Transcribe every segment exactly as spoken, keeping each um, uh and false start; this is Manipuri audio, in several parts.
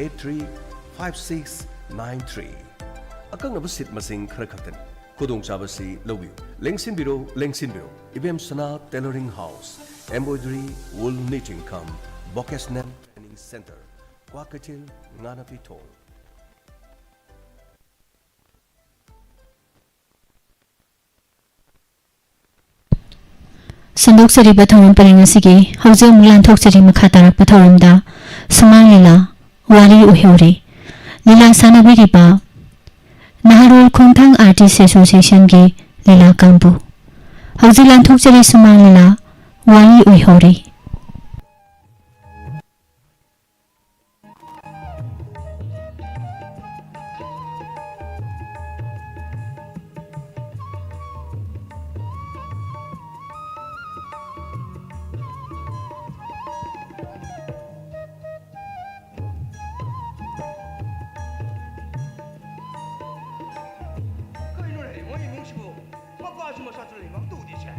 eight three five six nine three꯫ ꯑꯀꯛꯅꯕ ꯁꯤꯠ ꯃꯁꯤꯡ ꯈꯔ ꯈꯛꯇꯅꯤ꯫ ꯈꯨꯗꯣꯡꯆꯥꯕꯁꯤ ꯂꯧꯕꯤꯌꯨ꯫ ꯂꯦꯡꯁꯤꯟꯕꯤꯔꯣ, ꯂꯦꯡꯁꯤꯟꯕꯤꯔꯣ꯫ ꯏꯕꯦꯝ ꯁꯅꯥ Tailoring House, Embroidery, Wool Knitting cum Vocational Training Center, Kwakeithel, ꯉꯥꯅꯄꯤ ꯊꯣꯡ꯫ ꯁꯟꯗꯣꯛꯆꯔꯤꯕ ꯊꯧꯔꯝ ꯄꯔꯦꯡ ꯑꯁꯤꯒꯤ ꯍꯧꯖꯤꯛ ꯑꯃꯨꯛ ꯂꯥꯟꯊꯣꯛꯆꯔꯤ ꯃꯈꯥ ꯇꯥꯔꯛꯄ ꯊꯧꯔꯝꯗ ꯁꯨꯃꯥꯡ ꯂꯤꯂꯥ, ꯋꯥꯔꯤ ꯑꯣꯏꯍꯧꯔꯤ꯫ ꯂꯤꯂꯥ ꯁꯥꯟꯅꯕꯤꯔꯤꯕ ꯅꯍꯥꯔꯣꯜ ꯈꯣꯡꯊꯥꯡ Artist Associationꯒꯤ ꯂꯤꯂꯥ ꯀꯥꯡꯕꯨ꯫ ꯍꯧꯖꯤꯛ ꯂꯥꯟꯊꯣꯛꯆꯔꯤ ꯁꯨꯃꯥꯡ ꯂꯤꯂꯥ, ꯋꯥꯔꯤ ꯑꯣꯏꯍꯧꯔꯤ꯫ ꯀꯩꯅꯣꯅꯦ, ꯃꯣꯏ ꯏꯃꯨꯡꯁꯤꯕꯨ ꯃꯄꯥꯁꯨ ꯃꯆꯥꯁꯨ ꯂꯩꯕ ꯑꯝꯇ ꯎꯗꯦꯁꯦ꯫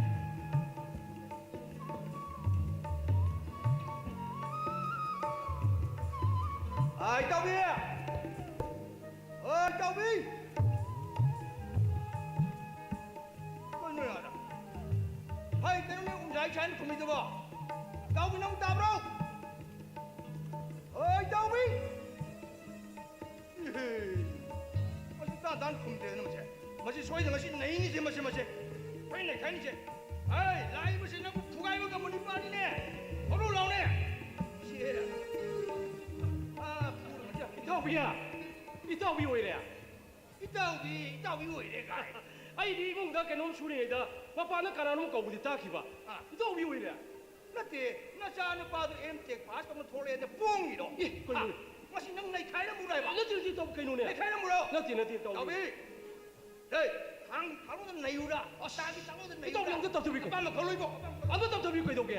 ꯑꯥ, ꯏꯇꯥꯎꯕꯤ! ꯑꯣ, ꯏꯇꯥꯎꯕꯤ! ꯀꯩꯅꯣ ꯌꯥꯗ? ꯍꯩ, ꯀꯩꯅꯣꯅꯦ ꯎꯟꯖꯥꯏ ꯁꯥꯏꯅ ꯈꯨꯝꯃꯤꯗꯨꯕꯣ? ꯏꯇꯥꯎꯕꯤ, ꯅꯪ ꯇꯥꯕ꯭ꯔꯣ? ꯑꯣ, ꯏꯇꯥꯎꯕꯤ! ꯏꯍꯦ! ꯃꯁꯤ ꯇꯥꯟ ꯇꯥꯟ ꯈꯨꯝꯗꯦꯅ ꯃꯁꯦ꯫ ꯃꯁꯤ ꯁꯣꯏꯗꯅ ꯉꯁꯤ ꯅꯩꯅꯤꯁꯦ ꯃꯁꯦ, ꯃꯁꯦ꯫ ꯑꯩꯈꯣꯏ ꯅꯩꯈꯥꯏꯅꯤꯁꯦ꯫ ꯍꯩ, ꯂꯥꯛꯏꯕꯁꯤ ꯅꯪꯕꯨ ꯊꯨꯒꯥꯏꯕ ꯉꯝꯕ ꯅꯨꯄꯥꯅꯤꯅꯦ꯫ ꯊꯣꯛꯂꯛꯎ ꯂꯥꯎꯅꯦ꯫ ꯁꯤ, ꯑꯥ, ꯐꯨꯔꯒ ꯏꯇꯥꯎꯕꯤ, ꯏꯇꯥꯎꯕꯤ ꯑꯣꯏꯔꯦ꯫ ꯏꯇꯥꯎꯕꯤ, ꯏꯇꯥꯎꯕꯤ ꯑꯣꯏꯔꯦ ꯀꯥꯏ꯫ ꯑꯩꯗꯤ ꯏꯃꯨꯡꯗ ꯀꯩꯅꯣꯝ ꯁꯨꯔꯤꯉꯩꯗ ꯃꯄꯥꯟꯗ ꯀꯅꯥꯅꯣꯝ ꯀꯧꯕꯗꯤ ꯇꯥꯈꯤꯕ꯫ ꯑꯥ꯫ ꯏꯇꯥꯎꯕꯤ ꯑꯣꯏꯔꯦ꯫ ꯅꯠꯇꯦ, ꯅꯆꯥꯅꯨꯄꯥꯗꯣ M.Tech pass ꯇꯧꯅ ꯊꯣꯛꯂꯛꯑꯦꯅ ꯄꯣꯡꯉꯤꯔꯣ? ꯑꯦ, ꯀꯩꯅꯣ? ꯑꯥ, ꯃꯁꯤ ꯅꯪ ꯅꯩꯈꯥꯏꯔꯝꯃꯨꯔꯣ ꯍꯥꯏꯕ? ꯅꯠꯇꯦ, ꯅꯠꯇꯦ, ꯏꯇꯥꯎ, ꯀꯩꯅꯣꯅꯦ? ꯅꯩꯈꯥꯏꯔꯝꯃꯨꯔꯣ? ꯅꯠꯇꯦ, ꯅꯠꯇꯦ, ꯏꯇꯥꯎ꯫ ꯏꯇꯥꯎꯕꯤ! ꯍꯦ, ꯊꯥꯡ ꯊꯥꯡꯗ ꯅꯩꯌꯨꯔꯥ? ꯑꯁ, ꯆꯥꯒꯤ ꯊꯥꯡꯗ ꯅꯩꯌꯨꯔꯥ? ꯏꯇꯥꯎꯕꯤ, ꯑꯝꯇ ꯇꯧꯊꯕꯤꯈꯣ꯫ ꯑꯄꯥꯝꯕ ꯈꯜꯂꯣꯏꯕꯣ꯫ ꯑꯝꯇ ꯇꯧꯊꯕꯤꯌꯨ ꯀꯩꯗꯧꯒꯦ?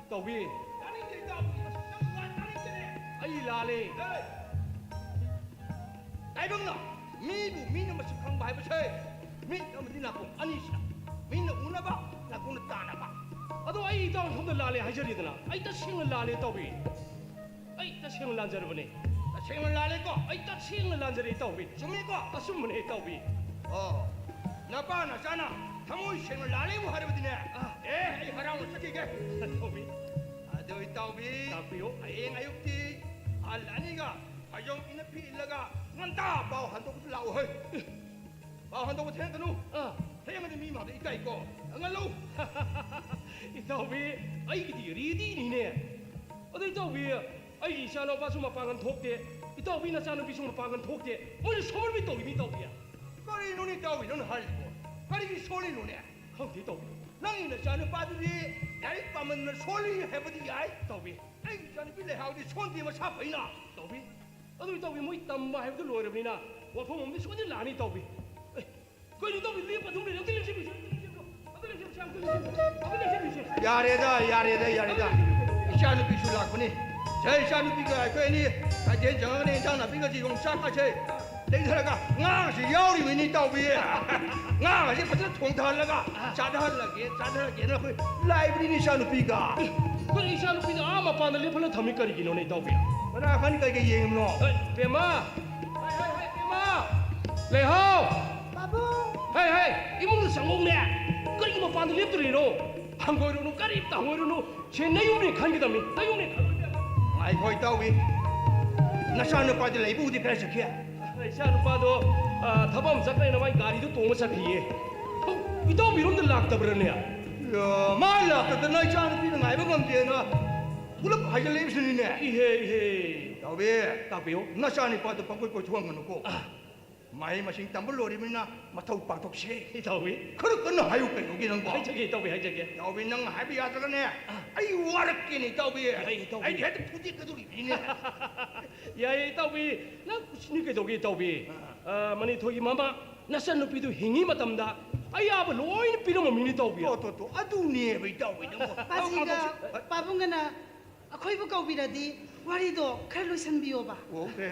ꯇꯧꯕꯤ꯫ ꯇꯥꯅꯤꯡꯗꯦ, ꯏꯇꯥꯎꯕꯤ꯫ ꯑꯁ, ꯅꯪ ꯋꯥ ꯇꯥꯅꯤꯡꯗꯦꯅꯦ꯫ ꯑꯩ ꯂꯥꯜꯂꯦ꯫ ꯍꯦ! ꯇꯥꯏꯕꯪꯅ ꯃꯤꯕꯨ ꯃꯤꯅ ꯃꯁꯛ ꯈꯪꯕ ꯍꯥꯏꯕꯁꯦ ꯃꯤꯠ ꯑꯃꯗꯤ ꯅꯥꯀꯣꯡ ꯑꯅꯤꯁꯤꯅ ꯃꯤꯅ ꯎꯅꯕ, ꯅꯥꯀꯣꯡꯅ ꯇꯥꯅꯕ꯫ ꯑꯗꯣ ꯑꯩ ꯏꯇꯥꯎ ꯁꯣꯝꯗ ꯂꯥꯜꯂꯦ ꯍꯥꯏꯖꯔꯤꯗꯅ, ꯑꯩ ꯇꯁꯦꯡꯅ ꯂꯥꯜꯂꯦ ꯇꯥꯎꯕꯤ, ꯑꯩ ꯇꯁꯦꯡꯅ ꯂꯥꯟꯖꯔꯕꯅꯦ꯫ ꯇꯁꯦꯡꯅ ꯂꯥꯜꯂꯦꯀꯣ? ꯑꯩ ꯇꯁꯦꯡꯅ ꯂꯥꯟꯖꯔꯦ, ꯏꯇꯥꯎꯕꯤ꯫ ꯆꯨꯝꯃꯤꯀꯣ? ꯑꯆꯨꯝꯕꯅꯦ, ꯏꯇꯥꯎꯕꯤ꯫ ꯑꯣ, ꯅꯄꯥ ꯅꯆꯥꯅ ꯊꯃꯣꯏ ꯁꯦꯡꯅ ꯂꯥꯜꯂꯦꯕꯨ ꯍꯥꯏꯔꯕꯗꯤꯅꯦ, ꯑꯥ꯫ ꯑꯦ, ꯑꯩ ꯍꯔꯥꯎꯅ ꯆꯠꯈꯤꯒꯦ꯫ ꯏꯇꯥꯎꯕꯤ꯫ ꯑꯗꯨ ꯏꯇꯥꯎꯕꯤ, ꯇꯥꯛꯄꯤꯌꯨ꯫ ꯍꯌꯦꯡ ꯑꯌꯨꯛꯇꯤ ꯑꯍꯜ ꯑꯅꯤꯒ ꯐꯩꯖꯣꯝ ꯏꯅꯐꯤ ꯏꯜꯂꯒ ꯉꯟꯇꯥ ꯄꯥꯎ ꯍꯟꯗꯣꯛꯄꯗ ꯂꯥꯛꯎ ꯍꯦ꯫ ꯄꯥꯎ ꯍꯟꯗꯣꯛꯄ ꯊꯦꯡꯒꯅꯨ꯫ ꯑꯥ꯫ ꯊꯦꯡꯉꯗꯤ ꯃꯤ ꯃꯥꯡꯗ ꯏꯀꯥꯏꯀꯣ꯫ ꯉꯜꯂꯨ꯫ ꯏꯇꯥꯎꯕꯤ, ꯑꯩꯒꯤꯗꯤ ꯔꯦꯗꯤꯅꯤꯅꯦ꯫ ꯑꯗꯣ ꯏꯇꯥꯎꯕꯤ, ꯑꯩꯒꯤ ꯏꯆꯥꯅꯨꯄꯥꯁꯨ ꯃꯄꯥꯡꯒꯜ ꯊꯣꯛꯇꯦ, ꯏꯇꯥꯎꯕꯤ ꯅꯆꯥꯅꯨꯄꯤꯁꯨ ꯃꯄꯥꯡꯒꯜ ꯊꯣꯛꯇꯦ, ꯃꯣꯏꯅ ꯁꯣꯟꯕꯤ ꯇꯧꯔꯤꯅꯤ ꯏꯇꯥꯎꯕꯤ꯫ ꯀꯔꯤꯅꯣꯅꯦ ꯏꯇꯥꯎꯕꯤ ꯅꯪꯅ ꯍꯥꯏꯔꯤꯕꯣ? ꯀꯔꯤꯒꯤ ꯁꯣꯜꯂꯤꯅꯣꯅꯦ? ꯈꯪꯗꯦ ꯏꯇꯥꯎꯕꯤ꯫ ꯅꯪꯒꯤ ꯅꯆꯥꯅꯨꯄꯥꯗꯨꯗꯤ ꯂꯥꯏꯔꯤꯛ ꯄꯥꯃꯟꯗꯅ ꯁꯣꯜꯂꯤ ꯍꯥꯏꯕꯗꯤ ꯌꯥꯏ꯫ ꯏꯇꯥꯎꯕꯤ꯫ ꯑꯩꯒꯤ ꯏꯆꯥꯅꯨꯄꯤ ꯂꯩꯍꯥꯎꯗꯤ ꯁꯣꯟꯗꯦ ꯃꯁꯥ ꯐꯩꯅ꯫ ꯏꯇꯥꯎꯕꯤ꯫ ꯑꯗꯨ ꯏꯇꯥꯎꯕꯤ ꯃꯣꯏ ꯇꯝꯕ ꯍꯥꯏꯕꯗꯨ ꯂꯣꯏꯔꯕꯅꯤꯅ ꯋꯥꯐꯝ ꯑꯃꯗꯤ ꯁꯣꯏꯗꯅ ꯂꯥꯛꯑꯅꯤ ꯏꯇꯥꯎꯕꯤ꯫ ꯑꯦ, ꯀꯩꯅꯣ ꯏꯇꯥꯎꯕꯤ ꯂꯦꯞꯄ ꯑꯗꯨꯝ ꯂꯩꯔꯦ? ꯑꯝꯇ ꯂꯦꯞꯁꯤꯟꯕꯤꯁꯦ, ꯑꯝꯇ ꯂꯦꯞꯁꯤꯟꯕꯤꯁꯦ, ꯑꯝꯇ ꯂꯦꯞꯁꯤꯟꯕꯤꯁꯦ, ꯑꯝꯇ ꯂꯦꯞꯁꯤꯟꯕꯤꯁꯦ꯫ ꯌꯥꯔꯦꯗ, ꯌꯥꯔꯦꯗ, ꯌꯥꯔꯦꯗ꯫ ꯏꯆꯥꯅꯨꯄꯤꯁꯨ ꯂꯥꯛꯄꯅꯤ꯫ ꯁꯦ, ꯏꯆꯥꯅꯨꯄꯤꯒ ꯑꯩꯈꯣꯏ ꯑꯅꯤ ꯀꯩꯊꯦꯜ ꯆꯪꯉꯒꯅꯦ ꯏꯟꯖꯥꯡ ꯅꯥꯄꯤꯒꯁꯦ ꯌꯣꯡꯆꯥꯛꯀꯁꯦ ꯂꯩꯊꯔꯒ ꯉꯥꯒꯁꯦ ꯌꯥꯎꯔꯤꯕꯅꯤ ꯏꯇꯥꯎꯕꯤ꯫ ꯉꯥꯒꯁꯦ ꯐꯖꯅ ꯊꯣꯡꯊꯍꯜꯂꯒ ꯆꯥꯊꯍꯜꯂꯒꯦ, ꯆꯥꯊꯍꯜꯂꯒꯦꯅ ꯑꯩꯈꯣꯏ ꯂꯥꯛꯏꯕꯅꯤꯅꯦ ꯏꯆꯥꯅꯨꯄꯤꯒ꯫ ꯀꯔꯤ ꯏꯆꯥꯅꯨꯄꯤꯗꯣ ꯑꯥ ꯃꯄꯥꯟꯗ ꯂꯦꯞꯍꯜꯂ ꯊꯝꯃꯤ ꯀꯔꯤꯒꯤꯅꯣꯅꯦ ꯏꯇꯥꯎꯕꯤ? ꯀꯅꯥ ꯈꯪꯅꯤ ꯀꯩꯀꯩ ꯌꯦꯡꯉꯤꯕꯅꯣ? ꯍꯩ, ꯕꯦꯝꯃ! ꯍꯩ, ꯍꯩ, ꯍꯩ, ꯕꯦꯝꯃ! ꯂꯩꯍꯥꯎ! ꯄꯥꯕꯨꯡ! ꯍꯩ, ꯍꯩ, ꯏꯃꯨꯡꯗ ꯆꯪꯉꯧꯅꯦ! ꯀꯔꯤꯒꯤ ꯃꯄꯥꯟꯗ ꯂꯦꯞꯇꯣꯔꯤꯅꯣ? ꯍꯪꯒꯣꯏꯔꯨꯅꯨ, ꯀꯔꯤꯝꯇ ꯍꯪꯒꯣꯏꯔꯨꯅꯨ꯫ ꯁꯦ ꯅꯌꯨꯝꯅꯦ ꯈꯟꯒꯗꯕꯅꯤ, ꯅꯌꯨꯝꯅꯦ ꯈꯟꯒꯗꯕꯅꯤ꯫ ꯉꯥꯏꯈꯣ ꯏꯇꯥꯎꯕꯤ, ꯅꯆꯥꯅꯨꯄꯥꯗꯤ ꯂꯩꯕ ꯎꯗꯦ, ꯀꯗꯥꯏ ꯆꯠꯈꯤ? ꯏꯆꯥꯅꯨꯄꯥꯗꯣ, ꯑ, ꯊꯕꯛ ꯑꯃ ꯆꯠꯈ꯭ꯔꯦꯅ ꯃꯥꯏ ꯒꯥꯔꯤꯗꯣ ꯇꯣꯡꯉ ꯆꯠꯈꯤꯌꯦ꯫ ꯍꯧ, ꯏꯇꯥꯎꯕꯤꯔꯣꯝꯗ ꯂꯥꯛꯇꯕ꯭ꯔꯅꯦ? ꯌꯥ, ꯃꯥ ꯂꯥꯛꯇꯗꯅ ꯏꯆꯥꯅꯨꯄꯤꯅ ꯉꯥꯏꯕ ꯉꯝꯗꯦꯅ ꯄꯨꯂꯞ ꯍꯥꯏꯖꯤꯜꯂꯛꯏꯕꯁꯤꯅꯤꯅꯦ꯫ ꯏꯍꯦ, ꯏꯍꯦ꯫ ꯏꯇꯥꯎꯕꯤ, ꯇꯥꯛꯄꯤꯌꯨ꯫ ꯅꯆꯥꯅꯨꯄꯥꯗꯣ ꯄꯪꯀꯣꯏ ꯀꯣꯏꯊꯣꯛꯍꯟꯒꯅꯨꯀꯣ꯫ ꯑ꯫ ꯃꯍꯩ ꯃꯁꯤꯡ ꯇꯝꯕ ꯂꯣꯏꯔꯤꯕꯅꯤꯅ ꯃꯊꯧ ꯄꯥꯡꯊꯣꯛꯁꯦ꯫ ꯏꯇꯥꯎꯕꯤ꯫ ꯈꯔ ꯀꯟꯅ ꯍꯥꯏꯌꯨ ꯀꯩꯅꯣꯒꯤ ꯅꯪꯕꯣ꯫ ꯍꯥꯏꯖꯒꯦ, ꯏꯇꯥꯎꯕꯤ, ꯍꯥꯏꯖꯒꯦ꯫ ꯏꯇꯥꯎꯕꯤ, ꯅꯪꯅ ꯍꯥꯏꯕ ꯌꯥꯗ꯭ꯔꯒꯅꯦ, ꯑꯥ꯫ ꯑꯩ ꯋꯥꯔꯛꯀꯦꯅꯦ, ꯏꯇꯥꯎꯕꯤ꯫ ꯌꯥꯏꯌꯦ, ꯏꯇꯥꯎꯕꯤ꯫ ꯑꯩꯗꯤ ꯍꯦꯛꯇ ꯐꯨꯗꯦꯛꯀꯗꯧꯔꯤꯕꯅꯤꯅꯦ꯫ ꯌꯥꯏꯌꯦ, ꯏꯇꯥꯎꯕꯤ꯫ ꯅꯪ ꯀꯨꯁꯤꯅꯤ ꯀꯩꯗꯧꯒꯦ, ꯏꯇꯥꯎꯕꯤ? ꯑꯥ꯫ ꯑꯥ, ꯃꯅꯤꯊꯣꯏꯒꯤ ꯃꯃꯥ, ꯅꯆꯟꯅꯨꯄꯤꯗꯨ ꯍꯤꯡꯉꯤ ꯃꯇꯝꯗ ꯑꯌꯥꯕ ꯂꯣꯏꯅ ꯄꯤꯔꯝꯃꯃꯤꯅꯤ, ꯏꯇꯥꯎꯕꯤ꯫ ꯇꯣ, ꯇꯣ, ꯇꯣ, ꯑꯗꯨꯅꯦꯕ, ꯏꯇꯥꯎꯕꯤ, ꯅꯪꯕꯣ꯫ ꯄꯥꯖꯤꯒ ꯄꯥꯕꯨꯡꯒꯅ ꯑꯩꯈꯣꯏꯕꯨ ꯀꯧꯕꯤꯔꯗꯤ ꯋꯥꯔꯤꯗꯣ ꯈꯔ ꯂꯣꯏꯁꯟꯕꯤꯌꯣꯕ꯫ ꯑꯣꯀꯦ꯫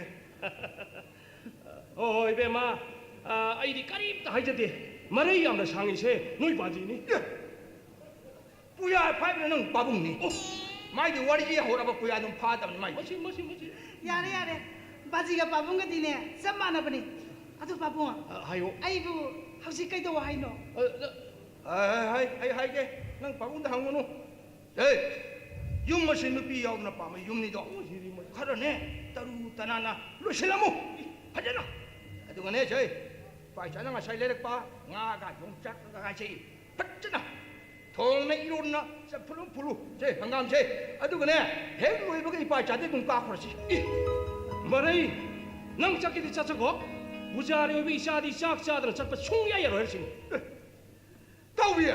ꯍꯣꯏ, ꯍꯣꯏ, ꯏꯕꯦꯝꯃ, ꯑ, ꯑꯩꯗꯤ ꯀꯔꯤꯝꯇ ꯍꯥꯏꯖꯗꯦ꯫ ꯃꯔꯩ ꯌꯥꯝꯅ ꯁꯥꯡꯉꯤꯁꯦ ꯅꯣꯏ ꯄꯥꯖꯤꯅꯤ꯫ ꯑꯦ, ꯄꯨꯌꯥ ꯐꯥꯏꯕꯅ ꯅꯪ ꯄꯥꯕꯨꯡꯅꯤ꯫ ꯑꯣ꯫ ꯃꯥꯏꯗꯤ ꯋꯥꯔꯤꯁꯤ ꯍꯧꯔꯕ ꯄꯨꯌꯥ ꯑꯗꯨꯝ ꯐꯥꯗꯕꯅꯤ ꯃꯥꯏꯗꯤ꯫ ꯃꯁꯤ, ꯃꯁꯤ, ꯃꯁꯤ꯫ ꯌꯥꯔꯦ, ꯌꯥꯔꯦ꯫ ꯕꯥꯖꯤꯒ ꯄꯥꯕꯨꯡꯒꯗꯤꯅꯦ, ꯆꯞ ꯃꯥꯟꯅꯕꯅꯤ꯫ ꯑꯗꯨ ꯄꯥꯕꯨꯡ, ꯑ, ꯍꯥꯏꯌꯣ꯫ ꯑꯩꯕꯨ ꯍꯧꯖꯤꯛ ꯀꯩꯗꯧ ꯍꯥꯏꯅꯣ? ꯑ, ꯑ, ꯑ, ꯍꯥꯏ, ꯍꯥꯏ, ꯍꯥꯏꯒꯦ꯫ ꯅꯪ ꯄꯥꯕꯨꯡꯗ ꯍꯪꯉꯨꯅꯨ꯫ ꯑꯦ, ꯌꯨꯝ ꯑꯁꯤ ꯅꯨꯄꯤ ꯌꯥꯎꯗꯅ ꯄꯥꯝꯕ ꯌꯨꯝꯅꯤꯗꯣ꯫ ꯈꯔꯅꯦ, ꯇꯔꯨ ꯇꯅꯥꯟꯅ ꯂꯣꯏꯁꯤꯜꯂꯝꯃꯨ꯫ ꯐꯖꯅ꯫ ꯑꯗꯨꯒꯅꯦ, ꯁꯦ, ꯏꯄꯥ ꯏꯆꯥꯅ ꯉꯁꯥꯏ ꯂꯩꯔꯛꯄ ꯉꯥꯒ ꯌꯣꯡꯆꯥꯛꯀ ꯍꯥꯏꯁꯦ ꯐꯖꯅ ꯊꯣꯡꯅ ꯏꯔꯣꯟꯅ ꯆꯐꯨ ꯐꯨꯜꯂꯨ꯫ ꯁꯦ, ꯍꯪꯒꯥꯝꯁꯦ꯫ ꯑꯗꯨꯒꯅꯦ, ꯍꯦꯛ ꯂꯣꯏꯕꯒ ꯏꯄꯥ ꯏꯆꯥꯗꯤ ꯑꯗꯨꯝ ꯀꯥꯞꯈ꯭ꯔꯁꯤ꯫ ꯏ! ꯃꯔꯩ! ꯅꯪ ꯆꯠꯀꯦꯗꯤ ꯆꯠꯆꯈꯣ꯫ ꯄꯨꯖꯥꯔꯤ ꯑꯣꯏꯕ ꯏꯆꯥꯗꯤ ꯆꯥꯛ ꯆꯥꯗꯅ ꯆꯠꯄ ꯁꯨꯡꯌꯥ ꯌꯥꯔꯣꯏ ꯍꯥꯏꯔꯤꯁꯤꯅꯤ꯫ ꯇꯧꯕꯤ!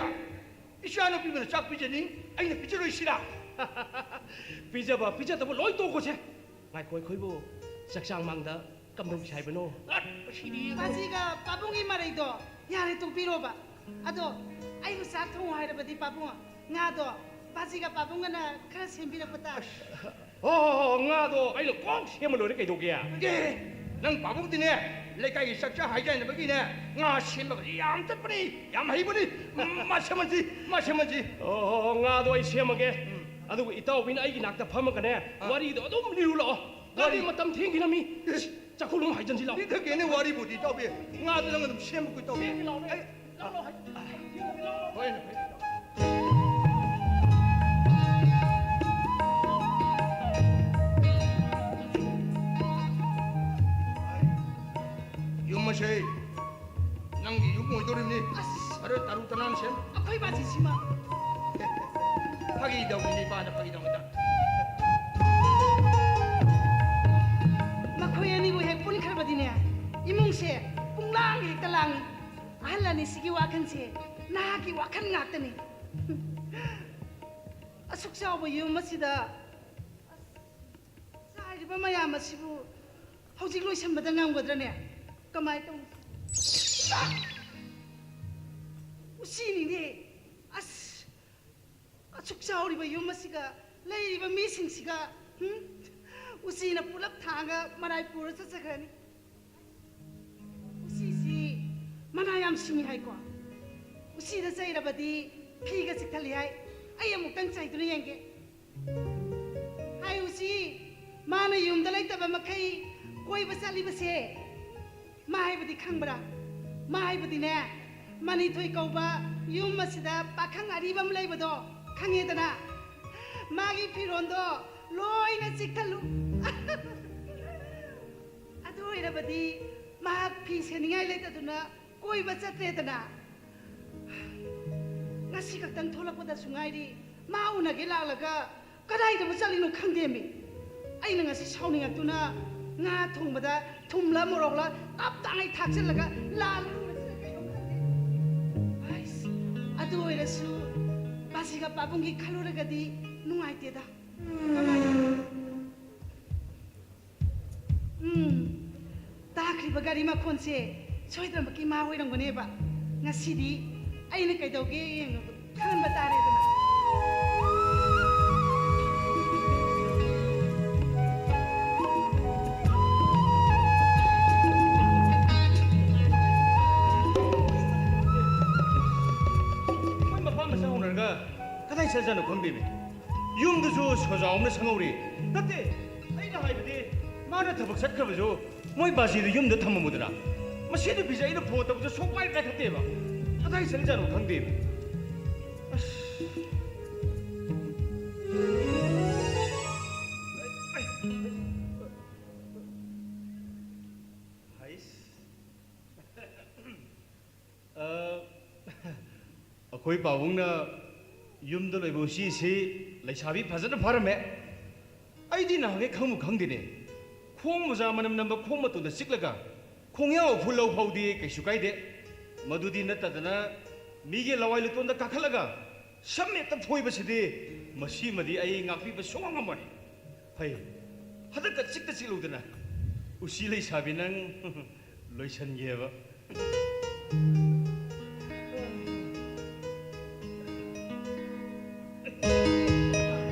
ꯏꯆꯥꯅꯨꯄꯤꯕꯨꯅ ꯆꯥꯛ ꯄꯤꯖꯅꯤ, ꯑꯩꯅ ꯄꯤꯖꯔꯣꯏꯁꯤꯔꯥ? ꯄꯤꯖꯕ ꯄꯤꯖꯗꯕ ꯂꯣꯏ ꯇꯣꯛꯈꯣꯁꯦ꯫ ꯉꯥꯏꯈꯣ, ꯑꯩꯈꯣꯏꯕꯨ ꯆꯥꯛꯁꯥꯡ ꯃꯥꯡꯗ ꯀꯝꯗꯧꯁꯤ ꯍꯥꯏꯕꯅꯣ? ꯑꯠ, ꯃꯁꯤꯗꯤ꯫ ꯕꯥꯖꯤꯒ ꯄꯥꯕꯨꯡꯒꯤ ꯃꯔꯩꯗꯣ ꯌꯥꯔꯦ, ꯇꯣꯛꯄꯤꯔꯣꯕ꯫ ꯑꯗꯣ ꯑꯩꯕꯨ ꯆꯥꯛ ꯊꯣꯡꯉꯨ ꯍꯥꯏꯔꯕꯗꯤ ꯄꯥꯕꯨꯡ, ꯉꯥꯗꯣ ꯕꯥꯖꯤꯒ ꯄꯥꯕꯨꯡꯒꯅ ꯈꯔ ꯁꯦꯝꯕꯤꯔꯛꯄ ꯇꯥꯔꯦ꯫ ꯍꯣ, ꯍꯣ, ꯍꯣ, ꯉꯥꯗꯣ ꯑꯩꯅ ꯀꯣꯛ ꯁꯦꯝꯃ ꯂꯣꯏꯔꯦ, ꯀꯩꯗꯧꯒꯦ? ꯑꯦ, ꯅꯪ ꯄꯥꯕꯨꯡꯗꯤꯅꯦ, ꯂꯩꯀꯥꯏꯒꯤ ꯆꯥꯛꯆꯥ ꯍꯩꯖꯥꯏꯅꯕꯒꯤꯅꯦ, ꯉꯥ ꯁꯦꯝꯕꯒꯗꯤ ꯌꯥꯝ ꯆꯠꯄꯅꯤ, ꯌꯥꯝ ꯍꯩꯕꯅꯤ꯫ ꯎꯝ, ꯃꯥ ꯁꯦꯝꯍꯟꯁꯤ, ꯃꯥ ꯁꯦꯝꯍꯟꯁꯤ꯫ ꯑꯣ, ꯍꯣ, ꯍꯣ, ꯉꯥꯗꯣ ꯑꯩ ꯁꯦꯝꯃꯒꯦ꯫ ꯎꯝ꯫ ꯑꯗꯨꯒ ꯏꯇꯥꯎꯕꯤꯅ ꯑꯩꯒꯤ ꯅꯥꯛꯇ ꯐꯝꯃꯒꯅꯦ, ꯑꯥ꯫ ꯋꯥꯔꯤꯗꯣ ꯑꯗꯨꯝ ꯂꯤꯔꯨ ꯂꯥꯛꯑꯣ꯫ ꯀꯔꯤ? ꯀꯔꯤ ꯃꯇꯝ ꯊꯦꯡꯈꯤꯅꯃꯤ? ꯏꯁ꯫ ꯆꯥꯛꯈꯨꯝ ꯑꯃ ꯍꯥꯏꯖꯟꯁꯤ ꯂꯥꯛꯑꯣ꯫ ꯂꯤꯊꯒꯦꯅꯦ ꯋꯥꯔꯤꯕꯨꯗꯤ, ꯏꯇꯥꯎꯕꯤ꯫ ꯉꯥꯗꯣ ꯅꯪ ꯑꯗꯨꯝ ꯁꯦꯝꯃꯨꯀꯣ, ꯏꯇꯥꯎꯕꯤ꯫ ꯁꯦꯝꯒꯦ ꯂꯥꯛꯑꯣꯅꯦ꯫ ꯑꯩ ꯂꯥꯛꯑꯣ, ꯂꯥꯛꯑꯣ, ꯍꯥꯏ-, ꯍꯣꯏꯅꯦ, ꯍꯣꯏꯅꯦ꯫ ꯌꯨꯝ ꯑꯁꯦ ꯅꯪꯒꯤ ꯌꯨꯝ ꯑꯣꯏꯗꯣꯔꯤꯕꯅꯤ꯫ ꯑꯁ! ꯈꯔ ꯇꯔꯨ ꯇꯅꯥꯟ ꯁꯦꯝ꯫ ꯑꯩꯈꯣꯏ ꯕꯥꯖꯤꯁꯤꯃ꯫ ꯐꯥꯒꯤ ꯇꯧꯕꯅꯤ, ꯏꯄꯥꯅ ꯐꯥꯒꯤ ꯇꯧꯕꯗ꯫ ꯃꯈꯣꯏ ꯑꯅꯤꯕꯨ ꯍꯦꯛ ꯄꯨꯟꯈ꯭ꯔꯕꯗꯤꯅꯦ, ꯏꯃꯨꯡꯁꯦ ꯄꯨꯡꯂꯥꯡ ꯍꯦꯛꯇ ꯂꯥꯡꯏ꯫ ꯑꯍꯜ ꯑꯅꯤꯁꯤꯒꯤ ꯋꯥꯈꯜꯁꯦ ꯅꯍꯥꯛꯀꯤ ꯋꯥꯈꯜ ꯉꯥꯛꯇꯅꯤ꯫ ꯑꯁꯨꯛ ꯆꯥꯎꯕ ꯌꯨꯝ ꯑꯁꯤꯗ ꯆꯥꯏꯔꯤꯕ ꯃꯌꯥꯝ ꯑꯁꯤꯕꯨ ꯍꯧꯖꯤꯛ ꯂꯣꯏꯁꯤꯟꯕꯗ ꯉꯝꯒꯗ꯭ꯔꯅꯦ? ꯀꯃꯥꯏ ꯇꯧꯅꯤ? ꯎꯆꯤꯅꯤꯅꯦ! ꯑꯁ! ꯑꯁꯨꯛ ꯆꯥꯎꯔꯤꯕ ꯌꯨꯝ ꯑꯁꯤꯒ ꯂꯩꯔꯤꯕ ꯃꯤꯁꯤꯡꯁꯤꯒ, ꯍꯨꯝ? ꯎꯆꯤꯅ ꯄꯨꯂꯞ ꯊꯥꯡꯉ ꯃꯔꯥꯏ ꯄꯨꯔ ꯆꯠꯆꯈ꯭ꯔꯅꯤ꯫ ꯎꯆꯤꯁꯤ ꯃꯅꯥ ꯌꯥꯝ ꯁꯤꯡꯉꯤ ꯍꯥꯏꯀꯣ? ꯎꯆꯤꯗ ꯆꯩꯔꯕꯗꯤ ꯐꯤꯒ ꯆꯤꯛꯊꯠꯂꯤ ꯍꯥꯏ꯫ ꯑꯩ ꯑꯃꯨꯛꯇꯪ ꯆꯩꯗꯨꯅ ꯌꯦꯡꯒꯦ꯫ ꯍꯥꯏ ꯎꯆꯤ, ꯃꯥꯅ ꯌꯨꯝꯗ ꯂꯩꯇꯕ ꯃꯈꯩ ꯀꯣꯏꯕ ꯆꯠꯂꯤꯕꯁꯦ, ꯃꯥ ꯍꯥꯏꯕꯗꯤ ꯈꯪꯕ꯭ꯔꯥ? ꯃꯥ ꯍꯥꯏꯕꯗꯤꯅꯦ, ꯃꯅꯤꯊꯣꯏ ꯀꯧꯕ ꯌꯨꯝ ꯑꯁꯤꯗ ꯄꯥꯈꯪ ꯑꯔꯤꯕ ꯑꯃ ꯂꯩꯕꯗꯣ ꯈꯪꯉꯦꯗꯅ? ꯃꯥꯒꯤ ꯐꯤꯔꯣꯟꯗꯣ ꯂꯣꯏꯅ ꯆꯤꯛꯊꯠꯂꯨ꯫ ꯑꯗꯨ ꯑꯣꯏꯔꯕꯗꯤ ꯃꯍꯥꯛ ꯐꯤ ꯁꯦꯠꯅꯤꯡꯉꯥꯏ ꯂꯩꯇꯗꯨꯅ ꯀꯣꯏꯕ ꯆꯠꯇ꯭ꯔꯦꯗꯅ꯫ ꯉꯁꯤ ꯈꯛꯇꯪ ꯊꯣꯛꯂꯛꯄꯗꯁꯨ ꯉꯥꯏꯔꯤ, ꯃꯥ ꯎꯅꯒꯦ ꯂꯥꯛꯂꯒ ꯀꯗꯥꯏꯗꯕꯨ ꯆꯠꯂꯤꯅꯣ ꯈꯪꯗꯦꯃꯤ꯫ ꯑꯩꯅ ꯉꯁꯤ ꯁꯥꯎꯅꯤꯡꯉꯛꯇꯨꯅ ꯉꯥ ꯊꯣꯡꯕꯗ ꯊꯨꯝꯂ ꯃꯣꯔꯣꯛꯂ ꯇꯞ ꯇꯥꯉꯩ ꯊꯥꯛꯆꯤꯜꯂꯒ ꯂꯥꯜꯂꯨꯔꯁꯤꯔ ꯀꯩꯅꯣ ꯈꯪꯗꯦ꯫ ꯑꯩꯁ, ꯑꯗꯨ ꯑꯣꯏꯔꯁꯨ ꯕꯥꯖꯤꯒ ꯄꯥꯕꯨꯡꯒꯤ ꯈꯜꯂꯨꯔꯒꯗꯤ ꯅꯨꯡꯉꯥꯏꯇꯦꯗ꯫ ꯀꯃꯥꯏꯅ? ꯎꯝ, ꯇꯥꯈ꯭ꯔꯤꯕ ꯒꯥꯔꯤ ꯃꯈꯣꯟꯁꯦ ꯁꯣꯏꯗꯅꯃꯛꯀꯤ ꯃꯥ ꯑꯣꯏꯔꯝꯒꯅꯦꯕ꯫ ꯉꯁꯤꯗꯤ ꯑꯩꯅ ꯀꯩꯗꯧꯒꯦ ꯌꯦꯡꯉꯒ ꯈꯪꯍꯟꯕ ꯇꯥꯔꯦꯗꯅ꯫ ꯃꯣꯏ ꯃꯄꯥ ꯃꯆꯥ ꯎꯅꯔꯒ ꯀꯗꯥꯏ ꯆꯠꯂꯖꯥꯠꯅꯣ ꯈꯪꯗꯦꯃꯤ꯫ ꯌꯨꯝꯗꯨꯁꯨ ꯁꯣꯖꯥꯎ ꯑꯃꯅ ꯁꯪꯍꯧꯔꯤ꯫ ꯅꯠꯇꯦ, ꯑꯩꯅ ꯍꯥꯏꯕꯗꯤ ꯃꯥꯅ ꯊꯕꯛ ꯆꯠꯈ꯭ꯔꯕꯁꯨ ꯃꯣꯏ ꯕꯥꯖꯤꯗꯨ ꯌꯨꯝꯗ ꯊꯝꯃꯝꯃꯨꯗꯅ꯫ ꯃꯁꯤ ꯅꯨꯄꯤꯁꯦ ꯑꯩꯅ ꯐꯣꯟ ꯇꯧꯕꯁꯦ ꯁꯨꯡꯄꯥꯏ ꯄꯥꯏꯈꯠꯇꯦꯕ꯫ ꯀꯗꯥꯏ ꯆꯠꯂꯤꯖꯥꯠꯅꯣ ꯈꯪꯗꯦꯕ꯫ ꯑꯁ꯫ ꯍꯩꯁ꯫ ꯑ, ꯑꯩꯈꯣꯏ ꯄꯥꯕꯨꯡꯅ ꯌꯨꯝꯗ ꯂꯣꯏꯕ ꯎꯆꯤꯁꯤ ꯂꯩꯁꯥꯕꯤ ꯐꯖꯅ ꯐꯥꯔꯝꯃꯦ꯫ ꯑꯩꯗꯤ ꯅꯍꯥꯟꯈꯩ ꯈꯪꯕꯨ ꯈꯪꯗꯦꯅꯦ꯫ ꯈꯣꯡ ꯃꯣꯖꯥ ꯃꯅꯝ ꯅꯝꯕ ꯈꯣꯡ ꯃꯇꯣꯟꯗ ꯆꯤꯛꯂꯒ ꯈꯣꯡꯌꯥꯎ ꯐꯨꯜ ꯂꯧ ꯐꯥꯎꯗꯤ ꯀꯩꯁꯨ ꯀꯥꯏꯗꯦ꯫ ꯃꯗꯨꯗꯤ ꯅꯠꯇꯗꯅ ꯃꯤꯒꯤ ꯂꯋꯥꯏ ꯂꯨꯇꯣꯟꯗ ꯀꯥꯈꯠꯂꯒ ꯁꯝ ꯍꯦꯛꯇ ꯐꯣꯏꯕꯁꯤꯗꯤ, ꯃꯁꯤꯃꯗꯤ ꯑꯩ ꯉꯥꯛꯄꯤꯕ ꯁꯨꯡꯉꯝ ꯉꯝꯃꯣꯏ꯫ ꯐꯩ, ꯍꯟꯗꯛꯇ ꯆꯤꯛꯇ ꯆꯤꯛꯂꯨꯗꯅ ꯎꯆꯤ ꯂꯩꯁꯥꯕꯤ ꯅꯪ ꯂꯣꯏꯁꯟꯒꯦꯕ꯫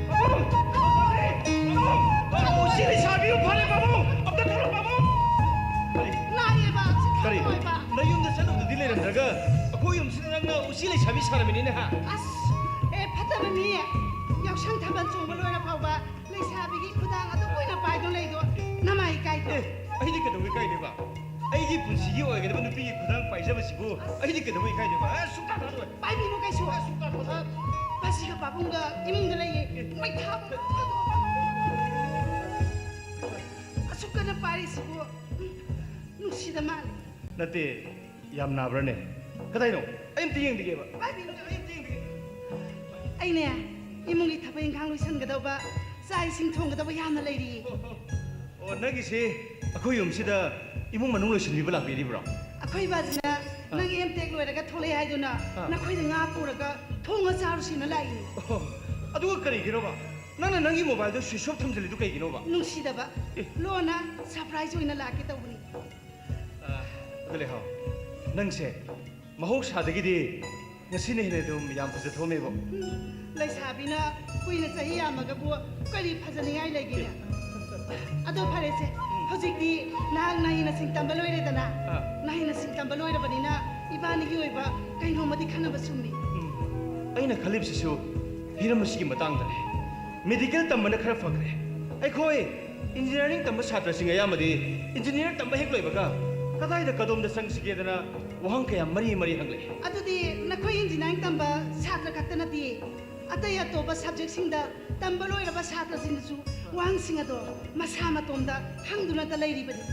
ꯄꯥꯕꯨꯡ! ꯄꯥꯕꯨꯡ! ꯄꯥꯕꯨꯡ! ꯎꯆꯤ ꯂꯩꯁꯥꯕꯤ ꯐꯥꯔꯦ, ꯄꯥꯕꯨꯡ! ꯑꯝꯇ ꯊꯣꯛꯂꯛꯑꯣ, ꯄꯥꯕꯨꯡ! ꯀꯔꯤ? ꯂꯥꯛꯑꯦꯕ, ꯁꯤ ꯀꯔꯤ? ꯊꯣꯛꯂꯛꯑꯣ ꯍꯥꯏꯕ꯫ ꯅꯌꯨꯝꯗ ꯆꯠꯂꯨꯕꯗꯨꯗꯤ ꯂꯩꯔꯝꯗ꯭ꯔꯒ ꯑꯩꯈꯣꯏ ꯌꯨꯝꯁꯤꯗ ꯅꯪꯅ ꯎꯆꯤ ꯂꯩꯁꯥꯕꯤ ꯁꯥꯔꯝꯃꯤꯅꯤꯅꯦ, ꯍꯥ? ꯑꯁ, ꯑꯦ, ꯐꯠꯇꯕ ꯃꯤ, ꯌꯥꯎꯁꯪ ꯊꯥꯕꯜ ꯆꯣꯡꯕ ꯂꯣꯏꯔ ꯐꯥꯎꯕ ꯂꯩꯁꯥꯕꯤꯒꯤ ꯈꯨꯗꯥꯡ ꯑꯗꯨ ꯀꯨꯏꯅ ꯄꯥꯏꯗꯨꯅ ꯂꯩꯗꯣ ꯅꯃꯥ ꯏꯀꯥꯏꯗ꯭ꯔꯣ? ꯑꯦ, ꯑꯩꯗꯤ ꯀꯩꯗꯧꯕ ꯏꯀꯥꯏꯗꯣꯏꯕ? ꯑꯩꯒꯤ ꯄꯨꯟꯁꯤꯒꯤ ꯑꯣꯏꯒꯗꯕ ꯅꯨꯄꯤꯒꯤ ꯈꯨꯗꯥꯡ ꯄꯥꯏꯖꯕꯁꯤꯕꯨ ꯑꯩꯗꯤ ꯀꯩꯗꯧꯕ ꯏꯀꯥꯏꯗꯣꯏꯕ? ꯑꯦ, ꯁꯨꯡꯊꯥ ꯊꯥꯖꯔꯣꯏ꯫ ꯄꯥꯏꯕꯤꯅꯨ ꯀꯩꯁꯨ꯫ ꯑꯦ, ꯁꯨꯡꯊꯥ ꯊꯥꯖꯔꯣꯏ꯫ ꯕꯥꯖꯤꯒ ꯄꯥꯕꯨꯡꯒ ꯏꯃꯨꯡꯗ ꯂꯩꯌꯦ꯫ ꯃꯩ ꯊꯥꯕ ꯑꯁꯨꯛ ꯀꯟꯅ ꯄꯥꯏꯔꯤꯁꯤꯕꯨ ꯅꯨꯡꯁꯤꯗ ꯃꯥꯜꯂꯦ꯫ ꯅꯠꯇꯦ, ꯌꯥꯝ ꯅꯥꯕ꯭ꯔꯥꯅꯦ? ꯀꯗꯥꯏꯅꯣ? ꯑꯩ ꯑꯝꯇ ꯌꯦꯡꯕꯤꯒꯦꯕ꯫ ꯑꯩ ꯑꯝꯇ ꯌꯦꯡꯕꯤꯒꯦ꯫ ꯑꯩꯅꯦ ꯏꯃꯨꯡꯒꯤ ꯊꯕꯛ ꯏꯪꯈꯥꯡ ꯂꯣꯏꯁꯤꯟꯒꯗꯧꯕ, ꯆꯥꯛ ꯏꯁꯤꯡ ꯊꯣꯡꯒꯗꯕ ꯌꯥꯝꯅ ꯂꯩꯔꯤꯌꯦ꯫ ꯑꯣ, ꯅꯪꯒꯤꯁꯤ ꯑꯩꯈꯣꯏ ꯌꯨꯝꯁꯤꯗ ꯏꯃꯨꯡ ꯃꯅꯨꯡ ꯂꯣꯏꯁꯤꯟꯕꯤꯕ ꯂꯥꯛꯄꯤꯔꯤꯕ꯭ꯔꯣ? ꯑꯩꯈꯣꯏ ꯕꯥꯖꯤꯅ ꯅꯪ ꯑꯦꯝ ꯇꯦꯛ ꯂꯣꯏꯔꯒ ꯊꯣꯛꯂꯛꯑꯦ ꯍꯥꯏꯗꯨꯅ ꯑꯥ꯫ ꯅꯈꯣꯏꯗ ꯉꯥ ꯄꯨꯔꯒ ꯊꯣꯡꯉ ꯆꯥꯔꯨꯁꯤꯅ ꯂꯥꯛꯏꯅꯦ꯫ ꯑꯣ, ꯑꯗꯨꯒ ꯀꯔꯤꯒꯤꯅꯣꯕ? ꯅꯪꯅ ꯅꯪꯒꯤ ꯃꯣꯕꯥꯏꯜꯗꯣ ꯁ꯭ꯋꯤꯆ ꯑꯣꯐ ꯊꯝꯖꯤꯜꯂꯤꯗꯨ ꯀꯩꯒꯤꯅꯣꯕ? ꯅꯨꯡꯁꯤꯗꯕ, ꯑꯦ꯫ ꯂꯣꯟꯅ ꯁꯔꯄ꯭ꯔꯥꯏꯖ ꯑꯣꯏꯅ ꯂꯥꯛꯀꯦ ꯇꯧꯕꯅꯤ꯫ ꯑꯥ, ꯑꯗꯨ ꯂꯩꯍꯥꯎ, ꯅꯪꯁꯦ ꯃꯍꯧꯁꯥꯗꯒꯤꯗꯤ ꯉꯁꯤꯅ ꯍꯦꯟꯅ ꯑꯗꯨꯝ ꯌꯥꯝ ꯐꯖꯊꯣꯛꯑꯝꯃꯦꯕꯣ꯫ ꯎꯝ, ꯂꯩꯁꯥꯕꯤꯅ ꯀꯨꯏꯅ ꯆꯍꯤ ꯌꯥꯝꯃꯒꯕꯨ ꯀꯔꯤ ꯐꯖꯅꯤꯡꯉꯥꯏ ꯂꯩꯒꯦꯅꯦ? ꯑꯗꯣ ꯐꯔꯦꯁꯦ, ꯍꯧꯖꯤꯛꯇꯤ ꯅꯍꯥꯛ ꯅꯍꯩ ꯅꯁꯤꯡ ꯇꯝꯕ ꯂꯣꯏꯔꯦꯗꯅ? ꯑꯥ꯫ ꯅꯍꯩ ꯅꯁꯤꯡ ꯇꯝꯕ ꯂꯣꯏꯔꯕꯅꯤꯅ ꯏꯕꯥꯅꯤꯒꯤ ꯑꯣꯏꯕ ꯀꯩꯅꯣꯝꯃꯗꯤ ꯈꯟꯅꯕ ꯆꯨꯝꯃꯤ꯫ ꯎꯝ, ꯑꯩꯅ ꯈꯜꯂꯤꯕꯁꯤꯁꯨ ꯍꯤꯔꯝ ꯑꯁꯤꯒꯤ ꯃꯇꯥꯡꯗꯅꯦ꯫ ꯃꯦꯗꯤꯀꯦꯜ ꯇꯝꯕꯅ ꯈꯔ ꯐꯈ꯭ꯔꯦ꯫ ꯑꯩꯈꯣꯏ ꯏꯟꯖꯤꯅꯤꯌꯥꯔꯤꯡ ꯇꯝꯕ ꯁꯥꯇ꯭ꯔꯁꯤꯡ ꯑꯌꯥꯝꯕꯗꯤ ꯏꯟꯖꯤꯅꯤꯌꯥꯔ ꯇꯝꯕ ꯍꯦꯛ ꯂꯣꯏꯕꯒ ꯀꯗꯥꯏꯗ ꯀꯗꯣꯝꯗ ꯆꯪꯁꯤꯒꯦꯗꯅ ꯋꯥꯍꯪ ꯀꯌꯥ ꯃꯔꯤ ꯃꯔꯤ ꯍꯪꯂꯛꯏ꯫ ꯑꯗꯨꯗꯤ ꯅꯈꯣꯏ ꯏꯟꯖꯤꯅꯤꯌꯥꯔꯤꯡ ꯇꯝꯕ ꯁꯥꯇ꯭ꯔ ꯈꯛꯇ ꯅꯠꯇꯦ, ꯑꯇꯩ ꯑꯇꯣꯞꯄ ꯁꯕꯖꯦꯛꯁꯤꯡꯗ ꯇꯝꯕ ꯂꯣꯏꯔꯕ ꯁꯥꯇ꯭ꯔꯁꯤꯡꯅꯁꯨ ꯋꯥꯍꯪꯁꯤꯡ ꯑꯗꯣ ꯃꯁꯥ ꯃꯇꯣꯝꯗ ꯍꯪꯗꯨꯅꯇ ꯂꯩꯔꯤꯕꯅꯤ꯫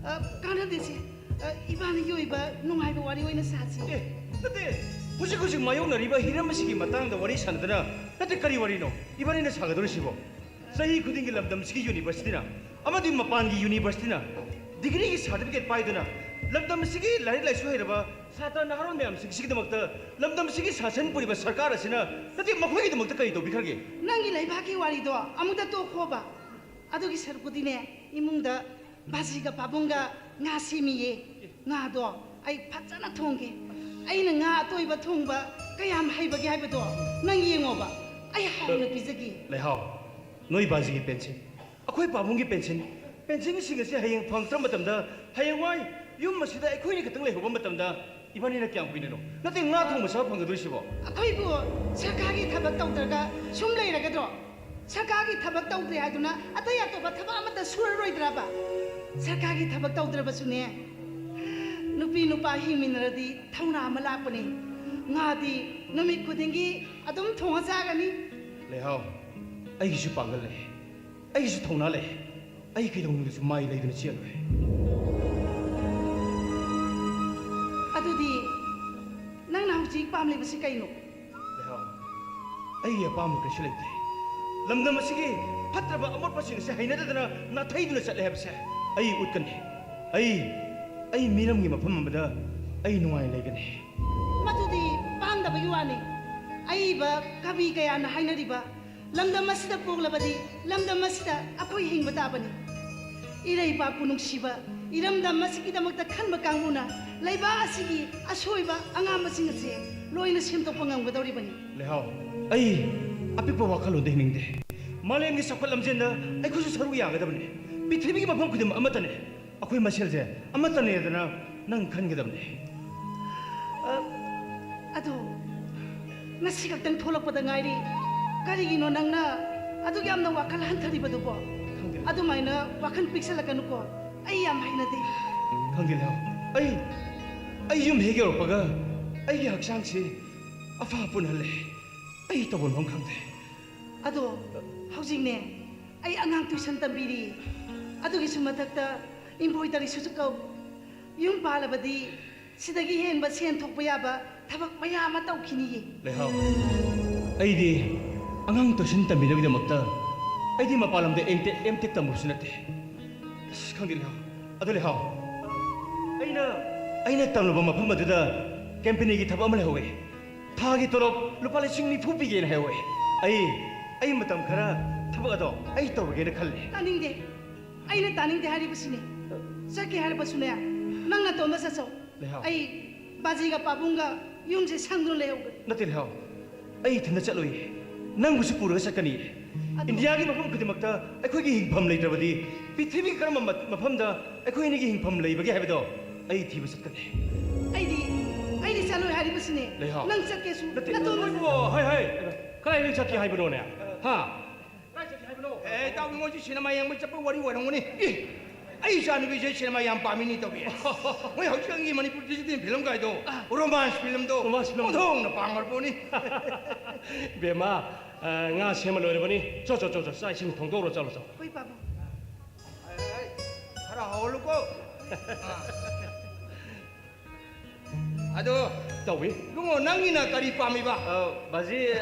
ꯑ, ꯀꯥꯟꯅꯗꯦꯁꯦ꯫ ꯑ, ꯏꯕꯥꯅꯤꯒꯤ ꯑꯣꯏꯕ ꯅꯨꯡꯉꯥꯏꯕ ꯋꯥꯔꯤ ꯑꯣꯏꯅ ꯁꯥꯁꯤ꯫ ꯑꯦ, ꯅꯠꯇꯦ, ꯍꯧꯖꯤꯛ ꯍꯧꯖꯤꯛ ꯃꯥꯌꯣꯛꯅꯔꯤꯕ ꯍꯤꯔꯝ ꯑꯁꯤꯒꯤ ꯃꯇꯥꯡꯗ ꯋꯥꯔꯤ ꯁꯥꯟꯅꯗꯅ ꯅꯠꯇꯦ, ꯀꯔꯤ ꯋꯥꯔꯤꯅꯣ ꯏꯕꯥꯅꯤꯅ ꯁꯥꯒꯗꯧꯔꯤꯁꯤꯕꯣ? ꯆꯍꯤ ꯈꯨꯗꯤꯡꯒꯤ ꯂꯝꯗꯝꯁꯤꯒꯤ ꯌꯨꯅꯤꯚꯔꯁꯤꯇꯤꯅ ꯑꯃꯗꯤ ꯃꯄꯥꯟꯒꯤ ꯌꯨꯅꯤꯚꯔꯁꯤꯇꯤꯅ ꯗꯤꯒ꯭ꯔꯤꯒꯤ ꯁꯥꯔꯇꯤꯐꯤꯀꯦꯠ ꯄꯥꯏꯗꯨꯅ ꯂꯝꯗꯝꯁꯤꯒꯤ ꯂꯥꯏꯔꯤꯛ ꯂꯥꯏꯁꯨ ꯍꯩꯔꯕ ꯁꯥꯇ꯭ꯔ ꯅꯍꯥꯔꯣꯜ ꯃꯌꯥꯝꯁꯤꯡꯁꯤꯒꯤꯗꯃꯛꯇ ꯂꯝꯗꯝꯁꯤꯒꯤ ꯁꯥꯁꯟ ꯄꯨꯔꯤꯕ ꯁꯔꯀꯥꯔ ꯑꯁꯤꯅ ꯅꯠꯇꯦ, ꯃꯈꯣꯏꯒꯤꯗꯃꯛꯇ ꯀꯔꯤ ꯇꯧꯕꯤꯈ꯭ꯔꯒꯦ? ꯅꯪꯒꯤ ꯂꯩꯕꯥꯛꯀꯤ ꯋꯥꯔꯤꯗꯣ ꯑꯃꯨꯛꯇ ꯇꯣꯛꯈꯣꯕ꯫ ꯑꯗꯨꯒꯤ ꯁꯔꯨꯛꯄꯨꯗꯤꯅꯦ, ꯏꯃꯨꯡꯗ ꯕꯥꯖꯤꯒ ꯄꯥꯕꯨꯡꯒ ꯉꯥ ꯁꯦꯝꯃꯤꯌꯦ꯫ ꯉꯥꯗꯣ ꯑꯩ ꯐꯖꯅ ꯊꯣꯡꯒꯦ꯫ ꯑꯩꯅ ꯉꯥ ꯑꯇꯣꯏꯕ ꯊꯣꯡꯕ ꯀꯌꯥꯝ ꯍꯩꯕꯒꯦ ꯍꯥꯏꯕꯗꯣ ꯅꯪ ꯌꯦꯡꯉꯣꯕ꯫ ꯑꯩ ꯍꯥꯎꯅ ꯄꯤꯖꯒꯦ꯫ ꯂꯩꯍꯥꯎ, ꯅꯣꯏ ꯕꯥꯖꯤꯒꯤ ꯄꯦꯟꯁꯤꯟ, ꯑꯩꯈꯣꯏ ꯄꯥꯕꯨꯡꯒꯤ ꯄꯦꯟꯁꯤꯟ, ꯄꯦꯟꯁꯤꯟꯁꯤꯡ ꯑꯁꯤ ꯍꯌꯦꯡ ꯐꯪꯉꯛꯇ꯭ꯔ ꯃꯇꯝꯗ, ꯍꯌꯦꯡꯋꯥꯏ ꯌꯨꯝ ꯑꯁꯤꯗ ꯑꯩꯈꯣꯏꯅꯤ ꯈꯛꯇꯪ ꯂꯩꯍꯧꯕ ꯃꯇꯝꯗ ꯏꯕꯥꯅꯤꯅ ꯀꯌꯥꯝ ꯀꯨꯏꯅꯅꯣ ꯅꯠꯇꯦ ꯉꯥ ꯊꯣꯡꯕ ꯆꯥꯕ ꯐꯪꯒꯗꯣꯔꯤꯁꯤꯕꯣ? ꯑꯩꯈꯣꯏꯕꯨ ꯁꯔꯀꯥꯔꯒꯤ ꯊꯕꯛ ꯇꯧꯗ꯭ꯔꯒ ꯁꯨꯝ ꯂꯩꯔꯒꯗ꯭ꯔꯣ? ꯁꯔꯀꯥꯔꯒꯤ ꯊꯕꯛ ꯇꯧꯗ꯭ꯔꯦ ꯍꯥꯏꯗꯨꯅ ꯑꯇꯩ ꯑꯇꯣꯞꯄ ꯊꯕꯛ ꯑꯃꯠꯇ ꯁꯨꯔꯔꯣꯏꯗ꯭ꯔꯕ? ꯁꯔꯀꯥꯔꯒꯤ ꯊꯕꯛ ꯇꯧꯗ꯭ꯔꯕꯁꯨꯅꯦ, ꯅꯨꯄꯤ ꯅꯨꯄꯥ ꯍꯤꯡꯃꯤꯟꯅꯔꯗꯤ ꯊꯧꯅꯥ ꯑꯃ ꯂꯥꯛꯄꯅꯤ꯫ ꯉꯥꯗꯤ ꯅꯨꯃꯤꯠ ꯈꯨꯗꯤꯡꯒꯤ ꯑꯗꯨꯝ ꯊꯣꯡꯉ ꯆꯥꯒꯅꯤ꯫ ꯂꯩꯍꯥꯎ, ꯑꯩꯒꯤꯁꯨ ꯄꯥꯡꯒꯜ ꯂꯩ, ꯑꯩꯒꯤꯁꯨ ꯊꯧꯅꯥ ꯂꯩ꯫ ꯑꯩ ꯀꯩꯗꯧꯅꯨꯡꯗꯁꯨ ꯃꯥꯏ ꯂꯩꯗꯨꯅ ꯆꯦꯜꯂꯣꯏ꯫ ꯑꯗꯨꯗꯤ ꯅꯪꯅ ꯍꯧꯖꯤꯛ ꯄꯥꯝꯂꯤꯕꯁꯤ ꯀꯩꯅꯣ? ꯂꯩꯍꯥꯎ, ꯑꯩꯒꯤ ꯑꯄꯥꯝꯕ ꯀꯔꯤꯁꯨ ꯂꯩꯇꯦ꯫ ꯂꯝꯗꯝ ꯑꯁꯤꯒꯤ ꯐꯠꯇ꯭ꯔꯕ ꯑꯃꯣꯠꯄꯁꯤꯡ ꯑꯁꯤ ꯍꯩꯅꯗꯗꯅ ꯅꯥꯊꯩꯗꯨꯅ ꯆꯠꯂꯦ ꯍꯥꯏꯕꯁꯦ ꯑꯩ ꯎꯠꯀꯅꯤ꯫ ꯑꯩ, ꯑꯩ ꯃꯤꯔꯝꯒꯤ ꯃꯐꯝ ꯑꯃꯗ ꯑꯩ ꯅꯨꯡꯉꯥꯏꯅ ꯂꯩꯒꯅꯤ꯫ ꯃꯗꯨꯗꯤ ꯄꯥꯡꯗꯕꯒꯤ ꯋꯥꯅꯤ꯫ ꯑꯏꯕ ꯀꯕꯤ ꯀꯌꯥꯅ ꯍꯥꯏꯅꯔꯤꯕ, ꯂꯝꯗꯝ ꯑꯁꯤꯗ ꯄꯣꯛꯂꯕꯗꯤ ꯂꯝꯗꯝ ꯑꯁꯤꯗ ꯑꯩꯈꯣꯏ ꯍꯤꯡꯕ ꯇꯥꯕꯅꯤ꯫ ꯏꯔꯩꯕꯥꯛꯄꯨ ꯅꯨꯡꯁꯤꯕ, ꯏꯔꯝꯗꯝ ꯑꯁꯤꯒꯤꯗꯃꯛꯇ ꯈꯟꯕ ꯀꯥꯡꯕꯨꯅ ꯂꯩꯕꯥꯛ ꯑꯁꯤꯒꯤ ꯑꯁꯣꯏꯕ ꯑꯉꯥꯝꯕꯁꯤꯡ ꯑꯁꯦ ꯂꯣꯏꯅ ꯁꯦꯝꯗꯣꯛꯄ ꯉꯝꯒꯗꯧꯔꯤꯕꯅꯤ꯫ ꯂꯩꯍꯥꯎ, ꯑꯩ ꯑꯄꯤꯛꯄ ꯋꯥꯈꯜꯂꯣꯟꯗ ꯍꯤꯡꯅꯤꯡꯗꯦ꯫ ꯃꯥꯂꯦꯝꯒꯤ ꯆꯥꯎꯈꯠ ꯂꯝꯖꯦꯟꯗ ꯑꯩꯈꯣꯏꯁꯨ ꯁꯔꯨꯛ ꯌꯥꯒꯗꯕꯅꯤ꯫ ꯄ꯭ꯔꯤꯊꯤꯕꯤꯒꯤ ꯃꯐꯝ ꯈꯨꯗꯤꯡꯃꯛ ꯑꯃꯠꯇꯅꯦ꯫ ꯑꯩꯈꯣꯏ ꯃꯁꯦꯜꯁꯦ ꯑꯃꯠꯇꯅꯦꯗꯅ ꯅꯪ ꯈꯟꯒꯗꯕꯅꯦ꯫ ꯑ, ꯑꯗꯣ, ꯉꯁꯤ ꯈꯛꯇꯪ ꯊꯣꯛꯂꯛꯄꯗ ꯉꯥꯏꯔꯤ꯫ ꯀꯔꯤꯒꯤꯅꯣ ꯅꯪꯅ ꯑꯗꯨꯛ ꯌꯥꯝꯅ ꯋꯥꯈꯜ ꯍꯟꯊꯔꯤꯕꯗꯨꯕꯣ? ꯈꯪꯗꯦ꯫ ꯑꯗꯨꯃꯥꯏꯅ ꯋꯥꯈꯜ ꯄꯤꯛꯁꯜꯂꯛꯀꯅꯨꯀꯣ꯫ ꯑꯩ ꯌꯥꯝ ꯍꯩꯅꯗꯦ꯫ ꯈꯪꯗꯦ, ꯂꯩꯍꯥꯎ꯫ ꯑꯩ, ꯑꯩ ꯌꯨꯝ ꯍꯦꯛ ꯌꯧꯔꯛꯄꯒ ꯑꯩꯒꯤ ꯍꯛꯆꯥꯡꯁꯤ ꯑꯐ ꯄꯨꯟꯍꯜꯂꯦ꯫ ꯑꯩ ꯇꯧꯐꯝ ꯈꯪꯗꯦ꯫ ꯑꯗꯣ, ꯍꯧꯖꯤꯛꯅꯦ, ꯑꯩ ꯑꯉꯥꯡ ꯇꯨꯏꯁꯟ ꯇꯝꯕꯤꯔꯤ꯫ ꯑꯗꯨꯒꯤꯁꯨ ꯃꯊꯛꯇ ꯏꯝꯕ꯭ꯔꯣꯏꯗꯔꯤꯁꯨ ꯀꯧ꯫ ꯌꯨꯝ ꯄꯥꯜꯂꯕꯗꯤ ꯁꯤꯗꯒꯤ ꯍꯦꯟꯕ ꯁꯦꯟ ꯊꯣꯛꯄ ꯌꯥꯕ ꯊꯕꯛ ꯃꯌꯥꯝ ꯑꯃ ꯇꯧꯈꯤꯅꯤꯌꯦ꯫ ꯂꯩꯍꯥꯎ, ꯑꯩꯗꯤ ꯑꯉꯥꯡ ꯇꯨꯏꯁꯟ ꯇꯝꯕꯤꯅꯕꯒꯤꯗꯃꯛꯇ ꯑꯩꯗꯤ ꯃꯄꯥꯟ ꯂꯝꯗ ꯑꯦꯝ ꯇꯦꯛ, ꯑꯦꯝ ꯇꯦꯛ ꯇꯝꯕꯁꯨ ꯅꯠꯇꯦ꯫ ꯑꯁ, ꯈꯪꯗꯦ, ꯂꯩꯍꯥꯎ꯫ ꯑꯗꯨ, ꯂꯩꯍꯥꯎ, ꯑꯩꯅ, ꯑꯩꯅ ꯇꯝꯂꯨꯕ ꯃꯐꯝ ꯑꯗꯨꯗ ꯀꯝꯄꯦꯅꯤꯒꯤ ꯊꯕꯛ ꯑꯃ ꯂꯩꯍꯧꯋꯦ꯫ ꯊꯥꯒꯤ ꯇꯣꯂꯣꯞ ꯂꯨꯄꯥ ꯂꯤꯁꯤꯡ ꯅꯤꯐꯨ ꯄꯤꯒꯦꯅ ꯍꯥꯏꯍꯧꯋꯦ꯫ ꯑꯩ, ꯑꯩ ꯃꯇꯝ ꯈꯔ ꯊꯕꯛ ꯑꯗꯣ ꯑꯩ ꯇꯧꯔꯒꯦꯅ ꯈꯜꯂꯦ꯫ ꯇꯥꯅꯤꯡꯗꯦ꯫ ꯑꯩꯅ ꯇꯥꯅꯤꯡꯗꯦ ꯍꯥꯏꯔꯤꯕꯁꯤꯅꯦ꯫ ꯆꯠꯀꯦ ꯍꯥꯏꯔꯕꯁꯨꯅꯦ, ꯅꯪ ꯅꯇꯣꯝꯗ ꯆꯠꯆꯧ꯫ ꯂꯩꯍꯥꯎ꯫ ꯑꯩ ꯕꯥꯖꯤꯒ ꯄꯥꯕꯨꯡꯒ ꯌꯨꯝꯁꯦ ꯁꯪꯗꯨꯅ ꯂꯩꯍꯧꯒꯦ꯫ ꯅꯠꯇꯦ, ꯂꯩꯍꯥꯎ꯫ ꯑꯩ ꯏꯊꯟꯗ ꯆꯠꯂꯣꯏꯌꯦ꯫ ꯅꯪꯕꯨꯁꯨ ꯄꯨꯔꯒ ꯆꯠꯀꯅꯤ꯫ ꯑꯗꯨ ꯏꯟꯗꯤꯌꯥꯒꯤ ꯃꯐꯝ ꯈꯨꯗꯤꯡꯃꯛꯇ ꯑꯩꯈꯣꯏꯒꯤ ꯍꯤꯡꯐꯝ ꯂꯩꯇ꯭ꯔꯕꯗꯤ ꯄ꯭ꯔꯤꯊꯤꯕꯤꯒꯤ ꯀꯔꯝꯕ ꯃ-, ꯃꯐꯝꯗ ꯑꯩꯈꯣꯏ ꯑꯅꯤꯒꯤ ꯍꯤꯡꯐꯝ ꯂꯩꯕꯒꯦ ꯍꯥꯏꯕꯗꯣ ꯑꯩ ꯊꯤꯕ ꯆꯠꯀꯅꯤ꯫ ꯑꯩꯗꯤ, ꯑꯩꯗꯤ ꯆꯠꯂꯣꯏ ꯍꯥꯏꯔꯤꯕꯁꯤꯅꯦ꯫ ꯂꯩꯍꯥꯎ꯫ ꯅꯪ ꯆꯠꯀꯦꯁꯨ ꯅꯠꯇꯦ, ꯅꯇꯣꯝꯗ ꯅꯣꯏꯕꯨ, ꯍꯩ, ꯍꯩ, ꯀꯗꯥꯏꯗ ꯆꯠꯀꯦ ꯍꯥꯏꯕꯅꯣꯅꯦ? ꯍꯥ? ꯑꯦ, ꯏꯇꯥꯎꯕꯤ, ꯃꯣꯏꯁꯤ ꯁꯤꯅꯦꯃꯥ ꯌꯦꯡꯕ ꯆꯠꯄ ꯋꯥꯔꯤ ꯑꯣꯏꯔꯝꯒꯅꯤ꯫ ꯑꯦ, ꯑꯩ ꯏꯆꯥꯅꯨꯄꯤꯁꯦ ꯁꯤꯅꯦꯃꯥ ꯌꯥꯝ ꯄꯥꯝꯃꯤꯅꯤ, ꯏꯇꯥꯎꯕꯤ꯫ ꯃꯣꯏ ꯍꯧꯖꯤꯛꯀꯥꯟꯒꯤ ꯃꯅꯤꯄꯨꯔ ꯗꯤꯖꯤꯇꯦꯜ ꯐꯤꯂꯝ ꯀꯥꯏꯗꯣ, ꯔꯣꯃꯥꯟꯁ ꯐꯤꯂꯝꯗꯣ, ꯔꯣꯃꯥꯟꯁ ꯐꯤꯂꯝ꯫ ꯑꯣꯟꯊꯣꯛꯅ ꯄꯥꯝꯈ꯭ꯔꯕ ꯄꯣꯠꯅꯤ꯫ ꯕꯦꯝꯃ, ꯑ, ꯉꯥ ꯁꯦꯝꯃ ꯂꯣꯏꯔꯕꯅꯤ꯫ ꯆꯣ, ꯆꯣ, ꯆꯣ, ꯆꯣ, ꯆꯥꯛ ꯏꯁꯤꯡ ꯊꯣꯡꯗꯣꯛꯎꯔꯣ, ꯆꯠꯂꯣ, ꯆꯠꯂꯣ꯫ ꯍꯣꯏ, ꯄꯥꯕꯨꯡ꯫ ꯑꯦ, ꯑꯦ, ꯈꯔ ꯍꯧꯍꯜꯂꯨꯀꯣ꯫ ꯑꯥ꯫ ꯑꯗꯣ, ꯇꯧꯏ꯫ ꯏꯕꯨꯡꯉꯣ, ꯅꯪꯒꯤꯅ ꯀꯔꯤ ꯄꯥꯝꯃꯤꯕ? ꯑ, ꯕꯥꯖꯤ, ꯑ,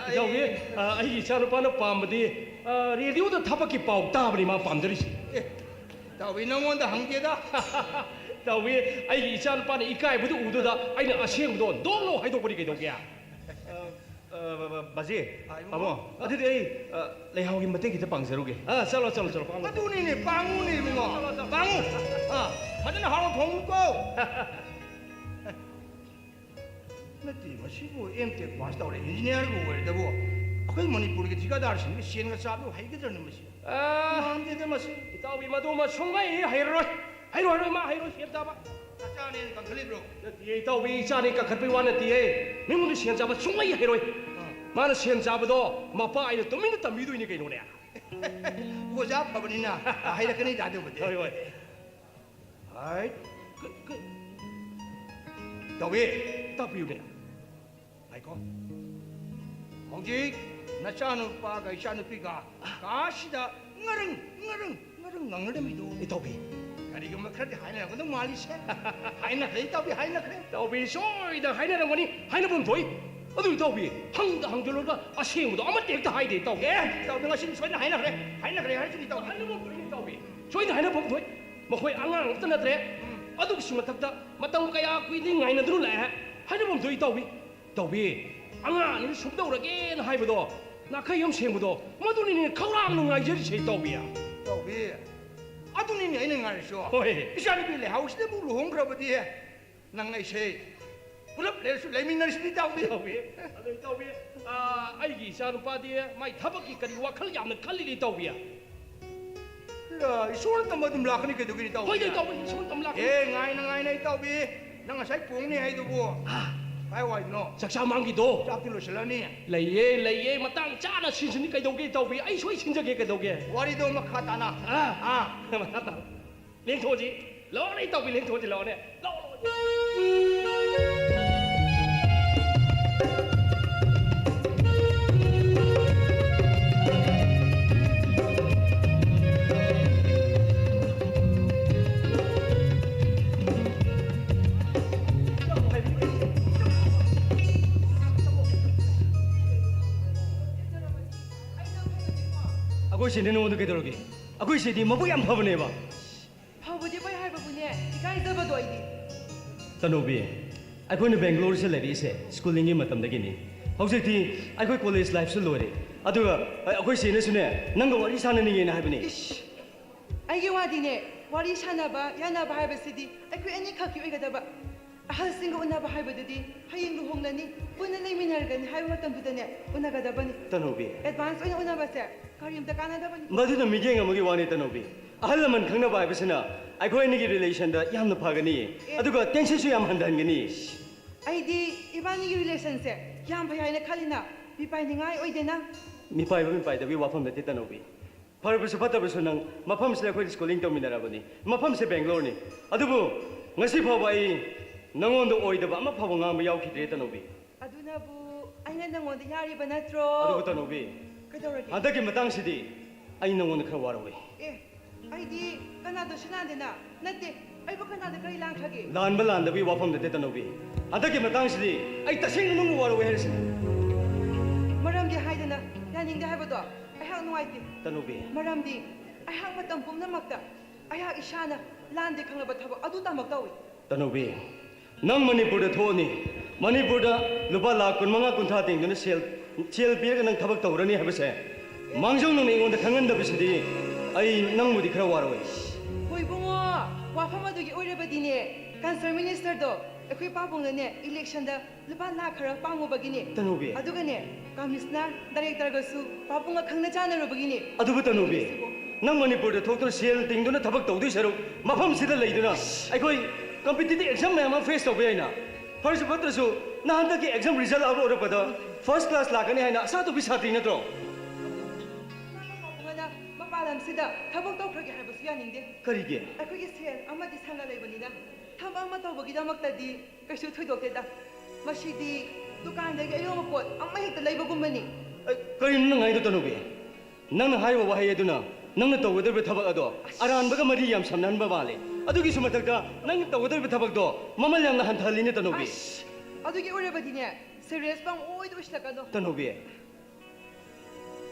ꯑꯩ ꯇꯧꯏ꯫ ꯑ, ꯑꯩꯒꯤ ꯏꯆꯥꯅꯨꯄꯥꯅ ꯄꯥꯝꯕꯗꯤ, ꯑ, ꯔꯦꯗꯤꯑꯣꯗ ꯊꯕꯛꯀꯤ ꯄꯥꯎ ꯇꯥꯕꯅꯤ ꯃꯥ ꯄꯥꯝꯖꯔꯤꯁꯦ꯫ ꯑꯦ, ꯇꯧꯏ, ꯅꯪꯉꯣꯟꯗ ꯍꯪꯒꯦꯗ꯫ ꯇꯧꯏ, ꯑꯩꯒꯤ ꯏꯆꯥꯅꯨꯄꯥꯅ ꯏꯀꯥꯏꯕꯗꯨ ꯎꯗꯨꯗ ꯑꯩꯅ ꯑꯁꯦꯡꯕꯗꯣ ꯗꯣꯛ ꯂꯧ ꯍꯥꯏꯗꯣꯛꯄꯅꯤ ꯀꯩꯗꯧꯒꯦ? ꯑ, ꯑ, ꯕ-, ꯕ-, ꯕꯥꯖꯤ, ꯑ, ꯏꯕꯨꯡꯉꯣ꯫ ꯄꯥꯕꯨꯡ, ꯑꯗꯨꯗꯤ ꯑꯩ, ꯑ, ꯂꯩꯍꯥꯎꯒꯤ ꯃꯇꯦꯡ ꯈꯤꯇ ꯄꯥꯡꯖꯔꯨꯒꯦ꯫ ꯑ, ꯆꯠꯂꯣ, ꯆꯠꯂꯣ, ꯆꯠꯂꯣ, ꯄꯥꯡꯉꯣ꯫ ꯑꯗꯨꯅꯤꯅꯦ, ꯄꯥꯡꯉꯨꯅꯦ, ꯏꯕꯨꯡꯉꯣ꯫ ꯆꯠꯂꯣ, ꯆꯠꯂꯣ, ꯆꯠꯂꯣ꯫ ꯄꯥꯡꯉꯨ꯫ ꯑ, ꯐꯖꯅ ꯍꯥꯎꯅ ꯊꯣꯡꯉꯨꯀꯣ꯫ ꯅꯠꯇꯦ, ꯃꯁꯤꯕꯨ ꯑꯦꯝ ꯇꯦꯛ ꯄꯥꯁ ꯇꯧꯔꯦ, ꯏꯟꯖꯤꯅꯤꯌꯥꯔꯕꯨ ꯑꯣꯏꯔꯗꯕꯨ, ꯑꯩꯈꯣꯏ ꯃꯅꯤꯄꯨꯔꯒꯤ ꯊꯤꯀꯥꯗꯥꯔꯁꯤꯡꯒꯤ ꯁꯦꯟꯒ ꯆꯥꯕꯗꯨ ꯍꯩꯒꯗ꯭ꯔꯅꯦ ꯃꯁꯤ? ꯑ, ꯃꯥꯟꯗꯦꯗ ꯃꯁꯤ꯫ ꯏꯇꯥꯎꯕꯤ, ꯃꯗꯨꯃ ꯁꯨꯡꯍꯩ ꯍꯩꯔꯔꯣꯏ꯫ ꯍꯩꯔꯣꯏ, ꯍꯩꯔꯣꯏ, ꯃꯥ ꯍꯩꯔꯣꯏ, ꯁꯦꯟ ꯆꯥꯕ꯫ ꯅꯆꯥꯅꯦꯅ ꯀꯟꯈꯠꯂꯤꯕ꯭ꯔꯣ? ꯅꯠꯇꯤꯌꯦ, ꯏꯇꯥꯎꯕꯤ, ꯏꯆꯥꯅꯤ ꯀꯟꯈꯠꯄꯩ ꯋꯥ ꯅꯠꯇꯤꯌꯦ꯫ ꯃꯤꯉꯣꯟꯗ ꯁꯦꯟ ꯆꯥꯕ ꯁꯨꯡꯍꯩ ꯍꯩꯔꯣꯏ꯫ ꯑꯥ꯫ ꯃꯥꯅ ꯁꯦꯟ ꯆꯥꯕꯗꯣ ꯃꯄꯥ ꯑꯩꯅ ꯇꯨꯃꯤꯟꯅ ꯇꯝꯕꯤꯗꯣꯏꯅꯤ ꯀꯩꯅꯣꯅꯦ꯫ ꯑꯣꯖꯥ ꯐꯕꯅꯤꯅ ꯍꯩꯔꯛꯀꯅꯤꯗ ꯑꯗꯨꯕꯨꯗꯤ꯫ ꯍꯣꯏ, ꯍꯣꯏ꯫ ꯍꯥꯏ, ꯀ-, ꯀ-, ꯇꯧꯏ꯫ ꯇꯥꯛꯄꯤꯌꯨꯅꯦ꯫ ꯉꯥꯏꯈꯣ꯫ ꯍꯧꯖꯤꯛ ꯅꯆꯥꯅꯨꯄꯥꯒ ꯏꯆꯥꯅꯨꯄꯤꯒ ꯀꯥꯁꯤꯗ ꯉꯔꯪ, ꯉꯔꯪ, ꯉꯔꯪ ꯉꯪꯅꯔꯝꯃꯤꯗꯨ꯫ ꯏꯇꯥꯎꯕꯤ꯫ ꯀꯔꯤꯒꯨꯝꯕ ꯈꯔꯗꯤ ꯍꯥꯏꯅꯔꯝꯒꯗꯧ ꯃꯥꯜꯂꯤꯁꯦ꯫ ꯍꯥꯏꯅꯈ꯭ꯔꯦ, ꯏꯇꯥꯎꯕꯤ, ꯍꯥꯏꯅꯈ꯭ꯔꯦ꯫ ꯏꯇꯥꯎꯕꯤ, ꯁꯣꯏꯗꯅ ꯍꯥꯏꯅꯔꯝꯒꯅꯤ꯫ ꯍꯥꯏꯅꯐꯝ ꯊꯣꯛꯏ꯫ ꯑꯗꯨ ꯏꯇꯥꯎꯕꯤ, ꯍꯪꯗ ꯍꯪꯖꯜꯂꯨꯔꯒ ꯑꯁꯦꯡꯕꯗꯣ ꯑꯃꯠꯇ ꯍꯦꯛꯇ ꯍꯥꯏꯗꯦ, ꯏꯇꯥꯎꯕꯤ꯫ ꯑꯦ, ꯏꯇꯥꯎꯕꯤ, ꯉꯁꯤꯗꯤ ꯁꯣꯏꯗꯅ ꯍꯥꯏꯅꯈ꯭ꯔꯦ꯫ ꯍꯥꯏꯅꯈ꯭ꯔꯦ ꯍꯥꯏꯔꯤꯁꯤꯅꯤ, ꯏꯇꯥꯎꯕꯤ꯫ ꯍꯥꯏꯅꯐꯝ ꯊꯣꯛꯏꯅꯦ, ꯏꯇꯥꯎꯕꯤ꯫ ꯁꯣꯏꯗꯅ ꯍꯥꯏꯅꯐꯝ ꯊꯣꯛꯏ꯫ ꯃꯈꯣꯏ ꯑꯉꯥꯡ ꯑꯃꯠꯇ ꯅꯠꯇ꯭ꯔꯦ꯫ ꯎꯝ꯫ ꯑꯗꯨꯒꯤꯁꯨ ꯃꯊꯛꯇ ꯃꯇꯝ ꯀꯌꯥ ꯀꯨꯏꯗꯦ ꯉꯥꯏꯅꯗꯨꯅ ꯂꯥꯛꯑꯦ꯫ ꯍꯥꯏꯅꯐꯝ ꯊꯣꯛꯏ, ꯏꯇꯥꯎꯕꯤ꯫ ꯇꯧꯕꯤ, ꯑꯉꯥꯡ ꯑꯅꯤꯗꯨ ꯁꯨꯝ ꯇꯧꯔꯒꯦꯅ ꯍꯥꯏꯕꯗꯣ, ꯅꯥꯈꯩ ꯑꯃ ꯁꯦꯡꯕꯗꯣ, ꯃꯗꯨꯅꯤꯅꯦ ꯈꯧꯔꯥꯡꯅ ꯉꯥꯏꯖꯔꯤꯁꯦ, ꯏꯇꯥꯎꯕꯤ꯫ ꯇꯧꯕꯤ, ꯑꯗꯨꯅꯤꯅꯦ ꯑꯩꯅ ꯉꯥꯏꯔꯤꯁꯨ꯫ ꯍꯣꯏ꯫ ꯏꯆꯥꯅꯨꯄꯤ ꯂꯩꯍꯥꯎꯁꯤꯗꯕꯨ ꯂꯨꯍꯣꯡꯈ꯭ꯔꯕꯗꯤ ꯅꯪ ꯑꯩꯁꯦ ꯄꯨꯂꯞ ꯂꯩꯔꯁꯨ ꯂꯩꯃꯤꯟꯅꯔꯁꯤꯗꯤ, ꯏꯇꯥꯎꯕꯤ꯫ ꯇꯧꯕꯤ, ꯑꯗꯣ ꯏꯇꯥꯎꯕꯤ, ꯑꯥ, ꯑꯩꯒꯤ ꯏꯆꯥꯅꯨꯄꯥꯗꯤ ꯃꯥꯏ ꯊꯕꯛꯀꯤ ꯀꯔꯤ ꯋꯥꯈꯜ ꯌꯥꯝꯅ ꯈꯜꯂꯤꯅꯦ, ꯏꯇꯥꯎꯕꯤ? ꯑ, ꯏꯁꯣꯔꯅ ꯇꯝꯕ ꯑꯗꯨꯝ ꯂꯥꯛꯀꯅꯤ, ꯀꯩꯗꯧꯒꯦ, ꯏꯇꯥꯎꯕꯤ? ꯍꯣꯏꯗ, ꯏꯇꯥꯎꯕꯤ, ꯏꯁꯣꯔꯅ ꯇꯝꯕ ꯂꯥꯛꯀꯅꯤ꯫ ꯑꯦ, ꯉꯥꯏꯅ ꯉꯥꯏꯅ, ꯏꯇꯥꯎꯕꯤ, ꯅꯪ ꯉꯁꯥꯏ ꯄꯣꯡꯅꯤ ꯍꯥꯏꯗꯨꯕꯨ꯫ ꯑꯥ꯫ ꯀꯥꯏ ꯋꯥꯏꯗꯅꯣ? ꯆꯥꯛꯆꯥ ꯃꯥꯡꯒꯤꯗꯣ꯫ ꯆꯥꯛꯇꯤ ꯂꯣꯏꯁꯤꯜꯂꯅꯤ꯫ ꯂꯩꯌꯦ, ꯂꯩꯌꯦ, ꯃꯇꯥꯡ ꯆꯥꯅ ꯁꯤꯟꯁꯤꯅꯤ꯫ ꯀꯩꯗꯧꯒꯦ ꯏꯇꯥꯎꯕꯤ? ꯑꯩ ꯁꯣꯏ ꯁꯤꯟꯖꯒꯦ꯫ ꯀꯩꯗꯧꯒꯦ? ꯋꯥꯔꯤꯗꯣ ꯃꯈꯥ ꯇꯥꯅ꯫ ꯑꯥ꯫ ꯑꯥ꯫ ꯃꯈꯥ ꯇꯥꯅ꯫ ꯂꯦꯡꯊꯣꯛꯑꯁꯤ꯫ ꯂꯥꯛꯑꯣꯅꯦ ꯏꯇꯥꯎꯕꯤ, ꯂꯦꯡꯊꯣꯛꯑꯁꯤ ꯂꯥꯛꯑꯣꯅꯦ꯫ ꯂꯥꯛꯑꯣ, ꯂꯥꯛꯑꯣ꯫ ꯑꯩꯈꯣꯏ ꯆꯦꯅ ꯅꯉꯣꯟꯗ ꯀꯩꯗꯧꯔꯒꯦ? ꯑꯩꯈꯣꯏ ꯆꯦꯗꯤ ꯃꯕꯨꯛ ꯌꯥꯝ ꯐꯕꯅꯦꯕ꯫ ꯐꯕꯗꯤ ꯐꯩ ꯍꯥꯏꯕꯕꯨꯅꯦ, ꯏꯀꯥꯏꯖꯕꯗꯣ ꯑꯩꯗꯤ꯫ ꯇꯅꯧꯕꯤ, ꯑꯩꯈꯣꯏꯅ ꯕꯦꯡꯒ꯭ꯂꯣꯔꯁꯤꯗ ꯂꯩꯔꯛꯏꯁꯦ ꯁ꯭ꯀꯨꯂꯤꯡꯒꯤ ꯃꯇꯝꯗꯒꯤꯅꯤ꯫ ꯍꯧꯖꯤꯛꯇꯤ ꯑꯩꯈꯣꯏ ꯀꯣꯂꯦꯖ ꯂꯥꯏꯐꯁꯨ ꯂꯣꯏꯔꯦ, ꯑꯗꯨꯒ ꯑꯩꯈꯣꯏ ꯆꯦꯅꯁꯨꯅꯦ ꯅꯪꯒ ꯋꯥꯔꯤ ꯁꯥꯟꯅꯅꯤꯡꯉꯦꯅ ꯍꯥꯏꯕꯅꯤ꯫ ꯏꯁ! ꯑꯩꯒꯤ ꯋꯥꯗꯤꯅꯦ, ꯋꯥꯔꯤ ꯁꯥꯟꯅꯕ, ꯌꯥꯅꯕ ꯍꯥꯏꯕꯁꯤꯗꯤ ꯑꯩꯈꯣꯏ ꯑꯅꯤꯈꯛꯀꯤ ꯑꯣꯏꯒꯗꯕ꯫ ꯑꯍꯜꯁꯤꯡꯒ ꯎꯅꯕ ꯍꯥꯏꯕꯗꯨꯗꯤ ꯍꯌꯦꯡ ꯂꯨꯍꯣꯡꯂꯅꯤ, ꯄꯨꯟꯅ ꯂꯩꯃꯤꯟꯅꯔꯒꯅꯤ ꯍꯥꯏꯕ ꯃꯇꯝꯗꯨꯗꯅꯦ ꯎꯅꯒꯗꯕꯅꯤ꯫ ꯇꯅꯧꯕꯤ꯫ ꯑꯦꯗꯚꯥꯟꯁ ꯑꯣꯏꯅ ꯎꯅꯕꯁꯦ ꯀꯔꯤꯝꯇ ꯀꯥꯟꯅꯗꯕꯅꯤ꯫ ꯃꯗꯨꯅ ꯃꯤꯠꯌꯦꯡ ꯑꯃꯒꯤ ꯋꯥꯅꯤ, ꯇꯅꯧꯕꯤ꯫ ꯑꯍꯜ ꯂꯃꯟ ꯈꯪꯅꯕ ꯍꯥꯏꯕꯁꯤꯅ ꯑꯩꯈꯣꯏ ꯑꯅꯤꯒꯤ ꯔꯤꯂꯦꯁꯟꯗ ꯌꯥꯝꯅ ꯐꯒꯅꯤ, ꯑꯦ꯫ ꯑꯗꯨꯒ ꯇꯦꯟꯁꯟꯁꯨ ꯌꯥꯝ ꯍꯟꯊꯍꯟꯒꯅꯤ꯫ ꯑꯩꯗꯤ ꯏꯕꯥꯅꯤꯒꯤ ꯔꯤꯂꯦꯁꯟꯁꯦ ꯌꯥꯝ ꯐꯩ ꯍꯥꯏꯅ ꯈꯜꯂꯤꯅ, ꯃꯤꯄꯥꯏꯅꯤꯡꯉꯥꯏ ꯑꯣꯏꯗꯦꯅ꯫ ꯃꯤꯄꯥꯏꯕ ꯃꯤꯄꯥꯏꯗꯕꯒꯤ ꯋꯥꯐꯝ ꯅꯠꯇꯦ, ꯇꯅꯧꯕꯤ꯫ ꯐꯔꯕꯁꯨ ꯐꯠꯇꯕꯁꯨ ꯅꯪ ꯃꯐꯝꯁꯤꯗ ꯑꯩꯈꯣꯏ ꯁ꯭ꯀꯨꯂꯤꯡ ꯇꯧꯃꯤꯟꯅꯔꯕꯅꯤ꯫ ꯃꯐꯝꯁꯦ ꯕꯦꯡꯒ꯭ꯂꯣꯔꯅꯤ꯫ ꯑꯗꯨꯕꯨ ꯉꯁꯤ ꯐꯥꯎꯕ ꯑꯩ ꯅꯉꯣꯟꯗ ꯑꯣꯏꯗꯕ ꯑꯃ ꯐꯥꯎꯕ ꯉꯥꯡꯕ ꯌꯥꯎꯈꯤꯗ꯭ꯔꯦ, ꯇꯅꯧꯕꯤ꯫ ꯑꯗꯨꯅꯕꯨ ꯑꯩꯅ ꯅꯉꯣꯟꯗ ꯌꯥꯔꯤꯕ ꯅꯠꯇ꯭ꯔꯣ? ꯑꯗꯨꯕꯨ ꯇꯅꯧꯕꯤ, ꯀꯩꯗꯧꯔꯒꯦ? ꯍꯟꯗꯛꯀꯤ ꯃꯇꯥꯡꯁꯤꯗꯤ ꯑꯩ ꯅꯉꯣꯟꯗ ꯈꯔ ꯋꯥꯔꯧꯏ꯫ ꯑꯦ, ꯑꯩꯗꯤ ꯀꯅꯥꯗꯁꯨ ꯂꯥꯟꯗꯦꯅ꯫ ꯅꯠꯇꯦ, ꯑꯩꯕꯨ ꯀꯅꯥꯗ ꯀꯔꯤ ꯂꯥꯟꯈ꯭ꯔꯒꯦ? ꯂꯥꯟꯕ ꯂꯥꯟꯗꯕꯒꯤ ꯋꯥꯐꯝ ꯅꯠꯇꯦ, ꯇꯅꯧꯕꯤ꯫ ꯍꯟꯗꯛꯀꯤ ꯃꯇꯥꯡꯁꯤꯗꯤ ꯑꯩ ꯇꯁꯦꯡꯅ ꯅꯪꯕꯨ ꯋꯥꯔꯧꯏ ꯍꯥꯏꯔꯤꯁꯤꯅꯤ꯫ ꯃꯔꯝꯗꯤ ꯍꯥꯏꯗꯅ ꯌꯥꯅꯤꯡꯗꯦ ꯍꯥꯏꯕꯗꯣ ꯑꯩꯍꯥꯛ ꯅꯨꯡꯉꯥꯏꯇꯦ꯫ ꯇꯅꯧꯕꯤ꯫ ꯃꯔꯝꯗꯤ ꯑꯩꯍꯥꯛ ꯃꯇꯝ ꯄꯨꯝꯅꯃꯛꯇ ꯑꯩꯍꯥꯛ ꯏꯁꯥꯅ ꯂꯥꯟꯗꯦ ꯈꯪꯂꯕ ꯊꯕꯛ ꯑꯗꯨꯇꯃꯛ ꯇꯧꯏ꯫ ꯇꯅꯧꯕꯤ, ꯅꯪ ꯃꯅꯤꯄꯨꯔꯗ ꯊꯣꯛꯑꯅꯤ꯫ ꯃꯅꯤꯄꯨꯔꯗ ꯂꯨꯄꯥ ꯂꯥꯈ ꯀꯨꯟꯃꯉꯥ ꯀꯨꯟꯊ꯭ꯔꯥ ꯇꯤꯡꯗꯨꯅ ꯁꯦꯜ, ꯁꯦꯜ ꯄꯤꯔꯒ ꯅꯪ ꯊꯕꯛ ꯇꯧꯔꯅꯤ ꯍꯥꯏꯕꯁꯦ ꯃꯥꯡꯖꯧꯅꯅ ꯑꯩꯉꯣꯟꯗ ꯈꯪꯍꯟꯗꯕꯁꯤꯗꯤ ꯑꯩ ꯅꯪꯕꯨꯗꯤ ꯈꯔ ꯋꯥꯔꯧꯏ꯫ ꯍꯣꯏ ꯏꯕꯨꯡꯉꯣ, ꯋꯥꯐꯝ ꯑꯗꯨꯒꯤ ꯑꯣꯏꯔꯕꯗꯤꯅꯦ, ꯀꯟꯁꯔꯟ ꯃꯤꯅꯤꯁꯇꯔꯗꯣ ꯑꯩꯈꯣꯏ ꯄꯥꯕꯨꯡꯅꯅꯦ ꯏꯂꯦꯛꯁꯟꯗ ꯂꯨꯄꯥ ꯂꯥꯈ ꯈꯔ ꯄꯥꯡꯉꯨꯕꯒꯤꯅꯦ꯫ ꯇꯅꯧꯕꯤ꯫ ꯑꯗꯨꯒꯅꯦ, ꯀꯃꯤꯁꯅꯔ, ꯗꯥꯏꯔꯦꯛꯇꯔꯒꯁꯨ ꯄꯥꯕꯨꯡꯒ ꯈꯪꯅ ꯆꯥꯟꯅꯔꯨꯕꯒꯤꯅꯦ꯫ ꯑꯗꯨꯕꯨ ꯇꯅꯧꯕꯤ, ꯁꯤꯕꯨ꯫ ꯅꯪ ꯃꯅꯤꯄꯨꯔꯗ ꯊꯣꯛꯇꯨꯅ ꯁꯦꯜ ꯇꯤꯡꯗꯨꯅ ꯊꯕꯛ ꯇꯧꯗꯣꯏ ꯁꯔꯨꯛ ꯃꯐꯝꯁꯤꯗ ꯂꯩꯗꯨꯅ ꯑꯩꯈꯣꯏ ꯀꯝꯄꯤꯇꯤꯇꯤꯚ ꯑꯦꯛꯖꯥꯝ ꯃꯌꯥꯝ ꯑꯃ ꯐꯦꯁ ꯇꯧꯕ ꯌꯥꯏꯅ꯫ ꯐꯔꯁꯨ ꯐꯠꯇ꯭ꯔꯁꯨ ꯅꯍꯥꯟꯗꯒꯤ exam result out ꯑꯣꯏꯔꯛꯄꯗ first class ꯂꯥꯛꯀꯅꯤ ꯍꯥꯏꯅ ꯑꯁꯥ ꯇꯧꯕꯤ ꯁꯥꯇ꯭ꯔꯤ ꯅꯠꯇ꯭ꯔꯣ? ꯃꯥꯅ ꯃꯄꯥꯟ ꯂꯝꯁꯤꯗ ꯊꯕꯛ ꯇꯧꯈ꯭ꯔꯒꯦ ꯍꯥꯏꯕꯁꯨ ꯌꯥꯅꯤꯡꯗꯦ꯫ ꯀꯔꯤꯒꯤ? ꯑꯩꯈꯣꯏꯒꯤ ꯁꯦꯜ ꯑꯃꯗꯤ ꯁꯪꯒ ꯂꯩꯕꯅꯤꯅ ꯊꯕꯛ ꯑꯃ ꯇꯧꯕꯒꯤꯗꯃꯛꯇꯗꯤ ꯀꯩꯁꯨ ꯊꯣꯏꯗꯣꯛꯇꯦꯗ꯫ ꯃꯁꯤꯗꯤ ꯗꯨꯀꯥꯟꯗꯒꯤ ꯑꯌꯣꯟꯕ ꯄꯣꯠ ꯑꯃ ꯍꯦꯛꯇ ꯂꯩꯕꯒꯨꯝꯕꯅꯤ꯫ ꯑ, ꯀꯔꯤꯅꯣ ꯅꯪ ꯍꯥꯏꯗꯣ, ꯇꯅꯨꯕꯤ? ꯅꯪꯅ ꯍꯥꯏꯔꯤꯕ ꯋꯥꯍꯩ ꯑꯗꯨꯅ ꯅꯪꯅ ꯇꯧꯒꯗꯧꯔꯤꯕ ꯊꯕꯛ ꯑꯗꯣ ꯑꯁ꯫ ꯑꯔꯥꯟꯕꯒ ꯃꯔꯤ ꯌꯥꯝ ꯁꯝꯅꯍꯟꯕ ꯃꯥꯜꯂꯦ꯫ ꯑꯗꯨꯒꯤꯁꯨ ꯃꯊꯛꯇ ꯅꯪꯅ ꯇꯧꯒꯗꯧꯔꯤꯕ ꯊꯕꯛꯇꯣ ꯃꯃꯜ ꯌꯥꯝꯅ ꯍꯟꯊꯍꯜꯂꯤꯅꯦ, ꯇꯅꯨꯕꯤ꯫ ꯑꯁ, ꯑꯗꯨꯒꯤ ꯑꯣꯏꯔꯕꯗꯤꯅꯦ, serious ꯄꯪ ꯑꯣꯏꯗ ꯑꯣꯏꯁꯤꯜꯂꯛꯀꯅꯣ꯫ ꯇꯅꯨꯕꯤ꯫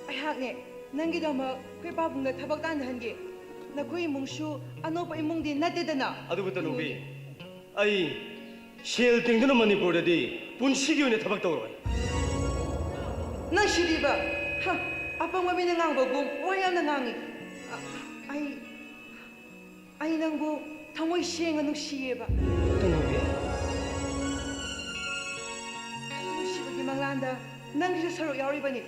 ꯑꯩꯍꯥꯛꯅꯦ, ꯅꯪꯒꯤꯗꯃꯛ ꯑꯩꯈꯣꯏ ꯄꯥꯕꯨꯡꯗ ꯊꯕꯛ ꯇꯥꯟꯅꯍꯟꯒꯦ꯫ ꯅꯈꯣꯏ ꯏꯃꯨꯡꯁꯨ ꯑꯅꯣꯞꯄ ꯏꯃꯨꯡꯗꯤ ꯅꯠꯇꯦꯗꯅ꯫ ꯑꯗꯨꯕꯨ ꯇꯅꯨꯕꯤ, ꯑꯩ ꯁꯦꯜ ꯇꯤꯡꯗꯨꯅ ꯃꯅꯤꯄꯨꯔꯗꯗꯤ ꯄꯨꯟꯁꯤꯒꯤ ꯑꯣꯏꯅ ꯊꯕꯛ ꯇꯧꯔꯣꯏ꯫ ꯅꯪ ꯁꯤꯗꯤꯕ, ꯍ, ꯑꯄꯪꯕ ꯃꯤꯅ ꯉꯥꯡꯕꯒꯨꯝ ꯋꯥ ꯌꯥꯝꯅ ꯉꯥꯡꯉꯤ꯫ ꯑ, ꯑꯩ, ꯑꯩ ꯅꯪꯕꯨ ꯊꯃꯣꯏ ꯁꯦꯡꯅ ꯅꯨꯡꯁꯤꯌꯦꯕ꯫ ꯇꯅꯨꯕꯤ꯫ ꯑꯩ ꯅꯨꯡꯁꯤꯕꯒꯤ ꯃꯪꯂꯥꯟꯗ ꯅꯪꯒꯤꯁꯨ ꯁꯔꯨꯛ ꯌꯥꯎꯔꯤꯕꯅꯤ꯫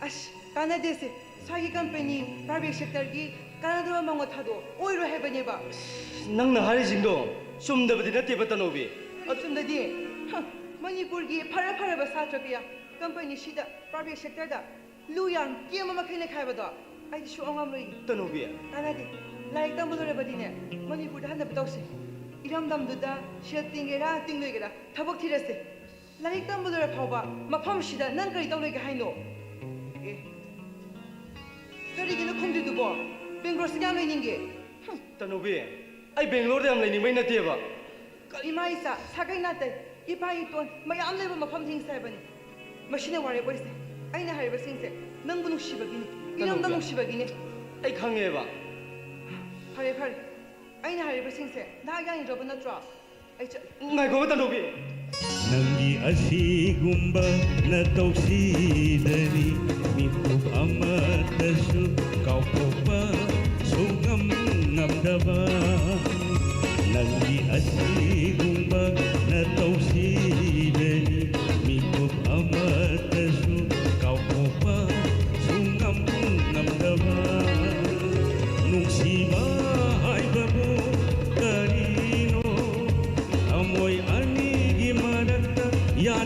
ꯑꯁ, ꯀꯥꯟꯅꯗꯦꯁꯦ꯫ ꯁ꯭ꯋꯥꯏꯒꯤ company, private sectorꯒꯤ ꯀꯥꯟꯅꯗꯕ ꯃꯉꯣ ꯊꯥꯗꯣꯛ ꯑꯣꯏꯔꯣꯏ ꯍꯥꯏꯕꯅꯦꯕ꯫ ꯅꯪꯅ ꯍꯥꯏꯔꯤꯁꯤꯡꯗꯣ ꯆꯨꯝꯗꯕꯗꯤ ꯅꯠꯇꯦꯕ, ꯇꯅꯨꯕꯤ꯫ ꯑꯗꯨ ꯆꯨꯝꯗꯗꯤ, ꯍ, ꯃꯅꯤꯄꯨꯔꯒꯤ ꯐꯔ ꯐꯔꯕ ꯁꯥꯇ꯭ꯔ ꯀꯌꯥ companyꯁꯤꯗ, private sectorꯗ ꯂꯨ ꯌꯥꯝ ꯀꯦꯝꯕ ꯃꯈꯩꯅ ꯈꯥꯏꯕꯗꯣ ꯑꯩꯗꯤ ꯁꯨꯛꯉꯝ ꯉꯝꯂꯣꯏꯌꯦ꯫ ꯇꯅꯨꯕꯤ꯫ ꯀꯥꯟꯅꯗꯦ꯫ ꯂꯥꯏꯔꯤꯛ ꯇꯝꯕ ꯂꯣꯏꯔꯕꯗꯤꯅꯦ, ꯃꯅꯤꯄꯨꯔꯗ ꯍꯟꯅꯕ ꯇꯧꯁꯦ꯫ ꯏꯔꯝꯗꯝꯗꯨꯗ ꯁꯦꯜ ꯇꯤꯡꯒꯦꯔꯥ ꯇꯤꯡꯂꯣꯏꯒꯦꯔꯥ ꯊꯕꯛ ꯊꯤꯔꯁꯦ꯫ ꯂꯥꯏꯔꯤꯛ ꯇꯝꯕ ꯂꯣꯏꯔ ꯐꯥꯎꯕ ꯃꯐꯝꯁꯤꯗ ꯅꯪ ꯀꯔꯤ ꯇꯧ ꯂꯩꯒꯦ ꯍꯥꯏꯅꯣ? ꯑꯦ, ꯀꯔꯤꯒꯤꯅꯣ ꯈꯨꯝꯗ꯭ꯔꯤꯗꯨꯕꯣ? ꯕꯦꯡꯒ꯭ꯂꯣꯔꯁꯤꯗ ꯀꯌꯥꯝ ꯂꯩꯅꯤꯡꯒꯦ? ꯍꯨꯝ꯫ ꯇꯅꯨꯕꯤ, ꯑꯩ ꯕꯦꯡꯒ꯭ꯂꯣꯔꯗ ꯌꯥꯝ ꯂꯩꯅꯤꯡꯕꯩ ꯅꯠꯇꯦꯕ꯫ ꯏꯃꯥ ꯏꯆꯥ, ꯁꯥꯒꯩ ꯅꯥꯇꯩ, ꯏꯄꯥ ꯏꯇꯣꯟ ꯃꯌꯥꯝ ꯂꯩꯕ ꯃꯐꯝ ꯊꯤꯡꯁꯦ ꯍꯥꯏꯕꯅꯤ꯫ ꯃꯁꯤꯅ ꯋꯥꯔꯦꯞ ꯑꯣꯏꯁꯦ꯫ ꯑꯩꯅ ꯍꯥꯏꯔꯤꯕꯁꯤꯡꯁꯦ ꯅꯪꯕꯨ ꯅꯨꯡꯁꯤꯕꯒꯤꯅꯤ, ꯏꯔꯝꯗꯝ ꯇꯅꯨꯕꯤ꯫ ꯅꯨꯡꯁꯤꯕꯒꯤꯅꯤ꯫ ꯑꯩ ꯈꯪꯉꯦꯕ꯫ ꯐꯔꯦ, ꯐꯔꯦ꯫ ꯑꯩꯅ ꯍꯥꯏꯔꯤꯕꯁꯤꯡꯁꯦ ꯅꯍꯥꯛ ꯌꯥꯅꯤꯡꯗ꯭ꯔꯕ ꯅꯠꯇ꯭ꯔꯣ? ꯑꯩ ꯆꯠ- ꯉꯥꯏꯈꯣꯕ, ꯇꯅꯨꯕꯤ꯫ ꯅꯪꯒꯤ ꯑꯁꯤꯒꯨꯝꯕ ꯅꯇꯧꯁꯤꯗꯅꯤ ꯃꯤꯀꯨꯞ ꯑꯃꯠꯇꯁꯨ ꯀꯥꯎꯊꯣꯛꯄ ꯁꯨꯡꯉꯝ ꯉꯝꯗꯕ꯫ ꯅꯪꯒꯤ ꯑꯁꯤꯒꯨꯝꯕ ꯅꯇꯧꯁꯤꯗꯅꯤ ꯃꯤꯀꯨꯞ ꯑꯃꯠꯇꯁꯨ ꯀꯥꯎꯊꯣꯛꯄ ꯁꯨꯡꯉꯝ ꯉꯝꯗꯕ꯫ ꯅꯨꯡꯁꯤꯕ ꯍꯥꯏꯕꯕꯨ ꯀꯔꯤꯅꯣ? ꯊꯃꯣꯏ ꯑꯅꯤꯒꯤ ꯃꯔꯛꯇ ꯌꯥ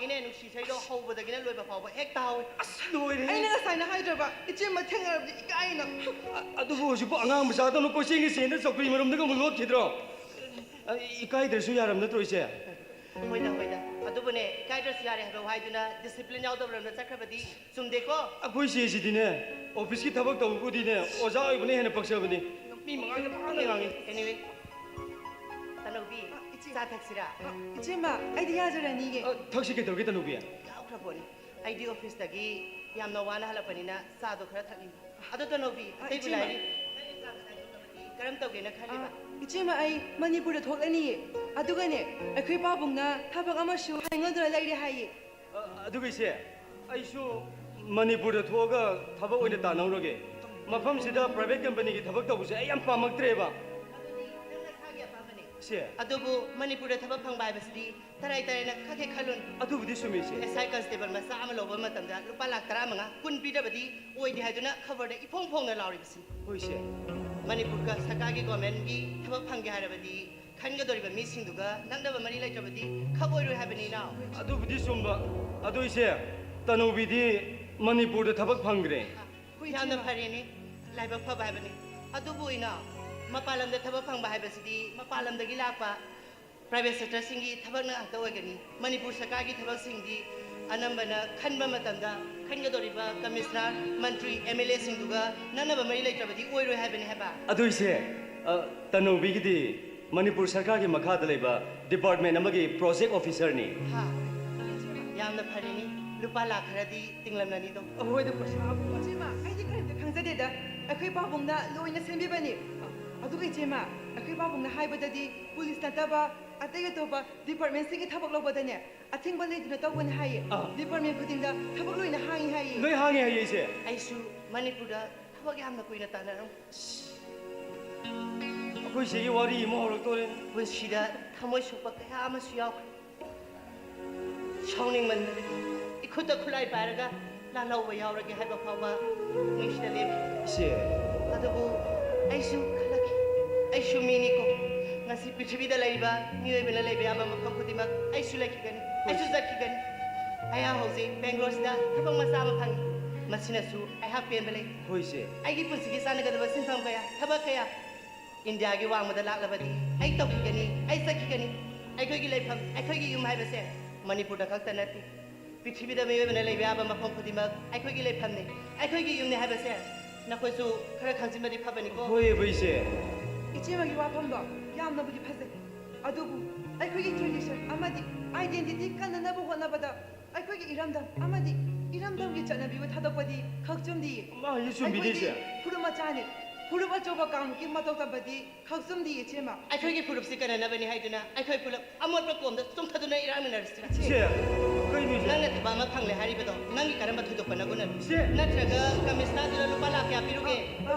ꯅꯦ, ꯅꯨꯡꯁꯤ ꯏꯁꯩꯗꯣ ꯍꯧꯕꯗꯒꯤꯅ ꯂꯣꯏꯕ ꯐꯥꯎꯕ ꯍꯦꯛ ꯇꯥꯍꯧꯋꯤ꯫ ꯑꯁ, ꯂꯣꯏꯔꯦ꯫ ꯑꯩꯅ ꯉꯁꯥꯏꯅ ꯍꯥꯏꯗ꯭ꯔꯕ, ꯏꯆꯦꯃ ꯊꯦꯡꯅꯔꯕꯗꯤ ꯏꯀꯥꯏꯅ꯫ ꯑ- ꯑꯗꯨꯕꯨ ꯍꯧꯖꯤꯛꯄꯨ ꯑꯉꯥꯡ ꯃꯆꯥꯗꯧꯅ ꯀꯣꯏꯆꯦꯟꯒ ꯆꯦꯟꯗ ꯆꯧꯀ꯭ꯔꯤ ꯃꯔꯨꯝꯗꯒ ꯑꯃꯨꯛ ꯂꯣꯠꯈꯤꯗ꯭ꯔꯣ? ꯑ, ꯏꯀꯥꯏꯗ꯭ꯔꯁꯨ ꯌꯥꯔꯝ ꯅꯠꯇ꯭ꯔꯣ, ꯏꯆꯦ? ꯍꯣꯏꯗ, ꯍꯣꯏꯗ꯫ ꯑꯗꯨꯕꯨꯅꯦ, ꯏꯀꯥꯏꯗ꯭ꯔꯁꯨ ꯌꯥꯔꯦ ꯍꯥꯏꯕ ꯋꯥꯍꯩꯗꯨꯅ ꯗꯤꯁꯤꯄ꯭ꯂꯤꯟ ꯌꯥꯎꯗꯕ ꯂꯝꯗ ꯆꯠꯈ꯭ꯔꯕꯗꯤ ꯆꯨꯝꯗꯦꯀꯣ꯫ ꯑꯩꯈꯣꯏ ꯆꯦꯁꯤꯗꯤꯅꯦ, ꯑꯣꯐꯤꯁꯀꯤ ꯊꯕꯛ ꯇꯧꯕꯕꯨꯗꯤꯅꯦ, ꯑꯣꯖꯥ ꯑꯣꯏꯕꯅ ꯍꯦꯟꯅ ꯄꯛꯆꯕꯅꯤ꯫ ꯃꯤ ꯃꯉꯥꯡꯗ ꯄꯥꯡꯅ ꯉꯥꯡꯉꯤ꯫ Anyway, ꯇꯅꯧꯕꯤ, ꯆꯥ ꯊꯛꯁꯤꯔꯥ? ꯏꯆꯦꯃ, ꯑꯩꯗꯤ ꯌꯥꯖꯔꯅꯤꯌꯦ꯫ ꯑ, ꯊꯛꯁꯤ ꯀꯩꯗꯧꯔꯒꯦ, ꯇꯅꯧꯕꯤ? ꯌꯥꯎꯈ꯭ꯔ ꯄꯣꯠꯅꯤ꯫ ꯑꯩꯗꯤ ꯑꯣꯐꯤꯁꯇꯒꯤ ꯌꯥꯝꯅ ꯋꯥꯅ ꯍꯜꯂꯛꯄꯅꯤꯅ ꯆꯥꯗꯣ ꯈꯔ ꯊꯛꯅꯤꯡꯕ꯫ ꯑꯗꯣ ꯇꯅꯧꯕꯤ, ꯑ, ꯑꯇꯩꯕꯨ ꯏꯆꯦꯃ꯫ ꯂꯥꯏꯔꯤ? ꯅꯪ ꯑꯦꯛꯖꯥꯝ ꯀꯗꯥꯏ ꯇꯧꯔꯕꯗꯤ ꯀꯔꯝ ꯇꯧꯒꯦꯅ ꯈꯜꯂꯤꯕ? ꯑ, ꯏꯆꯦꯃ, ꯑꯩ ꯃꯅꯤꯄꯨꯔꯗ ꯊꯣꯛꯂꯅꯤꯌꯦ꯫ ꯑꯗꯨꯒꯅꯦ, ꯑꯩꯈꯣꯏ ꯄꯥꯕꯨꯡꯅ ꯊꯕꯛ ꯑꯃꯁꯨ ꯍꯥꯏꯅꯗꯨꯅ ꯂꯩꯔꯦ ꯍꯥꯏꯌꯦ꯫ ꯑ, ꯑꯗꯨꯒ ꯏꯆꯦ, ꯑꯩꯁꯨ ꯃꯅꯤꯄꯨꯔꯗ ꯊꯣꯛꯑꯒ ꯊꯕꯛ ꯑꯣꯏꯅ ꯇꯥꯟꯅꯧꯔꯒꯦ꯫ ꯃꯐꯝꯁꯤꯗ ꯄ꯭ꯔꯥꯏꯚꯦꯠ ꯀꯝꯄꯅꯤꯒꯤ ꯊꯕꯛ ꯇꯧꯕꯁꯦ ꯑꯩ ꯌꯥꯝ ꯄꯥꯝꯃꯛꯇ꯭ꯔꯦꯕ꯫ ꯑꯗꯨꯗꯤ ꯅꯪ ꯅꯁꯥꯒꯤ ꯑꯄꯥꯝꯕꯅꯦ꯫ ꯏꯆꯦ꯫ ꯑꯗꯨꯕꯨ ꯃꯅꯤꯄꯨꯔꯗ ꯊꯕꯛ ꯐꯪꯕ ꯍꯥꯏꯕꯁꯤꯗꯤ ꯇꯔꯥꯏ ꯇꯔꯥꯏꯅ ꯈꯛ ꯍꯦꯛ ꯈꯜꯂꯨꯅꯨ꯫ ꯑꯗꯨꯕꯨꯗꯤ ꯆꯨꯝꯃꯤ, ꯏꯆꯦ꯫ ꯑꯦꯁ ꯑꯥꯏ ꯀꯟꯁꯇꯦꯕꯜ ꯃꯆꯥ ꯑꯃ ꯂꯧꯕ ꯃꯇꯝꯗ ꯂꯨꯄꯥ ꯂꯥꯛ ꯇꯔꯥꯃꯉꯥ, ꯀꯨꯟ ꯄꯤꯗ꯭ꯔꯕꯗꯤ ꯑꯣꯏꯗꯦ ꯍꯥꯏꯗꯨꯅ ꯈꯕꯔꯗ ꯏꯐꯣꯡ ꯐꯣꯡꯅ ꯂꯥꯎꯔꯤꯕꯁꯤꯅꯤ꯫ ꯍꯣꯏ, ꯏꯆꯦ꯫ ꯃꯅꯤꯄꯨꯔꯒ ꯁꯔꯀꯥꯔꯒꯤ ꯒꯣꯔꯃꯦꯟꯒꯤ ꯊꯕꯛ ꯐꯪꯒꯦ ꯍꯥꯏꯔꯕꯗꯤ ꯈꯟꯒꯗꯧꯔꯤꯕ ꯃꯤꯁꯤꯡꯗꯨꯒ ꯅꯛꯅꯕ ꯃꯔꯤ ꯂꯩꯇ꯭ꯔꯕꯗꯤ ꯈꯛ ꯑꯣꯏꯔꯣꯏ ꯍꯥꯏꯕꯅꯤ, ꯏꯅꯥꯎ꯫ ꯑꯗꯨꯕꯨꯗꯤ ꯆꯨꯝꯕ꯫ ꯑꯗꯣ ꯏꯆꯦ, ꯇꯅꯧꯕꯤꯗꯤ ꯃꯅꯤꯄꯨꯔꯗ ꯊꯕꯛ ꯐꯪꯈ꯭ꯔꯦ꯫ ꯌꯥꯝꯅ ꯐꯔꯦꯅꯦ, ꯂꯥꯏꯕꯛ ꯐꯕ ꯍꯥꯏꯕꯅꯤ꯫ ꯑꯗꯨꯕꯨ, ꯏꯅꯥꯎ, ꯃꯄꯥꯟ ꯂꯝꯗ ꯊꯕꯛ ꯐꯪꯕ ꯍꯥꯏꯕꯁꯤꯗꯤ ꯃꯄꯥꯟ ꯂꯝꯗꯒꯤ ꯂꯥꯛꯄ ꯄ꯭ꯔꯥꯏꯚꯦꯠ ꯁꯦꯛꯇꯔꯁꯤꯡꯒꯤ ꯊꯕꯛꯅ ꯉꯥꯛꯇ ꯑꯣꯏꯒꯅꯤ꯫ ꯃꯅꯤꯄꯨꯔ ꯁꯔꯀꯥꯔꯒꯤ ꯊꯕꯛꯁꯤꯡꯗꯤ ꯑꯅꯝꯕꯅ ꯈꯟꯕ ꯃꯇꯝꯗ ꯈꯟꯒꯗꯧꯔꯤꯕ ꯀꯃꯤꯁꯅꯔ, ꯃꯟꯇ꯭ꯔꯤ, ꯑꯦꯝ ꯑꯦꯜ ꯑꯦꯁꯤꯡꯗꯨꯒ ꯅꯛꯅꯕ ꯃꯔꯤ ꯂꯩꯇ꯭ꯔꯕꯗꯤ ꯑꯣꯏꯔꯣꯏ ꯍꯥꯏꯕꯅꯤ ꯍꯥꯏꯕ꯫ ꯑꯗꯨ ꯏꯆꯦ, ꯑ, ꯇꯅꯧꯕꯤꯒꯤꯗꯤ ꯃꯅꯤꯄꯨꯔ ꯁꯔꯀꯥꯔꯒꯤ ꯃꯈꯥꯗ ꯂꯩꯕ ꯗꯤꯄꯥꯔꯠꯃꯦꯟ ꯑꯃꯒꯤ ꯄ꯭ꯔꯣꯖꯦꯛ ꯑꯣꯐꯤꯁꯔꯅꯤ꯫ ꯍꯥ, ꯌꯥꯝꯅ ꯐꯔꯦꯅꯦ꯫ ꯂꯨꯄꯥ ꯂꯥꯛ ꯈꯔꯗꯤ ꯇꯤꯡꯂꯝꯂꯅꯤꯗꯣ꯫ ꯑꯍꯣꯏꯗ ꯄꯩꯁꯥꯕꯨ꯫ ꯏꯆꯦꯃ, ꯑꯩꯗꯤ ꯀꯔꯤꯝꯇ ꯈꯪꯖꯗꯦꯗ꯫ ꯑꯩꯈꯣꯏ ꯄꯥꯕꯨꯡꯅ ꯂꯣꯏꯅ ꯁꯦꯝꯕꯤꯕꯅꯤ꯫ ꯑꯗꯨꯒ ꯏꯆꯦꯃ, ꯑꯩꯈꯣꯏ ꯄꯥꯕꯨꯡꯅ ꯍꯥꯏꯕꯗꯗꯤ ꯄꯨꯂꯤꯁ ꯅꯠꯇꯕ ꯑꯇꯩ ꯑꯇꯣꯞꯄ ꯗꯤꯄꯥꯔꯠꯃꯦꯟꯁꯤꯡꯒꯤ ꯊꯕꯛ ꯂꯧꯕꯗꯅꯦ, ꯑꯊꯤꯡꯕ ꯂꯩꯗꯨꯅ ꯇꯧꯒꯅꯤ ꯍꯥꯏꯌꯦ꯫ ꯑꯥ꯫ ꯗꯤꯄꯥꯔꯠꯃꯦꯟ ꯈꯨꯗꯤꯡꯗ ꯊꯕꯛ ꯂꯣꯏꯅ ꯍꯥꯡꯉꯤ ꯍꯥꯏꯌꯦ꯫ ꯂꯣꯏ ꯍꯥꯡꯉꯦ ꯍꯥꯏꯌꯦ, ꯏꯆꯦ꯫ ꯑꯩꯁꯨ ꯃꯅꯤꯄꯨꯔꯗ ꯊꯕꯛ ꯌꯥꯝꯅ ꯀꯨꯏꯅ ꯇꯥꯟꯅꯔꯝ꯫ ꯑꯩꯈꯣꯏ ꯏꯆꯦꯒꯤ ꯋꯥꯔꯤ ꯑꯃ ꯍꯧꯔꯛꯇꯣꯔꯦ꯫ ꯄꯨꯟꯁꯤꯗ ꯊꯃꯣꯏ ꯁꯣꯛꯄ ꯀꯌꯥ ꯑꯃꯁꯨ ꯌꯥꯎꯈ꯭ꯔꯦ꯫ ꯁꯥꯎꯅꯤꯡꯃꯟꯕꯗꯒꯤ ꯏꯈꯨꯠꯇ ꯈꯨꯠꯂꯥꯏ ꯄꯥꯏꯔꯒ ꯂꯥꯜꯍꯧꯕ ꯌꯥꯎꯔꯒꯦ ꯍꯥꯏꯕ ꯐꯥꯎꯕ ꯅꯤꯡꯁꯤꯡꯂꯛꯂꯦ꯫ ꯏꯆꯦ꯫ ꯑꯗꯨꯕꯨ ꯑꯩꯁꯨ ꯈꯜꯂꯛꯈꯤ, ꯑꯩꯁꯨ ꯃꯤꯅꯤꯀꯣ꯫ ꯉꯁꯤ ꯄ꯭ꯔꯤꯊꯤꯕꯤꯗ ꯂꯩꯔꯤꯕ ꯃꯤꯑꯣꯏꯕꯅ ꯂꯩꯕ ꯌꯥꯕ ꯃꯐꯝ ꯈꯨꯗꯤꯡꯃꯛ ꯑꯩꯁꯨ ꯂꯩꯈꯤꯒꯅꯤ, ꯑꯩꯁꯨ ꯆꯠꯈꯤꯒꯅꯤ꯫ ꯑꯩꯍꯥꯛ ꯍꯧꯖꯤꯛ ꯕꯦꯡꯒ꯭ꯂꯣꯔꯁꯤꯗ ꯊꯕꯛ ꯃꯆꯥ ꯑꯃ ꯐꯪꯉꯤ꯫ ꯃꯁꯤꯅꯁꯨ ꯑꯩꯍꯥꯛ ꯄꯦꯟꯕ ꯂꯩ꯫ ꯍꯣꯏ, ꯏꯆꯦ꯫ ꯑꯩꯒꯤ ꯄꯨꯟꯁꯤꯒꯤ ꯆꯥꯟꯅꯒꯗꯕ ꯁꯤꯟꯐꯝ ꯀꯌꯥ, ꯊꯕꯛ ꯀꯌꯥ ꯏꯟꯗꯤꯌꯥꯒꯤ ꯋꯥꯡꯃꯗ ꯂꯥꯛꯂꯕꯗꯤ ꯑꯩ ꯇꯧꯈꯤꯒꯅꯤ, ꯑꯩ ꯆꯠꯈꯤꯒꯅꯤ꯫ ꯑꯩꯈꯣꯏꯒꯤ ꯂꯩꯐꯝ, ꯑꯩꯈꯣꯏꯒꯤ ꯌꯨꯝ ꯍꯥꯏꯕꯁꯦ ꯃꯅꯤꯄꯨꯔꯗ ꯈꯛꯇ ꯅꯠꯇꯦ꯫ ꯄ꯭ꯔꯤꯊꯤꯕꯤꯗ ꯃꯤꯑꯣꯏꯕꯅ ꯂꯩꯕ ꯌꯥꯕ ꯃꯐꯝ ꯈꯨꯗꯤꯡꯃꯛ ꯑꯩꯈꯣꯏꯒꯤ ꯂꯩꯐꯝꯅꯤ, ꯑꯩꯈꯣꯏꯒꯤ ꯌꯨꯝꯅꯤ ꯍꯥꯏꯕꯁꯦ ꯅꯈꯣꯏꯁꯨ ꯈꯔ ꯈꯪꯖꯤꯟꯕꯗꯤ ꯐꯕꯅꯤꯀꯣ꯫ ꯍꯣꯏ, ꯏꯆꯦ꯫ ꯏꯆꯦꯃꯒꯤ ꯋꯥꯐꯝꯗꯣ ꯌꯥꯝꯅꯕꯨꯗꯤ ꯐꯖꯩ, ꯑꯗꯨꯕꯨ ꯑꯩꯈꯣꯏꯒꯤ tradition ꯑꯃꯗꯤ identity ꯀꯟꯅꯅꯕ ꯍꯣꯠꯅꯕꯗ ꯑꯩꯈꯣꯏꯒꯤ ꯏꯔꯝꯗꯝ ꯑꯃꯗꯤ ꯏꯔꯝꯗꯝꯒꯤ ꯆꯠꯅꯕꯤꯕꯨ ꯊꯥꯗꯣꯛꯄꯗꯤ ꯈꯛ ꯆꯨꯝꯗꯤꯌꯦ꯫ ꯃꯥ, ꯍꯧꯖꯤꯛ ꯆꯨꯝꯃꯤꯅꯦ, ꯑꯩꯈꯣꯏꯗꯤ ꯏꯆꯦ꯫ ꯐꯨꯔꯨꯞ ꯃꯆꯥꯅꯤ, ꯐꯨꯔꯨꯞ ꯑꯆꯧꯕ ꯀꯥꯡꯂꯨꯞꯀꯤ ꯃꯇꯧ ꯇꯝꯕꯗꯤ ꯈꯛ ꯆꯨꯝꯗꯤꯌꯦ, ꯏꯆꯦꯃ꯫ ꯑꯩꯈꯣꯏꯒꯤ ꯐꯨꯔꯨꯞꯁꯤ ꯀꯟꯅꯅꯕꯅꯤ ꯍꯥꯏꯗꯨꯅ ꯑꯩꯈꯣꯏ ꯄꯨꯂꯞ ꯑꯃꯣꯠꯄ ꯀꯣꯝꯗ ꯆꯣꯡꯊꯗꯨꯅ ꯏꯔꯥꯡꯅꯔꯁꯤꯔꯥ? ꯏꯆꯦ, ꯀꯩꯅꯣ ꯏꯆꯦ? ꯅꯪꯅ ꯊꯕꯛ ꯑꯃ ꯐꯪꯂꯦ ꯍꯥꯏꯔꯤꯕꯗꯣ ꯅꯪꯒꯤ ꯀꯔꯝꯕ ꯊꯣꯏꯗꯣꯛꯄ ꯅꯒꯨꯟꯅꯅꯣ? ꯏꯆꯦ! ꯅꯠꯇ꯭ꯔꯒ ꯀꯃꯤꯁꯅꯥꯗꯨꯅ ꯂꯨꯄꯥ ꯂꯥꯛ ꯀꯌꯥ ꯄꯤꯔꯨꯒꯦ? ꯑ,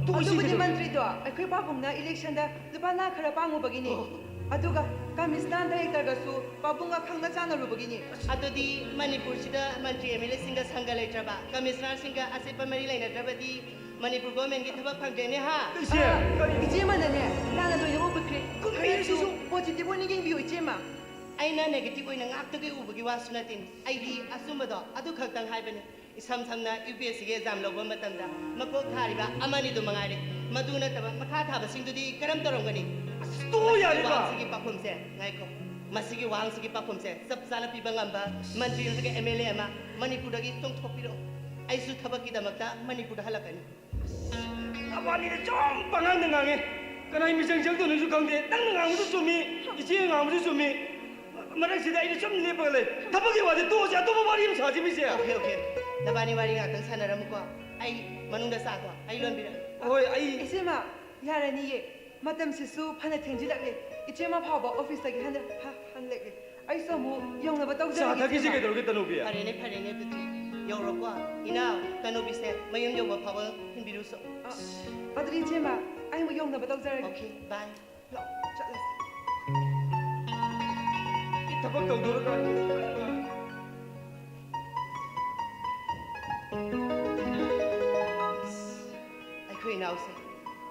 ꯇꯣꯛꯑꯁꯤ ꯑꯗꯨꯕꯨꯗꯤ ꯀꯩꯗꯧꯔꯒꯦ? ꯃꯟꯇ꯭ꯔꯤꯗꯣ ꯑꯩꯈꯣꯏ ꯄꯥꯕꯨꯡꯅ election ꯗ ꯂꯨꯄꯥ ꯂꯥꯛ ꯈꯔ ꯄꯥꯡꯉꯨꯕꯒꯤꯅꯤ꯫ ꯑꯣ꯫ ꯑꯗꯨꯒ ꯀꯃꯤꯁꯅꯥ director ꯒꯁꯨ ꯄꯥꯕꯨꯡꯒ ꯈꯪꯅ ꯆꯥꯟꯅꯔꯨꯕꯒꯤꯅꯤ꯫ ꯑꯗꯨꯗꯤ ꯃꯅꯤꯄꯨꯔꯁꯤꯗ ꯃꯟꯇ꯭ꯔꯤ MLA ꯁꯤꯡꯒ ꯁꯪꯒ ꯂꯩꯇ꯭ꯔꯕ, ꯀꯃꯤꯁꯅꯥꯔꯁꯤꯡꯒ ꯑꯆꯦꯠꯄ ꯃꯔꯤ ꯂꯩꯅꯗ꯭ꯔꯕꯗꯤ ꯃꯅꯤꯄꯨꯔ government ꯀꯤ ꯊꯕꯛ ꯐꯪꯗ꯭ꯔꯦꯅꯦ ꯍꯥ? ꯏꯆꯦ, ꯑ, ꯀꯔꯤ? ꯏꯆꯦꯃꯅꯅꯦ ꯂꯥꯟꯅ ꯂꯣꯏꯅ ꯎꯕꯤꯈ꯭ꯔꯦ꯫ ꯀꯔꯤ ꯀꯔꯤꯁꯨ? ꯍꯥꯏꯁꯤꯕꯨ? Positive ꯑꯣꯏꯅ ꯌꯦꯡꯕꯤꯌꯨ ꯏꯆꯦꯃ꯫ ꯑꯩꯅ negative ꯑꯣꯏꯅ ꯉꯥꯛꯇꯒꯤ ꯎꯕꯒꯤ ꯋꯥꯁꯨ ꯅꯠꯇꯦꯅꯦ꯫ ꯑꯩꯗꯤ ꯑꯆꯨꯝꯕꯗꯣ ꯑꯗꯨ ꯈꯛꯇꯪ ꯍꯥꯏꯕꯅꯤ꯫ ꯏꯁꯝ ꯁꯝꯅ UPSC ꯒꯤ exam ꯂꯧꯕ ꯃꯇꯝꯗ ꯃꯀꯣꯛ ꯊꯥꯔꯤꯕ ꯑꯃꯅꯤꯗꯨ ꯃꯉꯥꯏꯔꯦ꯫ ꯃꯗꯨ ꯅꯠꯇꯕ ꯃꯈꯥ ꯊꯥꯕꯁꯤꯡꯗꯨꯗꯤ ꯀꯔꯝ ꯇꯧꯔꯝꯒꯅꯤ? ꯑꯁ, ꯇꯣꯛꯑꯣ ꯌꯥꯔꯦꯕ! ꯃꯁꯤꯒꯤ ꯋꯥꯍꯪꯁꯤꯒꯤ ꯄꯥꯎꯈꯨꯝꯁꯦ, ꯉꯥꯏꯈꯣ꯫ ꯃꯁꯤꯒꯤ ꯋꯥꯍꯪꯁꯤꯒꯤ ꯄꯥꯎꯈꯨꯝꯁꯦ ꯆꯞ ꯆꯥꯅ ꯄꯤꯕ ꯉꯝꯕ ꯃꯟꯇ꯭ꯔꯤ ꯅꯠꯇ꯭ꯔꯒ MLA ꯑꯃ ꯃꯅꯤꯄꯨꯔꯗꯒꯤ ꯆꯣꯡꯊꯣꯛꯄꯤꯔꯛꯑꯣ꯫ ꯑꯩꯁꯨ ꯊꯕꯛꯀꯤꯗꯃꯛꯇ ꯃꯅꯤꯄꯨꯔꯗ ꯍꯜꯂꯛꯀꯅꯤ꯫ ꯅꯕꯥꯅꯤꯅ ꯁꯨꯝ ꯄꯉꯥꯡꯗ ꯉꯥꯡꯉꯦ꯫ ꯀꯅꯥꯏ ꯃꯤꯆꯪ ꯆꯪꯗꯣꯏꯅꯣꯁꯨ ꯈꯪꯗꯦ꯫ ꯅꯪꯅ ꯉꯥꯡꯕꯁꯨ ꯆꯨꯝꯃꯤ, ꯏꯆꯦꯅ ꯉꯥꯡꯕꯁꯨ ꯆꯨꯝꯃꯤ꯫ ꯃꯔꯛꯁꯤꯗ ꯑꯩꯅ ꯁꯨꯝ ꯂꯦꯞꯄꯒ ꯂꯩ꯫ ꯊꯕꯛꯀꯤ ꯋꯥꯗꯤ ꯇꯣꯛꯑꯁꯤ, ꯑꯇꯣꯞꯄ ꯋꯥꯔꯤ ꯑꯃ ꯁꯥꯁꯤ, ꯃꯤꯁꯦ꯫ Okay, okay. ꯅꯕꯥꯅꯤ ꯋꯥꯔꯤ ꯉꯥꯛꯇꯪ ꯁꯥꯟꯅꯔꯝꯃꯨꯀꯣ꯫ ꯑꯩ ꯃꯅꯨꯡꯗ ꯆꯥꯗꯣ ꯑꯩ ꯂꯣꯟꯕꯤꯔꯛꯑꯒꯦ꯫ ꯍꯣꯏ, ꯑꯩ ꯏꯆꯦꯃ, ꯌꯥꯔꯅꯤꯌꯦ꯫ ꯃꯇꯝꯁꯤꯁꯨ ꯐꯅ ꯊꯦꯡꯖꯤꯜꯂꯛꯂꯦ꯫ ꯏꯆꯦꯃ ꯐꯥꯎꯕ office ꯇꯒꯤ ꯍꯟꯅ-, ꯍ-, ꯍꯜꯂꯛꯂꯦ꯫ ꯑꯩꯁꯨ ꯑꯃꯨꯛ ꯌꯧꯅꯕ ꯇꯧꯖꯔꯒꯦ, ꯆꯥ ꯊꯛꯈꯤꯁꯤ ꯏꯆꯦꯃ꯫ ꯀꯩꯗꯧꯔꯒꯦ, ꯇꯅꯨꯕꯤ? ꯐꯔꯦꯅꯦ, ꯐꯔꯦꯅꯦ, ꯑꯗꯨꯗꯤ ꯌꯧꯔꯣꯀꯣ꯫ ꯏꯅꯥꯎ, ꯇꯅꯨꯕꯤꯁꯦ ꯃꯌꯨꯝ ꯌꯧꯕ ꯐꯥꯎꯕ ꯊꯤꯟꯕꯤꯔꯨꯁꯣ꯫ ꯑ, ꯑꯗꯨꯗꯤ ꯏꯆꯦꯃ, ꯑꯩ ꯑꯃꯨꯛ ꯌꯧꯅꯕ ꯇꯧꯖꯔꯒꯦ꯫ Okay, bye. ꯂꯥꯛꯑꯣ, ꯆꯠꯂꯁꯤ꯫ ꯊꯕꯛ ꯇꯧꯗꯧꯔꯀꯥꯟꯗ꯫ ꯑꯩꯈꯣꯏ ꯏꯅꯥꯎꯁꯦ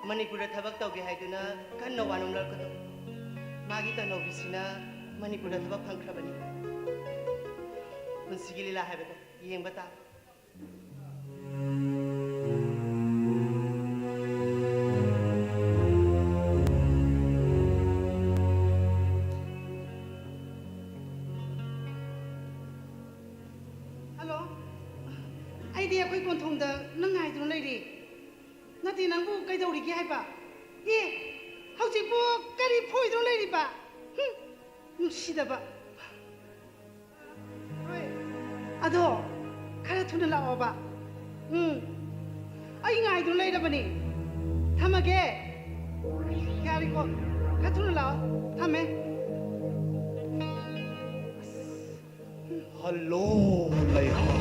ꯃꯅꯤꯄꯨꯔꯗ ꯊꯕꯛ ꯇꯧꯒꯦ ꯍꯥꯏꯗꯨꯅ ꯀꯟꯅ ꯋꯥꯅꯣꯝꯂꯛꯀꯗꯧ꯫ ꯃꯥꯒꯤ ꯇꯅꯧꯕꯤꯁꯤꯅ ꯃꯅꯤꯄꯨꯔꯗ ꯊꯕꯛ ꯐꯪꯈ꯭ꯔꯕꯅꯤ꯫ ꯄꯨꯟꯁꯤꯒꯤ ꯂꯤꯂꯥ ꯍꯥꯏꯕꯗꯣ ꯌꯦꯡꯕ ꯇꯥꯕ꯫ ꯍꯜꯂꯣ꯫ ꯑꯩꯗꯤ ꯑꯩꯈꯣꯏ ꯀꯣꯟꯊꯣꯡꯗ ꯅꯪ ꯉꯥꯏꯗꯨꯅ ꯂꯩꯔꯤ꯫ ꯅꯠꯇꯦ, ꯅꯪꯕꯨ ꯀꯩꯗꯧꯔꯤꯒꯦ ꯍꯥꯏꯕ? ꯑꯦ, ꯍꯧꯖꯤꯛꯄꯨ ꯀꯔꯤ ꯐꯣꯏꯗꯨꯅ ꯂꯩꯔꯤꯕ? ꯍꯨꯝ, ꯅꯨꯡꯁꯤꯗꯕ꯫ ꯍꯣꯏ꯫ ꯑꯗꯣ ꯈꯔ ꯊꯨꯅ ꯂꯥꯛꯑꯣꯕ꯫ ꯎꯝ꯫ ꯑꯩ ꯉꯥꯏꯗꯨꯅ ꯂꯩꯔꯕꯅꯤ꯫ ꯊꯝꯃꯒꯦ꯫ ꯌꯥꯔꯦꯀꯣ? ꯈꯔ ꯊꯨꯅ ꯂꯥꯛꯑꯣ꯫ ꯊꯝꯃꯦ꯫ ꯍꯜꯂꯣ, ꯂꯩꯍꯥꯎ꯫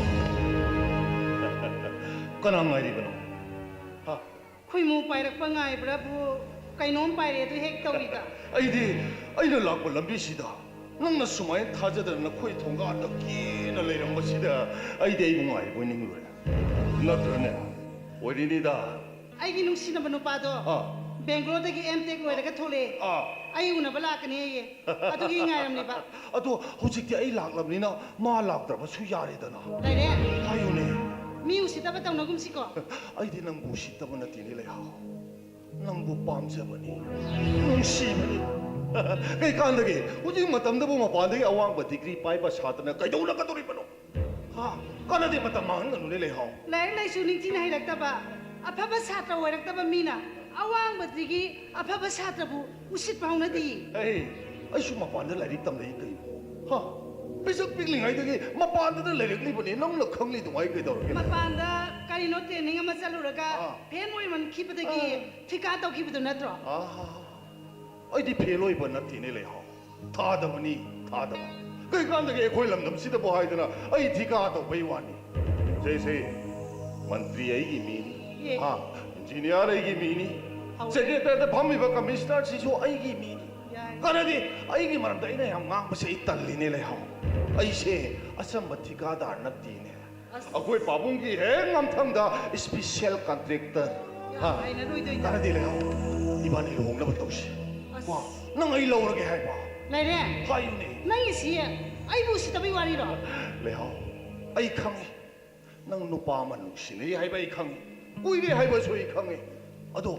ꯀꯅꯥ ꯉꯥꯏꯔꯤꯕꯅꯣ? ꯍꯥ? ꯈꯣꯏꯃꯨ ꯄꯥꯏꯔꯛꯄ ꯉꯥꯏꯕ꯭ꯔꯥꯕꯨ ꯀꯩꯅꯣꯝ ꯄꯥꯏꯔꯦ ꯑꯗꯨ ꯍꯦꯛ ꯇꯧꯔꯤꯗ꯫ ꯑꯩꯗꯤ ꯑꯩꯅ ꯂꯥꯛꯄ ꯂꯝꯕꯤꯁꯤꯗ ꯅꯪꯅ ꯁꯨꯃꯥꯏꯅ ꯊꯥꯖꯗꯅ ꯅꯈꯣꯏ ꯊꯣꯡꯒꯥꯟꯗ ꯀꯦꯅ ꯂꯩꯔꯝꯕꯁꯤꯗ ꯑꯩꯗꯤ ꯑꯩꯕꯨ ꯉꯥꯏꯕꯣꯏ ꯅꯤꯡꯂꯨꯔꯦ꯫ ꯅꯠꯇ꯭ꯔꯅꯦ? ꯑꯣꯏꯔꯤꯅꯤꯗ꯫ ꯑꯩꯒꯤ ꯅꯨꯡꯁꯤꯅꯕ ꯅꯨꯄꯥꯗꯣ ꯑꯥ꯫ ꯕꯦꯡꯒ꯭ꯂꯣꯔꯗꯒꯤ ꯑꯦꯝ ꯇꯦꯛ ꯂꯣꯏꯔꯒ ꯊꯣꯛꯂꯛꯑꯦ꯫ ꯑꯥ꯫ ꯑꯩ ꯎꯅꯕ ꯂꯥꯛꯀꯅꯤ ꯑꯩꯌꯦ꯫ ꯑꯗꯨꯒꯤ ꯉꯥꯏꯔꯝꯂꯤꯕ꯫ ꯑꯗꯣ ꯍꯧꯖꯤꯛꯇꯤ ꯑꯩ ꯂꯥꯛꯂꯕꯅꯤꯅ ꯃꯥ ꯂꯥꯛꯇ꯭ꯔꯕꯁꯨ ꯌꯥꯔꯦꯗꯅ꯫ ꯂꯩꯔꯦ꯫ ꯍꯥꯏꯌꯨꯅꯦ꯫ ꯃꯤ ꯎꯁꯤꯠꯇꯕ ꯇꯧꯅꯒꯨꯝꯁꯤꯀꯣ꯫ ꯑꯩꯗꯤ ꯅꯪꯕꯨ ꯎꯁꯤꯠꯇꯕ ꯅꯠꯇꯦꯅꯦ, ꯂꯩꯍꯥꯎ꯫ ꯅꯪꯕꯨ ꯄꯥꯝꯖꯕꯅꯤ, ꯅꯨꯡꯁꯤꯕꯅꯤ꯫ ꯀꯩꯀꯥꯟꯗꯒꯤ ꯍꯧꯖꯤꯛ ꯃꯇꯝꯗꯕꯨ ꯃꯄꯥꯟꯗꯒꯤ ꯑꯋꯥꯡꯕ ꯗꯤꯒ꯭ꯔꯤ ꯄꯥꯏꯕ ꯁꯥꯇ꯭ꯔꯅ ꯀꯩꯗꯧꯅꯒꯗꯧꯔꯤꯕꯅꯣ? ꯍꯥ? ꯀꯥꯟꯅꯗꯦ, ꯃꯇꯝ ꯃꯥꯡꯍꯟꯒꯅꯨꯅꯦ, ꯂꯩꯍꯥꯎ꯫ ꯂꯥꯏꯔꯤꯛ ꯂꯥꯏꯁꯨ ꯅꯤꯡꯊꯤꯅ ꯍꯩꯔꯛꯇꯕ, ꯑꯐꯕ ꯁꯥꯇ꯭ꯔ ꯑꯣꯏꯔꯛꯇꯕ ꯃꯤꯅ ꯑꯋꯥꯡꯕꯗꯒꯤ ꯑꯐꯕ ꯁꯥꯇ꯭ꯔꯕꯨ ꯎꯁꯤꯠꯄ ꯍꯧꯅꯗꯦ꯫ ꯑꯩ, ꯑꯩꯁꯨ ꯃꯄꯥꯟꯗ ꯂꯥꯏꯔꯤꯛ ꯇꯝꯂꯛꯏ ꯀꯩꯅꯣ꯫ ꯍꯥ? ꯄꯤꯁꯛ ꯄꯤꯛꯂꯤꯉꯩꯗꯒꯤ ꯃꯄꯥꯟꯗꯨꯗ ꯂꯩꯔꯛꯂꯤꯕꯅꯤ, ꯅꯪꯅ ꯈꯪꯂꯤꯗꯨ ꯑꯩ ꯀꯩꯗꯧꯔꯒꯦ? ꯃꯄꯥꯟꯗ ꯀꯔꯤꯅꯣ ꯇ꯭ꯔꯦꯅꯤꯡ ꯑꯃ ꯆꯠꯂꯨꯔꯒ ꯑꯥ꯫ ꯐꯦꯜ ꯑꯣꯏꯃꯟꯈꯤꯕꯗꯒꯤ ꯑꯥ꯫ ꯊꯤꯀꯥ ꯇꯧꯈꯤꯕꯗꯨ ꯅꯠꯇ꯭ꯔꯣ? ꯑꯥ꯫ ꯑꯩꯗꯤ ꯐꯦꯜ ꯑꯣꯏꯕ ꯅꯠꯇꯦꯅꯦ, ꯂꯩꯍꯥꯎ꯫ ꯊꯥꯗꯕꯅꯤ, ꯊꯥꯗꯕ꯫ ꯀꯩꯀꯥꯟꯗꯒꯤ ꯑꯩꯈꯣꯏ ꯂꯝꯗꯝꯁꯤꯗꯕꯨ ꯍꯥꯏꯗꯅ ꯑꯩ ꯊꯤꯀꯥ ꯇꯧꯕꯩ ꯋꯥꯅꯤ꯫ ꯁꯦ, ꯁꯦ, ꯃꯟꯇ꯭ꯔꯤ ꯑꯩꯒꯤ ꯃꯤꯅꯤ꯫ ꯑꯦ꯫ ꯍꯥ, ꯏꯟꯖꯤꯅꯤꯌꯥꯔ ꯑꯩꯒꯤ ꯃꯤꯅꯤ꯫ ꯍꯧꯔꯦ꯫ ꯁꯦꯀ꯭ꯔꯦꯇꯔꯗ ꯐꯝꯃꯤꯕ ꯀꯃꯤꯁꯅꯔꯁꯤꯁꯨ ꯑꯩꯒꯤ ꯃꯤꯅꯤ꯫ ꯌꯥꯔꯦ꯫ ꯀꯥꯟꯅꯗꯦ, ꯑꯩꯒꯤ ꯃꯔꯝꯗ ꯑꯩꯅ ꯌꯥꯝ ꯉꯥꯡꯕꯁꯦ ꯑꯩ ꯇꯜꯂꯤꯅꯦ, ꯂꯩꯍꯥꯎ꯫ ꯑꯩꯁꯦ ꯑꯆꯝꯕ ꯊꯤꯀꯥꯗꯥꯔ ꯅꯠꯇꯦꯅꯦ꯫ ꯑꯁ꯫ ꯑꯩꯈꯣꯏ ꯄꯥꯕꯨꯡꯒꯤ ꯍꯦꯛ ꯉꯝꯊꯪꯗ ꯏꯁꯄꯤꯁꯦꯜ ꯀꯟꯇ꯭ꯔꯦꯛꯇꯔ꯫ ꯌꯥꯝ ꯍꯥ? ꯍꯩꯅꯔꯣꯏꯗꯣꯏꯗ꯫ ꯀꯥꯟꯅꯗꯦ, ꯂꯩꯍꯥꯎ꯫ ꯏꯕꯥꯅꯤ ꯂꯨꯍꯣꯡꯅꯕ ꯇꯧꯁꯤ꯫ ꯑꯁ꯫ ꯀꯣ? ꯅꯪ ꯑꯩ ꯂꯧꯔꯒꯦ ꯍꯥꯏꯕ? ꯂꯩꯔꯦ꯫ ꯍꯥꯏꯌꯨꯅꯦ꯫ ꯅꯪꯒꯤꯁꯤ ꯑꯩꯕꯨ ꯎꯁꯤꯠꯇꯕꯩ ꯋꯥꯔꯤꯔꯣ? ꯂꯩꯍꯥꯎ, ꯑꯩ ꯈꯪꯉꯤ꯫ ꯅꯪ ꯅꯨꯄꯥ ꯑꯃ ꯅꯨꯡꯁꯤꯅꯩ ꯍꯥꯏꯕ ꯑꯩ ꯈꯪꯉꯤ꯫ ꯀꯨꯏꯔꯦ ꯍꯥꯏꯕꯁꯨ ꯑꯩ ꯈꯪꯉꯤ꯫ ꯑꯗꯣ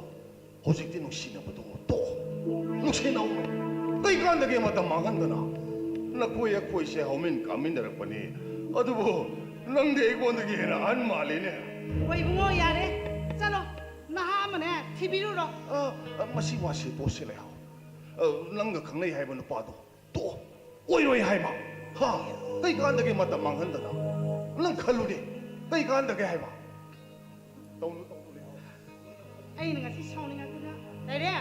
ꯍꯧꯖꯤꯛꯇꯤ ꯅꯨꯡꯁꯤꯅꯕꯗꯣ ꯇꯣꯛꯑꯣ꯫ ꯅꯨꯡꯁꯤꯅꯧ꯫ ꯀꯩꯀꯥꯟꯗꯒꯦ ꯃꯇꯝ ꯃꯥꯡꯍꯟꯗꯅ? ꯅꯈꯣꯏ ꯑꯩꯈꯣꯏꯁꯦ ꯍꯧꯃꯤꯟ ꯀꯥꯃꯤꯟꯅꯔꯛꯄꯅꯤ꯫ ꯑꯗꯨꯕꯨ ꯅꯪꯗꯤ ꯑꯩꯉꯣꯟꯗꯒꯤ ꯍꯦꯟꯅ ꯑꯍꯟ ꯃꯥꯜꯂꯤꯅꯦ꯫ ꯍꯣꯏ ꯏꯕꯨꯡꯉꯣ, ꯌꯥꯔꯦ꯫ ꯆꯠꯂꯣ, ꯅꯍꯥ ꯑꯃꯅꯦ ꯊꯤꯕꯤꯔꯨꯔꯣ꯫ ꯑ, ꯑ, ꯃꯁꯤ ꯋꯥꯁꯤ ꯇꯣꯛꯁꯤ ꯂꯩꯍꯥꯎ꯫ ꯑ, ꯅꯪꯒ ꯈꯪꯅꯩ ꯍꯥꯏꯕ ꯅꯨꯄꯥꯗꯣ ꯇꯣꯛꯑꯣ꯫ ꯑꯣꯏꯔꯣꯏ ꯍꯥꯏꯕ꯫ ꯍꯥ? ꯀꯩꯀꯥꯟꯗꯒꯦ ꯃꯇꯝ ꯃꯥꯡꯍꯟꯗꯅ? ꯅꯪ ꯈꯜꯂꯨꯅꯦ꯫ ꯀꯩꯀꯥꯟꯗꯒꯦ ꯍꯥꯏꯕ? ꯇꯧꯅꯨ, ꯇꯧꯅꯨ ꯂꯩꯍꯥꯎ꯫ ꯑꯩꯅ ꯉꯁꯤ ꯁꯥꯎꯅꯤꯡꯉꯛꯇꯅ ꯂꯩꯔꯦ꯫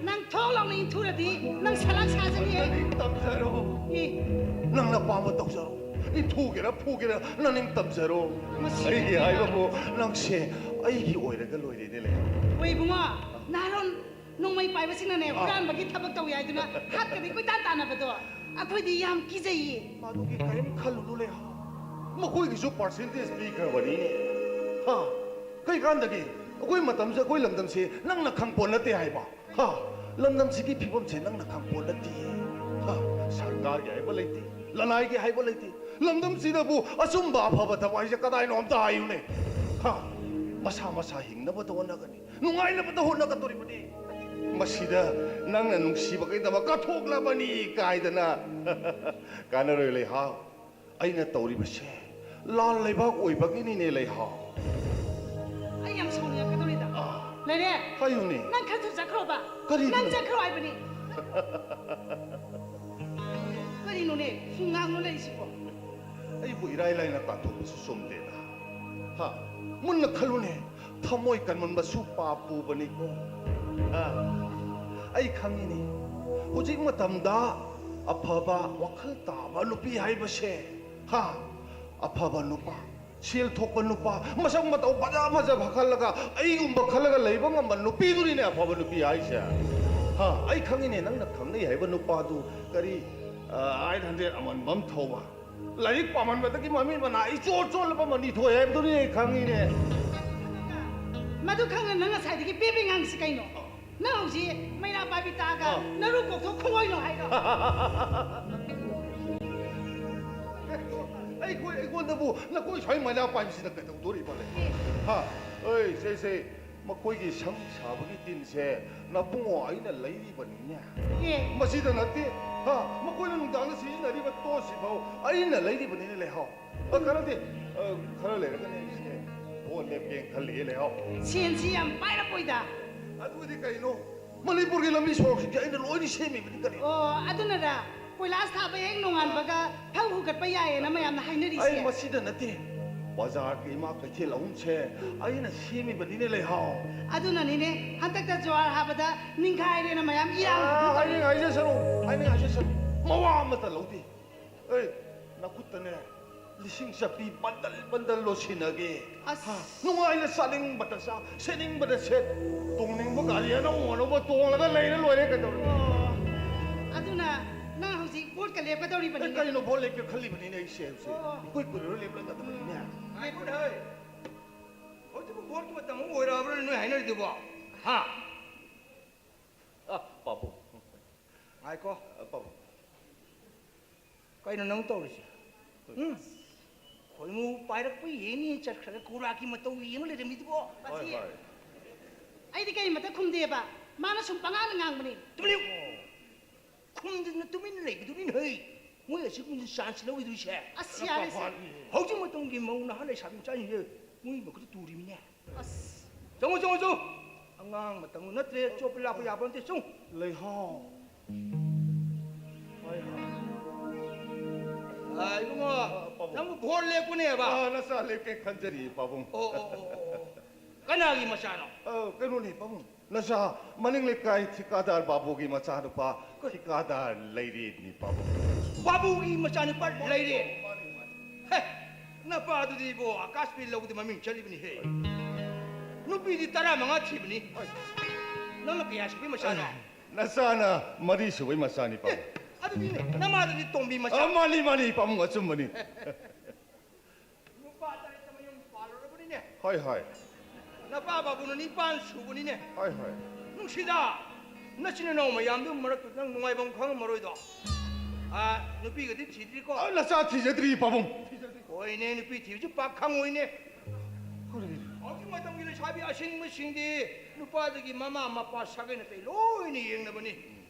ꯅꯪ ꯊꯣꯛ ꯂꯥꯎꯅ ꯏꯟꯊꯨꯔꯗꯤ ꯅꯪ ꯁꯂꯥꯛ ꯁꯥꯖꯅꯤ ꯑꯩ꯫ ꯅꯅꯤꯡ ꯇꯝꯖꯔꯣ꯫ ꯏ, ꯅꯪꯅ ꯑꯄꯥꯝꯕ ꯇꯧꯖꯔꯣ꯫ ꯏꯟꯊꯨꯒꯦꯔꯥ ꯐꯨꯒꯦꯔꯥ ꯅꯅꯤꯡ ꯇꯝꯖꯔꯣ꯫ ꯃꯁꯤ ꯑꯩꯒꯤ ꯍꯥꯏꯕꯕꯨ ꯅꯪꯁꯦ ꯑꯩꯒꯤ ꯑꯣꯏꯔꯒ ꯂꯣꯏꯔꯦꯅꯦ ꯂꯩꯍꯥꯎ꯫ ꯍꯣꯏ ꯏꯕꯨꯡꯉꯣ, ꯅꯍꯥꯔꯣꯟ ꯅꯣꯡꯃꯩ ꯄꯥꯏꯕꯁꯤꯡꯅꯅꯦ ꯑꯥ꯫ ꯍꯨꯔꯥꯟꯕꯒꯤ ꯊꯕꯛ ꯇꯧꯏ ꯍꯥꯏꯗꯨꯅ ꯍꯥꯠꯀꯗꯤ ꯀꯣꯏꯇꯥꯟ ꯇꯥꯟꯅꯕꯗꯣ ꯑꯩꯈꯣꯏꯗꯤ ꯌꯥꯝ ꯀꯤꯖꯩꯌꯦ꯫ ꯃꯗꯨꯒꯤ ꯀꯔꯤꯝ ꯈꯜꯂꯨꯅꯨ ꯂꯩꯍꯥꯎ꯫ ꯃꯈꯣꯏꯒꯤꯁꯨ ꯄꯥꯔꯁꯦꯟꯇꯦꯖ ꯄꯤꯈ꯭ꯔꯕꯅꯤꯅꯦ꯫ ꯍꯥ? ꯀꯩꯀꯥꯟꯗꯒꯤ ꯑꯩꯈꯣꯏ ꯃꯇꯝꯁꯦ, ꯑꯩꯈꯣꯏ ꯂꯝꯗꯝꯁꯦ ꯅꯪꯅ ꯈꯪꯄꯣꯠ ꯅꯠꯇꯦ ꯍꯥꯏꯕ? ꯍꯥ? ꯂꯝꯗꯝꯁꯤꯒꯤ ꯐꯤꯕꯝꯁꯦ ꯅꯪꯅ ꯈꯪꯄꯣꯠ ꯅꯠꯇꯦ꯫ ꯍꯥ? ꯁꯔꯀꯥꯔꯒꯤ ꯍꯥꯏꯕ ꯂꯩꯇꯦ, ꯂꯅꯥꯏꯒꯤ ꯍꯥꯏꯕ ꯂꯩꯇꯦ꯫ ꯂꯝꯗꯝꯁꯤꯗꯕꯨ ꯑꯆꯨꯝꯕ ꯑꯐꯕ ꯊꯕꯛ ꯍꯥꯏꯁꯦ ꯀꯗꯥꯏꯅꯣ ꯑꯝꯇ ꯍꯥꯏꯌꯨꯅꯦ꯫ ꯍꯥ? ꯃꯁꯥ ꯃꯁꯥ ꯍꯤꯡꯅꯕꯇ ꯍꯣꯠꯅꯒꯅꯤ, ꯅꯨꯡꯉꯥꯏꯅꯕꯇ ꯍꯣꯠꯅꯒꯗꯧꯔꯤꯕꯅꯤ꯫ ꯃꯁꯤꯗ ꯅꯪꯅ ꯅꯨꯡꯁꯤꯕꯈꯩꯗꯃꯛ ꯀꯠꯊꯣꯛꯂꯕꯅꯤ ꯀꯥꯏꯗꯅ ꯀꯥꯟꯅꯔꯣꯏ ꯂꯩꯍꯥꯎ꯫ ꯑꯩꯅ ꯇꯧꯔꯤꯕꯁꯦ ꯂꯥꯜ ꯂꯩꯕꯥꯛ ꯑꯣꯏꯕꯒꯤꯅꯤꯅꯦ ꯂꯩꯍꯥꯎ꯫ ꯑꯩ ꯌꯥꯝ ꯁꯥꯎꯅꯤꯡꯉꯛꯀꯗꯧꯔꯤꯗ꯫ ꯑꯥ꯫ ꯂꯩꯔꯦ꯫ ꯍꯥꯏꯌꯨꯅꯦ꯫ ꯅꯪ ꯈꯔ ꯊꯨꯅ ꯆꯠꯈ꯭ꯔꯣꯕ꯫ ꯀꯔꯤꯒꯤꯅꯣ? ꯅꯪ ꯆꯠꯈ꯭ꯔꯣ ꯍꯥꯏꯕꯅꯤ꯫ ꯀꯔꯤꯅꯣꯅꯦ ꯁꯨꯝ ꯉꯥꯡꯂ ꯂꯩꯔꯤꯁꯤꯕꯣ? ꯑꯩꯕꯨ ꯏꯔꯥꯏ ꯂꯥꯏꯅ ꯇꯥꯟꯊꯣꯛꯄꯁꯨ ꯆꯨꯝꯗꯦꯗ꯫ ꯍꯥ? ꯃꯨꯟꯅ ꯈꯜꯂꯨꯅꯦ꯫ ꯊꯃꯣꯏ ꯀꯟꯃꯟꯕꯁꯨ ꯄꯥꯞ ꯄꯨꯕꯅꯤꯀꯣ꯫ ꯍꯥ? ꯑꯩ ꯈꯪꯉꯤꯅꯦ꯫ ꯍꯧꯖꯤꯛ ꯃꯇꯝꯗ ꯑꯐꯕ ꯋꯥꯈꯜ ꯇꯥꯕ ꯅꯨꯄꯤ ꯍꯥꯏꯕꯁꯦ, ꯍꯥ? ꯑꯐꯕ ꯅꯨꯄꯥ, ꯁꯦꯜ ꯊꯣꯛꯄ ꯅꯨꯄꯥ, ꯃꯁꯛ ꯃꯇꯧ ꯐꯖ ꯐꯖꯕ ꯈꯜꯂꯒ ꯑꯩꯒꯨꯝꯕ ꯈꯜꯂꯒ ꯂꯩꯕ ꯉꯝꯕ ꯅꯨꯄꯤꯗꯨꯅꯤꯅꯦ ꯑꯐꯕ ꯅꯨꯄꯤ ꯍꯥꯏꯁꯦ꯫ ꯍꯥ? ꯑꯩ ꯈꯪꯉꯤꯅꯦ, ꯅꯪꯅ ꯈꯪꯅꯩ ꯍꯥꯏꯕ ꯅꯨꯄꯥꯗꯨ ꯀꯔꯤ, ꯑ, ꯑꯩꯠ ꯍꯟꯗ꯭ꯔꯦꯠ ꯑꯃꯟꯕ ꯑꯃ ꯊꯧꯕ, ꯂꯥꯏꯔꯤꯛ ꯄꯥꯃꯟꯕꯗꯒꯤ ꯃꯃꯤꯠ ꯃꯅꯥ ꯏꯆꯣꯠ ꯆꯣꯠꯂꯕ ꯃꯅꯤ ꯊꯣꯛꯑꯦ ꯍꯥꯏꯕꯗꯨꯅꯤ ꯑꯩ ꯈꯪꯉꯤꯅꯦ꯫ ꯃꯗꯨ ꯈꯪꯉ ꯅꯪ ꯉꯁꯥꯏꯗꯒꯤ ꯄꯦ ꯄꯦ ꯉꯥꯡꯉꯤꯁꯤ ꯀꯩꯅꯣ? ꯅꯪ ꯍꯧꯖꯤꯛ ꯃꯩꯔꯥ ꯄꯥꯏꯕꯤ ꯇꯥꯛꯑꯒ ꯑꯥ꯫ ꯅꯔꯨ ꯀꯣꯛꯊꯣꯛ ꯈꯣꯡꯒꯣꯏꯅꯣ ꯍꯥꯏꯔꯣ? ꯑꯩꯈꯣꯏ, ꯑꯩꯉꯣꯟꯗꯕꯨ ꯅꯈꯣꯏ ꯁ꯭ꯋꯥꯏ ꯃꯩꯂꯥ ꯄꯥꯏꯕꯁꯤꯅ ꯀꯩꯗꯧꯗꯣꯔꯤꯕ ꯂꯩ? ꯍꯥ? ꯑꯩ ꯁꯦ, ꯁꯦ, ꯃꯈꯣꯏꯒꯤ ꯁꯝ ꯁꯥꯕꯒꯤ ꯇꯤꯟꯁꯦ ꯅꯕꯨꯡꯉꯣ ꯑꯩꯅ ꯂꯩꯔꯤꯕꯅꯤꯅꯦ꯫ ꯑꯦ꯫ ꯃꯁꯤꯗ ꯅꯠꯇꯦ, ꯍꯥ? ꯃꯈꯣꯏꯅ ꯅꯨꯡꯗꯥꯡꯗ ꯁꯤꯖꯤꯟꯅꯔꯤꯕ ꯇꯣꯁꯁꯤꯐꯥꯎ ꯑꯩꯅ ꯂꯩꯔꯤꯕꯅꯤꯅꯦ, ꯂꯩꯍꯥꯎ꯫ ꯑ, ꯈꯔꯗꯤ, ꯑ, ꯈꯔ ꯂꯩꯔꯒꯅꯦ ꯑꯩꯁꯦ ꯚꯣꯠ ꯂꯦꯞꯀꯦꯅ ꯈꯜꯂꯤꯌꯦ, ꯂꯩꯍꯥꯎ꯫ ꯁꯦꯟꯁꯤ ꯌꯥꯝ ꯄꯥꯏꯔꯛꯄꯣꯏꯗ꯫ ꯑꯗꯨꯗꯤ ꯀꯩꯅꯣ? ꯃꯅꯤꯄꯨꯔꯒꯤ ꯂꯝꯕꯤ ꯁꯣꯔꯣꯛꯁꯤꯡꯁꯦ ꯑꯩꯅ ꯂꯣꯏꯅ ꯁꯦꯝꯃꯤꯕꯅꯤ ꯀꯔꯤꯅꯣ? ꯑꯣ, ꯑꯗꯨꯅꯔ? ꯀꯣꯏꯂꯥꯁ ꯊꯥꯕ ꯍꯦꯛ ꯅꯣꯡꯉꯥꯟꯕꯒ ꯐꯧ ꯍꯨꯒꯠꯄ ꯌꯥꯏꯌꯦꯅ ꯃꯌꯥꯝꯅ ꯍꯥꯏꯅꯔꯤꯁꯦ꯫ ꯑꯩ ꯃꯁꯤꯗ ꯅꯠꯇꯦ, ꯕꯖꯥꯔꯒꯤ ꯏꯃꯥ ꯀꯩꯊꯦꯜ ꯑꯍꯨꯝꯁꯦ ꯑꯩꯅ ꯁꯦꯝꯃꯤꯕꯅꯤꯅꯦ, ꯂꯩꯍꯥꯎ꯫ ꯑꯗꯨꯅꯅꯤꯅꯦ, ꯍꯟꯗꯛꯇ ꯖꯨꯋꯥꯔ ꯍꯥꯕꯗ ꯅꯤꯡꯈꯥꯏꯔꯦꯅ ꯃꯌꯥꯝ ꯏꯔꯥꯡ ꯑꯥ, ꯇꯧꯔꯤ꯫ ꯍꯥꯏꯅꯤꯡ ꯍꯥꯏꯖꯁꯅꯨ, ꯍꯥꯏꯅꯤꯡ ꯍꯥꯏꯖꯁꯅꯨ, ꯃꯋꯥ ꯑꯃꯇ ꯂꯧꯗꯦ꯫ ꯑꯦ, ꯅꯈꯨꯠꯇꯅꯦ ꯂꯤꯁꯤꯡ ꯆꯠꯄꯤ ꯕꯟꯗꯜ ꯕꯟꯗꯜ ꯂꯣꯁꯤꯟꯅꯒꯦ꯫ ꯑꯁ꯫ ꯍꯥ, ꯅꯨꯡꯉꯥꯏꯅ ꯆꯥꯅꯤꯡꯕꯗ ꯆꯥ, ꯁꯦꯠꯅꯤꯡꯕꯗ ꯁꯦꯠ, ꯇꯣꯡꯅꯤꯡꯕ ꯒꯥꯔꯤ ꯑꯅꯧ ꯑꯅꯧꯕ ꯇꯣꯡꯂꯒ ꯂꯩꯔ ꯂꯣꯏꯔꯦ, ꯀꯩꯗꯧꯔꯒꯦ? ꯑꯣ, ꯑꯗꯨꯅ ꯅꯪ ꯍꯧꯖꯤꯛ ꯚꯣꯠꯀ ꯂꯦꯞꯀꯗꯧꯔꯤꯕꯅꯤꯅꯦ? ꯑꯦ, ꯀꯩꯅꯣ ꯚꯣꯠ ꯂꯦꯞꯀꯦ ꯈꯜꯂꯤꯕꯅꯤꯅꯦ ꯑꯩꯁꯦ ꯍꯧꯖꯤꯛ꯫ ꯑꯣ꯫ ꯏꯀꯨꯏ ꯀꯨꯏꯔꯔꯣꯏ ꯂꯦꯞꯂꯒꯗꯕꯅꯤꯅꯦ꯫ ꯉꯥꯏꯈꯣꯅꯦ, ꯍꯩ꯫ ꯍꯧꯖꯤꯛꯄꯨ ꯚꯣꯠꯀꯤ ꯃꯇꯝ ꯑꯃ ꯑꯣꯏꯔꯛꯑꯕ꯭ꯔꯥ ꯅꯣꯏ ꯍꯥꯏꯅꯔꯤꯗꯨꯕꯣ? ꯍꯥ? ꯑ, ꯄꯥꯕꯨꯡ꯫ ꯉꯥꯏꯈꯣ꯫ ꯑ, ꯄꯥꯕꯨꯡ꯫ ꯀꯩꯅꯣ ꯅꯪ ꯇꯧꯔꯤꯁꯦ? ꯎꯝ? ꯈꯣꯏꯃꯨ ꯄꯥꯏꯔꯛꯄ ꯌꯦꯡꯅꯤ ꯆꯠꯈ꯭ꯔꯒ ꯀꯨꯔꯥꯛꯀꯤ ꯃꯇꯧ ꯌꯦꯡꯉ ꯂꯩꯔꯝꯃꯤꯗꯨꯕꯣ? ꯍꯣꯏ, ꯃꯁꯤ ꯍꯣꯏ꯫ ꯑꯩꯗꯤ ꯀꯔꯤꯃꯇ ꯈꯨꯝꯗꯦꯕ꯫ ꯃꯥꯅ ꯁꯨꯝ ꯄꯉꯥꯡꯗ ꯉꯥꯡꯕꯅꯤ꯫ ꯇꯨꯃꯤꯟ ꯂꯩꯌꯨ꯫ ꯈꯨꯝꯗꯅ ꯇꯨꯃꯤꯟ ꯂꯩꯕꯗꯨꯅꯤꯅꯦ ꯍꯩ꯫ ꯃꯣꯏ ꯑꯁꯤꯒꯨꯝꯕꯁꯤ ꯆꯥꯟꯁ ꯂꯧꯈꯤꯗꯣꯏꯁꯦ꯫ ꯑꯁ, ꯌꯥꯔꯦꯁꯦ꯫ ꯍꯧꯖꯤꯛ ꯃꯇꯝꯒꯤ ꯃꯧ ꯅꯍꯥ ꯂꯩꯁꯥꯕꯤ ꯃꯆꯥꯁꯤꯡꯁꯦ ꯃꯣꯏ ꯃꯈꯨꯠꯇ ꯇꯨꯔꯤꯃꯤꯅꯦ꯫ ꯑꯁ꯫ ꯆꯪꯉꯨ, ꯆꯪꯉꯨ, ꯆꯪꯉꯨ꯫ ꯑꯉꯥꯡ ꯃꯇꯝ ꯅꯠꯇ꯭ꯔꯦ, ꯆꯣꯞꯄ ꯂꯥꯛꯄ ꯌꯥꯕ ꯅꯠꯇꯦ, ꯆꯪꯉꯨ꯫ ꯂꯩꯍꯥꯎ꯫ ꯍꯣꯏ, ꯍꯣꯏ꯫ ꯑ, ꯏꯕꯨꯡꯉꯣ, ꯑ, ꯄꯥꯕꯨꯡ꯫ ꯅꯪꯕꯨ ꯚꯣꯠ ꯂꯦꯞꯄꯨꯅꯦꯕ? ꯑ, ꯅꯆꯥ ꯂꯦꯞꯀꯦ ꯈꯟꯖꯔꯤꯌꯦ, ꯄꯥꯕꯨꯡ꯫ ꯑꯣ, ꯑꯣ, ꯑꯣ, ꯑꯣ, ꯑꯣ꯫ ꯀꯅꯥꯒꯤ ꯃꯆꯥꯅꯣ? ꯑ, ꯀꯩꯅꯣꯅꯦ, ꯄꯥꯕꯨꯡ꯫ ꯅꯆꯥ, ꯃꯅꯤꯡ ꯂꯩꯀꯥꯏ ꯊꯤꯀꯥꯗꯥꯔ ꯕꯥꯕꯨꯒꯤ ꯃꯆꯥꯅꯨꯄꯥ, ꯀꯩ? ꯊꯤꯀꯥꯗꯥꯔ ꯂꯩꯔꯦꯟꯅꯤ, ꯄꯥꯕꯨꯡ꯫ ꯕꯥꯕꯨꯒꯤ ꯃꯆꯥꯅꯨꯄꯥ ꯂꯩꯔꯦꯟ? ꯃꯥꯅꯤ, ꯃꯥꯅꯤ꯫ ꯍꯦ, ꯅꯄꯥꯗꯨꯗꯤ ꯏꯕꯣ, ꯑꯀꯥꯁ ꯄꯤꯔ ꯂꯧꯕꯗ ꯃꯃꯤꯡ ꯆꯠꯂꯤꯕꯅꯤꯍꯦ꯫ ꯍꯣꯏ꯫ ꯅꯨꯄꯤꯗꯤ ꯇꯔꯥꯃꯉꯥ ꯊꯤꯕꯅꯤ꯫ ꯍꯣꯏ꯫ ꯅꯪꯅ ꯀꯌꯥ ꯁꯨꯕꯤ ꯃꯆꯥꯅꯣ? ꯅꯆꯥꯅ ꯃꯔꯤ ꯁꯨꯕꯩ ꯃꯆꯥꯅꯤ, ꯄꯥꯕꯨꯡ꯫ ꯑꯦ, ꯑꯗꯨꯗꯤꯅꯦ, ꯅꯃꯥꯗꯨꯗꯤ ꯇꯣꯝꯕꯤ ꯃꯆꯥ꯫ ꯑ, ꯃꯥꯅꯤ, ꯃꯥꯅꯤ, ꯄꯥꯕꯨꯡ, ꯑꯆꯨꯝꯕꯅꯤ꯫ ꯅꯨꯄꯥ ꯇꯔꯦꯠꯇ ꯃꯌꯨꯝ ꯄꯥꯜꯂꯨꯔꯕꯅꯤꯅꯦ꯫ ꯍꯣꯏ, ꯍꯣꯏ꯫ ꯅꯄꯥ ꯕꯥꯕꯨꯅ ꯅꯤꯄꯥꯟ ꯁꯨꯕꯅꯤꯅꯦ꯫ ꯍꯣꯏ, ꯍꯣꯏ꯫ ꯅꯨꯡꯁꯤꯗ, ꯅꯆꯤꯟ ꯅꯅꯥꯎ ꯃꯌꯥꯝꯗꯨ ꯃꯔꯛꯇꯨ ꯅꯪ ꯅꯨꯡꯉꯥꯏꯐꯝ ꯈꯪꯉꯝꯃꯔꯣꯏꯗꯣ꯫ ꯑꯥ, ꯅꯨꯄꯤꯒꯗꯤ ꯊꯤꯗ꯭ꯔꯤꯀꯣ? ꯑ, ꯅꯆꯥ ꯊꯤꯖꯗ꯭ꯔꯤ, ꯄꯥꯕꯨꯡ꯫ ꯍꯣꯏꯅꯦ, ꯅꯨꯄꯤ ꯊꯤꯕꯁꯨ ꯄꯥꯛ ꯈꯪꯉꯣꯏꯅꯦ꯫ ꯍꯧꯖꯤꯛ ꯃꯇꯝꯒꯤ ꯂꯩꯁꯥꯕꯤ ꯑꯁꯤꯡꯕꯁꯤꯡꯗꯤ ꯅꯨꯄꯥꯗꯒꯤ ꯃꯃꯥ ꯃꯄꯥ ꯁꯥꯒꯩ ꯅꯥꯇꯩ ꯂꯣꯏꯅ ꯌꯦꯡꯅꯕꯅꯤ꯫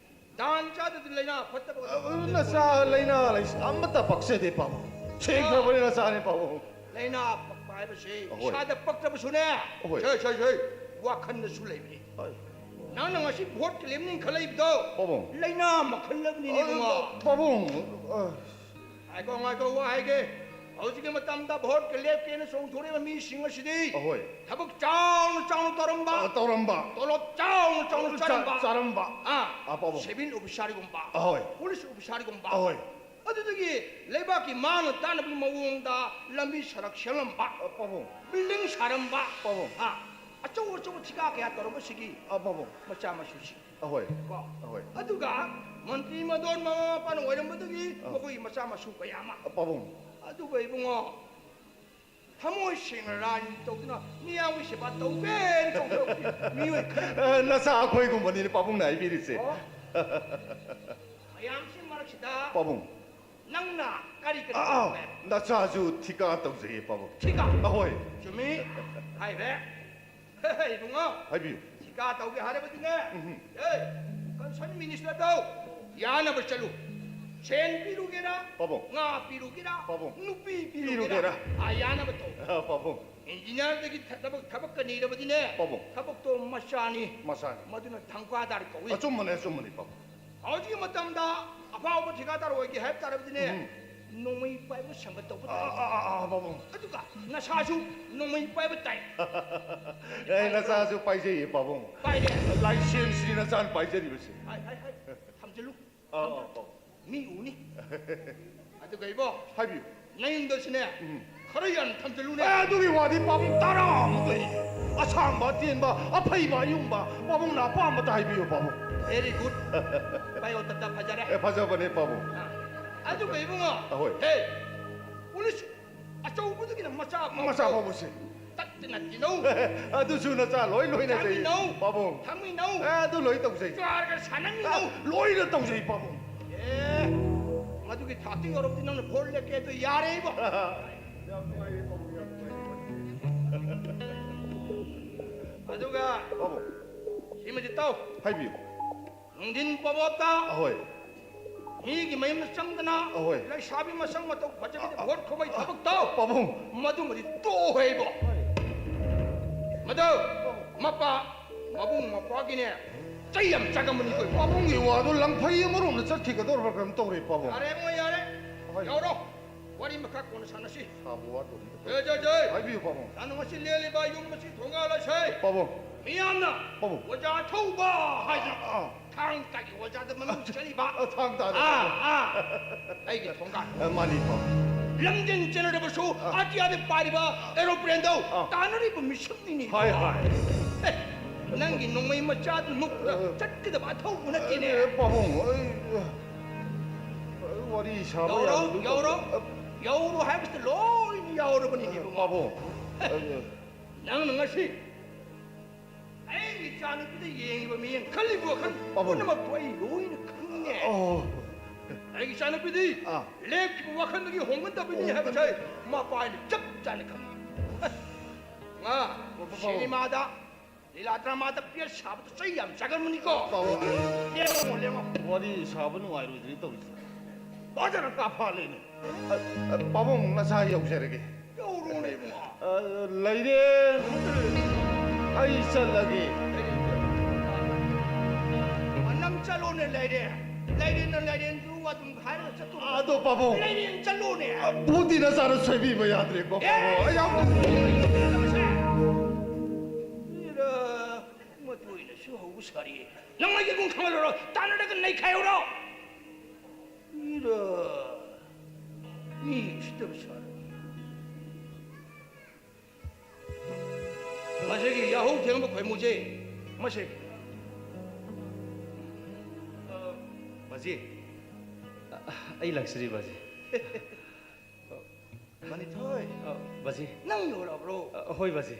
ꯗꯥꯟ ꯆꯥꯗꯗꯤ ꯂꯥꯏꯅꯥ ꯐꯠꯇꯕ ꯑ, ꯅꯆꯥ ꯂꯥꯏꯅꯥ ꯂꯩ-, ꯑꯃꯠꯇ ꯄꯛꯆꯗꯦ, ꯄꯥꯕꯨꯡ꯫ ꯁꯦꯡꯈ꯭ꯔꯕꯅꯤ ꯅꯆꯥꯅꯤ, ꯄꯥꯕꯨꯡ꯫ ꯂꯥꯏꯅꯥ ꯄꯛꯄ ꯍꯥꯏꯕꯁꯤ ꯑꯍꯣꯏ꯫ ꯏꯁꯥꯗ ꯄꯛꯇꯕꯁꯨꯅꯦ꯫ ꯑꯍꯣꯏ꯫ ꯁꯦ, ꯁꯦ, ꯁꯦ, ꯋꯥꯈꯜꯗꯁꯨ ꯂꯩꯕꯅꯤ꯫ ꯍꯣꯏ꯫ ꯅꯪꯅ ꯉꯁꯤ ꯚꯣꯠꯀ ꯂꯦꯞꯅꯤꯡꯈꯠꯂꯛꯏꯕꯗꯣ ꯄꯥꯕꯨꯡ꯫ ꯂꯥꯏꯅꯥ ꯃꯈꯜ ꯑꯃꯅꯤꯅꯦ, ꯏꯕꯨꯡꯉꯣ꯫ ꯄꯥꯕꯨꯡ, ꯑ꯫ ꯉꯥꯏꯈꯣ, ꯉꯥꯏꯈꯣ, ꯋꯥ ꯍꯥꯏꯒꯦ꯫ ꯍꯧꯖꯤꯛꯀꯤ ꯃꯇꯝꯗ ꯚꯣꯠꯀ ꯂꯦꯞꯀꯦꯅ ꯆꯣꯡꯊꯣꯔꯛꯏꯕ ꯃꯤꯁꯤꯡ ꯑꯁꯤꯗꯤ ꯑꯍꯣꯏ꯫ ꯊꯕꯛ ꯆꯥꯎꯅ, ꯆꯥꯎꯅ ꯇꯧꯔꯝꯕ, ꯑ, ꯇꯧꯔꯝꯕ꯫ ꯇꯣꯂꯣꯞ ꯆꯥꯎꯅ, ꯆꯥꯎꯅ ꯆꯥ-, ꯆꯥꯔꯝꯕ꯫ ꯆꯥꯔꯝꯕ꯫ ꯑꯥ, ꯑ, ꯄꯥꯕꯨꯡ꯫ ꯁꯤꯚꯤꯜ ꯑꯣꯐꯤꯁꯥꯔꯒꯨꯝꯕ, ꯑꯍꯣꯏ꯫ ꯄꯨꯂꯤꯁ ꯑꯣꯐꯤꯁꯥꯔꯒꯨꯝꯕ꯫ ꯑꯍꯣꯏ꯫ ꯑꯗꯨꯗꯒꯤ ꯂꯩꯕꯥꯛꯀꯤ ꯃꯥꯡꯅ ꯇꯥꯅꯕꯒꯤ ꯃꯑꯣꯡꯗ ꯂꯝꯕꯤ ꯁꯔꯛ ꯁꯦꯝꯂꯝꯕ, ꯑ, ꯄꯥꯕꯨꯡ꯫ ꯕꯤꯜꯗꯤꯡ ꯁꯥꯔꯝꯕ, ꯄꯥꯕꯨꯡ꯫ ꯑꯥ, ꯑꯆꯧ ꯑꯆꯧꯕ ꯊꯤꯀꯥ ꯀꯌꯥ ꯇꯧꯔꯝꯕꯁꯤꯒꯤ ꯑ, ꯄꯥꯕꯨꯡ꯫ ꯃꯆꯥ ꯃꯁꯨꯁꯤꯡ꯫ ꯑꯍꯣꯏ꯫ ꯀꯣ? ꯑꯍꯣꯏ꯫ ꯑꯗꯨꯒ ꯃꯟꯇ꯭ꯔꯤ ꯃꯗꯣꯟ ꯃꯃꯥ ꯃꯄꯥꯅ ꯑꯣꯏꯔꯝꯕꯗꯒꯤ ꯑ꯫ ꯃꯈꯣꯏꯒꯤ ꯃꯆꯥ ꯃꯁꯨ ꯀꯌꯥ ꯑꯃ꯫ ꯑ, ꯄꯥꯕꯨꯡ꯫ ꯑꯗꯨꯒ ꯏꯕꯨꯡꯉꯣ, ꯊꯃꯣꯏ ꯁꯦꯡꯅ ꯔꯥꯖꯅꯤꯇꯤ ꯇꯧꯗꯨꯅ ꯃꯤꯌꯥꯝꯒꯤ ꯁꯦꯕꯥ ꯇꯧꯒꯦꯅ ꯆꯣꯡꯊꯣꯔꯛꯄ ꯃꯤꯑꯣꯏ ꯈꯔ꯫ ꯑ, ꯅꯆꯥ ꯑꯩꯈꯣꯏꯒꯨꯝꯕꯅꯤꯅꯦ ꯄꯥꯕꯨꯡꯅ ꯍꯥꯏꯕꯤꯔꯤꯁꯦ꯫ ꯑꯣ꯫ ꯃꯌꯥꯝꯁꯤ ꯃꯔꯛꯁꯤꯗ ꯄꯥꯕꯨꯡ꯫ ꯅꯪꯅ ꯀꯔꯤ ꯀꯔꯤ ꯑꯥ, ꯑꯥ, ꯇꯧꯕ ꯍꯥꯏꯕ? ꯅꯆꯥꯁꯨ ꯊꯤꯀꯥ ꯇꯧꯖꯩꯌꯦ, ꯄꯥꯕꯨꯡ꯫ ꯊꯤꯀꯥ? ꯑꯍꯣꯏ꯫ ꯆꯨꯝꯃꯤ꯫ ꯍꯥꯏꯔꯦ꯫ ꯏꯕꯨꯡꯉꯣ꯫ ꯍꯥꯏꯕꯤꯌꯨ꯫ ꯊꯤꯀꯥ ꯇꯧꯒꯦ ꯍꯥꯏꯔꯕꯗꯤꯅꯦ꯫ ꯎꯝꯍꯨꯝ꯫ ꯑꯦ, ꯀꯟꯁꯔꯟ ꯃꯤꯅꯤꯁꯇꯔꯗꯣ ꯌꯥꯅꯕ ꯆꯠꯂꯨ꯫ ꯁꯦꯟ ꯄꯤꯔꯨꯒꯦꯔꯥ? ꯄꯥꯕꯨꯡ꯫ ꯉꯥ ꯄꯤꯔꯨꯒꯦꯔꯥ? ꯄꯥꯕꯨꯡ꯫ ꯅꯨꯄꯤ ꯄꯤꯔꯨꯒꯦꯔꯥ? ꯄꯤꯔꯨꯒꯦꯔꯥ? ꯑꯥ, ꯌꯥꯅꯕ ꯇꯧ꯫ ꯑꯥ, ꯄꯥꯕꯨꯡ꯫ ꯏꯟꯖꯤꯅꯤꯌꯔꯗꯒꯤ ꯊ-, ꯊꯕꯛ, ꯊꯕꯛꯀ ꯅꯤꯔꯕꯗꯤꯅꯦ꯫ ꯄꯥꯕꯨꯡ꯫ ꯊꯕꯛꯇꯣ ꯃꯆꯥꯅꯤ꯫ ꯃꯆꯥꯅꯤ꯫ ꯃꯗꯨꯅ ꯙꯪꯀꯥꯗꯥꯔ ꯀꯧꯏ꯫ ꯑꯆꯨꯝꯕꯅꯦ, ꯑꯆꯨꯝꯕꯅꯦ, ꯄꯥꯕꯨꯡ꯫ ꯍꯧꯖꯤꯛꯀꯤ ꯃꯇꯝꯗ ꯑꯐꯥꯎꯕ ꯊꯤꯀꯥꯗꯥꯔ ꯑꯣꯏꯒꯦ ꯍꯥꯏꯕ ꯇꯥꯔꯕꯗꯤꯅꯦ, ꯎꯝ꯫ ꯅꯣꯡꯃꯩ ꯄꯥꯏꯕ ꯁꯪꯒ ꯇꯧꯕ ꯑꯥ, ꯇꯥꯏ꯫ ꯑꯥ, ꯑꯥ, ꯑꯥ, ꯄꯥꯕꯨꯡ꯫ ꯑꯗꯨꯒ ꯅꯁꯥꯁꯨ ꯅꯣꯡꯃꯩ ꯄꯥꯏꯕ ꯇꯥꯏ꯫ ꯑꯦ, ꯅꯆꯥꯁꯨ ꯄꯥꯏꯖꯩꯌꯦ, ꯄꯥꯕꯨꯡ꯫ ꯄꯥꯏꯔꯦ꯫ ꯂꯥꯏꯁꯦꯟꯁꯅꯤ ꯅꯆꯥꯅ ꯄꯥꯏꯖꯔꯤꯕꯁꯦ꯫ ꯍꯥꯏ, ꯍꯥꯏ, ꯍꯥꯏ꯫ ꯊꯝꯖꯤꯜꯂꯨ꯫ ꯑꯥ, ꯑꯥ, ꯊꯝꯖꯤꯜꯂꯨ꯫ ꯄꯥꯕꯨꯡ꯫ ꯃꯤ ꯎꯅꯤ꯫ ꯑꯗꯨꯒ ꯏꯕꯣ, ꯍꯥꯏꯕꯤꯌꯨ꯫ ꯅꯌꯨꯝꯗꯁꯨꯅꯦ, ꯎꯝ꯫ ꯈꯔ ꯌꯥꯝ ꯊꯝꯖꯤꯜꯂꯨꯅꯦ꯫ ꯑꯦ, ꯑꯗꯨꯒꯤ ꯋꯥꯗꯤ ꯄꯥꯕꯨꯡ ꯇꯔꯥꯃꯨꯛ ꯂꯩ꯫ ꯑꯁꯥꯡꯕ, ꯑꯇꯦꯟꯕ, ꯑꯐꯩꯕ, ꯑꯌꯨꯡꯕ, ꯄꯥꯕꯨꯡꯅ ꯑꯄꯥꯝꯕꯇ ꯍꯥꯏꯕꯤꯌꯨ, ꯄꯥꯕꯨꯡ꯫ Very good꯫ ꯕꯥꯏꯑꯣꯗꯥꯇꯥ ꯐꯖꯔꯦ꯫ ꯑꯦ, ꯐꯖꯕꯅꯦ, ꯄꯥꯕꯨꯡ꯫ ꯑꯥ, ꯑꯗꯨꯒ ꯏꯕꯨꯡꯉꯣ, ꯑꯍꯣꯏ꯫ ꯍꯦ, ꯄꯨꯂꯤꯁ ꯑꯆꯧꯕꯗꯒꯤꯅ ꯃꯆꯥ ꯐꯥꯎꯕ ꯃꯆꯥ ꯐꯥꯎꯕꯁꯦ꯫ ꯇꯠꯇꯅ ꯇꯤꯟꯅꯧ꯫ ꯑꯗꯨꯁꯨ ꯅꯆꯥ ꯂꯣꯏ ꯂꯣꯏꯅꯖꯩ, ꯆꯥꯃꯤꯟꯅꯧ꯫ ꯄꯥꯕꯨꯡ꯫ ꯊꯛꯃꯤꯟꯅꯧ꯫ ꯑꯦ, ꯑꯗꯨ ꯂꯣꯏ ꯇꯧꯖꯩ꯫ ꯆꯥꯔꯒ ꯁꯥꯟꯅꯃꯤꯟꯅꯧ꯫ ꯑ, ꯂꯣꯏꯅ ꯇꯧꯖꯩ, ꯄꯥꯕꯨꯡ꯫ ꯑꯦ, ꯑꯗꯨꯒꯤ ꯊꯥꯛꯇ ꯌꯧꯔꯕꯗꯤ ꯅꯪꯅ ꯚꯣꯠ ꯂꯦꯞꯀꯦ ꯑꯗꯨ ꯌꯥꯔꯦ ꯏꯕꯣ꯫ ꯌꯥꯝ ꯅꯨꯡꯉꯥꯏꯔꯦ ꯄꯥꯕꯨꯡ, ꯌꯥꯝ ꯅꯨꯡꯉꯥꯏꯔꯦ꯫ ꯑꯗꯨꯒ ꯄꯥꯕꯨꯡ꯫ ꯁꯤꯃꯗꯤ ꯇꯧ꯫ ꯍꯥꯏꯕꯤꯌꯨ꯫ ꯅꯨꯡꯊꯤꯟ ꯄꯣꯕꯣꯞꯇ ꯑꯍꯣꯏ꯫ ꯃꯤꯒꯤ ꯃꯌꯨꯝꯗ ꯆꯪꯗꯅ ꯑꯍꯣꯏ꯫ ꯂꯩꯁꯥꯕꯤ ꯃꯁꯛ ꯃꯇꯧ ꯐꯖꯕꯤꯗ ꯑ, ꯚꯣꯠ ꯈꯨꯃꯩ ꯑ, ꯊꯕꯛ ꯇꯧ꯫ ꯄꯥꯕꯨꯡ꯫ ꯃꯗꯨꯃꯗꯤ ꯇꯣꯛꯑꯣ ꯍꯥꯏꯕꯣ꯫ ꯃꯗꯨ ꯃꯄꯥ ꯃꯕꯨꯡ ꯃꯧꯄ꯭ꯋꯥꯒꯤꯅꯦ ꯆꯩ ꯌꯥꯝ ꯆꯥꯒꯟꯕꯅꯤꯀꯣ꯫ ꯄꯥꯕꯨꯡꯒꯤ ꯋꯥꯗꯣ ꯂꯪꯐꯩ ꯑꯃꯔꯣꯝꯗ ꯆꯠꯈꯤꯒꯗꯧꯔꯕ꯭ꯔꯥ ꯀꯩꯅꯣꯝ ꯇꯧꯔꯦ ꯄꯥꯕꯨꯡ꯫ ꯌꯥꯔꯦ ꯏꯕꯨꯡꯉꯣ, ꯌꯥꯔꯦ꯫ ꯍꯣꯏ꯫ ꯌꯥꯎꯔꯣ꯫ ꯋꯥꯔꯤ ꯃꯈꯥ ꯀꯣꯟꯅ ꯁꯥꯟꯅꯁꯤ꯫ ꯁꯥꯕ ꯋꯥꯗꯣꯔꯤꯕ꯫ ꯖꯩ, ꯖꯩ, ꯖꯩ꯫ ꯍꯥꯏꯕꯤꯌꯨ ꯄꯥꯕꯨꯡ꯫ ꯅꯪꯅ ꯉꯁꯤ ꯂꯦꯜꯂꯤꯕ ꯌꯨꯝ ꯑꯁꯤ ꯊꯣꯡꯒꯥꯜ ꯑꯁꯦ ꯄꯥꯕꯨꯡ꯫ ꯃꯤꯌꯥꯝꯅ ꯄꯥꯕꯨꯡ꯫ ꯑꯣꯖꯥ ꯊꯧꯕ ꯍꯥꯏꯗꯅ ꯑꯥ꯫ ꯊꯥꯡ ꯇꯥꯒꯤ ꯑꯣꯖꯥꯗ ꯃꯃꯤꯡ ꯆꯠꯂꯤꯕ꯫ ꯑ, ꯊꯥꯡ ꯇꯥꯗ꯫ ꯑꯥ, ꯑꯥ꯫ ꯑꯩꯒꯤ ꯊꯣꯡꯒꯥꯜ꯫ ꯑ, ꯃꯥꯅꯤ ꯄꯥꯕꯨꯡ꯫ ꯂꯝꯖꯦꯟ ꯆꯦꯟꯅꯔꯕꯁꯨ ꯑꯥ꯫ ꯑꯇꯤꯌꯥꯗ ꯄꯥꯏꯔꯤꯕ ꯑꯦꯔꯣꯄ꯭ꯂꯦꯟꯗꯣ ꯑꯥ꯫ ꯇꯥꯟꯅꯔꯤꯕ ꯃꯤꯁꯛꯅꯤꯅꯦ꯫ ꯍꯣꯏ, ꯍꯣꯏ꯫ ꯑꯦ, ꯅꯪꯒꯤ ꯅꯣꯡꯃꯩ ꯃꯆꯥꯗꯨ ꯃꯨꯛꯇ ꯑ꯫ ꯆꯠꯀꯗꯕ ꯑꯊꯧꯕ ꯅꯠꯇꯦꯅꯦ꯫ ꯑꯦ, ꯄꯥꯕꯨꯡ, ꯑꯩ, ꯑ, ꯋꯥꯔꯤ ꯁꯥꯕ ꯌꯥꯎꯔꯣ, ꯌꯥꯕꯗꯨ ꯌꯥꯎꯔꯣ꯫ ꯑ꯫ ꯌꯥꯎꯔꯣ ꯍꯥꯏꯕꯁꯤꯗ ꯂꯣꯏꯅ ꯌꯥꯎꯔꯕꯅꯤꯅꯦ, ꯏꯕꯨꯡꯉꯣ꯫ ꯄꯥꯕꯨꯡ꯫ ꯑ꯫ ꯅꯪꯅ ꯉꯁꯤ ꯑꯩꯒꯤ ꯏꯆꯥꯅꯨꯄꯤꯗ ꯌꯦꯡꯉꯤꯕ ꯃꯤꯠꯌꯦꯡ, ꯈꯜꯂꯤꯕ ꯋꯥꯈꯜ ꯄꯥꯕꯨꯡ꯫ ꯄꯨꯝꯅꯃꯛꯇꯨ ꯑꯩ ꯂꯣꯏꯅ ꯈꯪꯉꯦ꯫ ꯑꯣ꯫ ꯑꯩꯒꯤ ꯏꯆꯥꯅꯨꯄꯤꯗꯤ ꯑꯥ꯫ ꯂꯦꯞꯈꯤꯕ ꯋꯥꯈꯜꯗꯒꯤ ꯍꯣꯡꯒꯟꯗꯕꯅꯤ ꯍꯥꯏꯕꯁꯦ ꯍꯣꯡꯒꯟ- ꯃꯄꯥ ꯑꯩꯅ ꯆꯞ ꯆꯥꯅ ꯈꯪꯉꯤ꯫ ꯉꯥ, ꯄꯥꯕꯨꯡ꯫ ꯁꯤꯅꯦꯃꯥꯗ, ꯂꯤꯂꯥ ꯗ꯭ꯔꯃꯥꯗ ꯄꯦꯠ ꯁꯥꯕꯗ ꯆꯩ ꯌꯥꯝ ꯆꯥꯒꯟꯕꯅꯤꯀꯣ꯫ ꯄꯥꯕꯨꯡ꯫ ꯂꯦꯝꯃꯣ, ꯂꯦꯝꯃꯣ꯫ ꯋꯥꯔꯤ ꯁꯥꯕ ꯅꯨꯡꯉꯥꯏꯔꯣꯏꯗ꯭ꯔꯤ ꯇꯧꯔꯤꯁꯦ꯫ ꯐꯖꯅ ꯀꯥꯐꯥꯜꯂꯦꯅꯦ꯫ ꯑ, ꯑ, ꯄꯥꯕꯨꯡ, ꯅꯆꯥ ꯌꯧꯖꯔꯒꯦ꯫ ꯌꯧꯔꯣꯅꯦ, ꯏꯕꯨꯡꯉꯣ꯫ ꯑ, ꯂꯩꯔꯦ꯫ ꯑꯩ ꯆꯠꯂꯒꯦ꯫ ꯑ, ꯅꯪ ꯆꯠꯂꯣꯅꯦ, ꯂꯩꯔꯦ꯫ ꯂꯩꯔꯦꯅ ꯂꯩꯔꯦꯟꯗꯨ ꯑꯗꯨꯝ ꯍꯥꯏꯔꯒ ꯆꯠꯇꯣ꯫ ꯑꯗꯣ ꯄꯥꯕꯨꯡ꯫ ꯂꯩꯔꯦꯟ ꯆꯠꯂꯣꯅꯦ꯫ ꯑ, ꯚꯨꯠꯇꯤ ꯅꯆꯥꯅ ꯁꯣꯏꯕꯤꯕ ꯌꯥꯗ꯭ꯔꯦꯀꯣ, ꯑꯦ! ꯄꯥꯕꯨꯡ꯫ ꯑꯩ ꯌꯥꯝ ꯃꯤꯔ, ꯃꯗꯨ ꯑꯣꯏꯅꯁꯨ ꯍꯧꯕ ꯁꯥꯔꯤ꯫ ꯅꯪ ꯑꯩꯒꯤ ꯒꯨꯡ ꯈꯪꯍꯜꯂꯨꯔꯣ? ꯇꯥꯟꯅꯔꯒ ꯅꯩꯈꯥꯏꯍꯧꯔꯣ꯫ ꯃꯤꯔ, ꯃꯤ ꯎꯁꯤꯠꯇꯕ ꯁꯥꯔ꯫ ꯃꯁꯤꯒꯤ ꯌꯥꯍꯧ ꯊꯦꯡꯕ ꯈꯣꯏꯃꯨꯁꯦ, ꯃꯁꯤ꯫ ꯕꯥꯖꯤ, ꯑ, ꯑꯩ ꯂꯥꯛꯆꯔꯤ, ꯕꯥꯖꯤ꯫ ꯃꯅꯤꯊꯣꯏ꯫ ꯑ, ꯕꯥꯖꯤ꯫ ꯅꯪ ꯌꯧꯔꯛꯑꯕ꯭ꯔꯣ? ꯑ, ꯍꯣꯏ, ꯕꯥꯖꯤ꯫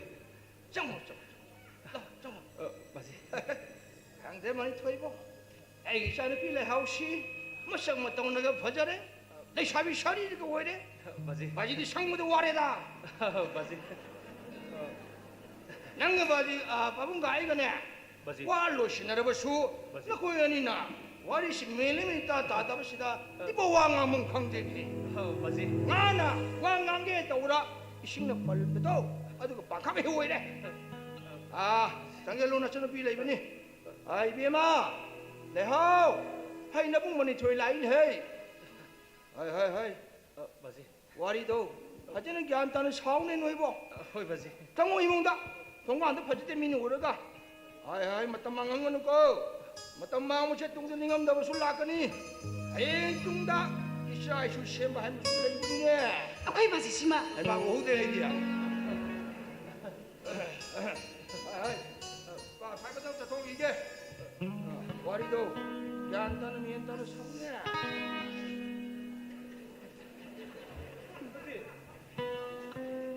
ꯆꯪꯉꯣ, ꯆꯪꯉꯣ, ꯆꯪꯉꯣ꯫ ꯂꯥꯎ, ꯆꯪꯉꯣ꯫ ꯑ, ꯕꯥꯖꯤ꯫ ꯈꯪꯗꯦ, ꯃꯅꯤꯊꯣꯏꯕꯣ꯫ ꯑꯩꯒꯤ ꯏꯆꯥꯅꯨꯄꯤ ꯂꯩꯍꯥꯎꯁꯤ ꯃꯁꯛ ꯃꯇꯧꯅꯒ ꯐꯖꯔꯦ, ꯂꯩꯁꯥꯕꯤ ꯁꯥꯔꯤꯒ ꯑꯣꯏꯔꯦ꯫ ꯕꯥꯖꯤ꯫ ꯕꯥꯖꯤꯗꯤ ꯁꯪꯕꯗ ꯋꯥꯔꯦꯗ꯫ ꯕꯥꯖꯤ꯫ ꯅꯪꯒ ꯕꯥꯖꯤ, ꯑ, ꯄꯥꯕꯨꯡꯒ ꯑꯩꯒꯅꯦ, ꯕꯥꯖꯤ꯫ ꯋꯥ ꯂꯣꯏꯁꯤꯟꯅꯔꯕꯁꯨ, ꯕꯥꯖꯤ꯫ ꯅꯈꯣꯏ ꯑꯅꯤꯅ ꯋꯥꯔꯤꯁꯤ ꯃꯦꯟ ꯑꯃ ꯏꯇꯥ ꯇꯥꯗꯕꯁꯤꯗ, ꯑ, ꯏꯕꯣ ꯋꯥ ꯉꯥꯡꯐꯝ ꯈꯪꯗꯦꯅꯦ꯫ ꯑ, ꯕꯥꯖꯤ꯫ ꯉꯥꯅ ꯋꯥ ꯉꯥꯡꯒꯦ ꯇꯧꯔ, ꯏꯁꯤꯡꯅ ꯄꯜꯕꯗꯣ, ꯑꯗꯨꯒ ꯄꯥꯡꯈꯛ ꯍꯦꯛ ꯑꯣꯏꯔꯦ꯫ ꯑ, ꯆꯪꯁꯤꯜꯂꯨ, ꯅꯆꯟꯅꯨꯄꯤ ꯂꯩꯕꯅꯤ꯫ ꯑ, ꯏꯕꯦꯝꯃ, ꯂꯩꯍꯥꯎ, ꯍꯩ ꯅꯕꯨꯡ ꯃꯅꯤꯊꯣꯏ ꯂꯥꯛꯏꯅꯦ, ꯍꯩ꯫ ꯍꯩ, ꯍꯩ, ꯍꯩ꯫ ꯑ, ꯕꯥꯖꯤ꯫ ꯋꯥꯔꯤꯗꯣ ꯐꯖꯅ ꯒ꯭ꯌꯥꯟ ꯇꯥꯅ ꯁꯥꯎꯅꯦ ꯅꯣꯏꯕꯣ꯫ ꯑ, ꯍꯣꯏ, ꯕꯥꯖꯤ꯫ ꯆꯪꯉꯣ ꯏꯃꯨꯡꯗ꯫ ꯊꯣꯡꯒꯥꯟꯗ ꯐꯖꯗꯦ ꯃꯤꯅ ꯎꯔꯒ꯫ ꯍꯥꯏ, ꯍꯥꯏ, ꯃꯇꯝ ꯃꯥꯡꯍꯟꯒꯅꯨꯀꯣ꯫ ꯃꯇꯝ ꯃꯥꯡꯕꯁꯦ ꯇꯨꯡꯗ ꯅꯤꯡꯉꯝꯗꯕꯁꯨ ꯂꯥꯛꯀꯅꯤ꯫ ꯍꯌꯦꯡ ꯇꯨꯡꯗ ꯏꯆꯥ ꯏꯁꯨ ꯁꯦꯝꯕ ꯍꯥꯏꯕꯁꯨ ꯂꯩꯕꯅꯤꯅꯦ꯫ ꯑꯩꯈꯣꯏ ꯕꯥꯖꯤꯁꯤꯃ꯫ ꯑꯩ ꯃꯥ ꯎꯍꯧꯗꯦ ꯑꯩꯗꯤ꯫ ꯍꯥꯏ, ꯍꯥꯏ꯫ ꯀ꯭ꯂꯥꯁ ꯍꯥꯏꯕꯗꯪ ꯆꯠꯊꯣꯛꯈꯤꯒꯦ꯫ ꯋꯥꯔꯤꯗꯣ ꯒ꯭ꯌꯥꯟ ꯇꯥꯅ ꯃꯦꯟ ꯇꯥꯅ ꯁꯥꯎꯅꯦ꯫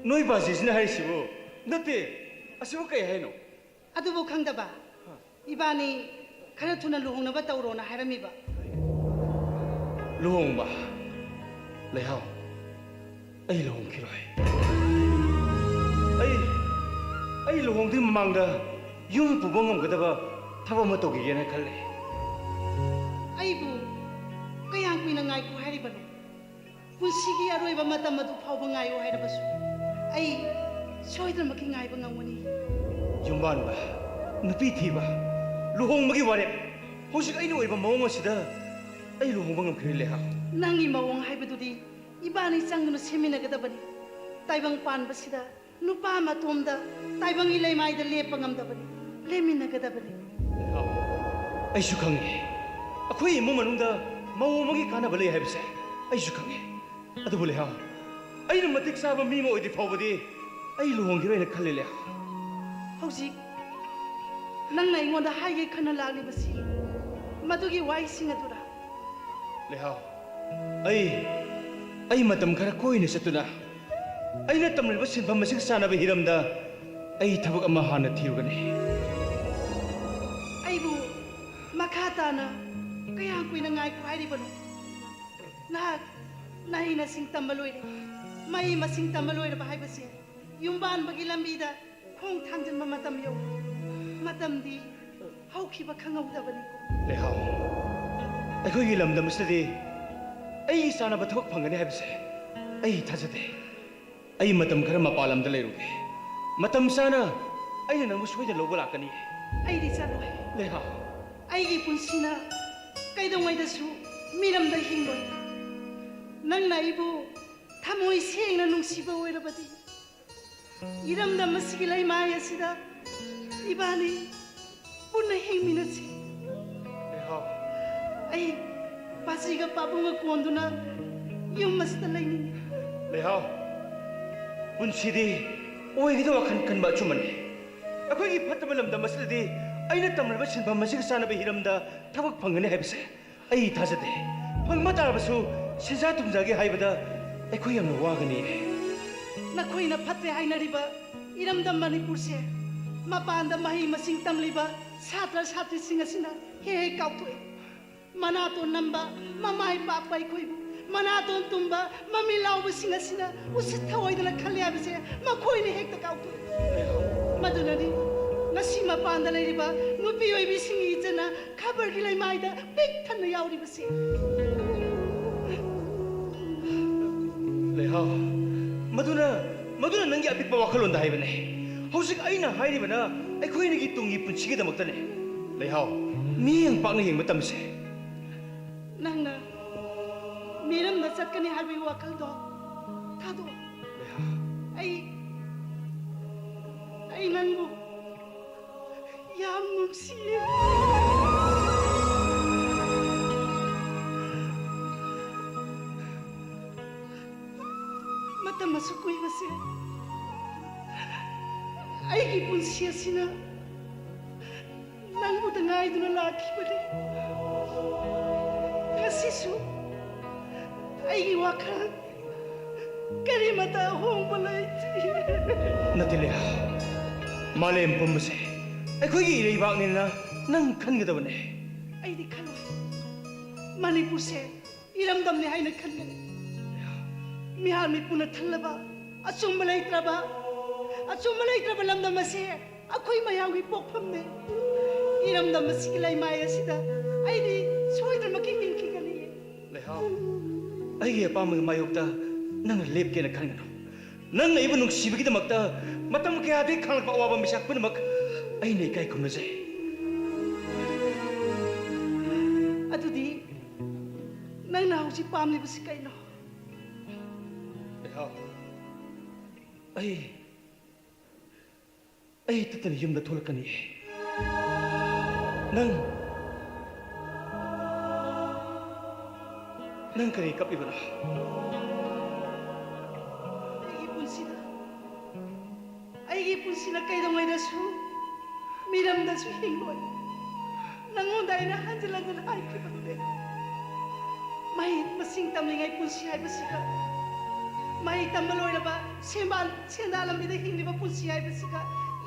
ꯅꯣꯏ ꯕꯥꯖꯤꯁꯤꯅ ꯍꯥꯏꯔꯤꯁꯤꯕꯨ? ꯅꯠꯇꯦ, ꯑꯁꯤꯕꯨ ꯀꯩ ꯍꯥꯏꯅꯣ? ꯑꯗꯨꯕꯨ ꯈꯪꯗꯕ? ꯏꯕꯥꯅꯤ ꯈꯔ ꯊꯨꯅ ꯂꯨꯍꯣꯡꯅꯕ ꯇꯧꯔꯣꯅ ꯍꯥꯏꯔꯝꯃꯤꯕ꯫ ꯂꯨꯍꯣꯡꯕ? ꯂꯩꯍꯥꯎ, ꯑꯩ ꯂꯨꯍꯣꯡꯈꯤꯔꯣꯏ꯫ ꯑꯩ, ꯑꯩ ꯂꯨꯍꯣꯡꯗ꯭ꯔꯤ ꯃꯃꯥꯡꯗ ꯌꯨꯝ ꯄꯨꯕ ꯉꯝꯒꯗꯕ ꯊꯕꯛ ꯑꯃ ꯇꯧꯈꯤꯒꯦꯅ ꯈꯜꯂꯦ꯫ ꯑꯩꯕꯨ ꯀꯌꯥꯝ ꯀꯨꯏꯅ ꯉꯥꯏꯈꯣ ꯍꯥꯏꯔꯤꯕꯅꯣ? ꯄꯨꯟꯁꯤꯒꯤ ꯑꯔꯣꯏꯕ ꯃꯇꯝ ꯑꯗꯨ ꯐꯥꯎꯕ ꯉꯥꯏꯌꯨ ꯍꯥꯏꯔꯕꯁꯨ ꯑꯩ ꯁꯣꯏꯗꯅꯃꯛꯀꯤ ꯉꯥꯏꯕ ꯉꯝꯒꯅꯤ꯫ ꯌꯨꯝꯕꯥꯟꯕ, ꯅꯨꯄꯤ ꯊꯤꯕ, ꯂꯨꯍꯣꯡꯕꯒꯤ ꯋꯥꯔꯦꯞ ꯍꯧꯖꯤꯛ ꯑꯩꯅ ꯑꯣꯏꯕ ꯃꯑꯣꯡ ꯑꯁꯤꯗ ꯑꯩ ꯂꯨꯍꯣꯡꯕ ꯉꯝꯈꯤꯔꯣꯏ, ꯂꯩꯍꯥꯎ꯫ ꯅꯪꯒꯤ ꯃꯑꯣꯡ ꯍꯥꯏꯕꯗꯨꯗꯤ ꯏꯕꯥꯅꯤ ꯆꯪꯗꯨꯅ ꯁꯦꯝꯃꯤꯟꯅꯒꯗꯕꯅꯤ꯫ ꯇꯥꯏꯕꯪ ꯄꯥꯟꯕꯁꯤꯗ ꯅꯨꯄꯥ ꯃꯇꯣꯝꯗ ꯇꯥꯏꯕꯪꯒꯤ ꯂꯩꯃꯥꯏꯗ ꯂꯦꯞꯄ ꯉꯝꯗꯕꯅꯤ꯫ ꯂꯦꯞꯃꯤꯟꯅꯒꯗꯕꯅꯤ꯫ ꯑꯩꯁꯨ ꯈꯪꯉꯤ, ꯑꯩꯈꯣꯏ ꯏꯃꯨꯡ ꯃꯅꯨꯡꯗ ꯃꯧ ꯑꯃꯒꯤ ꯀꯥꯟꯅꯕ ꯂꯩ ꯍꯥꯏꯕꯁꯦ ꯑꯩꯁꯨ ꯈꯪꯉꯤ꯫ ꯑꯗꯨꯕꯨ ꯂꯩꯍꯥꯎ, ꯑꯩꯅ ꯃꯇꯤꯛ ꯆꯥꯕ ꯃꯤ ꯑꯃ ꯑꯣꯏꯗ꯭ꯔꯤ ꯐꯥꯎꯕꯗꯤ ꯑꯩ ꯂꯨꯍꯣꯡꯈꯤꯔꯣꯏꯅ ꯈꯜꯂꯤ, ꯂꯩꯍꯥꯎ꯫ ꯍꯧꯖꯤꯛ ꯅꯪꯅ ꯑꯩꯉꯣꯟꯗ ꯍꯥꯏꯒꯦ ꯈꯟꯅ ꯂꯥꯛꯂꯤꯕꯁꯤ ꯃꯗꯨꯒꯤ ꯋꯥꯍꯩꯁꯤꯡ ꯑꯗꯨꯔꯥ? ꯂꯩꯍꯥꯎ, ꯑꯩ, ꯑꯩ ꯃꯇꯝ ꯈꯔ ꯀꯣꯏꯅ ꯆꯠꯇꯨꯅ ꯑꯩꯅ ꯇꯝꯂꯤꯕ ꯁꯤꯟꯐꯝ ꯑꯁꯤꯒ ꯆꯥꯟꯅꯕ ꯍꯤꯔꯝꯗ ꯑꯩ ꯊꯕꯛ ꯑꯃ ꯍꯥꯟꯅ ꯊꯤꯔꯨꯒꯅꯤ꯫ ꯑꯩꯕꯨ ꯃꯈꯥ ꯇꯥꯅ ꯀꯌꯥꯝ ꯀꯨꯏꯅ ꯉꯥꯏꯈꯣ ꯍꯥꯏꯔꯤꯕꯅꯣ? ꯅꯍꯥꯛ ꯅꯍꯩ ꯅꯁꯤꯡ ꯇꯝꯕ ꯂꯣꯏꯔꯦ꯫ ꯃꯍꯩ ꯃꯁꯤꯡ ꯇꯝꯕ ꯂꯣꯏꯔꯕ ꯍꯥꯏꯕꯁꯦ ꯌꯨꯝ ꯄꯥꯟꯕꯒꯤ ꯂꯝꯕꯤꯗ ꯈꯣꯡ ꯊꯥꯡꯖꯤꯟꯕ ꯃꯇꯝ ꯌꯧꯔꯦ꯫ ꯃꯇꯝꯗꯤ ꯍꯧꯈꯤꯕ ꯈꯪꯍꯧꯗꯕꯅꯤꯀꯣ꯫ ꯂꯩꯍꯥꯎ, ꯑꯩꯈꯣꯏꯒꯤ ꯂꯝꯗꯝ ꯑꯁꯤꯗꯗꯤ ꯑꯩꯒꯤ ꯆꯥꯅꯕ ꯊꯕꯛ ꯐꯪꯒꯅꯤ ꯍꯥꯏꯕꯁꯦ ꯑꯩ ꯊꯥꯖꯗꯦ꯫ ꯑꯩ ꯃꯇꯝ ꯈꯔ ꯃꯄꯥꯟ ꯂꯝꯗ ꯂꯩꯔꯨꯒꯦ꯫ ꯃꯇꯝ ꯆꯥꯅ ꯑꯩꯅ ꯅꯪꯕꯨ ꯁꯣꯏꯗꯅ ꯂꯧꯕ ꯂꯥꯛꯀꯅꯤ꯫ ꯑꯩꯗꯤ ꯆꯠꯂꯣꯏ꯫ ꯂꯩꯍꯥꯎ꯫ ꯑꯩꯒꯤ ꯄꯨꯟꯁꯤꯅ ꯀꯩꯗꯧꯉꯩꯗꯁꯨ ꯃꯤꯔꯝꯗ ꯍꯤꯡꯂꯣꯏ꯫ ꯅꯪꯅ ꯑꯩꯕꯨ ꯊꯃꯣꯏ ꯁꯦꯡꯅ ꯅꯨꯡꯁꯤꯕ ꯑꯣꯏꯔꯕꯗꯤ, ꯏꯔꯝꯗꯝ ꯑꯁꯤꯒꯤ ꯂꯩꯃꯥꯏ ꯑꯁꯤꯗ ꯏꯕꯥꯅꯤ ꯄꯨꯟꯅ ꯍꯤꯡꯃꯤꯟꯅꯁꯤ꯫ ꯂꯩꯍꯥꯎ꯫ ꯑꯩ ꯄꯥꯖꯤꯒ ꯄꯥꯕꯨꯡꯒ ꯀꯣꯟꯗꯨꯅ ꯌꯨꯝ ꯑꯁꯤꯗ ꯂꯩꯅꯤꯡꯉꯤ꯫ ꯂꯩꯍꯥꯎ, ꯄꯨꯟꯁꯤꯗꯤ ꯑꯣꯏꯒꯗꯕ ꯋꯥꯈꯜ ꯈꯟꯕ ꯑꯆꯨꯝꯕꯅꯤ꯫ ꯑꯩꯈꯣꯏꯒꯤ ꯐꯠꯇꯕ ꯂꯝꯗꯝ ꯑꯁꯤꯗꯗꯤ ꯑꯩꯅ ꯇꯝꯂꯤꯕ ꯁꯤꯟꯐꯝ ꯑꯁꯤꯒ ꯆꯥꯟꯅꯕ ꯍꯤꯔꯝꯗ ꯊꯕꯛ ꯐꯪꯒꯅꯤ ꯍꯥꯏꯕꯁꯦ ꯑꯩ ꯊꯥꯖꯗꯦ꯫ ꯐꯪꯕ ꯇꯥꯔꯕꯁꯨ ꯁꯦꯟꯖꯥ ꯊꯨꯝꯖꯥꯒꯤ ꯍꯥꯏꯕꯗ ꯑꯩꯈꯣꯏ ꯌꯥꯝꯅ ꯋꯥꯒꯅꯤ꯫ ꯅꯈꯣꯏꯅ ꯐꯠꯇꯦ ꯍꯥꯏꯅꯔꯤꯕ ꯏꯔꯝꯗꯝ ꯃꯅꯤꯄꯨꯔꯁꯦ ꯃꯄꯥꯟꯗ ꯃꯍꯩ ꯃꯁꯤꯡ ꯇꯝꯂꯤꯕ ꯁꯥꯇ꯭ꯔ ꯁꯥꯇ꯭ꯔꯤꯁꯤꯡ ꯑꯁꯤꯅ ꯍꯦꯛ ꯍꯦꯛ ꯀꯥꯎꯊꯣꯛꯏ꯫ ꯃꯅꯥꯇꯣꯟ ꯅꯝꯕ, ꯃꯃꯥꯏ ꯄꯥꯛꯄ ꯑꯩꯈꯣꯏꯕꯨ, ꯃꯅꯥꯇꯣꯟ ꯇꯨꯝꯕ, ꯃꯃꯤꯠ ꯂꯥꯎꯕꯁꯤꯡ ꯑꯁꯤꯅ ꯎꯁꯤꯠ ꯊꯑꯣꯏꯗꯅ ꯈꯜꯂꯤ ꯍꯥꯏꯕꯁꯦ ꯃꯈꯣꯏꯅ ꯍꯦꯛꯇ ꯀꯥꯎꯊꯣꯛꯏ꯫ ꯃꯗꯨꯅꯅꯤ ꯉꯁꯤ ꯃꯄꯥꯟꯗ ꯂꯩꯔꯤꯕ ꯅꯨꯄꯤ ꯑꯣꯏꯕꯤꯁꯤꯡꯒꯤ ꯏꯖꯠꯅ ꯈꯕꯔꯒꯤ ꯂꯩꯃꯥꯏꯗ ꯄꯤꯛ ꯊꯟꯅ ꯌꯥꯎꯔꯤꯕꯁꯦ꯫ ꯂꯩꯍꯥꯎ, ꯃꯗꯨꯅ, ꯃꯗꯨꯅ ꯅꯪꯒꯤ ꯑꯄꯤꯛꯄ ꯋꯥꯈꯜꯂꯣꯟꯗ ꯍꯥꯏꯕꯅꯦ꯫ ꯍꯧꯖꯤꯛ ꯑꯩꯅ ꯍꯥꯏꯔꯤꯕꯅ ꯑꯩꯈꯣꯏ ꯑꯅꯤꯒꯤ ꯇꯨꯡꯒꯤ ꯄꯨꯟꯁꯤꯒꯤꯗꯃꯛꯇꯅꯦ꯫ ꯂꯩꯍꯥꯎ, ꯃꯤꯠꯌꯦꯡ ꯄꯥꯛꯅ ꯌꯦꯡꯕ ꯇꯝꯁꯦ꯫ ꯅꯪꯅ ꯃꯤꯔꯝꯗ ꯆꯠꯀꯅꯤ ꯍꯥꯏꯕꯒꯤ ꯋꯥꯈꯜꯗꯣ ꯊꯥꯗꯣꯛꯑꯣ꯫ ꯂꯩꯍꯥꯎ꯫ ꯑꯩ, ꯑꯩ ꯅꯪꯕꯨ ꯌꯥꯝ ꯅꯨꯡꯁꯤꯌꯦ꯫ ꯃꯇꯝ ꯑꯁꯨꯛ ꯀꯨꯏꯕꯁꯦ ꯑꯩꯒꯤ ꯄꯨꯟꯁꯤ ꯑꯁꯤꯅ ꯅꯪꯕꯨꯗ ꯉꯥꯏꯗꯨꯅ ꯂꯥꯛꯈꯤꯕꯅꯤ꯫ ꯉꯁꯤꯁꯨ ꯑꯩꯒꯤ ꯋꯥꯈꯜ ꯀꯔꯤꯃꯇ ꯑꯍꯣꯡꯕ ꯂꯩꯇ꯭ꯔꯤ꯫ ꯅꯠꯇꯦ ꯂꯩꯍꯥꯎ, ꯃꯥꯂꯦꯝ ꯄꯨꯝꯕꯁꯦ ꯑꯩꯈꯣꯏꯒꯤ ꯏꯔꯩꯕꯥꯛꯅꯤꯅ ꯅꯪ ꯈꯟꯒꯗꯕꯅꯦ꯫ ꯑꯩꯗꯤ ꯈꯜꯂꯣꯏ꯫ ꯃꯅꯤꯄꯨꯔꯁꯦ ꯏꯔꯝꯗꯝꯅꯤ ꯍꯥꯏꯅ ꯈꯟꯒꯅꯤ꯫ ꯃꯤꯍꯥꯠ ꯃꯤꯄꯨꯅ ꯊꯜꯂꯕ, ꯑꯆꯨꯝꯕ ꯂꯩꯇ꯭ꯔꯕ, ꯑꯆꯨꯝꯕ ꯂꯩꯇ꯭ꯔꯕ ꯂꯝꯗꯝ ꯑꯁꯦ ꯑꯩꯈꯣꯏ ꯃꯌꯥꯝꯒꯤ ꯄꯣꯛꯐꯝꯅꯦ꯫ ꯏꯔꯝꯗꯝ ꯑꯁꯤꯒꯤ ꯂꯩꯃꯥꯏ ꯑꯁꯤꯗ ꯑꯩꯗꯤ ꯁꯣꯏꯗꯅꯃꯛꯀꯤ ꯍꯤꯡꯈꯤꯒꯅꯤ꯫ ꯂꯩꯍꯥꯎ, ꯑꯩꯒꯤ ꯑꯄꯥꯝꯕꯒꯤ ꯃꯥꯌꯣꯛꯇ ꯅꯪꯅ ꯂꯦꯞꯀꯦꯅ ꯈꯟꯒꯅꯨ꯫ ꯅꯪꯅ ꯑꯩꯕꯨ ꯅꯨꯡꯁꯤꯕꯒꯤꯗꯃꯛꯇ ꯃꯇꯝ ꯀꯌꯥꯗꯒꯤ ꯈꯥꯡꯂꯛꯄ ꯑꯋꯥꯕ ꯃꯤꯁꯛ ꯄꯨꯝꯅꯃꯛ ꯑꯩꯅ ꯏꯀꯥꯏ ꯈꯨꯝꯅꯖꯩ꯫ ꯑꯗꯨꯗꯤ ꯅꯪꯅ ꯍꯧꯖꯤꯛ ꯄꯥꯝꯂꯤꯕꯁꯤ ꯀꯩꯅꯣ? ꯂꯩꯍꯥꯎ, ꯑꯩ ꯑꯩ ꯇꯠꯇꯅ ꯌꯨꯝꯗ ꯊꯣꯛꯂꯛꯀꯅꯤ꯫ ꯅꯪ, ꯅꯪ ꯀꯔꯤ ꯀꯞꯂꯤꯕꯅꯣ? ꯑꯩꯒꯤ ꯄꯨꯟꯁꯤꯗ, ꯑꯩꯒꯤ ꯄꯨꯟꯁꯤꯅ ꯀꯩꯗꯧꯉꯩꯗꯁꯨ ꯃꯤꯔꯝꯗꯁꯨ ꯍꯤꯡꯂꯣꯏ꯫ ꯅꯪꯉꯣꯟꯗ ꯑꯩꯅ ꯍꯟꯖꯤꯟ ꯍꯟꯖꯤꯟ ꯍꯥꯏꯈꯤꯕꯗꯨꯅꯦ꯫ ꯃꯍꯩ ꯃꯁꯤꯡ ꯇꯝꯂꯤꯉꯩ ꯄꯨꯟꯁꯤ ꯍꯥꯏꯕꯁꯤꯒ, ꯃꯍꯩ ꯇꯝꯕ ꯂꯣꯏꯔꯕ ꯁꯦꯟꯕꯥ-, ꯁꯦꯟꯗꯥ ꯂꯝꯕꯤꯗ ꯍꯤꯡꯂꯤꯕ ꯄꯨꯟꯁꯤ ꯍꯥꯏꯕꯁꯤꯒ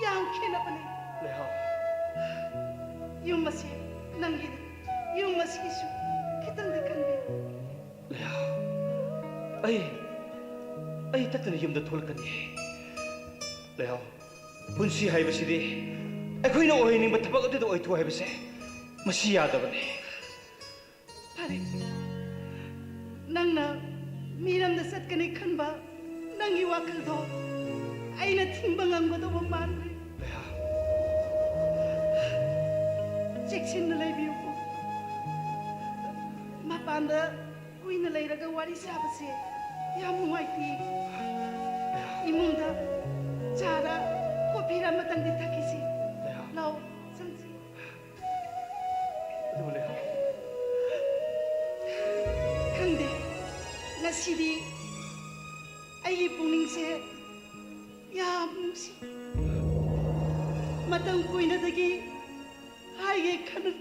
ꯌꯥꯝ ꯈꯦꯠꯅꯕꯅꯤ꯫ ꯂꯩꯍꯥꯎ꯫ ꯌꯨꯝ ꯑꯁꯤ ꯅꯪꯒꯤꯅꯤ꯫ ꯌꯨꯝ ꯑꯁꯤꯒꯤꯁꯨ ꯈꯤꯇꯪꯗꯤ ꯈꯟꯕꯤꯌꯨ꯫ ꯂꯩꯍꯥꯎ꯫ ꯑꯩ, ꯑꯩ ꯇꯠꯇꯅ ꯌꯨꯝꯗ ꯊꯣꯛꯂꯛꯀꯅꯤ꯫ ꯂꯩꯍꯥꯎ꯫ ꯄꯨꯟꯁꯤ ꯍꯥꯏꯕꯁꯤꯗꯤ ꯑꯩꯈꯣꯏꯅ ꯑꯣꯏꯍꯟꯅꯤꯡꯕ ꯊꯕꯛ ꯑꯗꯨꯗ ꯑꯣꯏꯊꯣꯛ ꯍꯥꯏꯕꯁꯦ, ꯃꯁꯤ ꯌꯥꯗꯕꯅꯤ꯫ ꯐꯔꯦ, ꯅꯪꯅ ꯃꯤꯔꯝꯗ ꯆꯠꯀꯅꯤ ꯈꯟꯕ ꯅꯪꯒꯤ ꯋꯥꯈꯜꯗꯣ ꯑꯩꯅ ꯊꯤꯡꯕ ꯉꯝꯒꯗꯧꯕ ꯃꯥꯟꯗ꯭ꯔꯦ꯫ ꯂꯩꯍꯥꯎ꯫ ꯆꯦꯛꯁꯤꯟꯅ ꯂꯩꯕꯤꯌꯨꯀꯣ꯫ ꯃꯄꯥꯟꯗ ꯀꯨꯏꯅ ꯂꯩꯔꯒ ꯋꯥꯔꯤ ꯁꯥꯕꯁꯦ ꯌꯥꯝ ꯅꯨꯡꯉꯥꯏꯇꯦ꯫ ꯏꯃꯨꯡꯗ ꯆꯥꯔ ꯀꯣꯐꯤꯔ ꯑꯃꯇꯪꯗꯤ ꯊꯛꯈꯤꯁꯤ꯫ ꯂꯥꯛꯑꯣ, ꯆꯪꯁꯤ꯫ ꯑꯗꯨꯕꯨ ꯂꯩꯍꯥꯎ꯫ ꯈꯪꯗꯦ, ꯉꯁꯤꯗꯤ ꯑꯩꯒꯤ ꯄꯨꯛꯅꯤꯡꯁꯦ ꯌꯥꯝ ꯅꯨꯡꯁꯤ꯫ ꯃꯇꯝ ꯀꯨꯏꯅꯗꯒꯤ ꯍꯥꯏꯒꯦ ꯈꯟꯅ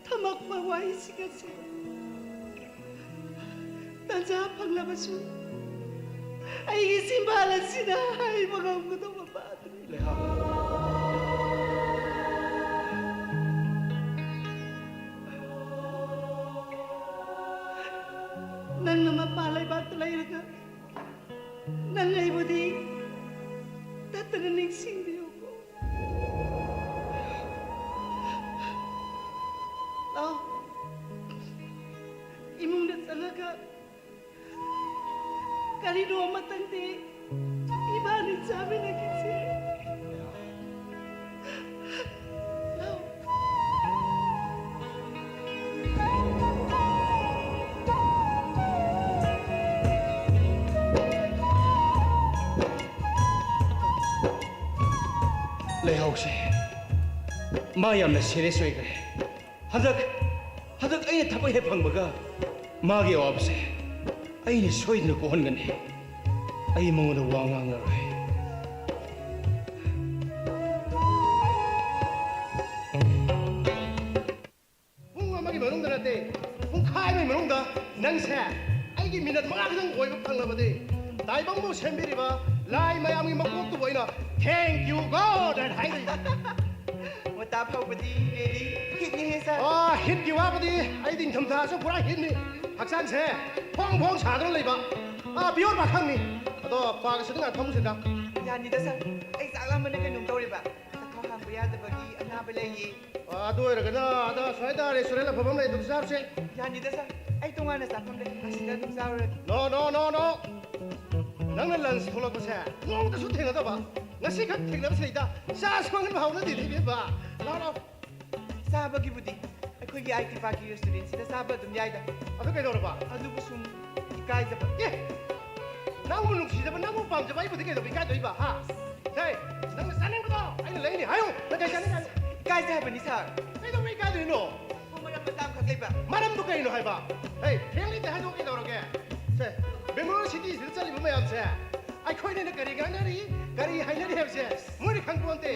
ꯊꯝꯃꯛꯄ ꯋꯥꯍꯩꯁꯤꯡ ꯑꯁꯤ ꯇꯥꯟꯖꯥ ꯐꯪꯂꯕꯁꯨ ꯑꯩꯒꯤ ꯆꯤꯝꯕꯥꯜ ꯑꯁꯤꯅ ꯍꯥꯏꯕ ꯉꯝꯒꯗꯧꯕ ꯃꯥꯟꯗ꯭ꯔꯦ꯫ ꯂꯩꯍꯥꯎ꯫ ꯅꯤꯡꯁꯤꯡꯕꯤꯌꯨꯀꯣ꯫ ꯂꯥꯎ, ꯏꯃꯨꯡꯗ ꯆꯪꯉꯒ ꯀꯔꯤꯅꯣ ꯑꯃꯇꯪꯗꯤ ꯏꯕꯥꯅꯤ ꯆꯥꯃꯤꯟꯅꯈꯤꯁꯦ꯫ ꯂꯥꯎ꯫ ꯂꯩꯍꯥꯎꯁꯦ ꯃꯥ ꯌꯥꯝꯅ ꯁꯤꯔꯤꯌꯁ ꯑꯣꯏꯈ꯭ꯔꯦ꯫ ꯍꯟꯗꯛ ꯍꯟꯗꯛ ꯑꯩꯅ ꯊꯕꯛ ꯍꯦꯛ ꯐꯪꯕꯒ ꯃꯥꯒꯤ ꯑꯋꯥꯕꯁꯦ ꯑꯩꯅ ꯁꯣꯏꯗꯅ ꯀꯣꯛꯍꯟꯒꯅꯤ꯫ ꯑꯩ ꯃꯉꯣꯟꯗ ꯋꯥ ꯉꯥꯡꯂꯔꯣꯏ꯫ ꯄꯨꯡ ꯑꯃꯒꯤ ꯃꯅꯨꯡꯗ ꯅꯠꯇꯦ, ꯄꯨꯡꯈꯥꯏ ꯑꯃꯒꯤ ꯃꯅꯨꯡꯗ ꯅꯪꯁꯦ ꯑꯩꯒꯤ ꯃꯤꯅꯠ ꯃꯉꯥ ꯈꯛꯇꯪ ꯑꯣꯏꯕ ꯐꯪꯂꯕꯗꯤ, ꯇꯥꯏꯕꯪꯕꯨ ꯁꯦꯝꯕꯤꯔꯤꯕ ꯂꯥꯏ ꯃꯌꯥꯝꯒꯤ ꯃꯀꯣꯛꯇꯨꯕꯨ ꯑꯩꯅ "Thank you God" ꯍꯥꯏꯅ ꯍꯥꯏꯗꯣꯏꯅꯤ꯫ ꯃꯣꯇꯥ ꯐꯥꯎꯕꯗꯤ ꯔꯦꯗꯤ꯫ ꯍꯤꯠꯅꯤꯍꯦ, ꯁꯥꯔ꯫ ꯑꯥ, ꯍꯤꯠꯀꯤ ꯋꯥꯕꯨꯗꯤ ꯑꯩꯗꯤ ꯏꯪꯊꯝꯊꯥꯁꯨ ꯄꯨꯔꯥ ꯍꯤꯠꯅꯤ꯫ ꯍꯛꯆꯥꯡꯁꯦ ꯐꯣꯡ ꯐꯣꯡ ꯁꯥꯗꯨꯅ ꯂꯩꯕ, ꯑꯥ, ꯄꯤꯌꯣꯔ ꯄꯥꯈꯪꯅꯤ꯫ ꯑꯗꯣ ꯄꯥꯒꯁꯤꯗ ꯉꯥꯛ ꯐꯝꯃꯨꯁꯤꯗ꯫ ꯌꯥꯅꯤꯗ, ꯁꯥꯔ꯫ ꯑꯩ ꯆꯥꯛ ꯂꯥꯝꯕꯅ ꯀꯩꯅꯣꯝ ꯇꯧꯔꯦꯕ꯫ ꯆꯥꯛꯈꯥꯎ ꯍꯥꯡꯕ ꯌꯥꯗꯕꯒꯤ ꯑꯅꯥꯕ ꯂꯩꯌꯦ꯫ ꯑꯥ, ꯑꯗꯨ ꯑꯣꯏꯔꯒꯅ ꯑꯗ ꯁ꯭ꯋꯥꯏꯗ ꯔꯦꯁꯇꯨꯔꯦꯟ ꯑꯐꯕ ꯑꯃ ꯂꯩ, ꯑꯗꯨꯗ ꯆꯥꯔꯨꯁꯦ꯫ ꯌꯥꯅꯤꯗ, ꯁꯥꯔ꯫ ꯑꯩ ꯇꯣꯉꯥꯟꯅ ꯆꯥꯐꯝ ꯂꯩ꯫ ꯑꯁꯤꯗ ꯑꯗꯨꯝ ꯆꯥꯔꯨꯔꯒꯦ꯫ ꯅꯣ, ꯅꯣ, ꯅꯣ, ꯅꯣ꯫ ꯅꯪꯅ ꯂꯟꯁ ꯊꯣꯛꯂꯛꯄꯁꯦ ꯅꯣꯡꯃꯇꯁꯨ ꯊꯦꯡꯅꯗꯕ, ꯉꯁꯤꯈꯛ ꯊꯦꯡꯅꯕꯁꯤꯗꯩꯗ ꯆꯥꯁꯨ ꯃꯥꯡꯍꯟꯕ ꯍꯧꯅꯗꯦꯅꯦ, ꯏꯕꯦꯝꯃ꯫ ꯂꯥꯛꯑꯣ, ꯂꯥꯛꯑꯣ꯫ ꯆꯥꯕꯒꯤꯕꯨꯗꯤ ꯑꯩꯈꯣꯏꯒꯤ ꯑꯥꯏ ꯇꯤ ꯄꯥꯔꯛꯀꯤ ꯔꯦꯁꯇꯨꯔꯦꯟꯁꯤꯗ ꯆꯥꯕ ꯑꯗꯨꯝ ꯌꯥꯏꯗ꯫ ꯑꯗꯨ ꯀꯩꯗꯧꯔꯕ? ꯑꯗꯨꯕꯨ ꯁꯨꯝ ꯏꯀꯥꯏꯖꯕ꯫ ꯑꯦ! ꯅꯪꯕꯨ ꯅꯨꯡꯁꯤꯖꯕ, ꯅꯪꯕꯨ ꯄꯥꯝꯖꯕ ꯑꯩꯕꯨꯗꯤ ꯀꯩꯗꯧꯕ ꯏꯀꯥꯏꯗꯣꯏꯕ, ꯍꯥ? ꯁꯦ, ꯅꯪꯅ ꯆꯥꯅꯤꯡꯕꯗꯣ ꯑꯩꯅ ꯂꯩꯅꯤ꯫ ꯍꯥꯏꯌꯨ, ꯅꯪ ꯀꯩ ꯆꯥꯅꯤꯡ ꯍꯥꯏꯌꯨ꯫ ꯏꯀꯥꯏꯖꯩ ꯍꯥꯏꯕꯅꯤ, ꯁꯥꯔ꯫ ꯀꯩꯗꯧꯕ ꯏꯀꯥꯏꯗꯣꯏꯅꯣ? ꯑꯣ, ꯃꯔꯝ ꯃꯆꯥ ꯑꯃꯈꯛ ꯂꯩꯕ꯫ ꯃꯔꯝꯗꯨ ꯀꯩꯅꯣ ꯍꯥꯏꯕ? ꯍꯦ, ꯐ꯭ꯔꯦꯡꯂꯤꯗ ꯍꯥꯏꯗꯣꯛꯑꯣ ꯀꯩꯗꯧꯔꯒꯦ? ꯁꯦ, ꯕꯦꯡꯒꯂꯣꯔ ꯁꯤꯇꯤꯁꯤꯗ ꯆꯠꯂꯤꯕ ꯃꯌꯥꯝꯁꯦ, ꯑꯩꯈꯣꯏꯅ ꯀꯔꯤ ꯉꯥꯡꯅꯔꯤ, ꯀꯔꯤ ꯍꯥꯏꯅꯔꯤ ꯍꯥꯏꯕꯁꯦ ꯃꯣꯏꯅ ꯈꯪꯄꯣꯟꯇꯦ꯫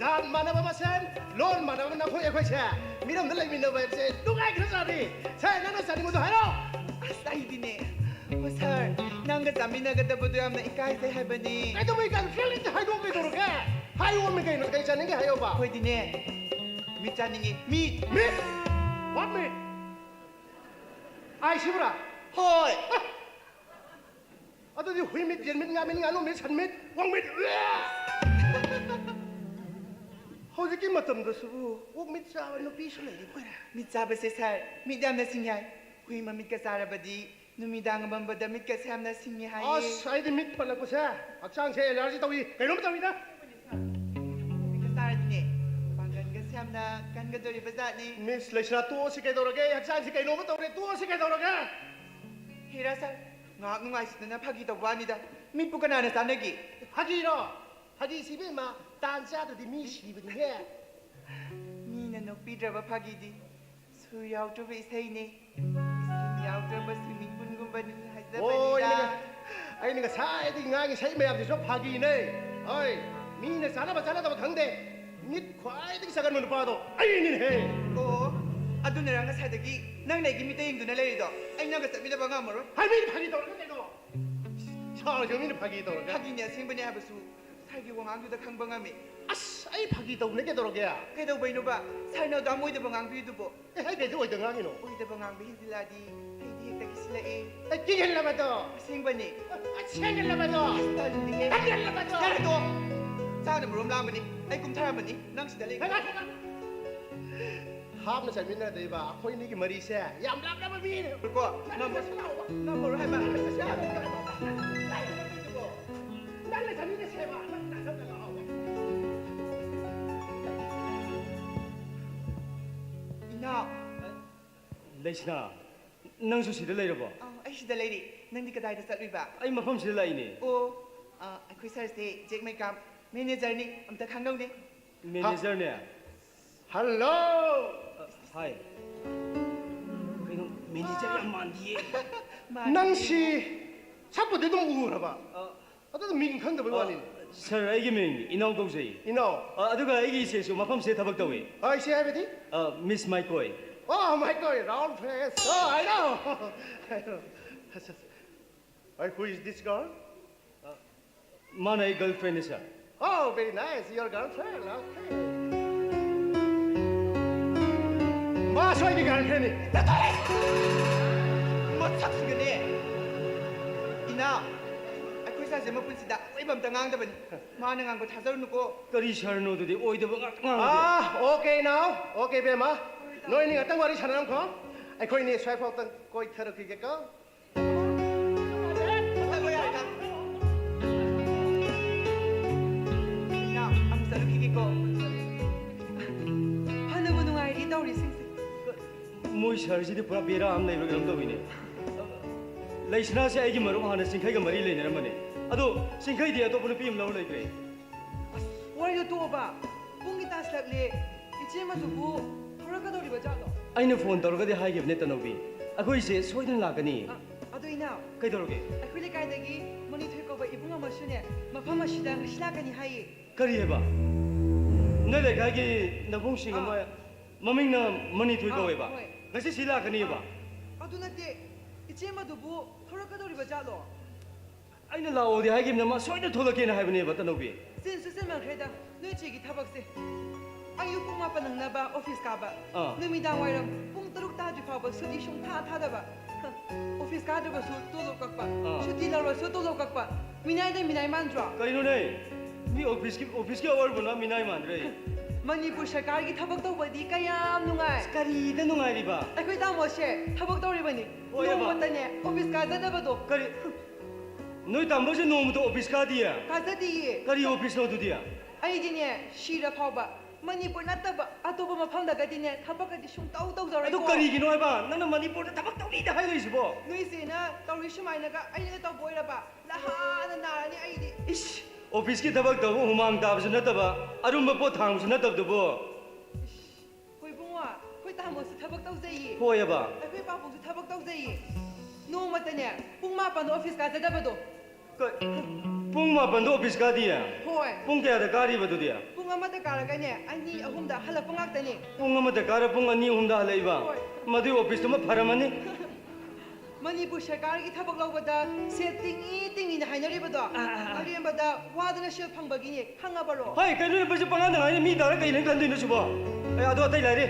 ꯖꯥꯠ ꯃꯥꯟꯅꯕ ꯃꯁꯦꯟ, ꯂꯣꯟ ꯃꯥꯟꯅꯕ ꯅꯈꯣꯏ ꯑꯩꯈꯣꯏꯁꯦ ꯃꯤꯔꯝꯗ ꯂꯩꯃꯤꯟꯅꯕ ꯍꯥꯏꯕꯁꯦ ꯅꯨꯡꯉꯥꯏꯈ꯭ꯔꯖꯥꯠꯅꯤ꯫ ꯁꯦ, ꯅꯪꯅ ꯆꯥꯅꯤꯡꯕꯗꯣ ꯍꯥꯏꯔꯣ꯫ ꯑꯁ, ꯑꯩꯗꯤꯅꯦ, ꯑꯣ, ꯁꯥꯔ, ꯅꯪꯒ ꯆꯥꯃꯤꯟꯅꯒꯗꯕꯗꯣ ꯌꯥꯝꯅ ꯏꯀꯥꯏꯖꯩ ꯍꯥꯏꯕꯅꯤ꯫ ꯀꯩꯗꯧꯕꯩ ꯏꯀꯥꯏ? ꯐ꯭ꯔꯦꯡꯂꯤꯗ ꯍꯥꯏꯗꯣꯛꯑꯣ ꯀꯩꯗꯧꯔꯒꯦ? ꯍꯥꯏꯌꯣꯃꯤ ꯀꯩꯅꯣ, ꯀꯩ ꯆꯥꯅꯤꯡꯒꯦ ꯍꯥꯏꯌꯣꯕ꯫ ꯑꯩꯈꯣꯏꯗꯤꯅꯦ, ꯃꯤꯠ ꯆꯥꯅꯤꯡꯉꯤ, ꯃꯤꯠ꯫ ꯃꯤꯠ? What meat? ꯑꯥꯏꯁ ꯁꯤꯕ꯭ꯔꯥ? ꯍꯣꯏ꯫ ꯑ! ꯑꯗꯨꯗꯤ ꯍꯨꯏ ꯃꯤꯠ, ꯌꯦꯟ ꯃꯤꯠ, ꯉꯥ ꯃꯤꯠ, ꯉꯥꯅꯨ ꯃꯤꯠ, ꯁꯟ ꯃꯤꯠ, ꯑꯣꯛ ꯃꯤꯠ꯫ ꯍꯧꯖꯤꯛꯀꯤ ꯃꯇꯝꯗꯁꯤꯕꯨ ꯑꯣꯛ ꯃꯤꯠ ꯆꯥꯕ ꯅꯨꯄꯤꯁꯨ ꯂꯩꯔꯤꯕꯣꯏꯔꯦ꯫ ꯃꯤꯠ ꯆꯥꯕꯁꯦ ꯁꯥꯔ, ꯃꯤꯠ ꯌꯥꯝꯅ ꯁꯤꯡꯉꯤ ꯍꯥꯏ꯫ ꯍꯨꯏ ꯃꯃꯤꯠꯀ ꯆꯥꯔꯕꯗꯤ ꯅꯨꯃꯤꯗꯥꯡ ꯑꯃꯝꯕꯗ ꯃꯤꯠꯀꯁꯦ ꯌꯥꯝꯅ ꯁꯤꯡꯉꯤ ꯍꯥꯏꯌꯦ꯫ ꯑꯁ, ꯑꯩꯗꯤ ꯃꯤꯠ ꯄꯜꯂꯛꯄꯁꯦ ꯍꯛꯆꯥꯡꯁꯦ ꯑꯦꯂꯔꯖꯤ ꯇꯧꯏ꯫ ꯀꯩꯅꯣꯝ ꯇꯧꯏꯗ꯫ ꯃꯤꯠꯀ ꯆꯥꯔꯗꯤꯅꯦ, ꯄꯥꯡꯒꯜꯒꯁꯦ ꯌꯥꯝꯅ ꯀꯟꯒꯗꯣꯔꯤꯕ ꯖꯥꯠꯅꯤ꯫ ꯃꯤꯁ ꯂꯩꯁꯅꯥ, ꯇꯣꯛꯑꯁꯤ ꯀꯩꯗꯧꯔꯒꯦ? ꯍꯛꯆꯥꯡꯁꯦ ꯀꯩꯅꯣꯝꯃ ꯇꯧꯔꯦ꯫ ꯇꯣꯛꯑꯁꯤ ꯀꯩꯗꯧꯔꯒꯦ? ꯍꯦꯔꯥ ꯁꯥꯔ, ꯉꯥꯏꯍꯥꯛ ꯅꯨꯡꯉꯥꯏꯁꯤꯗꯅ ꯐꯥꯒꯤ ꯇꯧꯕ ꯋꯥꯅꯤꯗ꯫ ꯃꯤꯠꯄꯨ ꯀꯅꯥꯅ ꯆꯥꯟꯅꯒꯦ? ꯐꯥꯒꯤꯔꯣ? ꯐꯥꯒꯤꯁꯤ ꯏꯕꯦꯝꯃ, ꯇꯥꯟ ꯆꯥꯗ꯭ꯔꯗꯤ ꯃꯤ ꯁꯤꯕꯅꯤꯍꯦ꯫ ꯃꯤꯅ ꯅꯣꯛꯄꯤꯗ꯭ꯔꯕ ꯐꯥꯒꯤꯗꯤ ꯁꯨꯔ ꯌꯥꯎꯗ꯭ꯔꯕ ꯏꯁꯩꯅꯤ꯫ ꯏꯁꯤꯡ ꯌꯥꯎꯗ꯭ꯔꯕ swimming poolꯒꯨꯝꯕꯅꯤ ꯍꯣꯏ, ꯍꯥꯏꯖꯕꯅꯤꯗ꯫ ꯑꯩꯅ ꯉ-, ꯑꯩꯅ ꯉꯁꯥꯏꯗꯒꯤ ꯉꯥꯡꯉꯤ ꯏꯁꯩ ꯃꯌꯥꯝꯁꯤꯁꯨ ꯐꯥꯒꯤꯅꯦ꯫ ꯍꯣꯏ, ꯃꯤꯅ ꯆꯥꯟꯅꯕ ꯆꯥꯟꯅꯗꯕ ꯈꯪꯗꯦ꯫ ꯃꯤꯠ ꯈ꯭ꯋꯥꯏꯗꯒꯤ ꯆꯒꯟꯕ ꯅꯨꯄꯥꯗꯣ ꯑꯩꯅꯤꯅꯦꯍꯦ꯫ ꯑꯣ, ꯑꯗꯨꯅꯔ ꯉꯁꯥꯏꯗꯒꯤ ꯅꯪꯅ ꯑꯩꯒꯤ ꯃꯤꯠꯇ ꯌꯦꯡꯗꯨꯅ ꯂꯩꯔꯤꯗꯣ? ꯑꯩ ꯅꯪꯒ ꯆꯠꯃꯤꯟꯅꯕ ꯉꯝꯃꯔꯣꯏ꯫ ꯍꯥꯏ, ꯃꯤꯅ ꯐꯥꯒꯤ ꯇꯧꯔꯒ ꯀꯩꯅꯣ? ꯁꯥꯎꯔꯤꯁꯦ ꯃꯤꯅ ꯐꯥꯒꯤ ꯇꯧꯔꯒ꯫ ꯐꯥꯒꯤꯅꯦ ꯑꯁꯦꯡꯕꯅꯦ ꯍꯥꯏꯕꯁꯨ ꯁꯥꯔꯒꯤ ꯋꯥꯉꯥꯡꯗꯨꯗ ꯈꯪꯕ ꯉꯝꯃꯤ꯫ ꯑꯁ, ꯑꯩ ꯐꯥꯒꯤ ꯇꯧꯕꯅꯦ ꯀꯩꯗꯧꯔꯒꯦ? ꯀꯩꯗꯧꯕꯩꯅꯣꯕ ꯁꯥꯔꯅ ꯑꯗꯨꯌꯥꯝ ꯑꯣꯏꯗꯕ ꯉꯥꯡꯕꯤꯔꯤꯗꯨꯕꯣ? ꯑꯦ, ꯑꯩ ꯀꯩꯗ ꯑꯣꯏꯗ ꯉꯥꯡꯉꯤꯅꯣ? ꯑꯣꯏꯗꯕ ꯉꯥꯡꯕ ꯍꯦꯟꯖꯤꯜꯂꯛꯑꯗꯤ ꯑꯩꯗꯤ ꯍꯦꯛꯇ ꯀꯤꯁꯤꯜꯂꯛꯑꯦ꯫ ꯑꯦ, ꯀꯤꯍꯜꯂꯕꯗꯣ? ꯑꯁꯦꯡꯕꯅꯤ꯫ ꯑꯁꯦꯡꯍꯜꯂꯕꯗꯣ? ꯇꯜꯂꯤꯍꯦ꯫ ꯇꯜꯂꯕꯗꯣ? ꯁꯥꯔꯗꯣ ꯆꯥꯛꯅ ꯃꯔꯣꯝ ꯂꯥꯝꯕꯅꯤ꯫ ꯑꯩ ꯀꯨꯝꯊꯔꯝꯃꯅꯤ꯫ ꯅꯪ ꯁꯤꯗ ꯂꯩ꯫ ꯍꯦ, ꯍꯦ, ꯍꯦ, ꯍꯦ꯫ ꯍꯥꯞꯅ ꯆꯠꯃꯤꯟꯅꯗꯣꯏꯕ ꯑꯩꯈꯣꯏ ꯑꯅꯤꯒꯤ ꯃꯔꯤꯁꯦ ꯌꯥꯝ ꯂꯥꯞꯅꯕ ꯃꯤꯅꯦ꯫ ꯀꯣ, ꯅꯪ ꯉꯝꯃꯣ-, ꯆꯠꯁꯤ ꯂꯥꯛꯑꯣꯕ꯫ ꯉꯝꯃꯔꯣꯏ ꯍꯥꯏꯕ꯫ ꯅꯪ ꯆꯠꯁꯤ ꯂꯥꯛꯑꯣꯕ꯫ ꯅꯪ ꯆꯠꯃꯤꯟꯅꯁꯦꯕ꯫ ꯅꯪ ꯅꯊꯟꯗ ꯂꯥꯛꯑꯣꯕ꯫ ꯏꯅꯥꯎ꯫ ꯂꯩꯁꯅꯥ, ꯅꯪꯁꯨ ꯁꯤꯗ ꯂꯩꯔꯕꯣ? ꯑꯧ, ꯑꯩ ꯁꯤꯗ ꯂꯩꯔꯤ꯫ ꯅꯪꯗꯤ ꯀꯗꯥꯏꯗ ꯆꯠꯂꯨꯏꯕ? ꯑꯩ ꯃꯐꯝꯁꯤꯗ ꯂꯥꯛꯏꯅꯦ꯫ ꯑꯣ, ꯑ, ꯑꯩꯈꯣꯏ ꯁꯥꯔꯁꯦ ꯖꯦꯛ ꯃꯩꯀꯥꯝ, ꯃꯦꯅꯦꯖꯔꯅꯤ꯫ ꯑꯝꯇ ꯈꯪꯅꯧꯅꯦ꯫ ꯃꯦꯅꯦꯖꯔꯅꯦ? ꯍꯜꯂꯣ! ꯑ, ꯍꯥꯏ꯫ ꯀꯩꯅꯣ, ꯃꯦꯅꯦꯖꯔ ꯌꯥꯝ ꯃꯥꯟꯗꯤꯌꯦ꯫ ꯃꯥꯟꯗꯤꯌꯦ꯫ ꯅꯪꯁꯤ ꯁꯛꯄꯨꯗꯤ ꯑꯗꯨꯝ ꯎꯔꯕ? ꯑ, ꯑꯗꯨꯗ ꯃꯤꯡ ꯈꯪꯗꯕꯩ ꯑ, ꯋꯥꯅꯤꯅꯦ꯫ ꯁꯥꯔ, ꯑꯩꯒꯤ ꯃꯤꯡ ꯏꯅꯥꯎ ꯀꯧꯖꯩ꯫ ꯏꯅꯥꯎ? ꯑ, ꯑꯗꯨꯒ ꯑꯩꯒꯤ ꯏꯆꯦꯁꯨ ꯃꯐꯝꯁꯤꯗ ꯊꯕꯛ ꯇꯧꯏ꯫ ꯑ, ꯏꯆꯦ ꯍꯥꯏꯕꯗꯤ? ꯑ, ꯃꯤꯁ ꯃꯥꯏꯀꯣꯏ꯫ ꯑꯣ, ꯃꯥꯏꯀꯣꯏ, round face. Oh, I know. I know. ꯑꯁ, ꯑꯁ꯫ Hey, who is this girl? ꯑ, ꯃꯥꯅ ꯑꯩ ꯒꯔꯜꯐ꯭ꯔꯦꯟꯅꯤ, ꯁꯥꯔ꯫ Oh, very nice, your girlfriend, okay. ꯃꯥꯁꯨ ꯑꯩꯒꯤ ꯒꯔꯜꯐ꯭ꯔꯦꯟꯅꯤ꯫ ꯃꯁꯛꯁꯤꯒꯅꯦ꯫ ꯏꯅꯥꯎ, ꯃꯄꯨꯟꯁꯤꯗ ꯑꯣꯏꯕ ꯑꯝꯇ ꯉꯥꯡꯗꯕꯅꯤ꯫ ꯃꯥꯅ ꯉꯥꯡꯕ ꯊꯥꯖꯔꯨꯅꯨꯀꯣ꯫ ꯀꯔꯤ ꯁꯥꯔꯅꯣ ꯑꯗꯨꯗꯤ? ꯑꯣꯏꯗꯕ ꯉꯥꯛꯇ ꯉꯥꯡꯉꯗꯤ꯫ ꯑꯥ, okay now, okay, ꯏꯕꯦꯝꯃ꯫ ꯅꯣꯏꯅꯤ ꯉꯥꯛꯇꯪ ꯋꯥꯔꯤ ꯁꯥꯟꯅꯔꯝꯈꯣ꯫ ꯑꯩꯈꯣꯏꯅꯤ ꯁ꯭ꯋꯥꯏꯐꯥꯎꯇꯪ ꯀꯣꯏꯊꯔꯛꯈꯤꯒꯦꯀꯣ꯫ ꯆꯠꯂꯣ ꯌꯥꯔꯦꯗ꯫ ꯏꯅꯥꯎ, ꯑꯃꯨꯛ ꯆꯠꯂꯨꯈꯤꯒꯦꯀꯣ꯫ ꯐꯅꯕꯨ ꯅꯨꯡꯉꯥꯏꯔꯤ ꯇꯧꯔꯤꯁꯤꯡꯁꯦ꯫ ꯃꯣꯏ ꯁꯥꯔꯁꯤꯗꯤ ꯄꯨꯔꯥ ꯕꯦꯔꯥ ꯑꯃ ꯂꯩꯕ꯭ꯔꯥ ꯀꯩꯅꯣꯝ ꯇꯧꯋꯤꯅꯦ꯫ ꯂꯩꯁꯅꯥꯁꯦ ꯑꯩꯒꯤ ꯃꯔꯨꯞ, ꯍꯥꯟꯅ ꯆꯤꯡꯈꯩꯒ ꯃꯔꯤ ꯂꯩꯅꯔꯝꯕꯅꯦ꯫ ꯑꯗꯣ ꯆꯤꯡꯈꯩꯗꯤ ꯑꯇꯣꯞꯄ ꯅꯨꯄꯤ ꯑꯃ ꯂꯧꯔ ꯂꯩꯈ꯭ꯔꯦ꯫ ꯑꯁ, ꯋꯥꯔꯤꯗꯣ ꯇꯣꯛꯑꯣꯕ꯫ ꯄꯨꯡꯒꯤ ꯇꯥꯁꯤꯜꯂꯛꯂꯦ꯫ ꯏꯆꯦ ꯃꯗꯨꯕꯨ ꯊꯣꯔꯛꯀꯗꯧꯔꯤꯕ ꯖꯥꯠꯂꯣ? ꯑꯩꯅ ꯐꯣꯟ ꯇꯧꯔꯒꯗꯤ ꯍꯥꯏꯈꯤꯕꯅꯦ ꯇꯅꯧꯕꯤ꯫ ꯑꯩꯈꯣꯏꯁꯦ ꯁꯣꯏꯗꯅ ꯂꯥꯛꯀꯅꯤ꯫ ꯑ, ꯑꯗꯣ ꯏꯅꯥꯎ, ꯀꯩꯗꯧꯔꯒꯦ? ꯑꯩꯈꯣꯏ ꯂꯩꯀꯥꯏꯗꯒꯤ ꯃꯅꯤꯊꯣꯏ ꯀꯧꯕ ꯏꯕꯨꯡ ꯑꯃꯁꯨꯅꯦ, ꯃꯐꯝ ꯑꯁꯤꯗ ꯉꯁꯤ ꯂꯥꯛꯀꯅꯤ ꯍꯥꯏꯌꯦ꯫ ꯀꯔꯤ ꯍꯥꯏꯕ? ꯅꯣꯏ ꯂꯩꯀꯥꯏꯒꯤ ꯅꯕꯨꯡꯁꯤꯡ ꯑꯥ꯫ ꯑꯃ ꯃꯃꯤꯡꯅ ꯃꯅꯤꯊꯣꯏ ꯑꯥ, ꯀꯧꯋꯦꯕ? ꯍꯣꯏ꯫ ꯉꯁꯤ ꯁꯤ ꯂꯥꯛꯀꯅꯤꯕ? ꯑꯥ, ꯑꯗꯨ ꯅꯠꯇꯦ, ꯏꯆꯦ ꯃꯗꯨꯕꯨ ꯊꯣꯔꯛꯀꯗꯧꯔꯤꯕ ꯖꯥꯠꯂꯣ? ꯑꯩꯅ ꯂꯥꯛꯑꯣꯗꯤ ꯍꯥꯏꯈꯤꯕꯅꯦ, ꯃꯥ ꯁꯣꯏꯗꯅ ꯊꯣꯛꯂꯛꯀꯦꯅ ꯍꯥꯏꯕꯅꯦꯕ, ꯇꯅꯧꯕꯤ꯫ ꯆꯤꯟꯁꯨ ꯆꯤꯟꯃꯟꯈ꯭ꯔꯦꯗ, ꯅꯣꯏ ꯆꯦꯒꯤ ꯊꯕꯛꯁꯦ꯫ ꯑꯌꯨꯛ ꯄꯨꯡ ꯃꯥꯄꯟ ꯅꯪꯅꯕ ꯑꯣꯐꯤꯁ ꯀꯥꯕ, ꯑꯥ꯫ ꯅꯨꯃꯤꯗꯥꯡ ꯋꯥꯏꯔꯝ ꯄꯨꯡ ꯇꯔꯨꯛ ꯇꯥꯗ꯭ꯔꯤ ꯐꯥꯎꯕ ꯁꯨꯇꯤ ꯁꯨꯡꯊꯥ ꯊꯥꯗꯕ꯫ ꯍ, ꯑꯣꯐꯤꯁ ꯀꯥꯗ꯭ꯔꯕꯁꯨ ꯇꯣꯂꯣꯞ ꯀꯛꯄ, ꯑꯥ꯫ ꯁꯨꯇꯤ ꯂꯧꯔꯁꯨ ꯇꯣꯂꯣꯞ ꯀꯛꯄ꯫ ꯃꯤꯅꯥꯏꯗ ꯃꯤꯅꯥꯏ ꯃꯥꯟꯗ꯭ꯔꯣ? ꯀꯩꯅꯣꯅꯦ? ꯃꯤ ꯑꯣꯐꯤꯁꯀꯤ, ꯑꯣꯐꯤꯁꯀꯤ ꯑꯋꯥꯔꯕꯨꯅ ꯃꯤꯅꯥꯏ ꯃꯥꯟꯗ꯭ꯔꯦ? ꯃꯅꯤꯄꯨꯔ ꯁꯔꯀꯥꯔꯒꯤ ꯊꯕꯛ ꯇꯧꯕꯗꯤ ꯀꯌꯥꯝ ꯅꯨꯡꯉꯥꯏ꯫ ꯑꯁ, ꯀꯔꯤꯗ ꯅꯨꯡꯉꯥꯏꯔꯤꯕ? ꯑꯩꯈꯣꯏ ꯇꯥꯃꯣꯁꯦ ꯊꯕꯛ ꯇꯧꯔꯤꯕꯅꯤ꯫ ꯍꯣꯏ, ꯑꯕ꯫ ꯅꯣꯡꯃꯇꯅꯦ ꯑꯣꯐꯤꯁ ꯀꯥꯖꯗꯕꯗꯣ꯫ ꯀꯔꯤ? ꯅꯣꯏ ꯇꯥꯃꯣꯁꯦ ꯅꯣꯡꯃꯇ ꯑꯣꯐꯤꯁ ꯀꯥꯗꯤꯌꯦ? ꯀꯥꯖꯗꯤꯌꯦ꯫ ꯀꯔꯤ ꯑꯣꯐꯤꯁꯅꯣ ꯑꯗꯨꯗꯤ? ꯑꯩꯗꯤꯅꯦ, ꯁꯤꯔ ꯐꯥꯎꯕ ꯃꯅꯤꯄꯨꯔ ꯅꯠꯇꯕ ꯑꯇꯣꯞꯄ ꯃꯐꯝꯗꯒꯗꯤꯅꯦ ꯊꯕꯛꯀꯗꯤ ꯁꯨꯡꯇꯧ ꯇꯧꯖꯔꯣꯏꯀꯣ꯫ ꯑꯗꯨ ꯀꯔꯤꯒꯤꯅꯣ ꯍꯥꯏꯕ? ꯅꯪꯅ ꯃꯅꯤꯄꯨꯔꯗ ꯊꯕꯛ ꯇꯧꯔꯤꯗ ꯍꯥꯏꯔꯛꯏꯁꯤꯕꯣ? ꯅꯣꯏ ꯆꯦꯅ ꯇꯧꯔꯤ ꯁꯨꯃꯥꯏꯅꯒ ꯑꯩꯅ ꯇꯧꯕ ꯑꯣꯏꯔꯕ ꯅꯍꯥꯟꯅ ꯅꯥꯔꯅꯤ ꯑꯩꯗꯤ꯫ ꯏꯁ, ꯑꯣꯐꯤꯁꯀꯤ ꯊꯕꯛ ꯇꯧꯕ ꯍꯨꯃꯥꯡ ꯇꯥꯕꯁꯨ ꯅꯠꯇꯕ, ꯑꯔꯨꯝꯕ ꯄꯣꯠ ꯊꯥꯡꯕꯁꯨ ꯅꯠꯇꯕꯗꯨꯕꯨ꯫ ꯏꯁ, ꯍꯣꯏ ꯏꯕꯨꯡꯉꯣ, ꯑꯩꯈꯣꯏ ꯇꯥꯃꯣꯁꯨ ꯊꯕꯛ ꯇꯧꯖꯩꯌꯦ꯫ ꯍꯣꯏꯑꯕ꯫ ꯑꯩꯈꯣꯏ ꯄꯥꯕꯨꯡꯁꯨ ꯊꯕꯛ ꯇꯧꯖꯩꯌꯦ꯫ ꯅꯣꯡꯃꯇꯅꯦ ꯄꯨꯡ ꯃꯥꯄꯟꯗ ꯑꯣꯐꯤꯁ ꯀꯥꯖꯗꯕꯗꯣ꯫ ꯀ-, ꯄꯨꯡ ꯃꯥꯄꯟꯗ ꯑꯣꯐꯤꯁ ꯀꯥꯗꯤꯌꯦ? ꯍꯣꯏ꯫ ꯄꯨꯡ ꯀꯌꯥꯗ ꯀꯥꯔꯤꯕ ꯑꯗꯨꯗꯤ? ꯄꯨꯡ ꯑꯃꯗ ꯀꯥꯔꯒꯅꯦ ꯑꯅꯤ ꯑꯍꯨꯝꯗ ꯍꯜꯂꯛꯄ ꯉꯥꯛꯇꯅꯦ꯫ ꯄꯨꯡ ꯑꯃꯗ ꯀꯥꯔ ꯄꯨꯡ ꯑꯅꯤ ꯑꯍꯨꯝꯗ ꯍꯜꯂꯛꯏꯕ? ꯍꯣꯏ꯫ ꯃꯗꯨꯏ ꯑꯣꯐꯤꯁꯇꯨꯃ ꯐꯔꯝꯃꯅꯤ꯫ ꯃꯅꯤꯄꯨꯔ ꯁꯔꯀꯥꯔꯒꯤ ꯊꯕꯛ ꯂꯧꯕꯗ ꯁꯦꯜ ꯇꯤꯡꯏ ꯇꯤꯡꯏꯅ ꯍꯥꯏꯅꯔꯤꯕꯗꯣ, ꯑꯥ, ꯑꯥ, ꯑꯥ꯫ ꯑꯔꯦꯝꯕꯗ ꯋꯥꯗꯅ ꯁꯦꯜ ꯐꯪꯕꯒꯤꯅꯦ, ꯈꯪꯉꯕꯔꯣ? ꯍꯣꯏ, ꯀꯩꯅꯣ ꯃꯁꯤ ꯄꯉꯥꯡꯗ ꯉꯥꯡꯉꯤ, ꯃꯤ ꯇꯥꯔ ꯀꯩꯅꯣ ꯈꯟꯗꯣꯏꯅꯣ ꯁꯤꯕꯣ? ꯑꯦ, ꯑꯗꯣ ꯑꯇꯩ ꯂꯥꯏꯔꯤ꯫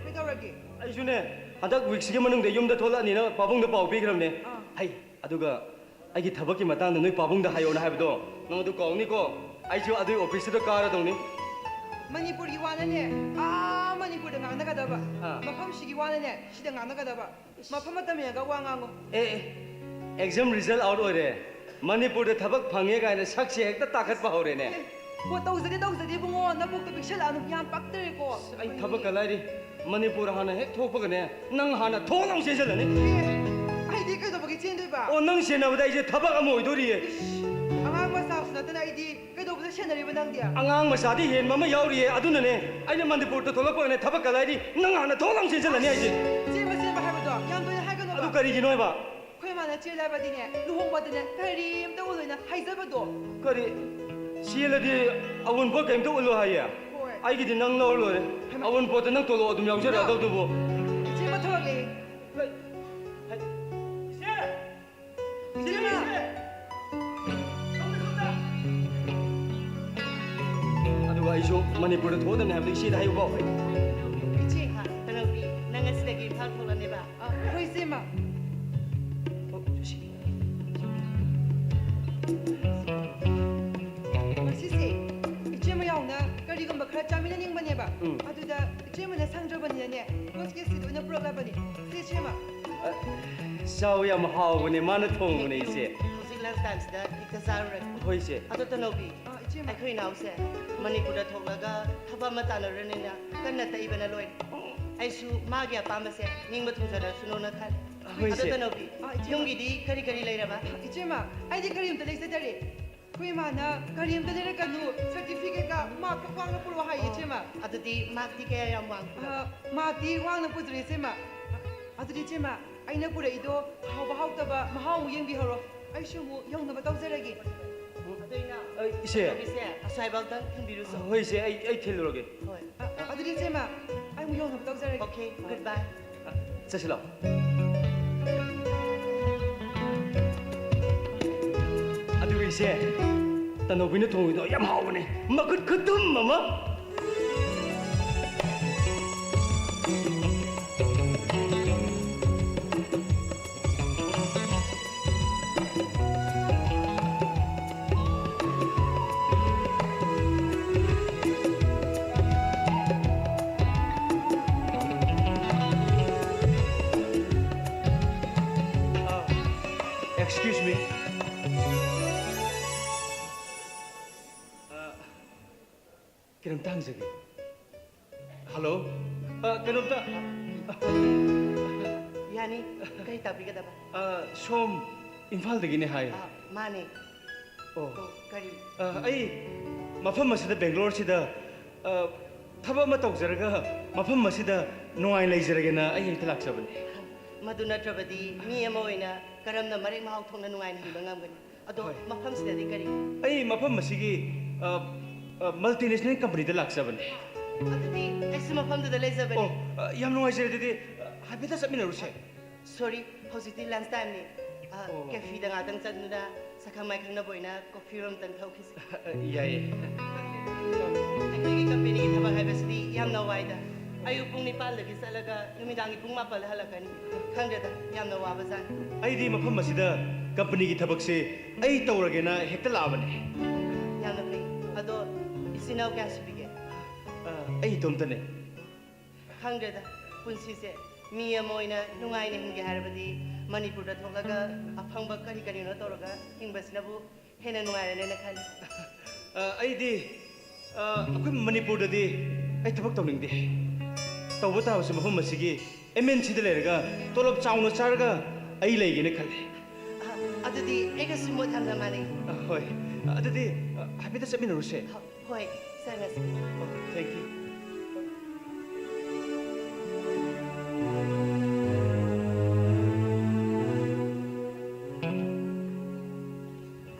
ꯀꯩꯗꯧꯔꯒꯦ? ꯑꯩꯁꯨꯅꯦ, ꯍꯟꯗꯛ ꯋꯤꯛꯁꯤꯒꯤ ꯃꯅꯨꯡꯗ ꯌꯨꯝꯗ ꯊꯣꯛꯂꯛꯑꯅꯤꯅ ꯄꯥꯕꯨꯡꯗ ꯄꯥꯎ ꯄꯤꯈ꯭ꯔꯕꯅꯦ꯫ ꯑꯥ꯫ ꯍꯩ, ꯑꯗꯨꯒ ꯑꯩꯒꯤ ꯊꯕꯛꯀꯤ ꯃꯇꯥꯡꯗ ꯅꯣꯏ ꯄꯥꯕꯨꯡꯗ ꯍꯥꯏꯌꯣꯅ ꯍꯥꯏꯕꯗꯣ, ꯅꯪ ꯑꯗꯨ ꯀꯥꯎꯅꯤꯀꯣ? ꯑꯩꯁꯨ ꯑꯗꯨꯒꯤ ꯑꯣꯐꯤꯁꯇꯨꯗ ꯀꯥꯔꯗꯧꯅꯤ꯫ ꯃꯅꯤꯄꯨꯔꯒꯤ ꯋꯥꯅꯅꯦ, ꯑꯥ ꯃꯅꯤꯄꯨꯔꯗ ꯉꯥꯡꯅꯒꯗꯕ꯫ ꯑꯥ꯫ ꯃꯐꯝꯁꯤꯒꯤ ꯋꯥꯅꯅꯦ, ꯁꯤꯗ ꯉꯥꯡꯅꯒꯗꯕ꯫ ꯃꯐꯝ ꯑꯃ ꯇꯝꯃꯤꯟꯅꯒ ꯋꯥ ꯉꯥꯡꯉꯣ꯫ ꯑꯦ, ꯑꯦ, ꯑꯦꯛꯖꯥꯝ ꯔꯤꯖꯜ ꯑꯥꯎꯠ ꯑꯣꯏꯔꯦ꯫ ꯃꯅꯤꯄꯨꯔꯗ ꯊꯕꯛ ꯐꯪꯉꯦ ꯀꯥꯏꯅ ꯁꯛꯁꯦ ꯍꯦꯛꯇ ꯇꯥꯈꯠꯄ ꯍꯧꯔꯦꯅꯦ꯫ ꯑꯦ, ꯍꯣ, ꯇꯧꯖꯗꯦ, ꯇꯧꯖꯗꯦ, ꯏꯕꯨꯡꯉꯣ, ꯅꯕꯨꯛꯇꯣ ꯄꯤꯛꯁꯜꯂꯛꯑꯅꯨ, ꯌꯥꯝ ꯄꯛꯇꯔꯦꯀꯣ꯫ ꯑꯩ ꯊꯕꯛꯀ ꯂꯥꯏꯔꯤ꯫ ꯃꯅꯤꯄꯨꯔ ꯍꯥꯟꯅ ꯍꯦꯛ ꯊꯣꯛꯄꯒꯅꯦ, ꯅꯪ ꯍꯥꯟꯅ ꯊꯣꯛ ꯂꯥꯎ ꯆꯦꯟꯁꯤꯜꯂꯅꯤ꯫ ꯑꯦ, ꯑꯩꯗꯤ ꯀꯩꯗꯧꯕꯒꯤ ꯆꯦꯟꯗꯣꯏꯕ? ꯑꯣ, ꯅꯪ ꯁꯦꯟꯅꯕꯗ ꯑꯩꯁꯦ ꯊꯕꯛ ꯑꯃ ꯑꯣꯏꯗꯣꯔꯤꯌꯦ꯫ ꯑꯉꯥꯡ ꯃꯆꯥꯁꯨ ꯅꯠꯇꯅ ꯑꯩꯗꯤ ꯀꯩꯗꯧꯕꯗ ꯁꯦꯟꯅꯔꯤꯕ ꯅꯪꯗꯤ? ꯑꯉꯥꯡ ꯃꯆꯥꯗꯤ ꯍꯦꯟꯕ ꯑꯃ ꯌꯥꯎꯔꯤꯌꯦ, ꯑꯗꯨꯅꯅꯦ ꯑꯩꯅ ꯃꯅꯤꯄꯨꯔꯗ ꯊꯣꯛꯂꯛꯄꯒꯅꯦ ꯊꯕꯛꯀ ꯂꯥꯏꯔꯤ, ꯅꯪ ꯍꯥꯟꯅ ꯊꯣꯛ ꯂꯥꯎ ꯆꯦꯟꯁꯤꯜꯂꯅꯤ ꯍꯥꯏꯁꯦ꯫ ꯆꯦꯟꯕ, ꯆꯦꯟꯕ ꯍꯥꯏꯕꯗꯣ ꯌꯥꯝ ꯇꯣꯏꯅ ꯍꯥꯏꯒꯅꯣꯕ꯫ ꯑꯗꯨ ꯀꯔꯤꯒꯤꯅꯣ ꯍꯥꯏꯕ? ꯑꯩꯈꯣꯏ ꯃꯥꯅ ꯆꯦꯜꯂꯕꯗꯤꯅꯦ, ꯂꯨꯍꯣꯡꯕꯗꯅꯦ ꯀꯔꯤꯝꯇ ꯎꯔꯣꯏꯅ ꯍꯥꯏꯖꯕꯗꯣ꯫ ꯀꯔꯤ? ꯆꯦꯜꯂꯗꯤ ꯑꯋꯨꯟꯄꯣꯠ ꯀꯔꯤꯝꯇ ꯎꯠꯂꯣ ꯍꯥꯏꯌꯦ? ꯍꯣꯏ꯫ ꯑꯩꯒꯤꯗꯤ ꯅꯪ ꯂꯧꯔ ꯂꯣꯏꯔꯦ꯫ ꯍꯩꯃꯥ꯫ ꯑꯋꯨꯟꯄꯣꯠꯇ ꯅꯪ ꯇꯣꯂꯣ ꯑꯗꯨꯝ ꯌꯥꯎꯖꯔꯛꯑꯗꯧꯗꯨꯕꯨ꯫ ꯏꯆꯦ ꯑꯃ ꯊꯣꯛꯂꯛꯂꯦ꯫ ꯏꯆꯦ! ꯏꯆꯦꯃ! ꯑꯗꯨꯒ ꯑꯩꯁꯨ ꯃꯅꯤꯄꯨꯔꯗ ꯊꯣꯛꯑꯗꯕꯅꯦ ꯍꯥꯏꯕꯗꯣ ꯏꯆꯦꯗ ꯍꯥꯏꯌꯨꯀꯣ꯫ ꯏꯆꯦ꯫ ꯍꯥ, ꯇꯅꯧꯕꯤ, ꯅꯪ ꯉꯁꯤꯗꯒꯤ ꯏꯝꯐꯥꯜ ꯊꯣꯛꯂꯅꯦꯕ? ꯑ, ꯍꯣꯏ, ꯏꯆꯦꯃ꯫ ꯉꯁꯤꯁꯦ ꯏꯆꯦꯃ ꯌꯥꯎꯅ ꯀꯔꯤꯒꯨꯝꯕ ꯈꯔ ꯆꯥꯃꯤꯟꯅꯅꯤꯡꯕꯅꯦꯕ꯫ ꯎꯝ꯫ ꯑꯗꯨꯗ ꯏꯆꯦꯃꯅ ꯁꯪꯗ꯭ꯔꯕꯅꯤꯅꯅꯦ, ꯍꯣꯁꯇꯦꯜꯁꯤꯗ ꯑꯣꯏꯅ ꯄꯨꯔꯛꯂꯕꯅꯤ꯫ ꯁꯦ, ꯏꯆꯦꯃ꯫ ꯆꯥꯎ, ꯌꯥꯝ ꯍꯥꯎꯕꯅꯦ, ꯃꯥꯅ ꯊꯣꯡꯕꯅꯦ ꯏꯆꯦ꯫ ꯍꯧꯖꯤꯛ ꯂꯟꯁ ꯇꯥꯏꯝꯁꯤꯗ ꯍꯦꯛꯇ ꯆꯥꯔꯨꯔꯒꯦ꯫ ꯍꯣꯏ ꯏꯆꯦ꯫ ꯑꯗꯣ ꯇꯅꯧꯕꯤ, ꯑ, ꯏꯆꯦꯃ꯫ ꯑꯩꯈꯣꯏ ꯏꯅꯥꯎꯁꯦ ꯃꯅꯤꯄꯨꯔꯗ ꯊꯣꯛꯂꯒ ꯊꯕꯛ ꯑꯃ ꯇꯥꯟꯅꯔꯅꯤꯅ ꯀꯟꯅ ꯇꯛꯏꯕꯅ ꯂꯣꯏꯔꯦ꯫ ꯑꯩꯁꯨ ꯃꯥꯒꯤ ꯑꯄꯥꯝꯕꯁꯦ ꯅꯤꯡꯕ ꯊꯨꯡꯖꯔꯁꯅꯨꯅ ꯈꯜꯂꯦ꯫ ꯍꯣꯏ, ꯑꯗꯣ ꯏꯆꯦ꯫ ꯇꯅꯧꯕꯤ, ꯑ, ꯏꯆꯦ꯫ ꯌꯨꯝꯒꯤꯗꯤ ꯀꯔꯤ ꯀꯔꯤ ꯂꯩꯔꯕ? ꯏꯆꯦꯃ, ꯑꯩꯗꯤ ꯀꯔꯤꯝꯇ ꯂꯩꯖꯗꯔꯦ꯫ ꯑꯩꯈꯣꯏ ꯏꯃꯥꯅ ꯀꯔꯤꯝꯇ ꯂꯩꯔꯛꯀꯅꯨ, ꯁꯔꯇꯤꯐꯤꯀꯦꯠꯀ ꯃꯥꯔꯛꯀ ꯋꯥꯡꯅ ꯄꯨꯔꯛꯑꯣ ꯍꯥꯏꯌꯦ, ꯏꯆꯦꯃ꯫ ꯑꯗꯨꯗꯤ ꯃꯥꯔꯛꯇꯤ ꯀꯌꯥ ꯌꯥꯝ ꯋꯥꯡꯕꯅꯣ? ꯑ, ꯃꯥꯔꯛꯇꯤ ꯋꯥꯡꯅ ꯄꯨꯖꯔꯦ, ꯏꯆꯦꯃ꯫ ꯑꯗꯨꯗꯤ, ꯏꯆꯦꯃ, ꯑꯩꯅ ꯄꯨꯔꯛꯏꯗꯣ ꯍꯥꯎꯕ ꯍꯥꯎꯇꯕ ꯃꯍꯥꯎ ꯑꯃꯨꯛ ꯌꯦꯡꯕꯤꯍꯧꯔꯣ꯫ ꯑꯩꯁꯨ ꯑꯃꯨꯛ ꯌꯧꯅꯕ ꯇꯧꯖꯔꯒꯦ꯫ ꯑꯗꯨ ꯑꯩꯅ ꯑꯩ, ꯏꯆꯦ꯫ ꯏꯆꯦ, ꯑꯁ꯭ꯋꯥꯏꯐꯥꯎꯗꯪ ꯊꯤꯟꯕꯤꯔꯨꯁꯣ꯫ ꯍꯣꯏ ꯏꯆꯦ, ꯑꯩ, ꯑꯩ ꯊꯤꯜꯂꯨꯔꯒꯦ꯫ ꯍꯣꯏ꯫ ꯑ, ꯑꯗꯨꯗꯤ, ꯏꯆꯦꯃ, ꯑꯩ ꯑꯃꯨꯛ ꯌꯧꯅꯕ ꯇꯧꯖꯔꯒꯦ꯫ Okay, goodbye. ꯆꯠꯁꯤ ꯂꯥꯛꯑꯣ꯫ ꯑꯗꯨꯒ ꯏꯆꯦ, ꯇꯅꯧꯕꯤꯅ ꯊꯣꯡꯉꯤꯗꯣ ꯌꯥꯝ ꯍꯥꯎꯕꯅꯦ, ꯃꯈꯨꯠ ꯈꯨꯇꯨꯝ ꯑꯃ꯫ ꯑꯝꯇ ꯍꯪꯖꯒꯦ꯫ ꯍꯜꯂꯣ꯫ ꯑ, ꯀꯩꯅꯣꯝꯇ꯫ ꯌꯥꯅꯤ꯫ ꯀꯔꯤ ꯇꯥꯛꯄꯤꯒꯗꯕ? ꯑ, ꯁꯣꯝ ꯏꯝꯐꯥꯜꯗꯒꯤꯅꯦ ꯍꯥꯏ꯫ ꯑ, ꯃꯥꯅꯦ꯫ ꯑꯣ꯫ ꯑꯣ, ꯀꯔꯤ? ꯑ, ꯑꯩ ꯃꯐꯝ ꯑꯁꯤꯗ, ꯕꯦꯡꯒ꯭ꯂꯣꯔꯁꯤꯗ, ꯑ, ꯊꯕꯛ ꯑꯃ ꯇꯧꯖꯔꯒ ꯃꯐꯝ ꯑꯁꯤꯗ ꯅꯨꯡꯉꯥꯏꯅ ꯂꯩꯖꯔꯒꯦꯅ ꯑꯩ ꯍꯦꯛꯇ ꯂꯥꯛꯆꯕꯅꯦ꯫ ꯃꯗꯨ ꯅꯠꯇ꯭ꯔꯕꯗꯤ ꯃꯤ ꯑꯃ ꯑꯣꯏꯅ ꯀꯔꯝꯅ ꯃꯔꯦꯛ ꯃꯍꯥꯎ ꯊꯣꯛꯅ ꯅꯨꯡꯉꯥꯏꯅ ꯍꯤꯡꯕ ꯉꯝꯒꯅꯤ? ꯑꯗꯣ ꯍꯣꯏ꯫ ꯃꯐꯝꯁꯤꯗꯗꯤ ꯀꯔꯤ? ꯑꯩ ꯃꯐꯝ ꯑꯁꯤꯒꯤ, ꯑ, ꯑ, multinational companyꯗ ꯂꯥꯛꯆꯕꯅꯦ꯫ ꯑꯗꯨꯗꯤ ꯑꯩꯁꯨ ꯃꯐꯝꯗꯨꯗ ꯂꯩꯖꯕꯅꯤ꯫ ꯑꯣ, ꯑ, ꯌꯥꯝ ꯅꯨꯡꯉꯥꯏꯖꯔꯦ꯫ ꯑꯗꯨꯗꯤ, ꯑ, ꯍꯥꯏꯐꯦꯠꯇ ꯆꯠꯃꯤꯟꯅꯔꯨꯁꯦ꯫ ꯁꯣꯔꯤ, ꯍꯧꯖꯤꯛꯇꯤ ꯂꯟꯆ ꯇꯥꯏꯝꯅꯤ꯫ ꯑ, ꯑꯣ꯫ ꯀꯦꯐꯤꯗ ꯉꯥꯛꯇꯪ ꯆꯠꯇꯨꯅ ꯁꯛꯈꯪ ꯃꯥꯏꯈꯪꯅꯕ ꯑꯣꯏꯅ ꯀꯣꯐꯤ ꯑꯃꯇꯪ ꯊꯛꯈꯤꯁꯤ꯫ ꯌꯥꯏꯌꯦ꯫ ꯑꯩꯈꯣꯏꯒꯤ ꯀꯝꯄꯦꯅꯤꯒꯤ ꯊꯕꯛ ꯍꯥꯏꯕꯁꯤꯗꯤ ꯌꯥꯝꯅ ꯋꯥꯏꯗ꯫ ꯑꯌꯨꯛ ꯄꯨꯡ ꯅꯤꯄꯥꯟꯗꯒꯤ ꯆꯠꯂꯒ ꯅꯨꯃꯤꯗꯥꯡꯒꯤ ꯄꯨꯡ ꯃꯥꯄꯟꯗ ꯍꯜꯂꯛꯀꯅꯤ꯫ ꯈꯪꯗ꯭ꯔꯦꯗ, ꯌꯥꯝꯅ ꯋꯥꯕ ꯖꯥꯠꯅꯤ꯫ ꯑꯩꯗꯤ ꯃꯐꯝ ꯑꯁꯤꯗ ꯀꯝꯄꯅꯤꯒꯤ ꯊꯕꯛꯁꯦ ꯑꯩ ꯇꯧꯔꯒꯦꯅ ꯍꯦꯛꯇ ꯂꯥꯛꯑꯕꯅꯦ꯫ ꯌꯥꯝꯅ ꯐꯩ꯫ ꯑꯗꯣ ꯏꯆꯤꯟ ꯏꯅꯥꯎ ꯀꯌꯥ ꯁꯨꯕꯤꯒꯦ? ꯑ, ꯑꯩ ꯏꯇꯣꯝꯇꯅꯦ꯫ ꯈꯪꯗ꯭ꯔꯦꯗ, ꯄꯨꯟꯁꯤꯁꯦ ꯃꯤ ꯑꯃ ꯑꯣꯏꯅ ꯅꯨꯡꯉꯥꯏꯅ ꯍꯤꯡꯒꯦ ꯍꯥꯏꯔꯕꯗꯤ ꯃꯅꯤꯄꯨꯔꯗ ꯊꯣꯛꯂꯒ ꯑꯐꯪꯕ ꯀꯔꯤ ꯀꯔꯤꯅꯣ ꯇꯧꯔꯒ ꯍꯤꯡꯕꯁꯤꯅꯕꯨ ꯍꯦꯟꯅ ꯅꯨꯡꯉꯥꯏꯔꯅꯦꯅ ꯈꯜꯂꯤ꯫ ꯑ, ꯑꯩꯗꯤ, ꯑ, ꯑꯩꯈꯣꯏ ꯃꯅꯤꯄꯨꯔꯗꯗꯤ ꯑꯩ ꯊꯕꯛ ꯇꯧꯅꯤꯡꯗꯦ꯫ ꯇꯧꯕ ꯇꯥꯕꯁꯨ ꯃꯐꯝ ꯑꯁꯤꯒꯤ ꯑꯦꯝ ꯑꯦꯟ ꯁꯤꯗ ꯂꯩꯔꯒ ꯇꯣꯂꯣꯞ ꯆꯥꯎꯅ ꯆꯥꯔꯒ ꯑꯩ ꯂꯩꯒꯦꯅ ꯈꯜꯂꯤ꯫ ꯑ, ꯑꯗꯨꯗꯤ ꯑꯩꯒꯁꯨ ꯃꯣꯠ ꯌꯥꯝꯅ ꯃꯥꯟꯅꯩ꯫ ꯑ, ꯍꯣꯏ꯫ ꯑꯗꯨꯗꯤ, ꯑ, ꯍꯥꯏꯐꯦꯠꯇ ꯆꯠꯃꯤꯟꯅꯔꯨꯁꯦ꯫ ꯍꯣꯏ, ꯆꯠꯂꯁꯤ꯫ ꯑꯣ, thank you꯫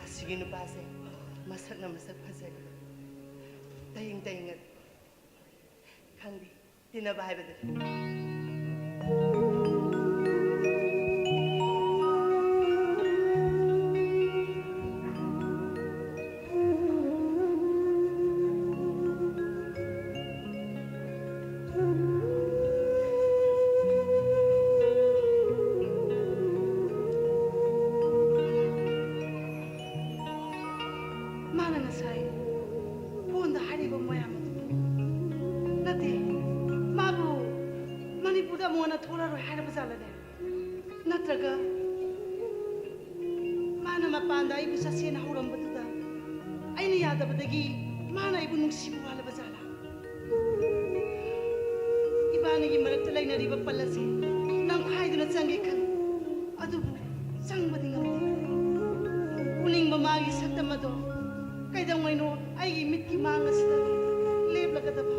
ꯑꯁꯤꯒꯤ ꯅꯨꯄꯥꯁꯦ ꯃꯁꯛꯅ ꯃꯁꯛ ꯐꯖꯔꯤ꯫ ꯇꯌꯦꯡ ꯇꯌꯦꯡ ꯈꯪꯗꯦ, ꯇꯤꯟꯅꯕ ꯍꯥꯏꯕꯗꯨꯅꯤ꯫ ꯃꯥꯅ ꯉꯁꯥꯏ ꯐꯣꯟꯗ ꯍꯥꯏꯔꯤꯕ ꯃꯌꯥꯝ ꯑꯗꯨꯕꯨ ꯅꯠꯇꯦ, ꯃꯥꯕꯨ ꯃꯅꯤꯄꯨꯔꯗ ꯑꯃꯨꯛ ꯍꯟꯅ ꯊꯣꯛꯂꯔꯣꯏ ꯍꯥꯏꯔꯕ ꯖꯥꯠꯂꯅꯦ? ꯅꯠꯇ꯭ꯔꯒ ꯃꯥꯅ ꯃꯄꯥꯟꯗ ꯑꯩꯕꯨ ꯆꯠꯁꯦꯅ ꯍꯧꯔꯝꯕꯗꯨꯗ ꯑꯩꯅ ꯌꯥꯗꯕꯗꯒꯤ ꯃꯥꯅ ꯑꯩꯕꯨ ꯅꯨꯡꯁꯤꯕ ꯋꯥꯠꯂꯕ ꯖꯥꯠꯂ? ꯑꯅꯤꯒꯤ ꯃꯔꯛꯇ ꯂꯩꯅꯔꯤꯕ ꯄꯜ ꯑꯁꯤ ꯅꯝꯈꯥꯏꯗꯨꯅ ꯆꯪꯒꯦ ꯈꯜꯂꯤ, ꯑꯗꯨꯕꯨ ꯆꯪꯕꯗꯤ ꯉꯝꯗꯦ꯫ ꯎꯅꯤꯡꯕ ꯃꯥꯒꯤ ꯁꯛꯇꯝ ꯑꯗꯣ ꯀꯩꯗꯧꯉꯩꯅꯣ ꯑꯩꯒꯤ ꯃꯤꯠꯀꯤ ꯃꯥꯡ ꯑꯁꯤꯗ ꯂꯦꯞꯂꯒꯗꯕ꯫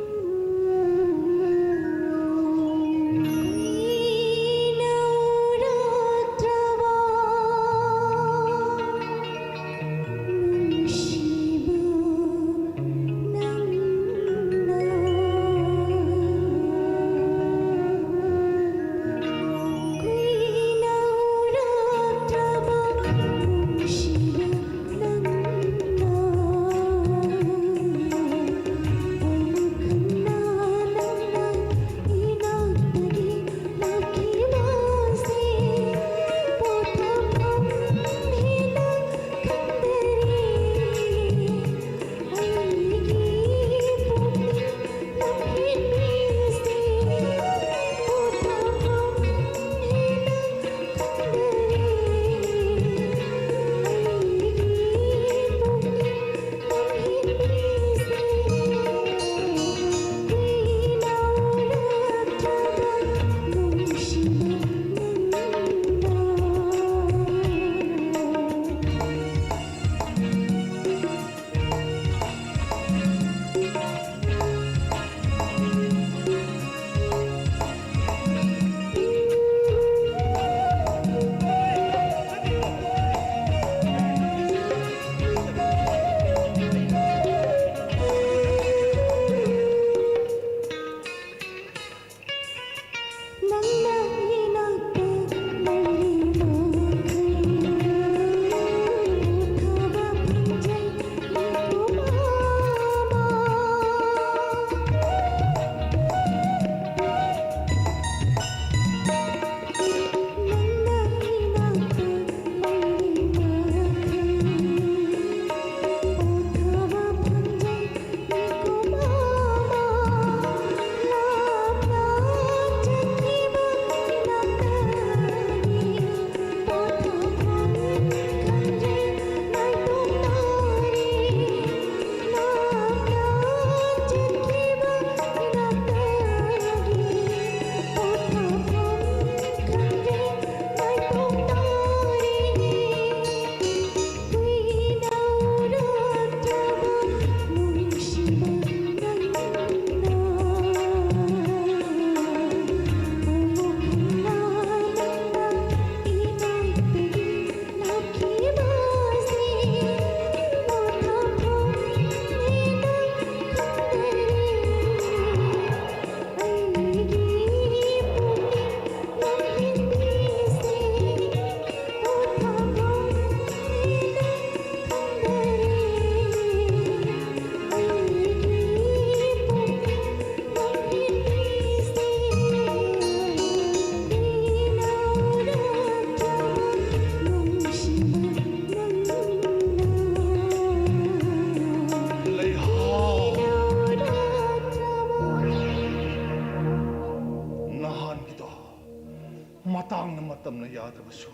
ꯃꯇꯥꯡꯅ ꯃꯇꯝꯅ ꯌꯥꯗ꯭ꯔꯕꯁꯨ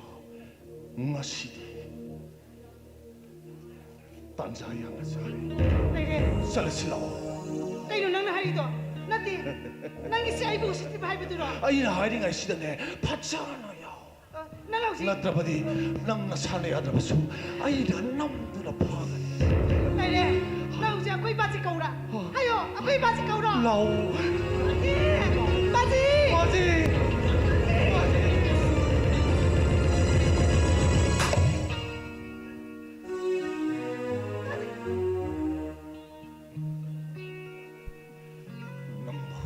ꯉꯁꯤꯗꯤ ꯇꯥꯟꯖꯥ ꯌꯥꯝꯅ ꯆꯥꯔꯦ꯫ ꯂꯩꯔꯦ꯫ ꯆꯠꯂꯁꯤ ꯂꯥꯛꯑꯣ꯫ ꯀꯩꯅꯣ ꯅꯪꯅ ꯍꯥꯏꯔꯤꯗꯣ? ꯅꯠꯇꯦ, ꯅꯪꯒꯤꯁꯦ ꯑꯩꯕꯨ ꯎꯁꯤꯠꯇ꯭ꯔꯤꯕ ꯍꯥꯏꯕꯗꯨꯔꯣ? ꯑꯩꯅ ꯍꯥꯏꯔꯤꯉꯩꯁꯤꯗꯅꯦ, ꯐꯖꯅ ꯌꯥꯎ꯫ ꯑ, ꯅꯪ ꯍꯧꯖꯤꯛ ꯅꯠꯇ꯭ꯔꯕꯗꯤ ꯅꯪ ꯅꯁꯥꯅ ꯌꯥꯗ꯭ꯔꯕꯁꯨ ꯑꯩꯅ ꯅꯝꯗꯨꯅ ꯐꯥꯒꯅꯤ꯫ ꯂꯩꯔꯦ꯫ ꯅꯪ ꯍꯧꯖꯤꯛ ꯑꯩꯈꯣꯏ ꯕꯥꯖꯤ ꯀꯧꯔꯥ? ꯍꯣꯏ꯫ ꯍꯥꯏꯌꯣ, ꯑꯩꯈꯣꯏ ꯕꯥꯖꯤ ꯀꯧꯔꯣ? ꯂꯥꯛꯑꯣ꯫ ꯕꯥꯖꯤ! ꯕꯥꯖꯤ! ꯕꯥꯖꯤ! ꯅꯪꯕꯨ,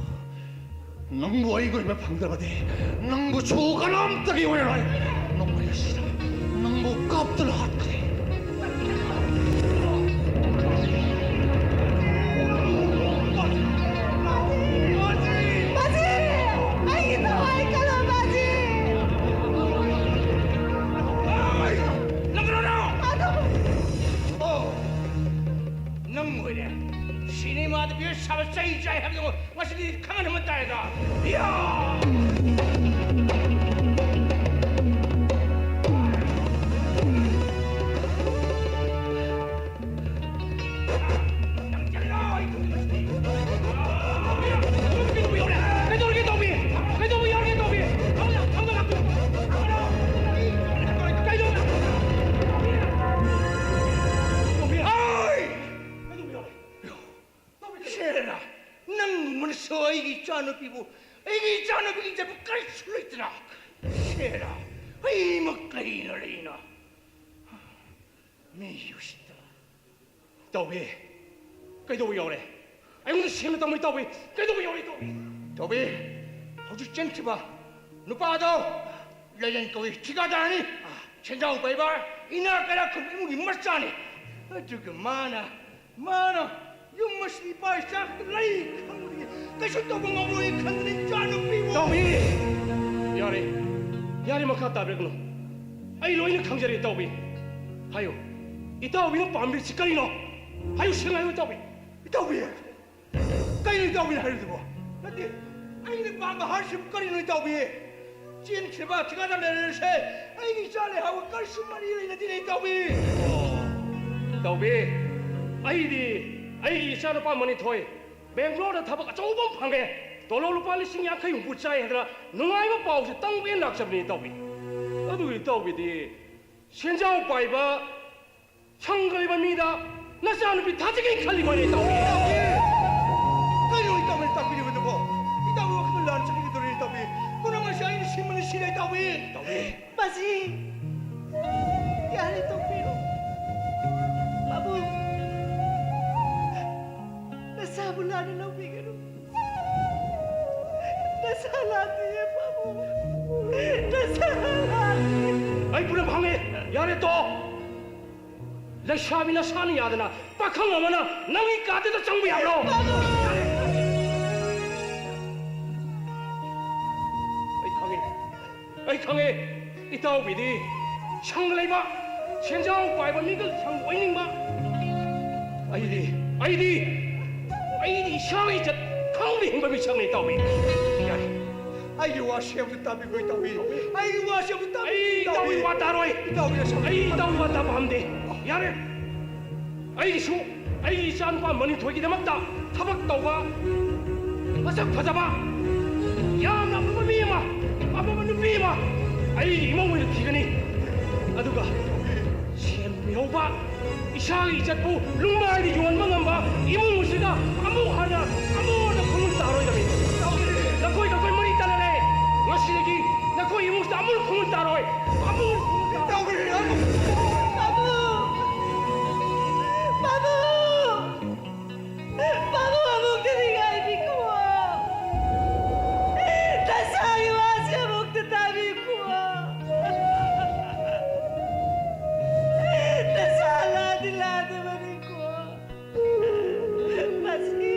ꯅꯪꯕꯨ ꯑꯩꯒꯤ ꯑꯣꯏꯕ ꯐꯪꯗ꯭ꯔꯕꯗꯤ ꯅꯪꯕꯨꯁꯨ ꯀꯅꯥꯝꯇꯒꯤ ꯑꯣꯏꯔꯔꯣꯏ꯫ ꯅꯣꯡꯃꯩ ꯑꯁꯤꯅ ꯅꯪꯕꯨ ꯀꯥꯞꯇꯨꯅ ꯍꯥꯠꯀꯅꯤ꯫ ꯕꯥꯖꯤ! ꯑꯩꯒꯤ ꯊꯋꯥꯏ ꯀꯜꯂꯣ, ꯕꯥꯖꯤ! ꯅꯪ ꯀꯅꯥꯅꯣ? ꯑꯗꯣ ꯑꯣ, ꯅꯪ ꯑꯣꯏꯔꯦ꯫ ꯁꯤꯅꯦꯃꯥꯗ ꯚꯤꯌꯔ ꯁꯥꯕ ꯆꯩ ꯆꯥꯏ ꯍꯥꯏꯕꯗꯣ ꯉꯁꯤꯗꯤ ꯈꯪꯍꯟꯕ ꯇꯥꯔꯦꯗꯣ꯫ ꯌꯥ! ꯅꯪ ꯆꯠꯂꯣ, ꯑꯩ ꯀꯩꯗꯧꯕ ꯌꯥꯎꯔꯦ? ꯀꯩꯗꯧꯔꯒꯦ ꯇꯧꯕꯤ? ꯀꯩꯗꯧꯕ ꯌꯥꯎꯔꯒꯦ ꯇꯧꯕꯤ? ꯊꯝꯃꯣ, ꯊꯝꯃꯣ, ꯊꯝꯃꯣ꯫ ꯀꯩꯗꯧꯕ? ꯇꯧꯕꯤ, ꯍꯥꯏ! ꯀꯩꯗꯧꯕ ꯌꯥꯎꯔꯦ? ꯁꯦꯔꯥ, ꯅꯪꯒꯨꯝꯕꯅꯁꯨ ꯑꯩꯒꯤ ꯏꯆꯥꯅꯨꯄꯤꯕꯨ, ꯑꯩꯒꯤ ꯏꯆꯥꯅꯨꯄꯤꯒꯤ ꯏꯖꯠꯄꯨ ꯀꯔꯤꯁꯨ ꯂꯩꯇꯅ꯫ ꯁꯦꯔꯥ, ꯑꯩꯃꯛ ꯀꯔꯤꯅꯣ, ꯀꯔꯤꯅꯣ? ꯃꯤ ꯎꯁꯤꯠꯇꯕ꯫ ꯇꯧꯕꯤ, ꯀꯩꯗꯧꯕ ꯌꯥꯎꯔꯦ? ꯑꯩꯉꯣꯟꯗ ꯁꯦꯡꯅ ꯇꯝꯃꯨ ꯇꯧꯕꯤ, ꯀꯩꯗꯧꯕ ꯌꯥꯎꯔꯦ ꯇꯧꯕꯤ? ꯇꯧꯕꯤ, ꯍꯧꯖꯤꯛ ꯆꯦꯟꯈꯤꯕ ꯅꯨꯄꯥꯗꯣ ꯂꯦꯖꯦꯟ ꯀꯧꯏ, ꯊꯤꯀꯥꯗꯥꯔꯅꯤ, ꯁꯦꯟꯖꯥꯎ ꯄꯥꯏꯕ, ꯏꯅꯥꯛ ꯀꯩꯔꯥꯛ ꯈꯨꯟꯕ ꯏꯃꯨꯡꯒꯤ ꯃꯆꯥꯅꯤ꯫ ꯑꯗꯨꯒ ꯃꯥꯅ, ꯃꯥꯅ ꯌꯨꯝ ꯑꯁꯤ ꯏꯄꯥ ꯏꯆꯥ ꯈꯛꯇ ꯂꯩ ꯈꯪꯕꯗꯒꯤ ꯀꯩꯁꯨ ꯇꯧꯕ ꯉꯝꯂꯣꯏ ꯈꯟꯗꯅ ꯏꯆꯥꯅꯨꯄꯤꯕꯨ ꯇꯧꯕꯤ! ꯌꯥꯔꯦ, ꯌꯥꯔꯦ, ꯃꯈꯥ ꯇꯥꯕꯤꯔꯛꯀꯅꯨ꯫ ꯑꯩ ꯂꯣꯏꯅ ꯈꯪꯖꯔꯦ, ꯇꯧꯕꯤ꯫ ꯍꯥꯏꯌꯨ, ꯏꯇꯥꯎꯕꯤꯅ ꯄꯥꯝꯕꯤꯔꯤꯁꯤ ꯀꯔꯤꯅꯣ? ꯍꯥꯏꯌꯨ, ꯁꯦꯡꯅ ꯍꯥꯏꯌꯨ, ꯏꯇꯥꯎꯕꯤ꯫ ꯏꯇꯥꯎꯕꯤ! ꯀꯩꯅꯣ ꯏꯇꯥꯎꯕꯤꯅ ꯍꯥꯏꯔꯤꯗꯨꯕꯣ? ꯅꯠꯇꯦ, ꯑꯩꯅ ꯄꯥꯝꯕ ꯍꯥꯏꯔꯤꯁꯤꯕꯨ ꯀꯔꯤꯅꯣ, ꯏꯇꯥꯎꯕꯤ? ꯆꯦꯟꯈ꯭ꯔꯤꯕ ꯊꯤꯀꯥꯗꯔ ꯂꯩꯔꯁꯦ, ꯑꯩꯒꯤ ꯏꯆꯥ ꯂꯩꯍꯥꯎꯒ ꯀꯔꯤꯁꯨ ꯃꯔꯤ ꯂꯩꯅꯗꯦꯅꯦ, ꯏꯇꯥꯎꯕꯤ꯫ ꯑꯣ, ꯏꯇꯥꯎꯕꯤ, ꯑꯩꯗꯤ ꯑꯩꯒꯤ ꯏꯆꯥꯅꯨꯄꯥ ꯃꯅꯤꯊꯣꯏ ꯕꯦꯡꯒ꯭ꯂꯣꯔꯗ ꯊꯕꯛ ꯑꯆꯧꯕ ꯑꯃ ꯐꯪꯉꯦ, ꯇꯣꯂꯣꯞ ꯂꯨꯄꯥ ꯂꯤꯁꯤꯡ ꯌꯥꯡꯈꯩ ꯍꯨꯝꯐꯨ ꯆꯥꯏ ꯍꯥꯏꯗꯅ ꯅꯨꯡꯉꯥꯏꯕ ꯄꯥꯎꯁꯦ ꯇꯝꯒꯦꯅ ꯂꯥꯛꯆꯕꯅꯤ, ꯏꯇꯥꯎꯕꯤ꯫ ꯑꯗꯨ ꯏꯇꯥꯎꯕꯤꯗꯤ ꯁꯦꯟꯖꯥꯎ ꯄꯥꯏꯕ ꯁꯪꯒ ꯂꯩꯕ ꯃꯤꯗ ꯅꯆꯥꯅꯨꯄꯤ ꯊꯥꯖꯒꯦꯅ ꯈꯜꯂꯤꯕꯅꯤ, ꯏꯇꯥꯎꯕꯤ꯫ ꯏꯇꯥꯎꯕꯤ! ꯀꯩꯅꯣ ꯏꯇꯥꯎꯕꯤꯅ ꯇꯥꯛꯄꯤꯔꯤꯕꯗꯨꯕꯣ? ꯏꯇꯥꯎꯕꯤ ꯋꯥꯈꯜ ꯂꯥꯟ ꯆꯠꯈꯤꯒꯗꯧꯔꯤ, ꯏꯇꯥꯎꯕꯤ꯫ ꯄꯨꯝꯅꯃꯛ ꯑꯁꯤ ꯑꯩꯅ ꯁꯤꯟꯕꯅꯤ, ꯁꯤꯗ, ꯏꯇꯥꯎꯕꯤ꯫ ꯏꯇꯥꯎꯕꯤ! ꯃꯁꯤ ꯌꯥꯔꯦ, ꯇꯣꯛꯄꯤꯔꯣ꯫ ꯄꯥꯕꯨꯡ, ꯅꯁꯥꯕꯨ ꯂꯥꯟꯅ ꯂꯧꯕꯤꯒꯅꯨ꯫ ꯅꯁꯥ ꯂꯥꯟꯗꯤꯌꯦ, ꯄꯥꯕꯨꯡ꯫ ꯅꯁꯥ ꯂꯥꯟꯗꯤꯌꯦ꯫ ꯑꯩ ꯄꯨꯝꯅꯃꯛ ꯈꯪꯉꯦ꯫ ꯌꯥꯔꯦ, ꯇꯣꯛꯑꯣ꯫ ꯂꯩꯁꯥꯕꯤ ꯅꯁꯥꯅ ꯌꯥꯗꯅ ꯄꯥꯈꯪ ꯑꯃꯅ ꯅꯪꯒꯤ ꯀꯥꯗꯨꯗ ꯆꯪꯕ ꯌꯥꯕ꯭ꯔꯣ? ꯄꯥꯕꯨꯡ! ꯑꯩ ꯈꯪꯉꯦ꯫ ꯑꯩ ꯈꯪꯉꯦ, ꯏꯇꯥꯎꯕꯤꯗꯤ ꯁꯪꯒ ꯂꯩꯕ, ꯁꯦꯟꯖꯥꯎ ꯄꯥꯏꯕ ꯃꯤꯒ ꯁꯪ ꯑꯣꯏꯅꯤꯡꯕ꯫ ꯑꯩꯗꯤ, ꯑꯩꯗꯤ, ꯑꯩꯗꯤ ꯏꯁꯥꯒꯤ ꯏꯖꯠ ꯈꯪꯅ ꯍꯤꯡꯕ ꯃꯤꯁꯛꯅꯤ, ꯏꯇꯥꯎꯕꯤ꯫ ꯌꯥꯔꯦ꯫ ꯑꯩꯒꯤ ꯋꯥꯁꯦ ꯑꯝꯇ ꯇꯥꯕꯤꯈꯣ, ꯏꯇꯥꯎꯕꯤ꯫ ꯑꯩꯒꯤ ꯋꯥꯁꯦ ꯑꯝꯇ ꯇꯥꯕꯤꯈꯣ, ꯑꯩ ꯏꯇꯥꯎꯕꯤ ꯏꯇꯥꯎꯕꯤ꯫ ꯋꯥ ꯇꯥꯔꯣꯏ꯫ ꯏꯇꯥꯎꯕꯤ, ꯑꯁ-, ꯑꯩ ꯏꯇꯥꯎꯕꯤ ꯋꯥ ꯇꯥꯕ ꯄꯥꯝꯗꯦ꯫ ꯌꯥꯔꯦ꯫ ꯑꯩꯒꯤꯁꯨ ꯑꯩꯒꯤ ꯏꯆꯥꯅꯨꯄꯥ ꯃꯅꯤꯊꯣꯏꯒꯤꯗꯃꯛꯇ ꯊꯕꯛ ꯇꯧꯕ, ꯃꯁꯛ ꯐꯖꯕ, ꯌꯥꯝꯅ ꯑꯐꯕ ꯃꯤ ꯑꯃ, ꯑꯐꯕ ꯅꯨꯄꯤ ꯑꯃ ꯑꯩꯒꯤ ꯏꯃꯧ ꯑꯣꯏꯅ ꯊꯤꯒꯅꯤ꯫ ꯑꯗꯨꯒ ꯁꯦꯟ ꯃꯤꯍꯧꯕ, ꯏꯁꯥꯒꯤ ꯏꯖꯠꯄꯨ ꯂꯨꯡꯃꯥꯏꯗ ꯌꯣꯟꯕ ꯉꯝꯕ ꯏꯃꯨꯡ ꯑꯁꯤꯗ ꯑꯃꯨꯛ ꯍꯟꯅ ꯑꯃꯨꯛ ꯍꯟꯅ ꯈꯣꯡꯒꯨꯜ ꯇꯥꯔꯣꯏꯗꯕꯅꯤ꯫ ꯅꯈꯣꯏ, ꯅꯈꯣꯏ ꯃꯔꯤ ꯇꯠꯂꯔꯦ꯫ ꯉꯁꯤꯗꯒꯤ ꯅꯈꯣꯏ ꯏꯃꯨꯡꯁꯤꯗ ꯑꯃꯨꯛ ꯈꯣꯡꯒꯨꯜ ꯇꯥꯔꯣꯏ꯫ ꯑꯃꯨꯛ ꯈꯣꯡꯒꯨꯜ ꯇꯥꯔꯣꯏ꯫ ꯇꯥꯃꯣ! ꯄꯥꯕꯨꯡ! ꯄꯥꯕꯨꯡ! ꯄꯥꯕꯨꯡ, ꯑꯃꯨꯛꯇꯗꯤ ꯉꯥꯏꯕꯤꯈꯣ꯫ ꯅꯁꯥꯒꯤ ꯋꯥꯁꯦ ꯑꯃꯨꯛꯇ ꯇꯥꯕꯤꯈꯣ꯫ ꯅꯁꯥ ꯂꯥꯟꯗꯤ ꯂꯥꯟꯗꯕꯅꯤꯀꯣ꯫ ꯃꯁꯤ,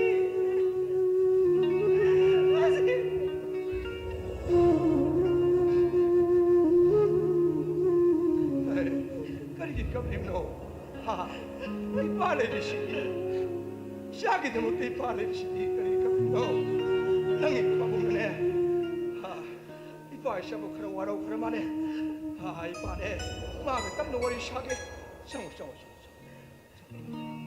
ꯃꯁꯤ꯫ ꯀꯔꯤꯒꯤ ꯀꯞꯂꯤꯕꯅꯣ? ꯍꯥ? ꯏꯄꯥ ꯂꯩꯔꯤꯁꯤꯗꯤ꯫ ꯏꯆꯥꯒꯤꯗꯃꯛꯇ ꯏꯄꯥ ꯂꯩꯔꯤꯁꯤꯗꯤ ꯀꯔꯤ ꯀꯞꯂꯤꯕꯅꯣ? ꯅꯪꯒꯤ ꯄꯥꯕꯨꯡꯅꯅꯦ꯫ ꯍꯥ? ꯏꯄꯥ ꯏꯁꯥꯕꯨ ꯈꯔ ꯋꯥꯔꯧꯈ꯭ꯔ ꯃꯥꯜꯂꯦ꯫ ꯑꯥ, ꯏꯄꯥꯅꯦ, ꯃꯥꯒ ꯇꯞꯅ ꯋꯥꯔꯤ ꯁꯥꯒꯦ꯫ ꯆꯪꯉꯣ, ꯆꯪꯉꯣ, ꯆꯪꯉꯣ, ꯆꯪꯉꯣ꯫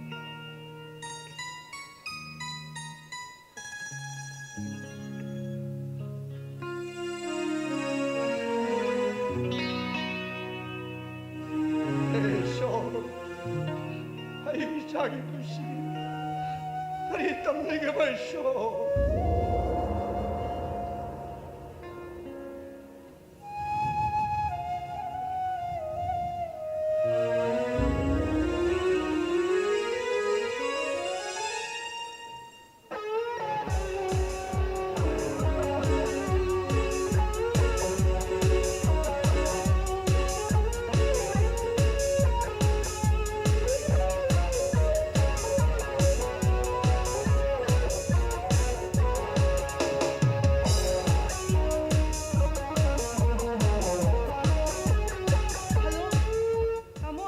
ꯑꯩ ꯏꯆꯥꯒꯤ ꯄꯨꯟꯁꯤ ꯀꯔꯤ ꯇꯝꯅꯤꯡꯉꯦꯕ, ꯏꯁꯣꯔ? ꯍꯜꯂꯣ, ꯇꯥꯃꯣ꯫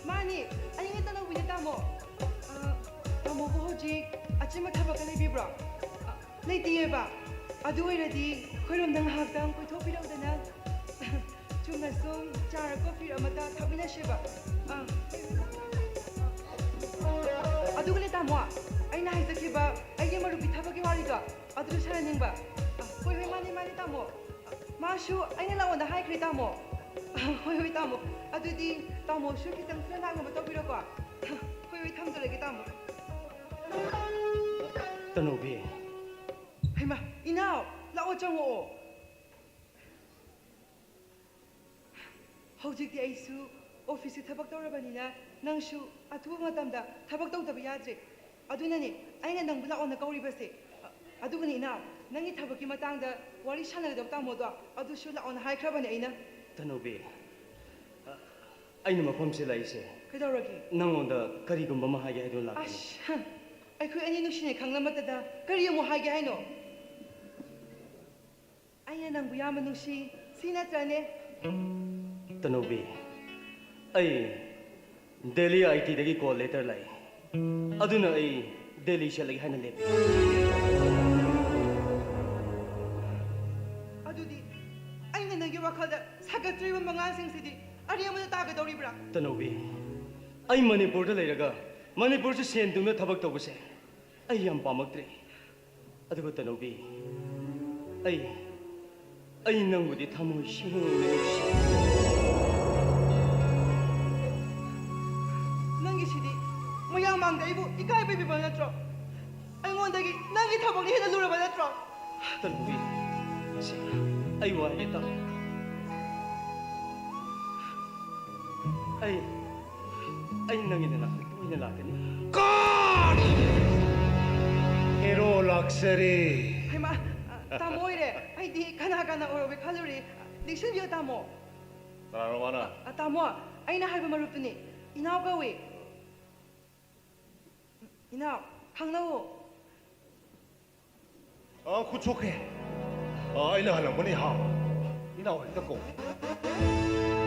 ꯃꯥꯅꯤ, ꯑꯩꯅꯦ ꯇꯅꯧꯕꯤꯅꯦ, ꯇꯥꯃꯣ꯫ ꯑ, ꯇꯥꯃꯣꯕꯨ ꯍꯧꯖꯤꯛ ꯑꯆꯤꯟꯕ ꯊꯕꯛꯀ ꯂꯩꯕꯤꯕ꯭ꯔꯣ? ꯑ, ꯂꯩꯇꯤꯌꯦꯕ꯫ ꯑꯗꯨ ꯑꯣꯏꯔꯗꯤ ꯑꯩꯈꯣꯏꯔꯣꯝꯗ ꯉꯥꯏꯍꯥꯛꯇꯪ ꯀꯣꯏꯊꯣꯛꯄꯤꯔꯧꯗꯅ꯫ ꯆꯨꯝꯅ ꯁꯨꯝ ꯆꯥꯔ ꯀꯣꯐꯤꯔ ꯑꯃꯇ ꯊꯛꯃꯤꯟꯅꯁꯦꯕ꯫ ꯑ, ꯑꯗꯨꯒꯅꯦ ꯇꯥꯃꯣ, ꯑꯩꯅ ꯍꯥꯏꯖꯈꯤꯕ ꯑꯩꯒꯤ ꯃꯔꯨꯞꯀꯤ ꯊꯕꯛꯀꯤ ꯋꯥꯔꯤꯗꯣ, ꯑꯗꯨꯁꯨ ꯁꯥꯟꯅꯅꯤꯡꯕ꯫ ꯑ, ꯍꯣꯏ, ꯍꯣꯏ, ꯃꯥꯅꯤ, ꯃꯥꯅꯤ, ꯇꯥꯃꯣ꯫ ꯃꯥꯁꯨ ꯑꯩꯅ ꯂꯥꯛꯑꯣꯅ ꯍꯥꯏꯈ꯭ꯔꯦ, ꯇꯥꯃꯣ꯫ ꯍꯣꯏ, ꯍꯣꯏ, ꯇꯥꯃꯣ꯫ ꯑꯗꯨꯗꯤ ꯇꯥꯃꯣꯁꯨ ꯈꯤꯇꯪ ꯊꯨꯅ ꯂꯥꯛꯅꯕ ꯇꯧꯕꯤꯔꯣꯀꯣ꯫ ꯍꯣꯏ, ꯍꯣꯏ, ꯊꯝꯖꯔꯒꯦ, ꯇꯥꯃꯣ꯫ ꯇꯅꯧꯕꯤ꯫ ꯍꯩꯃꯥ, ꯏꯅꯥꯎ, ꯂꯥꯛꯑꯣ, ꯆꯪꯉꯛꯑꯣ꯫ ꯍꯧꯖꯤꯛꯇꯤ ꯑꯩꯁꯨ ꯑꯣꯐꯤꯁꯀꯤ ꯊꯕꯛ ꯇꯧꯔꯕꯅꯤꯅ, ꯅꯪꯁꯨ ꯑꯊꯨꯕ ꯃꯇꯝꯗ ꯊꯕꯛ ꯇꯧꯗꯕ ꯌꯥꯗ꯭ꯔꯦ꯫ ꯑꯗꯨꯅꯅꯦ ꯑꯩꯅ ꯅꯪꯕꯨ ꯂꯥꯛꯑꯣꯅ ꯀꯧꯔꯤꯕꯁꯦ꯫ ꯑꯗꯨꯒꯅꯦ ꯏꯅꯥꯎ, ꯅꯪꯒꯤ ꯊꯕꯛꯀꯤ ꯃꯇꯥꯡꯗ ꯋꯥꯔꯤ ꯁꯥꯟꯅꯒꯗꯕ ꯇꯥꯃꯣꯗꯣ, ꯑꯗꯨꯁꯨ ꯂꯥꯛꯑꯣꯅ ꯍꯥꯏꯈ꯭ꯔꯕꯅꯦ ꯑꯩꯅ꯫ ꯇꯅꯧꯕꯤ, ꯑ, ꯑꯩꯅ ꯃꯐꯝꯁꯤ ꯂꯥꯛꯏꯁꯦ ꯀꯩꯗꯧꯔꯒꯦ? ꯅꯪꯉꯣꯟꯗ ꯀꯔꯤꯒꯨꯝꯕ ꯑꯃ ꯍꯥꯏꯒꯦ ꯍꯥꯏꯗꯨꯅ ꯂꯥꯛꯄꯅꯤ꯫ ꯑꯁ, ꯍ, ꯑꯩꯈꯣꯏ ꯑꯅꯤ ꯅꯨꯡꯁꯤꯅꯩ ꯈꯪꯂꯃꯛꯇꯗ ꯀꯔꯤ ꯑꯃꯨꯛ ꯍꯥꯏꯒꯦ ꯍꯥꯏꯅꯣ? ꯑꯩꯅ ꯅꯪꯕꯨ ꯌꯥꯝꯅ ꯅꯨꯡꯁꯤ, ꯁꯤ ꯅꯠꯇ꯭ꯔꯅꯦ? ꯇꯅꯧꯕꯤ, ꯑꯩ ꯗꯦꯜꯂꯤ ꯑꯥꯏ ꯇꯤꯗꯒꯤ ꯀꯣꯜ ꯂꯦꯇꯔ ꯂꯥꯛꯏ꯫ ꯑꯗꯨꯅ ꯑꯩ ꯗꯦꯜꯂꯤ ꯆꯠꯂꯒꯦ ꯍꯥꯏꯅ ꯂꯦꯞꯄꯤ꯫ ꯑꯗꯨꯗꯤ ꯋꯥꯈꯜꯗ ꯁꯥꯒꯠꯆꯔꯤꯕ ꯃꯉꯥꯜꯁꯤꯡꯁꯤꯗꯤ ꯑꯔꯦꯝꯕꯗ ꯇꯥꯒꯗꯧꯔꯤꯕ꯭ꯔꯥ? ꯇꯅꯧꯕꯤ, ꯑꯩ ꯃꯅꯤꯄꯨꯔꯗ ꯂꯩꯔꯒ ꯃꯅꯤꯄꯨꯔꯁꯤ ꯁꯦꯟ ꯇꯨꯡꯅ ꯊꯕꯛ ꯇꯧꯕꯁꯦ ꯑꯩ ꯌꯥꯝ ꯄꯥꯝꯃꯛꯇ꯭ꯔꯦ꯫ ꯑꯗꯨꯒ ꯇꯅꯧꯕꯤ, ꯑꯩ ꯑꯩ ꯅꯪꯕꯨꯗꯤ ꯊꯃꯣꯏ ꯁꯦꯡꯅ ꯅꯨꯡꯁꯤ꯫ ꯅꯪꯒꯤꯁꯤꯗꯤ ꯃꯌꯥꯝ ꯃꯥꯡꯗ ꯑꯩꯕꯨ ꯏꯀꯥꯏ ꯄꯤꯕꯤꯕ ꯅꯠꯇ꯭ꯔꯣ? ꯑꯩꯉꯣꯟꯗꯒꯤ ꯅꯪꯒꯤ ꯊꯕꯛꯅ ꯍꯦꯟꯅ ꯂꯨꯔꯕ ꯅꯠꯇ꯭ꯔꯣ? ꯇꯅꯧꯕꯤ, ꯁꯤ ꯑꯩ ꯋꯥ ꯍꯥꯏꯒꯦ ꯇꯥꯎ꯫ ꯑꯩ ꯑꯩ ꯅꯪꯒꯤ ꯅꯅꯥꯛꯇ ꯇꯣꯏꯅ ꯂꯥꯛꯀꯅꯤ꯫ God! Hero ꯂꯥꯛꯆꯔꯦ꯫ ꯍꯩꯃꯥ, ꯑ, ꯇꯥꯃꯣ ꯑꯣꯏꯔꯦ꯫ ꯑꯩꯗꯤ ꯀꯅꯥ ꯀꯅꯥ ꯑꯣꯏꯔꯕꯣꯏ ꯈꯜꯂꯨꯔꯦ꯫ ꯅꯤꯡꯁꯤꯡꯕꯤꯌꯨ ꯇꯥꯃꯣ꯫ ꯀꯅꯥꯅꯣ ꯃꯥꯅ? ꯑ, ꯇꯥꯃꯣ, ꯑꯩꯅ ꯍꯥꯏꯕ ꯃꯔꯨꯞꯇꯨꯅꯤ꯫ ꯏꯅꯥꯎ ꯀꯧꯏ꯫ ꯏꯅꯥꯎ, ꯈꯪꯅꯧ꯫ ꯑ, ꯈꯨꯠ ꯁꯣꯛꯈ꯭ꯔꯦ꯫ ꯑ, ꯑꯩꯅ ꯍꯜꯂꯝꯒꯅꯤ ꯍꯥ꯫ ꯏꯅꯥꯎ ꯍꯦꯛꯇ ꯀꯧ꯫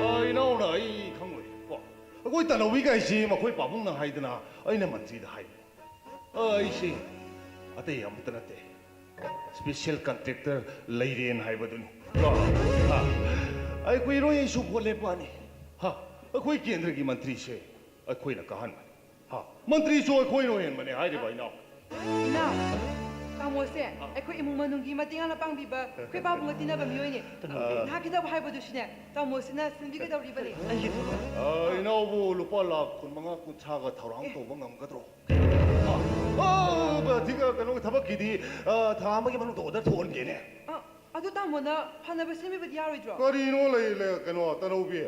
ꯑ, ꯏꯅꯥꯎꯅ ꯑꯩ ꯈꯪꯂꯣꯏ ꯀꯣ꯫ ꯑꯩꯈꯣꯏ ꯇꯅꯧꯕꯤ ꯀꯥꯏꯁꯤ ꯃꯈꯣꯏ ꯄꯥꯕꯨꯡꯅ ꯍꯥꯏꯗꯅ ꯑꯩꯅ ꯃꯟꯇ꯭ꯔꯤꯗ ꯍꯥꯏ꯫ ꯑ, ꯑꯩꯁꯦ ꯑꯇꯩ ꯑꯃꯠꯇ ꯅꯠꯇꯦ꯫ Special contractor ꯂꯩꯔꯦꯟ ꯍꯥꯏꯕꯗꯨꯅꯤ꯫ ꯀꯣ? ꯍꯥ꯫ ꯑꯩꯈꯣꯏ ꯏꯔꯣꯏ ꯑꯩꯁꯨ ꯚꯣꯠ ꯂꯦꯞꯄꯅꯤ꯫ ꯍꯥ꯫ ꯑꯩꯈꯣꯏ ꯀꯦꯟꯗ꯭ꯔꯒꯤ ꯃꯟꯇ꯭ꯔꯤꯁꯦ ꯑꯩꯈꯣꯏꯅ ꯀꯥꯍꯟꯕꯅꯤ꯫ ꯍꯥ, ꯃꯟꯇ꯭ꯔꯤꯁꯨ ꯑꯩꯈꯣꯏꯅ ꯑꯣꯏꯍꯟꯕꯅꯦ ꯍꯥꯏꯔꯤꯕ ꯏꯅꯥꯎ꯫ ꯏꯅꯥꯎ, ꯇꯥꯃꯣꯁꯦ ꯑꯩꯈꯣꯏ ꯏꯃꯨꯡ ꯃꯅꯨꯡꯒꯤ ꯃꯇꯦꯡ ꯌꯥꯝꯅ ꯄꯥꯡꯕꯤꯕ, ꯑꯩꯈꯣꯏ ꯄꯥꯕꯨꯡꯒ ꯇꯤꯟꯅꯕ ꯃꯤꯑꯣꯏꯅꯤ꯫ ꯑꯥ꯫ ꯅꯍꯥꯛꯀꯤꯗꯕꯨ ꯍꯥꯏꯕꯗꯨꯁꯨꯅꯦ, ꯇꯥꯃꯣꯁꯤꯅ ꯁꯤꯟꯕꯤꯒꯗꯧꯔꯤꯕꯅꯤ꯫ ꯑꯩꯒꯤ ꯊꯕꯛ꯫ ꯑꯥ, ꯏꯅꯥꯎꯕꯨ ꯂꯨꯄꯥ ꯂꯥꯈ ꯀꯨꯟ ꯃꯉꯥ ꯀꯨꯟꯊ꯭ꯔꯥꯒ ꯊꯧꯔꯥꯡ ꯑꯦ꯫ ꯇꯧꯕ ꯉꯝꯒꯗ꯭ꯔꯣ? ꯑꯥ, ꯑꯥ, ꯊꯤꯒ ꯀꯩꯅꯣꯒꯤ ꯊꯕꯛꯀꯤꯗꯤ, ꯑꯥ, ꯊꯥ ꯑꯃꯒꯤ ꯃꯅꯨꯡꯗ order ꯊꯣꯛꯍꯟꯒꯦꯅꯦ꯫ ꯑ, ꯑꯗꯨ ꯇꯥꯃꯣꯅ ꯐꯅꯕ ꯁꯤꯟꯕꯤꯕꯗꯤ ꯌꯥꯔꯣꯏꯗ꯭ꯔꯣ? ꯀꯔꯤꯅꯣ ꯂꯩ, ꯂꯩ, ꯀꯩꯅꯣ, ꯇꯅꯧꯕꯤ?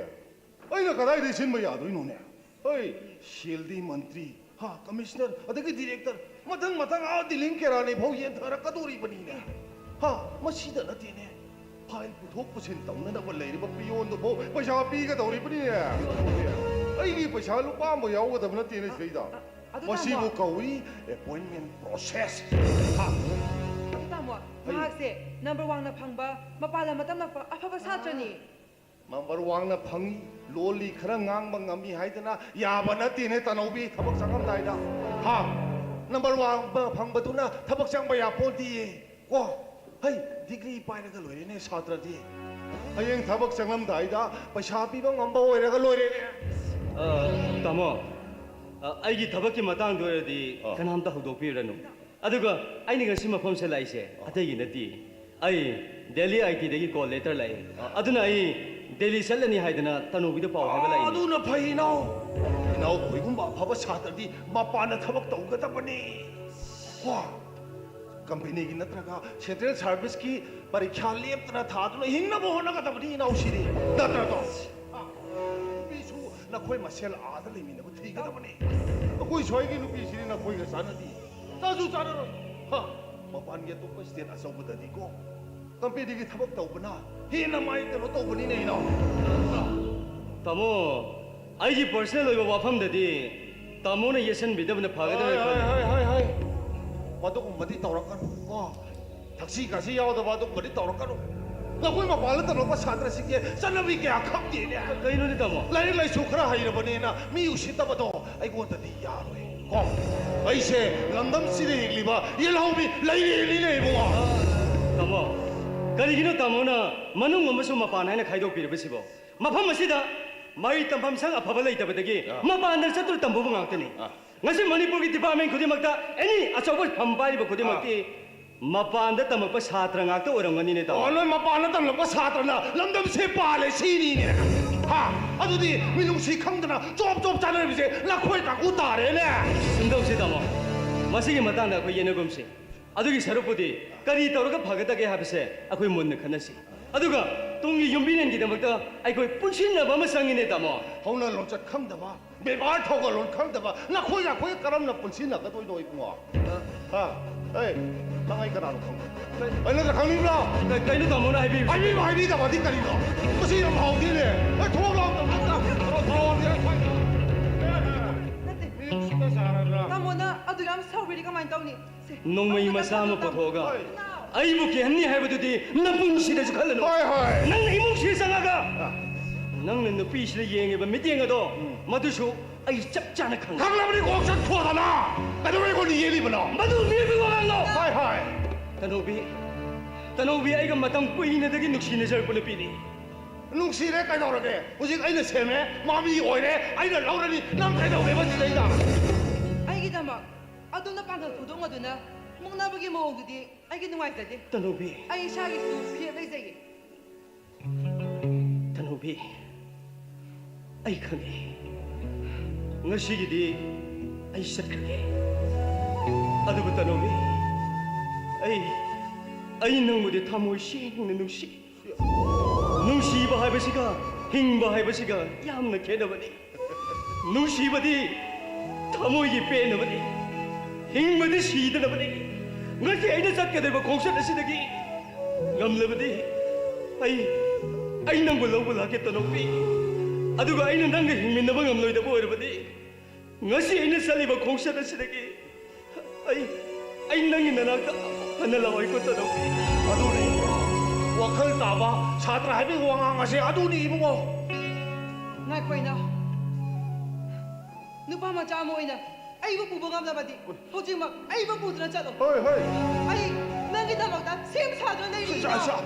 ꯑꯩꯅ ꯀꯗꯥꯏꯗꯒꯤ ꯁꯤꯟꯕ ꯌꯥꯗꯣꯏꯅꯣꯅꯦ? ꯍꯩ, ꯁꯦꯜꯗꯤ ꯃꯟꯇ꯭ꯔꯤ, ꯍꯥ, ꯀꯃꯤꯁꯅꯔ, ꯑꯗꯒꯤ ꯗꯤꯔꯦꯛꯇꯔ, ꯃꯊꯪ ꯃꯊꯪ ꯑꯥ ꯗꯤꯂꯤꯡ ꯀꯦꯔꯥꯅꯤ ꯐꯥꯎ ꯌꯦꯟꯊꯔꯛꯀꯗꯣꯔꯤꯕꯅꯤꯅꯦ꯫ ꯍꯥ, ꯃꯁꯤꯗ ꯅꯠꯇꯦꯅꯦ, ꯐꯥꯏꯜ ꯄꯨꯊꯣꯛ ꯄꯨꯁꯤꯟ ꯇꯧꯅꯅꯕ ꯂꯩꯔꯤꯕ ꯄꯤꯌꯣꯟꯗꯨ ꯐꯥꯎ ꯄꯩꯁꯥ ꯄꯤꯒꯗꯧꯔꯤꯕꯅꯤꯅꯦ꯫ ꯑꯩꯒꯤ ꯄꯩꯁꯥ ꯂꯨꯄꯥ ꯑꯃ ꯌꯥꯎꯒꯗꯕ ꯅꯠꯇꯦꯅꯦ ꯁꯤꯗꯩꯗ꯫ ꯑ, ꯑꯗꯨ ꯃꯁꯤꯕꯨ ꯇꯥꯃꯣ꯫ ꯀꯧꯏ appointment process꯫ ꯍꯥ꯫ ꯑꯗꯨ ꯇꯥꯃꯣ, ꯍꯩ꯫ ꯃꯍꯥꯛꯁꯦ ꯅꯝꯕꯔ ꯋꯥꯡꯅ ꯐꯪꯕ, ꯃꯄꯥꯟ ꯂꯝꯗ ꯇꯝꯂꯛꯄ ꯑꯐꯕ ꯁꯥꯇ꯭ꯔꯅꯤ꯫ ꯅꯝꯕꯔ ꯋꯥꯡꯅ ꯐꯪꯏ, ꯂꯣꯜꯂꯤ, ꯈꯔ ꯉꯥꯡꯕ ꯉꯝꯃꯤ ꯍꯥꯏꯗꯅ ꯌꯥꯕ ꯅꯠꯇꯦꯅꯦ ꯇꯅꯧꯕꯤ, ꯊꯕꯛ ꯆꯪꯉꯝꯗꯥꯏꯗ꯫ ꯍꯥ? ꯅꯝꯕꯔ ꯋꯥꯡꯕ ꯐꯪꯕꯗꯨꯅ ꯊꯕꯛ ꯆꯪꯕ ꯌꯥꯄꯣꯟꯇꯤꯌꯦ꯫ ꯀꯣ? ꯍꯩ, ꯗꯤꯒ꯭ꯔꯤ ꯄꯥꯏꯔꯒ ꯂꯣꯏꯔꯦꯅꯦ ꯁꯥꯇ꯭ꯔꯗꯤ꯫ ꯍꯌꯦꯡ ꯊꯕꯛ ꯆꯪꯂꯝꯗꯥꯏꯗ ꯄꯩꯁꯥ ꯄꯤꯕ ꯉꯝꯕ ꯑꯣꯏꯔꯒ ꯂꯣꯏꯔꯦꯅꯦ꯫ ꯑ, ꯇꯥꯃꯣ, ꯑ, ꯑꯩꯒꯤ ꯊꯕꯛꯀꯤ ꯃꯇꯥꯡꯗ ꯑꯣꯏꯔꯗꯤ ꯑ꯫ ꯀꯅꯥꯝꯇ ꯍꯧꯗꯣꯛꯄꯤꯔꯨꯔꯅꯨ꯫ ꯑꯗꯨꯒ ꯑꯩꯅ ꯉꯁꯤ ꯃꯐꯝꯁꯤꯗ ꯂꯥꯛꯏꯁꯦ ꯑꯇꯩꯒꯤ ꯅꯠꯇꯦ꯫ ꯑꯩ ꯗꯦꯜꯂꯤ ꯑꯥꯏ ꯇꯤꯗꯒꯤ ꯀꯣꯜ ꯂꯦꯇꯔ ꯂꯥꯛꯑꯦ꯫ ꯑꯗꯨꯅ ꯑꯩ ꯗꯦꯜꯂꯤ ꯆꯠꯂꯅꯤ ꯍꯥꯏꯗꯅ ꯇꯅꯨꯕꯤꯗ ꯄꯥꯎ ꯍꯥꯏꯕ ꯂꯥꯛꯏꯅꯦ꯫ ꯑꯗꯨꯅ ꯐꯩ ꯏꯅꯥꯎ꯫ ꯏꯅꯥꯎ ꯈꯣꯏꯒꯨꯝꯕ ꯑꯐꯕ ꯁꯥꯇ꯭ꯔꯗꯤ ꯃꯄꯥꯟꯗ ꯊꯕꯛ ꯇꯧꯒꯗꯕꯅꯤ꯫ ꯀꯣ? ꯀꯝꯄꯦꯅꯤꯒꯤ ꯅꯠꯇ꯭ꯔꯒ ꯁꯦꯟꯇ꯭ꯔꯦꯜ ꯁꯥꯔꯚꯤꯁꯀꯤ ꯄꯔꯤꯈ꯭ꯌꯥ ꯂꯦꯞꯇꯅ ꯊꯥꯗꯨꯅ ꯍꯤꯡꯅꯕ ꯍꯣꯠꯅꯒꯗꯕꯅꯤ ꯏꯅꯥꯎꯁꯤꯗꯤ꯫ ꯅꯠꯇ꯭ꯔꯗꯣ? ꯅꯨꯄꯤꯁꯨ ꯅꯈꯣꯏ ꯃꯁꯦꯜ ꯑꯥꯗ ꯂꯩꯃꯤꯟꯅꯕ ꯊꯤꯒꯗꯕꯅꯤ꯫ ꯑꯩꯈꯣꯏ ꯁ꯭ꯋꯥꯏꯒꯤ ꯅꯨꯄꯤꯁꯤꯗꯤ ꯅꯈꯣꯏꯒ ꯆꯥꯟꯅꯗꯦ꯫ ꯆꯥꯁꯨ ꯆꯥꯟꯅꯔꯣꯏ꯫ ꯍꯥ, ꯃꯄꯥꯟꯒꯤ ꯑꯇꯣꯞꯄ ꯁ꯭ꯇꯦꯠ ꯑꯆꯧꯕꯗꯗꯤꯀꯣ ꯀꯝꯄꯦꯅꯤꯒꯤ ꯊꯕꯛ ꯇꯧꯕꯅ ꯍꯦꯟꯅ ꯃꯥꯏ ꯀꯩꯅꯣ ꯇꯧꯕꯅꯤꯅꯦ ꯏꯅꯥꯎ꯫ ꯇꯥꯃꯣ, ꯑꯩꯒꯤ ꯄꯔꯁꯅꯦꯜ ꯑꯣꯏꯕ ꯋꯥꯐꯝꯗꯗꯤ ꯇꯥꯃꯣꯅ ꯌꯦꯠꯁꯟꯕꯤꯗꯕꯅ ꯐꯒꯗ꯭ꯔꯥ ꯍꯥꯏ, ꯍꯥꯏ, ꯈꯜꯂꯤ꯫ ꯍꯥꯏ, ꯍꯥꯏ, ꯍꯥꯏ꯫ ꯃꯗꯨꯒꯨꯝꯕꯗꯤ ꯇꯧꯔꯛꯀꯅꯨ ꯀꯣ꯫ ꯊꯛꯁꯤ ꯈꯥꯁꯤ ꯌꯥꯎꯗꯕ ꯑꯗꯨꯒꯨꯝꯕꯗꯤ ꯇꯧꯔꯛꯀꯅꯨ꯫ ꯅꯈꯣꯏ ꯃꯄꯥꯟꯗ ꯇꯝꯂꯛꯄ ꯁꯥꯇ꯭ꯔꯁꯤꯡꯁꯦ ꯆꯠꯅꯕꯤ ꯀꯌꯥ ꯈꯪꯗꯦꯅꯦ꯫ ꯀꯩꯅꯣꯅꯦ ꯇꯥꯃꯣ? ꯂꯥꯏꯔꯤꯛ ꯂꯥꯏꯁꯨ ꯈꯔ ꯍꯩꯔꯕꯅꯦꯅ ꯃꯤ ꯎꯁꯤꯠꯇꯕꯗꯣ ꯑꯩꯉꯣꯟꯗꯗꯤ ꯌꯥꯔꯣꯏ ꯀꯣ꯫ ꯑꯩꯁꯦ ꯂꯝꯗꯝꯁꯤꯗ ꯍꯤꯡꯂꯤꯕ ꯌꯦꯜꯍꯧꯃꯤ ꯂꯩꯔꯦꯅꯤꯅꯦ ꯏꯕꯨꯡꯉꯣ꯫ ꯇꯥꯃꯣ, ꯀꯔꯤꯒꯤꯅꯣ ꯇꯥꯃꯣꯅ ꯃꯅꯨꯡ ꯑꯃꯁꯨꯡ ꯃꯄꯥꯟ ꯍꯥꯏꯅ ꯈꯥꯏꯗꯣꯛꯄꯤꯔꯤꯕꯁꯤꯕꯣ? ꯃꯐꯝ ꯑꯁꯤꯗ ꯃꯍꯩ ꯇꯝꯐꯝ ꯁꯪ ꯑꯐꯕ ꯂꯩꯇꯕꯗꯒꯤ ꯑꯥ꯫ ꯃꯄꯥꯟꯗ ꯆꯠꯇꯨꯅ ꯇꯝꯕꯕꯨ ꯉꯥꯛꯇꯅꯤ꯫ ꯑꯥ꯫ ꯉꯁꯤ ꯃꯅꯤꯄꯨꯔꯒꯤ ꯗꯤꯄꯥꯔꯠꯃꯦꯟ ꯈꯨꯗꯤꯡꯃꯛꯇ ꯑꯦꯅꯤ ꯑꯆꯧꯕ ꯐꯝ ꯄꯥꯏꯔꯤꯕ ꯈꯨꯗꯤꯡꯃꯛꯇꯤ ꯑꯥ꯫ ꯃꯄꯥꯟꯗ ꯇꯝꯃꯛꯄ ꯁꯥꯇ꯭ꯔ ꯉꯥꯛꯇ ꯑꯣꯏꯔꯝꯒꯅꯤꯅꯦ, ꯇꯥꯃꯣ꯫ ꯑꯣ, ꯅꯣꯏ ꯃꯄꯥꯟꯗ ꯇꯝꯂꯛꯄ ꯁꯥꯇ꯭ꯔꯅ ꯂꯝꯗꯝꯁꯦ ꯄꯥꯜꯂꯦ ꯁꯤꯅꯤꯅꯦ꯫ ꯍꯥ? ꯑꯗꯨꯗꯤ ꯃꯤꯅꯨꯡꯁꯤ ꯈꯪꯗꯅ ꯆꯣꯞ ꯆꯣꯞ ꯆꯥꯅꯔꯤꯕꯁꯦ ꯅꯈꯣꯏ ꯀꯥꯡꯕꯨ ꯇꯥꯔꯦꯅꯦ꯫ ꯁꯨꯝꯗꯧꯁꯤ, ꯇꯥꯃꯣ꯫ ꯃꯁꯤꯒꯤ ꯃꯇꯥꯡꯗ ꯑꯩꯈꯣꯏ ꯌꯦꯠꯅꯒꯨꯝꯁꯤ꯫ ꯑꯗꯨꯒꯤ ꯁꯔꯨꯛꯄꯨꯗꯤ ꯀꯔꯤ ꯇꯧꯔꯒ ꯐꯒꯗꯒꯦ ꯍꯥꯏꯕꯁꯦ ꯑꯩꯈꯣꯏ ꯃꯨꯟꯅ ꯈꯟꯅꯁꯤ꯫ ꯑꯗꯨꯒ ꯇꯨꯡꯒꯤ ꯌꯨꯝꯕꯤꯔꯦꯟꯒꯤꯗꯃꯛꯇ ꯑꯩꯈꯣꯏ ꯄꯨꯟꯁꯤꯟꯅꯕ ꯑꯃ ꯆꯪꯉꯤꯅꯦ, ꯇꯥꯃꯣ꯫ ꯍꯧꯅ ꯂꯣꯟꯆꯠ ꯈꯪꯗꯕ, ꯕꯦꯕꯥꯔ ꯊꯧꯒꯜꯂꯣꯟ ꯈꯪꯗꯕ ꯅꯈꯣꯏꯒ ꯑꯩꯈꯣꯏꯒ ꯀꯔꯝꯅ ꯄꯨꯟꯁꯤꯟꯅꯒꯗꯣꯏꯅꯣ ꯏꯕꯨꯡꯉꯣ? ꯍꯥ? ꯑꯦ, ꯅꯪ ꯑꯩ ꯀꯅꯥꯅꯣ ꯈꯪꯕ꯭ꯔꯣ? ꯑꯩ ꯅꯠꯇ꯭ꯔ ꯈꯪꯅꯤꯡꯕ꯭ꯔꯣ? ꯀ-, ꯀꯩꯅꯣ ꯇꯥꯃꯣꯅ ꯍꯥꯏꯕꯤꯕꯁꯤ? ꯍꯥꯏꯕꯤꯕ ꯍꯥꯏꯕꯤꯗꯕꯗꯤ ꯀꯔꯤꯅꯣ? ꯃꯁꯤ ꯌꯥꯝ ꯍꯥꯎꯗꯦꯅꯦ꯫ ꯑꯦ, ꯊꯣꯛꯂꯛꯑꯣ ꯂꯥꯎ, ꯊꯣꯛꯂꯛꯑꯣ ꯂꯥꯎ, ꯊꯣꯛꯂꯛꯑꯣ ꯂꯥꯎ, ꯊꯣꯛꯂꯛꯑꯣ ꯂꯥꯎ꯫ ꯅꯠꯇꯦ꯫ ꯃꯤ ꯎꯁꯤꯠꯇ ꯆꯥꯔꯕ꯭ꯔꯥ? ꯇꯥꯃꯣꯅ ꯑꯗꯨ ꯌꯥꯝ ꯁꯥꯎꯕꯤꯔꯤ ꯀꯃꯥꯏꯅ ꯇꯧꯅꯤ? ꯁꯦ, ꯅꯣꯡꯃꯩ ꯑꯗꯨ ꯃꯆꯥ ꯑꯃ ꯅꯠꯇ꯭ꯔꯁꯨ ꯇꯥꯃꯣ꯫ ꯄꯨꯊꯣꯛꯑꯒ ꯍꯣꯏ꯫ ꯑꯩꯕꯨ ꯀꯤꯍꯟꯅꯤ ꯍꯥꯏꯕꯗꯨꯗꯤ ꯅꯄꯨꯟꯁꯤꯗꯁꯨ ꯈꯜꯂꯅꯨ꯫ ꯍꯣꯏ, ꯍꯣꯏ꯫ ꯅꯪꯅ ꯏꯃꯨꯡꯁꯤꯗ ꯆꯪꯉꯒ ꯑ꯫ ꯅꯪꯅ ꯅꯨꯄꯤꯁꯤꯗ ꯌꯦꯡꯉꯤꯕ ꯃꯤꯠꯌꯦꯡ ꯑꯗꯣ ꯎꯝ꯫ ꯃꯗꯨꯁꯨ ꯑꯩ ꯆꯞ ꯆꯥꯅ ꯈꯪꯉꯤ꯫ ꯈꯪꯂꯕꯅꯤ ꯀꯣꯛ ꯆꯠꯈꯣꯗꯅ ꯀꯩꯗꯧꯕꯩ ꯑꯩꯉꯣꯟꯗ ꯌꯦꯜꯂꯤꯕꯅꯣ? ꯃꯗꯨ ꯃꯤꯑꯣꯏꯕꯒꯤ ꯋꯥꯉꯥꯡꯅꯣ꯫ ꯍꯣꯏ, ꯍꯣꯏ꯫ ꯇꯅꯧꯕꯤ, ꯇꯅꯧꯕꯤ ꯑꯩꯒ ꯃꯇꯝ ꯀꯨꯏꯅꯗꯒꯤ ꯅꯨꯡꯁꯤꯅꯖꯔꯛꯄ ꯅꯨꯄꯤꯅꯤ꯫ ꯅꯨꯡꯁꯤꯔꯦ ꯀꯩꯗꯧꯔꯒꯦ? ꯍꯧꯖꯤꯛ ꯑꯩꯅ ꯁꯦꯝꯃꯦ, ꯃꯥ ꯃꯤ ꯑꯣꯏꯔꯦ, ꯑꯩꯅ ꯂꯧꯔꯅꯤ꯫ ꯅꯪ ꯀꯩꯗꯧꯒꯦꯕ ꯁꯤꯗꯩꯗ? ꯑꯩꯒꯤꯗꯃꯛ ꯑꯗꯣꯝꯅ ꯄꯥꯡꯒꯜ ꯐꯨꯗꯣꯛꯅꯗꯨꯅ ꯃꯨꯛꯅꯕꯒꯤ ꯃꯑꯣꯡꯗꯨꯗꯤ ꯑꯩꯒꯤ ꯅꯨꯡꯉꯥꯏꯖꯗꯦ꯫ ꯇꯅꯧꯕꯤ꯫ ꯑꯩ ꯏꯁꯥꯒꯤꯁꯨ ꯐꯤꯔꯦꯞ ꯂꯩꯖꯩꯌꯦ꯫ ꯇꯅꯧꯕꯤ, ꯑꯩ ꯈꯪꯉꯦ꯫ ꯉꯁꯤꯒꯤꯗꯤ ꯑꯩ ꯆꯠꯈ꯭ꯔꯒꯦ꯫ ꯑꯗꯨꯕꯨ ꯇꯅꯧꯕꯤ, ꯑꯩ, ꯑꯩ ꯅꯪꯕꯨꯗꯤ ꯊꯃꯣꯏ ꯁꯦꯡꯅ ꯅꯨꯡꯁꯤ꯫ ꯅꯨꯡꯁꯤꯕ ꯍꯥꯏꯕꯁꯤꯒ ꯍꯤꯡꯕ ꯍꯥꯏꯕꯁꯤꯒ ꯌꯥꯝꯅ ꯈꯦꯠꯅꯕꯅꯤ꯫ ꯅꯨꯡꯁꯤꯕꯗꯤ ꯊꯃꯣꯏꯒꯤ ꯄꯦꯟꯅꯕꯅꯤ, ꯍꯤꯡꯕꯗꯤ ꯁꯤꯗꯅꯕꯅꯤ꯫ ꯉꯁꯤ ꯑꯩꯅ ꯆꯠꯀꯗꯧꯔꯤꯕ ꯈꯣꯡꯆꯠ ꯑꯁꯤꯗꯒꯤ ꯉꯝꯂꯕꯗꯤ ꯑꯩ, ꯑꯩ ꯅꯪꯕꯨ ꯂꯧꯕ ꯂꯥꯛꯀꯦ ꯇꯅꯧꯕꯤ꯫ ꯑꯗꯨꯒ ꯑꯩꯅ ꯅꯪꯒ ꯍꯤꯡꯃꯤꯟꯅꯕ ꯉꯝꯂꯣꯏꯗꯕ ꯑꯣꯏꯔꯕꯗꯤ ꯉꯁꯤ ꯑꯩꯅ ꯆꯠꯂꯤꯕ ꯈꯣꯡꯆꯠ ꯑꯁꯤꯗꯒꯤ ꯑꯩ, ꯑꯩ ꯅꯪꯒꯤ ꯅꯅꯥꯛꯇ ꯍꯟꯅ ꯂꯥꯛꯑꯣꯏꯀꯣ ꯇꯅꯧꯕꯤ꯫ ꯑꯗꯨꯅꯤ ꯋꯥꯈꯜ ꯇꯥꯕ ꯁꯥꯇ꯭ꯔ ꯍꯥꯏꯕꯒꯤ ꯋꯥꯉꯥꯡ ꯑꯁꯦ ꯑꯗꯨꯅꯤ ꯏꯕꯨꯡꯉꯣ꯫ ꯉꯥꯏꯈꯣ ꯏꯅꯥꯎ꯫ ꯅꯨꯄꯥ ꯃꯆꯥ ꯑꯃ ꯑꯣꯏꯅ ꯑꯩꯕꯨ ꯄꯨꯕ ꯉꯝꯂꯕꯗꯤ ꯍꯧꯖꯤꯛꯃꯛ ꯑꯩꯕꯨ ꯄꯨꯗꯨꯅ ꯆꯠꯂꯣ꯫ ꯍꯣꯏ, ꯍꯣꯏ꯫ ꯑꯩ ꯅꯪꯒꯤꯗꯃꯛꯇ ꯁꯦꯝ ꯁꯥꯗꯨꯅ ꯂꯩꯔꯤ ꯏꯅꯥꯎ꯫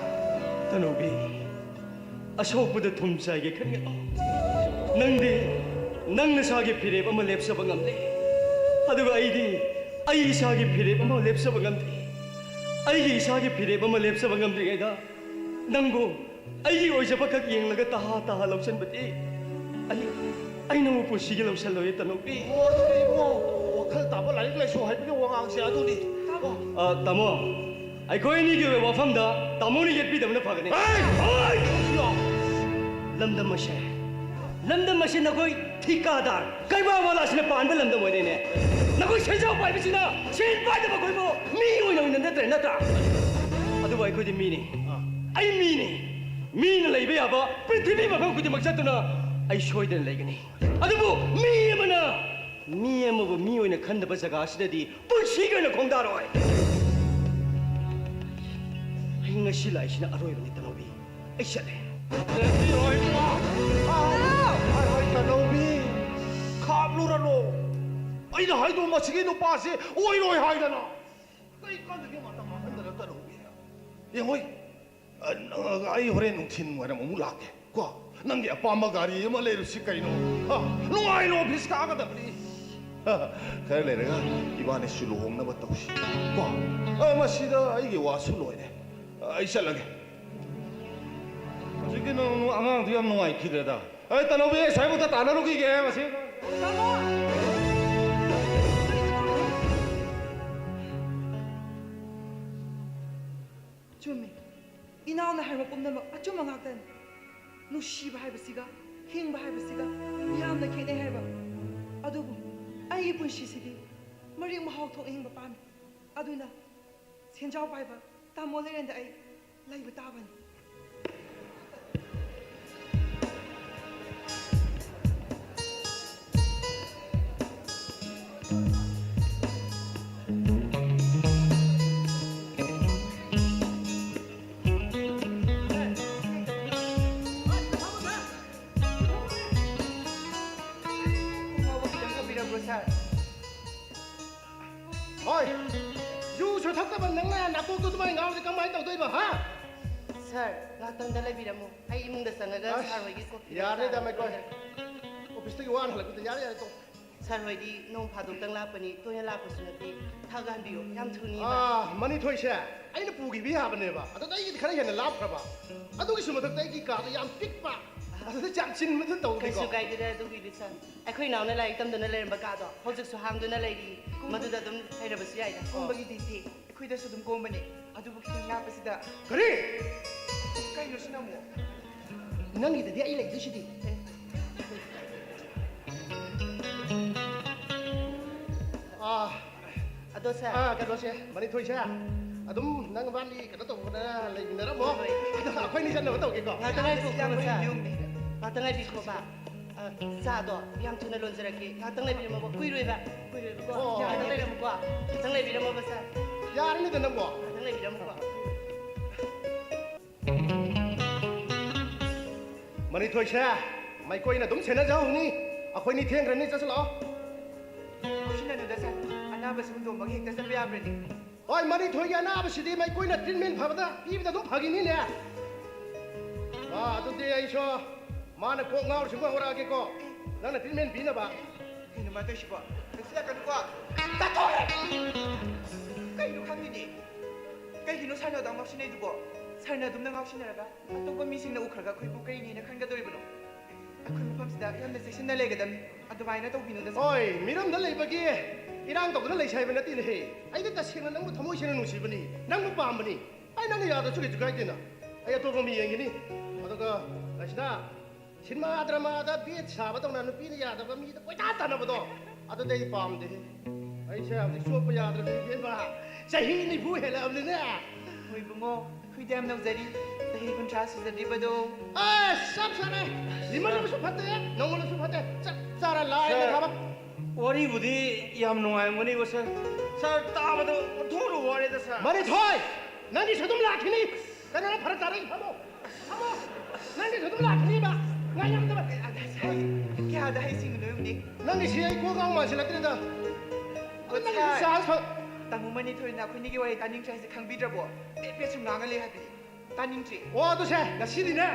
ꯇꯅꯧꯕꯤ, ꯑꯁꯣꯛꯄꯗ ꯊꯨꯝ ꯆꯥꯏꯒꯦ ꯈꯟꯒꯅꯨ꯫ ꯅꯪꯗꯤ ꯅꯪ ꯅꯁꯥꯒꯤ ꯐꯤꯔꯦꯞ ꯑꯃ ꯂꯦꯞꯆꯕ ꯉꯝꯂꯦ, ꯑꯗꯨꯒ ꯑꯩꯗꯤ ꯑꯩ ꯏꯁꯥꯒꯤ ꯐꯤꯔꯦꯞ ꯑꯃ ꯂꯦꯞꯆꯕ ꯉꯝꯗꯦ꯫ ꯑꯩꯒꯤ ꯏꯁꯥꯒꯤ ꯐꯤꯔꯦꯞ ꯑꯃ ꯂꯦꯞꯆꯕ ꯉꯝꯗ꯭ꯔꯤꯉꯩꯗ ꯅꯪꯕꯨ ꯑꯩꯒꯤ ꯑꯣꯏꯖꯕ ꯈꯛ ꯌꯦꯡꯂꯒ ꯇꯍꯥ ꯇꯍꯥ ꯂꯧꯁꯤꯟꯕꯗꯤ ꯑꯩ, ꯑꯩ ꯅꯪꯕꯨ ꯄꯨꯟꯁꯤꯒꯤ ꯂꯧꯁꯤꯜꯂꯣꯏ ꯇꯅꯧꯕꯤ꯫ ꯑꯣ, ꯑꯗꯨꯗꯤ ꯏꯕꯨꯡꯉꯣ, ꯋꯥꯈꯜ ꯇꯥꯕ ꯂꯥꯏꯔꯤꯛ ꯂꯥꯏꯁꯨ ꯍꯥꯏꯕꯒꯤ ꯋꯥꯉꯥꯡꯁꯦ ꯑꯗꯨꯅꯤ꯫ ꯑ, ꯇꯥꯃꯣ, ꯑꯩꯈꯣꯏ ꯑꯅꯤꯒꯤ ꯑꯣꯏꯕ ꯋꯥꯐꯝꯗ ꯇꯥꯃꯣꯅ ꯌꯦꯠꯄꯤꯗꯕꯅ ꯐꯒꯅꯤ꯫ ꯍꯩ! ꯍꯩ! ꯂꯝꯗꯝ ꯑꯁꯦ, ꯂꯝꯗꯝ ꯑꯁꯤ ꯅꯈꯣꯏ ꯊꯤꯀꯥꯗꯥꯔ ꯀꯩꯕꯥ ꯋꯥꯂꯥꯁꯤꯅ ꯄꯥꯟꯕ ꯂꯝꯗꯝ ꯑꯣꯏꯔꯦꯅꯦ꯫ ꯅꯈꯣꯏ ꯁꯦꯟꯖꯥꯎ ꯄꯥꯏꯕꯁꯤꯅ ꯁꯦꯟ ꯄꯥꯏꯗꯕ ꯑꯩꯈꯣꯏꯕꯨ ꯃꯤ ꯑꯣꯏꯅ ꯎꯅꯗ꯭ꯔꯦ ꯅꯠꯇ꯭ꯔꯥ? ꯑꯗꯨꯕꯨ ꯑꯩꯈꯣꯏꯗꯤ ꯃꯤꯅꯤ꯫ ꯑꯩ ꯃꯤꯅꯤ꯫ ꯃꯤꯅ ꯂꯩꯕ ꯌꯥꯕ ꯄ꯭ꯔꯤꯊꯤꯕꯤ ꯃꯐꯝ ꯈꯨꯗꯤꯡꯃꯛ ꯆꯠꯇꯨꯅ ꯑꯩ ꯁꯣꯏꯗꯅ ꯂꯩꯒꯅꯤ꯫ ꯑꯗꯨꯕꯨ ꯃꯤ ꯑꯃꯅ ꯃꯤ ꯑꯃꯕꯨ ꯃꯤ ꯑꯣꯏꯅ ꯈꯟꯗꯕ ꯖꯒꯥ ꯑꯁꯤꯗꯗꯤ ꯄꯨꯟꯁꯤꯒꯤ ꯑꯣꯏꯅ ꯈꯣꯡꯗꯥꯔꯣꯏ꯫ ꯑꯩ ꯉꯁꯤ ꯂꯥꯛꯏꯁꯤꯅ ꯑꯔꯣꯏꯕꯅꯤ ꯇꯅꯧꯕꯤ꯫ ꯑꯩ ꯆꯠꯂꯦ꯫ ꯍꯥꯏ, ꯍꯥꯏ, ꯇꯅꯧꯕꯤ, ꯈꯥꯝꯂꯨꯔꯅꯨ꯫ ꯑꯩꯅ ꯍꯥꯏꯗꯣ ꯃꯁꯤꯒꯤ ꯅꯨꯄꯥꯁꯤ ꯑꯣꯏꯔꯣꯏ ꯍꯥꯏꯗꯅ꯫ ꯀꯩ ꯀꯥꯟꯗꯒꯤ ꯃꯇꯝ ꯃꯥꯡꯍꯟꯗꯅ ꯇꯅꯧꯕꯤ? ꯌꯦꯡꯉꯣꯏ, ꯑ, ꯑꯩ ꯍꯣꯔꯦꯟ ꯅꯨꯡꯊꯤꯟ ꯋꯥꯏꯔꯝ ꯑꯃꯨꯛ ꯂꯥꯛꯀꯦ ꯀꯣ꯫ ꯅꯪꯒꯤ ꯑꯄꯥꯝꯕ ꯒꯥꯔꯤ ꯑꯃ ꯂꯩꯔꯨꯁꯤ ꯀꯩꯅꯣ꯫ ꯍꯥ, ꯅꯨꯡꯉꯥꯏꯅ ꯑꯣꯐꯤꯁ ꯀꯥꯒꯗꯕꯅꯤ꯫ ꯈꯔ ꯂꯩꯔꯒ ꯏꯕꯥꯅꯤꯁꯨ ꯂꯨꯍꯣꯡꯅꯕ ꯇꯧꯁꯤ ꯀꯣ꯫ ꯑ, ꯃꯁꯤꯗ ꯑꯩꯒꯤ ꯋꯥꯁꯨ ꯂꯣꯏꯔꯦ꯫ ꯑꯩ ꯆꯠꯂꯒꯦ꯫ ꯍꯧꯖꯤꯛꯀꯤ ꯅꯪ ꯑꯉꯥꯡꯗꯨ ꯌꯥꯝ ꯅꯨꯡꯉꯥꯏꯈꯤꯗ꯭ꯔꯦꯗ꯫ ꯑꯩ ꯇꯅꯧꯕꯤ, ꯑꯩ ꯁ꯭ꯋꯥꯏꯐꯥꯎꯗ ꯇꯥꯟꯅꯔꯨꯈꯤꯒꯦ ꯃꯁꯤ꯫ ꯆꯨꯝꯃꯤ꯫ ꯏꯅꯥꯎꯅ ꯍꯥꯏꯕ ꯄꯨꯝꯅꯃꯛ ꯑꯆꯨꯝꯕ ꯉꯥꯛꯇꯅꯤ꯫ ꯅꯨꯡꯁꯤꯕ ꯍꯥꯏꯕꯁꯤꯒ ꯍꯤꯡꯕ ꯍꯥꯏꯕꯁꯤꯒ ꯌꯥꯝꯅ ꯈꯦꯠꯅꯩ ꯍꯥꯏꯕ꯫ ꯑꯗꯨꯕꯨ ꯑꯩꯒꯤ ꯄꯨꯟꯁꯤꯁꯤꯗꯤ ꯃꯔꯦꯛ ꯃꯍꯥꯎ ꯊꯣꯛꯅ ꯍꯤꯡꯕ ꯄꯥꯝꯃꯤ꯫ ꯑꯗꯨꯅ ꯁꯦꯟꯖꯥꯎ ꯄꯥꯏꯕ ꯇꯥꯃꯣ ꯂꯩꯔꯦꯟꯗ ꯑꯩ ꯂꯩꯕ ꯇꯥꯕꯅꯤ꯫ ꯈꯣꯡꯒ꯭ꯔꯥꯎꯕ ꯈꯤꯇꯪ ꯀꯛꯄꯤꯔꯛꯎꯀꯣ, ꯁꯥꯔ꯫ ꯍꯣꯏ, ꯌꯨꯁꯨ ꯊꯛꯇꯕ ꯅꯪꯅ ꯅꯥꯀꯣꯛꯇꯨ ꯑꯗꯨꯃꯥꯏꯅ ꯉꯥꯎꯔꯗꯤ ꯀꯃꯥꯏꯅ ꯇꯧꯗꯣꯏꯕ, ꯍꯥ? ꯁꯥꯔ, ꯉꯥꯛꯇꯪꯗ ꯂꯩꯕꯤꯔꯝꯃꯨ꯫ ꯑꯩ ꯏꯃꯨꯡꯗ ꯆꯪꯉꯒ ꯑꯁ, ꯁꯥꯔ ꯍꯣꯏꯒꯤ ꯀꯣꯐꯤ ꯌꯥꯔꯦꯗ, ꯆꯥ ꯃꯥꯏꯀꯣꯏ꯫ ꯑꯣꯐꯤꯁꯇꯒꯤ ꯋꯥꯅ ꯍꯜꯂꯛꯄꯗ ꯌꯥꯔꯦ, ꯌꯥꯔꯦ, ꯇꯣꯛ꯫ ꯁꯥꯔ ꯍꯣꯏꯗꯤ ꯅꯣꯡ ꯐꯥꯗꯣꯛꯇꯪ ꯂꯥꯛꯄꯅꯤ, ꯇꯣꯏꯅ ꯂꯥꯛꯄꯁꯨ ꯅꯠꯇꯦ꯫ ꯊꯛꯍꯟꯕꯤꯌꯨ, ꯌꯥꯝ ꯊꯨꯅꯤꯕ꯫ ꯑꯥ, ꯃꯅꯤꯊꯣꯏꯁꯦ ꯑꯩꯅ ꯄꯨꯈꯤꯕ ꯌꯥꯕꯅꯦꯕ, ꯑꯗꯨꯗ ꯑꯩꯒꯤꯗꯤ ꯈꯔ ꯍꯦꯟꯅ ꯂꯥꯞꯈ꯭ꯔꯕ꯫ ꯑꯗꯨꯒꯤꯁꯨ ꯃꯊꯛꯇ ꯑꯩꯒꯤ ꯀꯥꯗꯣ ꯌꯥꯝ ꯄꯤꯛꯄ, ꯑꯗꯨꯗ ꯌꯥꯝ ꯆꯤꯟꯕꯗꯨ ꯇꯧꯗꯦꯀꯣ꯫ ꯀꯩꯁꯨ ꯀꯥꯏꯗꯦꯗ ꯑꯗꯨꯒꯤꯗꯤ, ꯁꯥꯔ꯫ ꯑꯩꯈꯣꯏ ꯏꯅꯥꯎꯅ ꯂꯥꯏꯔꯤꯛ ꯇꯝꯗꯨꯅ ꯂꯩꯔꯝꯕ ꯀꯥꯗꯣ ꯍꯧꯖꯤꯛꯁꯨ ꯍꯥꯡꯗꯨꯅ ꯂꯩꯔꯤ, ꯃꯗꯨꯗ ꯑꯗꯨꯝ ꯂꯩꯔꯕꯁꯨ ꯌꯥꯏꯗ꯫ ꯀꯣꯝꯕꯒꯤꯗꯤ ꯏꯆꯦ, ꯑꯩꯈꯣꯏꯗꯁꯨ ꯑꯗꯨꯝ ꯀꯣꯝꯕꯅꯦ, ꯑꯗꯨꯕꯨ ꯈꯤꯇꯪ ꯂꯥꯞꯄꯁꯤꯗ꯫ ꯀꯔꯤ? ꯀꯩꯅꯣ ꯁꯤꯅ ꯑꯃꯨꯛ? ꯅꯪꯒꯤꯗꯗꯤ ꯑꯩ ꯂꯩꯗꯣꯏꯁꯤꯗꯤ꯫ ꯑꯦ꯫ ꯑꯥ, ꯑꯗꯣ ꯁꯥꯔ꯫ ꯑꯥ, ꯀꯩꯅꯣꯁꯦ, ꯃꯅꯤꯊꯣꯏꯁꯦ, ꯑꯗꯨꯝ ꯅꯪ ꯃꯕꯥꯅꯤ ꯀꯩꯅꯣ ꯇꯧꯕꯗ ꯂꯩꯃꯤꯟꯅꯔꯝꯃꯣ꯫ ꯍꯣꯏ, ꯍꯣꯏ꯫ ꯑꯗꯣ ꯑꯩꯈꯣꯏꯅꯤ ꯆꯠꯅꯕ ꯇꯧꯒꯦꯀꯣ꯫ ꯉꯥꯛꯇ ꯉꯥꯏꯈꯣꯀꯣ, ꯁꯥꯔ꯫ ꯉꯥꯛꯇ ꯉꯥꯏꯕꯤꯈꯣꯕ꯫ ꯑ, ꯆꯥꯗꯣ ꯌꯥꯝ ꯊꯨꯅ ꯂꯣꯟꯖꯔꯛꯀꯦ꯫ ꯉꯥꯛꯇꯪ ꯂꯩꯕꯤꯔꯝꯃꯣꯕ꯫ ꯀꯨꯏꯔꯣꯏꯕ, ꯀꯨꯏꯔꯣꯏꯕꯀꯣ꯫ ꯑꯣ꯫ ꯉꯥꯛꯇꯪ ꯂꯩꯔꯝꯃꯨꯀꯣ꯫ ꯉꯥꯛꯇꯪ ꯂꯩꯕꯤꯔꯝꯃꯣꯕ, ꯁꯥꯔ꯫ ꯌꯥꯔꯅꯤꯗ ꯅꯪꯕꯣ꯫ ꯉꯥꯛꯇꯪ ꯂꯩꯕꯤꯔꯝꯃꯨꯀꯣ꯫ ꯃꯅꯤꯊꯣꯏꯁꯦ, ꯃꯩꯀꯣꯏꯅ ꯑꯗꯨꯝ ꯁꯦꯟꯅꯖꯍꯧꯅꯤ꯫ ꯑꯩꯈꯣꯏꯅꯤ ꯊꯦꯡꯈ꯭ꯔꯅꯤ, ꯆꯠꯁꯤ ꯂꯥꯛꯑꯣ꯫ ꯉꯥꯎꯁꯤꯟꯅꯅꯨꯗ, ꯁꯥꯔ꯫ ꯑꯅꯥꯕꯁꯤ ꯍꯨꯟꯗꯣꯛꯑꯝꯃꯒ ꯍꯦꯛꯇ ꯆꯠꯄ ꯌꯥꯕ꯭ꯔꯅꯦ? ꯍꯣꯏ, ꯃꯔꯤꯊꯣꯏꯒꯤ ꯑꯅꯥꯕꯁꯤꯗꯤ ꯃꯩꯈꯣꯏꯅ treatment ꯐꯕꯗ ꯄꯤꯕꯗ ꯑꯗꯨꯝ ꯐꯈꯤꯅꯤꯅꯦ꯫ ꯑꯥ, ꯑꯗꯨꯗꯤ ꯑꯩꯁꯨ ꯃꯥꯅ ꯀꯣꯛ ꯉꯥꯎꯔꯤꯁꯤꯕꯨ ꯍꯧꯔꯛꯑꯒꯦꯀꯣ꯫ ꯅꯪꯅ treatment ꯄꯤꯅꯕ꯫ ꯀꯩꯅꯣ ꯃꯥ ꯇꯧꯏꯁꯤꯕꯣ? ꯅꯛꯁꯤꯜꯂꯛꯀꯅꯨꯀꯣ꯫ ꯇꯥꯊꯣꯛꯑꯦ! ꯀꯩꯅꯣ ꯈꯪꯗꯦꯅꯦ꯫ ꯀꯩꯒꯤꯅꯣ ꯁꯥꯔꯅ ꯑꯗꯨꯝ ꯉꯥꯎꯁꯤꯟꯅꯩꯗꯨꯕꯣ? ꯁꯥꯔꯅ ꯑꯗꯨꯝꯅ ꯉꯥꯎꯁꯤꯟꯅꯔꯒ ꯑꯇꯣꯞꯄ ꯃꯤꯁꯤꯡꯅ ꯎꯈ꯭ꯔꯒ ꯑꯩꯈꯣꯏꯕꯨ ꯀꯩꯅꯦꯅ ꯈꯟꯒꯗꯧꯔꯤꯕꯅꯣ? ꯑꯩꯈꯣꯏ ꯃꯐꯝꯁꯤꯗ ꯌꯥꯝꯅ ꯆꯦꯛꯁꯤꯟꯅ ꯂꯩꯒꯗꯕꯅꯤ꯫ ꯑꯗꯨꯃꯥꯏꯅ ꯇꯧꯕꯤꯅꯨꯗ ꯁꯥꯔ꯫ ꯍꯣꯏ, ꯃꯤꯔꯝꯗ ꯂꯩꯕꯒꯤ ꯏꯔꯥꯡ ꯇꯧꯗꯨꯅ ꯂꯩꯁꯦ ꯍꯥꯏꯕ ꯅꯠꯇꯦꯅꯦꯍꯦ꯫ ꯑꯩꯗꯤ ꯇꯁꯦꯡꯅ ꯅꯪꯕꯨ ꯊꯃꯣꯏ ꯁꯦꯡꯅ ꯅꯨꯡꯁꯤꯕꯅꯤ, ꯅꯪꯕꯨ ꯄꯥꯝꯕꯅꯤ꯫ ꯑꯩ ꯅꯪꯅ ꯌꯥꯗ꯭ꯔꯁꯨ ꯀꯩꯁꯨ ꯀꯥꯏꯗꯦꯅ꯫ ꯑꯩ ꯑꯇꯣꯞꯄ ꯃꯤ ꯌꯦꯡꯒꯅꯤ꯫ ꯑꯗꯨꯒ ꯂꯩꯁꯅꯥ, ꯁꯤꯅꯦꯃꯥ ꯗ꯭ꯔꯃꯥꯗ date ꯁꯥꯕ ꯇꯧꯅ ꯅꯨꯄꯤꯅ ꯌꯥꯗꯕ ꯃꯤꯗ ꯀꯣꯏꯇꯥꯟ ꯇꯥꯟꯅꯕꯗꯣ, ꯑꯗꯨꯗꯤ ꯑꯩ ꯄꯥꯝꯗꯦꯍꯦ꯫ ꯑꯩꯁꯦ ꯍꯧꯖꯤꯛ ꯆꯣꯞꯄ ꯌꯥꯗ꯭ꯔꯕꯅꯤ ꯏꯕꯦꯝꯃ, ꯆꯍꯤ ꯅꯤꯐꯨ ꯍꯦꯜꯂꯛꯑꯕꯅꯤꯅꯦ꯫ ꯍꯣꯏ ꯏꯕꯨꯡꯉꯣ, ꯑꯩꯈꯣꯏꯗꯤ ꯌꯥꯝ ꯅꯧꯖꯔꯤ, ꯆꯍꯤ ꯀꯨꯟꯊ꯭ꯔꯥ ꯁꯨꯖꯗ꯭ꯔꯤꯕꯗꯣ꯫ ꯑꯁ, ꯆꯞ ꯆꯥꯔꯦ꯫ ꯂꯤꯃꯜꯂꯕꯁꯨ ꯐꯠꯇꯦ, ꯅꯧꯃꯜꯂꯁꯨ ꯐꯠꯇꯦ, ꯆꯞ ꯆꯥꯔꯦ, ꯂꯥꯏꯅ ꯁꯥꯔ, ꯊꯥꯕ꯫ ꯋꯥꯔꯤꯕꯨꯗꯤ ꯌꯥꯝ ꯅꯨꯡꯉꯥꯏꯔꯝꯒꯅꯤꯕ ꯁꯥꯔ꯫ ꯁꯥꯔ, ꯇꯥꯕꯗ ꯑꯣꯟꯊꯣꯛꯅ ꯋꯥꯔꯦꯗ ꯁꯥꯔ꯫ ꯃꯔꯤꯊꯣꯏ, ꯅꯪꯒꯤꯁꯨ ꯑꯗꯨꯝ ꯂꯥꯛꯈꯤꯅꯤ꯫ ꯀꯩꯅꯣ ꯅꯪ ꯐꯔꯛ ꯇꯥꯔꯛꯏ? ꯐꯝꯃꯣ, ꯐꯝꯃꯣ꯫ ꯅꯪꯒꯤꯁꯨ ꯑꯗꯨꯝ ꯂꯥꯛꯈꯤꯅꯤꯕ꯫ ꯉꯥꯏ ꯌꯥꯝꯗꯕ꯫ ꯀꯌꯥꯗ ꯍꯩ-, ꯀꯌꯥꯗ ꯍꯩꯁꯤꯡꯕꯅꯣ ꯌꯦꯡꯉꯨꯅꯦ꯫ ꯅꯪꯒꯤꯁꯤ ꯑꯩ ꯀꯣꯛ ꯉꯥꯎ ꯃꯥꯟꯁꯤꯜꯂꯛꯇ꯭ꯔꯦꯗ꯫ ꯍꯣꯏ, ꯅꯪꯒꯤꯁꯨ ꯁꯥꯔ꯫ Chance ꯐꯪ- ꯇꯥꯃꯣ ꯃꯅꯤꯊꯣꯏꯅ ꯑꯩꯈꯣꯏꯅꯤꯒꯤ ꯋꯥꯔꯤ ꯇꯥꯅꯤꯡꯗ꯭ꯔꯦ ꯍꯥꯏꯁꯦ ꯈꯪꯕꯤꯗ꯭ꯔꯕꯣ? ꯄꯦꯠ ꯄꯦꯠ ꯁꯨꯝ ꯉꯥꯡꯉ ꯂꯩ ꯍꯥꯏꯕꯅꯤ꯫ ꯇꯥꯅꯤꯡꯗ꯭ꯔꯦ꯫ ꯑꯣ, ꯑꯗꯨꯁꯦ, ꯉꯁꯤꯗꯤꯅꯦ,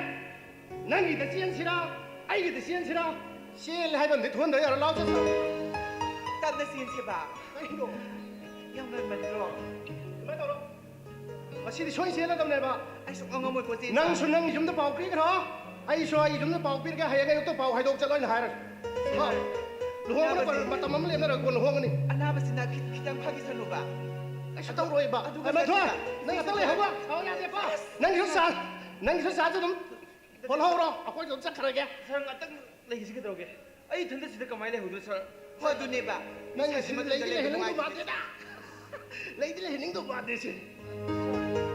ꯅꯪꯒꯤꯗ ꯆꯦꯟꯁꯤꯔꯥ, ꯑꯩꯒꯤꯗ ꯆꯦꯟꯁꯤꯔꯥ? ꯆꯦꯜꯂꯦ ꯍꯥꯏꯕ ꯑꯃꯗꯤ ꯊꯣꯛꯍꯟꯗ ꯌꯥꯔꯣꯏ, ꯂꯥꯎ ꯆꯠꯁꯤ꯫ ꯇꯞꯅ ꯆꯦꯟꯁꯦꯕ꯫ ꯀꯩꯅꯣ? ꯌꯥꯝ ꯉꯟꯃꯟꯗ꯭ꯔꯣ? ꯑꯗꯨꯃꯥꯏꯅ ꯇꯧꯔꯣ꯫ ꯉꯁꯤꯗꯤ ꯁꯣꯏ ꯆꯦꯜꯂꯗꯕꯅꯦꯕ꯫ ꯑꯩ ꯁꯨꯛꯉꯝ ꯉꯝꯃꯣꯏꯀꯣ ꯆꯦꯟꯕ꯫ ꯅꯪꯁꯨ ꯅꯪꯒꯤ ꯌꯨꯝꯗ ꯄꯥꯎ ꯄꯤꯈ꯭ꯔꯣ, ꯑꯩꯁꯨ ꯑꯩꯒꯤ ꯌꯨꯝꯗ ꯄꯥꯎ ꯄꯤꯔꯒꯦ, ꯍꯌꯦꯡ ꯑꯌꯨꯛꯇ ꯄꯥꯎ ꯍꯥꯏꯗꯣꯛ ꯆꯠꯂꯣ ꯍꯥꯏꯅ ꯍꯥꯏꯔꯒꯦ꯫ ꯍꯣꯏ꯫ ꯂꯨꯍꯣꯡꯕꯅ ꯑꯅꯥꯕꯁꯤ ꯃꯇꯝ ꯑꯃ ꯂꯦꯞꯅꯔꯒ ꯀꯣꯟꯅ ꯍꯣꯡꯒꯅꯤ꯫ ꯑꯅꯥꯕꯁꯤꯅ ꯈꯤ-, ꯈꯤꯇꯪ ꯐꯈꯤꯁꯅꯨꯕ꯫ ꯀꯩꯁꯨ ꯇꯧꯔꯣꯏꯕ꯫ ꯑꯗꯨꯒ ꯑꯦ, ꯃꯊꯣꯏ, ꯆꯠꯁꯤꯕ꯫ ꯅꯪ ꯉꯥꯛꯇꯪ ꯂꯩꯍꯧꯕ꯫ ꯁꯥꯎ ꯌꯥꯗꯦꯀꯣ꯫ ꯑꯁ! ꯅꯪꯒꯤꯁꯨ ꯆꯥ-, ꯅꯪꯒꯤꯁꯨ ꯆꯥꯁꯨ ꯑꯗꯨꯝ ꯍꯣꯠꯍꯧꯔꯣ, ꯑꯩꯈꯣꯏꯁꯨ ꯑꯗꯨꯝ ꯆꯠꯈ꯭ꯔꯒꯦ꯫ ꯁꯥꯔ, ꯉꯥꯛꯇꯪ ꯂꯩꯈꯤꯁꯤ ꯀꯩꯗꯧꯔꯒꯦ? ꯑꯩ ꯏꯊꯟꯇ ꯁꯤꯗ ꯀꯃꯥꯏꯅ ꯂꯩꯍꯧꯗꯣꯏꯅꯣ, ꯁꯥꯔ? ꯍꯣꯏ, ꯑꯗꯨꯅꯦꯕ꯫ ꯅꯪ ꯏꯁꯥꯁꯤ ꯉꯁꯤꯗꯤ ꯃꯊꯟꯇ ꯂꯩꯗꯤ ꯂꯩꯕ ꯂꯩꯍꯟꯅꯤꯡꯗꯧ ꯅꯨꯡꯉꯥꯏꯇꯦ꯫ ꯃꯥꯟꯗꯦꯗ꯫ ꯂꯩꯗꯤ ꯂꯩꯍꯟꯅꯤꯡꯗꯧ ꯃꯥꯟꯗꯦ ꯁꯤ꯫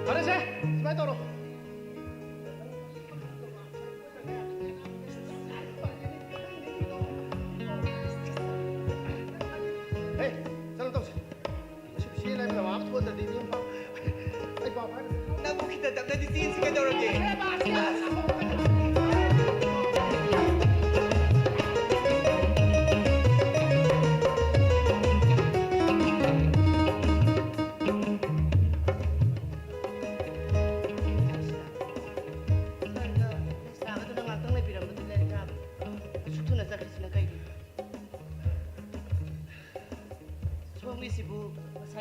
ꯐꯔꯦꯁꯦ, ꯁꯨꯃꯥꯏꯅ ꯇꯧꯔꯣ꯫ ꯍꯦ, ꯆꯠꯂꯣ ꯇꯧꯁꯦ꯫ ꯃꯁꯤ ꯈꯨꯁꯤ ꯂꯥꯏꯕ ꯅꯃꯥ ꯑꯃ ꯊꯣꯟꯗ꯭ꯔꯗꯤ ꯏꯕꯦꯝꯃ꯫ ꯑꯩ ꯄꯥꯎ ꯐꯥꯎꯔꯦ꯫ ꯅꯪꯕꯨ ꯈꯤꯇ ꯇꯞꯅꯗꯤ ꯆꯦꯟꯁꯤ ꯀꯩꯗꯧꯔꯒꯦ?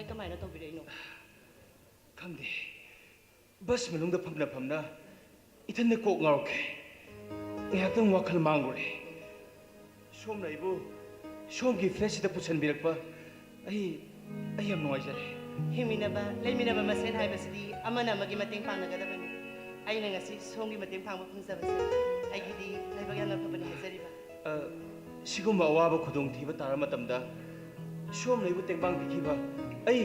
ꯀꯃꯥꯏꯅ ꯇꯧꯕꯤꯔꯛꯏꯅꯣ? ꯈꯪꯗꯦ, ꯕꯁ ꯃꯅꯨꯡꯗ ꯐꯝꯅ ꯐꯝꯅ ꯏꯊꯟꯗ ꯀꯣꯛ ꯉꯥꯎꯔꯛꯈ꯭ꯔꯦ꯫ ꯉꯥꯏꯍꯥꯛꯇꯪ ꯋꯥꯈꯜ ꯃꯥꯡꯂꯨꯔꯦ꯫ ꯁꯣꯝꯅ ꯑꯩꯕꯨ ꯁꯣꯝꯒꯤ ꯐ꯭ꯂꯦꯠꯁꯤꯗ ꯄꯨꯁꯤꯟꯕꯤꯔꯛꯄ ꯑꯩ ꯑꯩ ꯌꯥꯝ ꯅꯨꯡꯉꯥꯏꯖꯔꯦ꯫ ꯍꯤꯡꯃꯤꯟꯅꯕ ꯂꯩꯃꯤꯟꯅꯕ ꯃꯁꯦꯟ ꯍꯥꯏꯕꯁꯤꯗꯤ ꯑꯃꯅ ꯑꯃꯒꯤ ꯃꯇꯦꯡ ꯄꯥꯡꯅꯒꯗꯕꯅꯤ꯫ ꯑꯩꯅ ꯉꯁꯤ ꯁꯣꯝꯒꯤ ꯃꯇꯦꯡ ꯄꯥꯡꯕ ꯐꯪꯖꯕꯁꯦ ꯑꯩꯒꯤꯗꯤ ꯂꯥꯏꯕꯛ ꯌꯥꯝꯅ ꯐꯕꯅꯤ ꯍꯥꯏꯖꯔꯤꯕ꯫ ꯑ, ꯁꯤꯒꯨꯝꯕ ꯑꯋꯥꯕ ꯈꯨꯗꯣꯡꯊꯤꯕ ꯇꯥꯔ ꯃꯇꯝꯗ ꯁꯣꯝꯅ ꯑꯩꯕꯨ ꯇꯦꯡꯕꯥꯡ ꯄꯤꯈꯤꯕ ꯑꯩ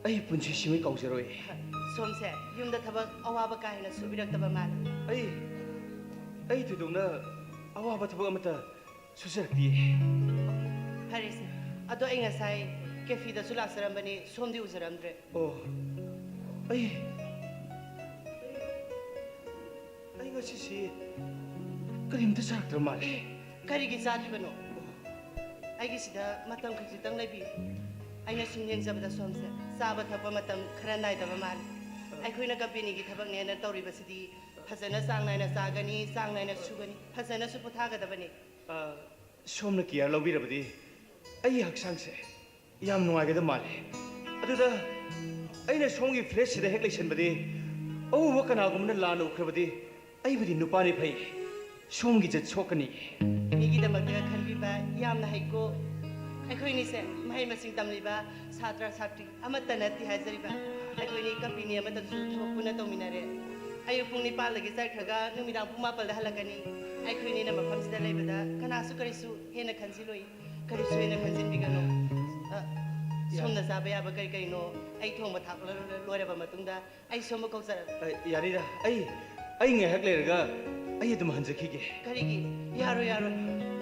ꯑꯩ ꯄꯨꯟꯁꯤꯁꯤꯃꯩ ꯀꯥꯎꯖꯔꯣꯏ꯫ ꯁꯣꯝꯁꯦ ꯌꯨꯝꯗ ꯊꯕꯛ ꯑꯋꯥꯕ ꯀꯥ ꯍꯦꯟꯅ ꯁꯨꯕꯤꯔꯛꯇꯕ ꯃꯥꯜꯂꯤ꯫ ꯑꯩ ꯑꯩ ꯊꯣꯏꯗꯣꯛꯅ ꯑꯋꯥꯕ ꯊꯕꯛ ꯑꯃꯠꯇ ꯁꯨꯖꯔꯛꯇꯤꯌꯦ꯫ ꯐꯔꯦꯁꯦ, ꯑꯗꯣ ꯑꯩ ꯉꯁꯥꯏ ꯀꯦꯐꯤꯗꯁꯨ ꯂꯥꯛꯆꯔꯝꯕꯅꯤ, ꯁꯣꯝꯗꯤ ꯎꯖꯔꯝꯗ꯭ꯔꯦ꯫ ꯑꯣ, ꯑꯩ ꯑꯩ ꯉꯁꯤꯁꯤ ꯀꯔꯤꯝꯇ ꯆꯥꯔꯛꯇ꯭ꯔ ꯃꯥꯜꯂꯦ꯫ ꯀꯔꯤꯒꯤ ꯆꯥꯗ꯭ꯔꯤꯕꯅꯣ? ꯑꯩꯒꯤꯁꯤꯗ ꯃꯇꯝ ꯈꯖꯤꯛꯇꯪ ꯂꯩꯕꯤꯌꯨ꯫ ꯑꯩꯅ ꯁꯨꯝ ꯌꯦꯡꯖꯕꯗ ꯁꯣꯝꯁꯦ ꯆꯥꯕ ꯊꯛꯄ ꯃꯇꯝ ꯈꯔ ꯅꯥꯏꯗꯕ ꯃꯥꯜꯂꯤ꯫ ꯑꯩꯈꯣꯏꯅ ꯀꯝꯄꯦꯅꯤꯒꯤ ꯊꯕꯛꯅꯦꯅ ꯇꯧꯔꯤꯕꯁꯤꯗꯤ ꯐꯖꯅ ꯆꯥꯡ ꯅꯥꯏꯅ ꯆꯥꯒꯅꯤ, ꯆꯥꯡ ꯅꯥꯏꯅ ꯁꯨꯒꯅꯤ, ꯐꯖꯅꯁꯨ ꯄꯣꯊꯥꯒꯗꯕꯅꯤ꯫ ꯑ, ꯁꯣꯝꯅ ꯀꯤꯌꯥꯔ ꯂꯧꯕꯤꯔꯕꯗꯤ ꯑꯩꯒꯤ ꯍꯛꯆꯥꯡꯁꯦ ꯌꯥꯝ ꯅꯨꯡꯉꯥꯏꯒꯗꯕ ꯃꯥꯜꯂꯦ꯫ ꯑꯗꯨꯗ ꯑꯩꯅ ꯁꯣꯝꯒꯤ ꯐ꯭ꯂꯦꯠꯁꯤꯗ ꯍꯦꯛ ꯂꯩꯁꯟꯕꯗꯤ ꯑꯎꯕ ꯀꯅꯥꯒꯨꯝꯕꯅ ꯂꯥꯟꯅ ꯎꯈ꯭ꯔꯕꯗꯤ ꯑꯩꯕꯨꯗꯤ ꯅꯨꯄꯥꯅꯤ ꯐꯩ, ꯁꯣꯝꯒꯤ ꯖꯠ ꯁꯣꯛꯀꯅꯤ꯫ ꯃꯤꯒꯤꯗꯃꯛꯇ ꯈꯟꯕꯤꯕ ꯌꯥꯝꯅ ꯍꯩꯀꯣ꯫ ꯑꯩꯈꯣꯏꯅꯤꯁꯦ ꯃꯍꯩ ꯃꯁꯤꯡ ꯇꯝꯂꯤꯕ ꯁꯥꯇ꯭ꯔ ꯁꯥꯇ꯭ꯔꯤ ꯑꯃꯠꯇ ꯅꯠꯇꯦ ꯍꯥꯏꯖꯔꯤꯕ꯫ ꯑꯩꯈꯣꯏꯅꯤ ꯀꯝꯄꯦꯅꯤ ꯑꯃꯠꯇꯁꯨ ꯊꯕꯛ ꯄꯨꯟꯅ ꯇꯧꯃꯤꯟꯅꯔꯦ꯫ ꯑꯌꯨꯛ ꯄꯨꯡ ꯅꯤꯄꯥꯜꯗꯒꯤ ꯆꯠꯈ꯭ꯔꯒ ꯅꯨꯃꯤꯗꯥꯡ ꯄꯨꯡ ꯃꯥꯄꯜꯗ ꯍꯜꯂꯛꯀꯅꯤ꯫ ꯑꯩꯈꯣꯏꯅꯤꯅ ꯃꯐꯝꯁꯤꯗ ꯂꯩꯕꯗ ꯀꯅꯥꯁꯨ ꯀꯔꯤꯁꯨ ꯍꯦꯟꯅ ꯈꯟꯖꯤꯜꯂꯣꯏ꯫ ꯀꯔꯤꯁꯨ ꯍꯦꯟꯅ ꯈꯟꯖꯤꯟꯕꯤꯒꯅꯨ꯫ ꯑ, ꯁꯣꯝꯅ ꯆꯥꯕ ꯌꯥꯕ ꯀꯔꯤ ꯀꯔꯤꯅꯣ ꯑꯩ ꯊꯣꯡꯕ ꯊꯥꯛꯄ ꯂꯣꯏꯔꯕ ꯃꯇꯨꯡꯗ ꯑꯩ ꯁꯣꯝꯕ ꯀꯧꯖꯔꯛꯀꯦ꯫ ꯑ, ꯌꯥꯅꯤꯗ, ꯑꯩ ꯑꯩ ꯉꯥꯏꯍꯥꯛ ꯂꯩꯔꯒ ꯑꯩ ꯑꯗꯨꯝ ꯍꯟꯖꯈꯤꯒꯦ꯫ ꯀꯔꯤꯒꯤ? ꯌꯥꯔꯣꯏ, ꯌꯥꯔꯣꯏ꯫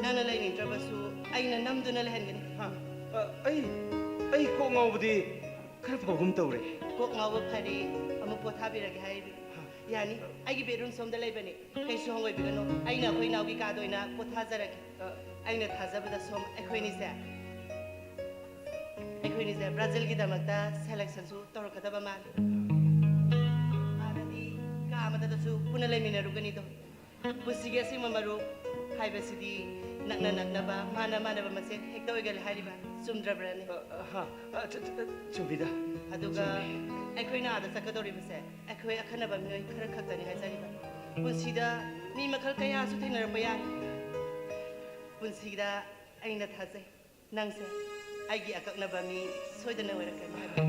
ꯅꯪꯅ ꯂꯩꯅꯤꯡꯗ꯭ꯔꯕꯁꯨ ꯑꯩꯅ ꯅꯝꯗꯨꯅ ꯂꯩꯍꯟꯒꯅꯤ꯫ ꯍꯥ? ꯑ, ꯑꯩ ꯑꯩ ꯀꯣꯛ ꯉꯥꯎꯕꯗꯤ ꯈꯔ ꯐꯕꯒꯨꯝ ꯇꯧꯔꯦ꯫ ꯀꯣꯛ ꯉꯥꯎꯕ ꯐꯔꯦ, ꯑꯃꯨꯛ ꯄꯣꯊꯥꯕꯤꯔꯒꯦ ꯍꯥꯏꯔꯤꯕꯤ꯫ ꯌꯥꯅꯤ, ꯑꯩꯒꯤ ꯕꯦꯗꯔꯨꯝ ꯁꯣꯝꯗ ꯂꯩꯕꯅꯤ꯫ ꯀꯩꯁꯨ ꯍꯪꯒꯣꯏꯕꯤꯒꯅꯨ, ꯑꯩꯅ ꯑꯩꯈꯣꯏ ꯏꯅꯥꯎꯒꯤ ꯀꯥꯗ ꯑꯣꯏꯅ ꯄꯣꯊꯥꯖꯔꯒꯦ꯫ ꯑꯩꯅ ꯊꯥꯖꯕꯗ ꯁꯣꯝ ꯑꯩꯈꯣꯏꯅꯤꯁꯦ ꯑꯩꯈꯣꯏꯅꯤꯁꯦ ꯕ꯭ꯔꯥꯖꯤꯜꯒꯤꯗꯃꯛꯇ ꯁꯦꯂꯦꯛꯁꯟꯁꯨ ꯇꯧꯔꯛꯀꯗꯕ ꯃꯥꯜꯂꯤ꯫ ꯍꯥꯟꯅꯗꯤ ꯀꯥ ꯑꯃꯗꯇꯁꯨ ꯄꯨꯟꯅ ꯂꯩꯃꯤꯟꯅꯔꯨꯒꯅꯤꯗꯣ꯫ ꯄꯨꯟꯁꯤꯒꯤ ꯑꯁꯦꯡꯕ ꯃꯔꯨꯞ ꯍꯥꯏꯕꯁꯤꯗꯤ ꯅꯛꯅ ꯅꯛꯅꯕ, ꯃꯥꯟꯅ ꯃꯥꯟꯅꯕ ꯃꯁꯦꯟ ꯍꯦꯛꯇ ꯑꯣꯏꯒꯜꯂꯦ ꯍꯥꯏꯔꯤꯕ꯫ ꯆꯨꯝꯗ꯭ꯔꯕ꯭ꯔꯅꯦ? ꯑ, ꯑ, ꯍꯥ, ꯑ, ꯆ-, ꯆ-, ꯆ-, ꯆꯨꯝꯃꯤꯗ꯫ ꯑꯗꯨꯒ ꯆꯨꯝꯃꯤ꯫ ꯑꯩꯈꯣꯏꯅ ꯑꯥꯗ ꯆꯠꯀꯗꯧꯔꯤꯕꯁꯦ ꯑꯩꯈꯣꯏ ꯑꯈꯟꯅꯕ ꯃꯤꯑꯣꯏ ꯈꯔ ꯈꯛꯇꯅꯤ ꯍꯥꯏꯖꯔꯤꯕ꯫ ꯄꯨꯟꯁꯤꯗ ꯃꯤ ꯃꯈꯜ ꯀꯌꯥꯁꯨ ꯊꯦꯡꯅꯔꯛꯄ ꯌꯥꯏ꯫ ꯄꯨꯟꯁꯤꯗ ꯑꯩꯅ ꯊꯥꯖꯩ ꯅꯪꯁꯦ ꯑꯩꯒꯤ ꯑꯀꯛꯅꯕ ꯃꯤ ꯁꯣꯏꯗꯅ ꯑꯣꯏꯔꯛꯀꯅꯤ ꯍꯥꯏꯕ꯫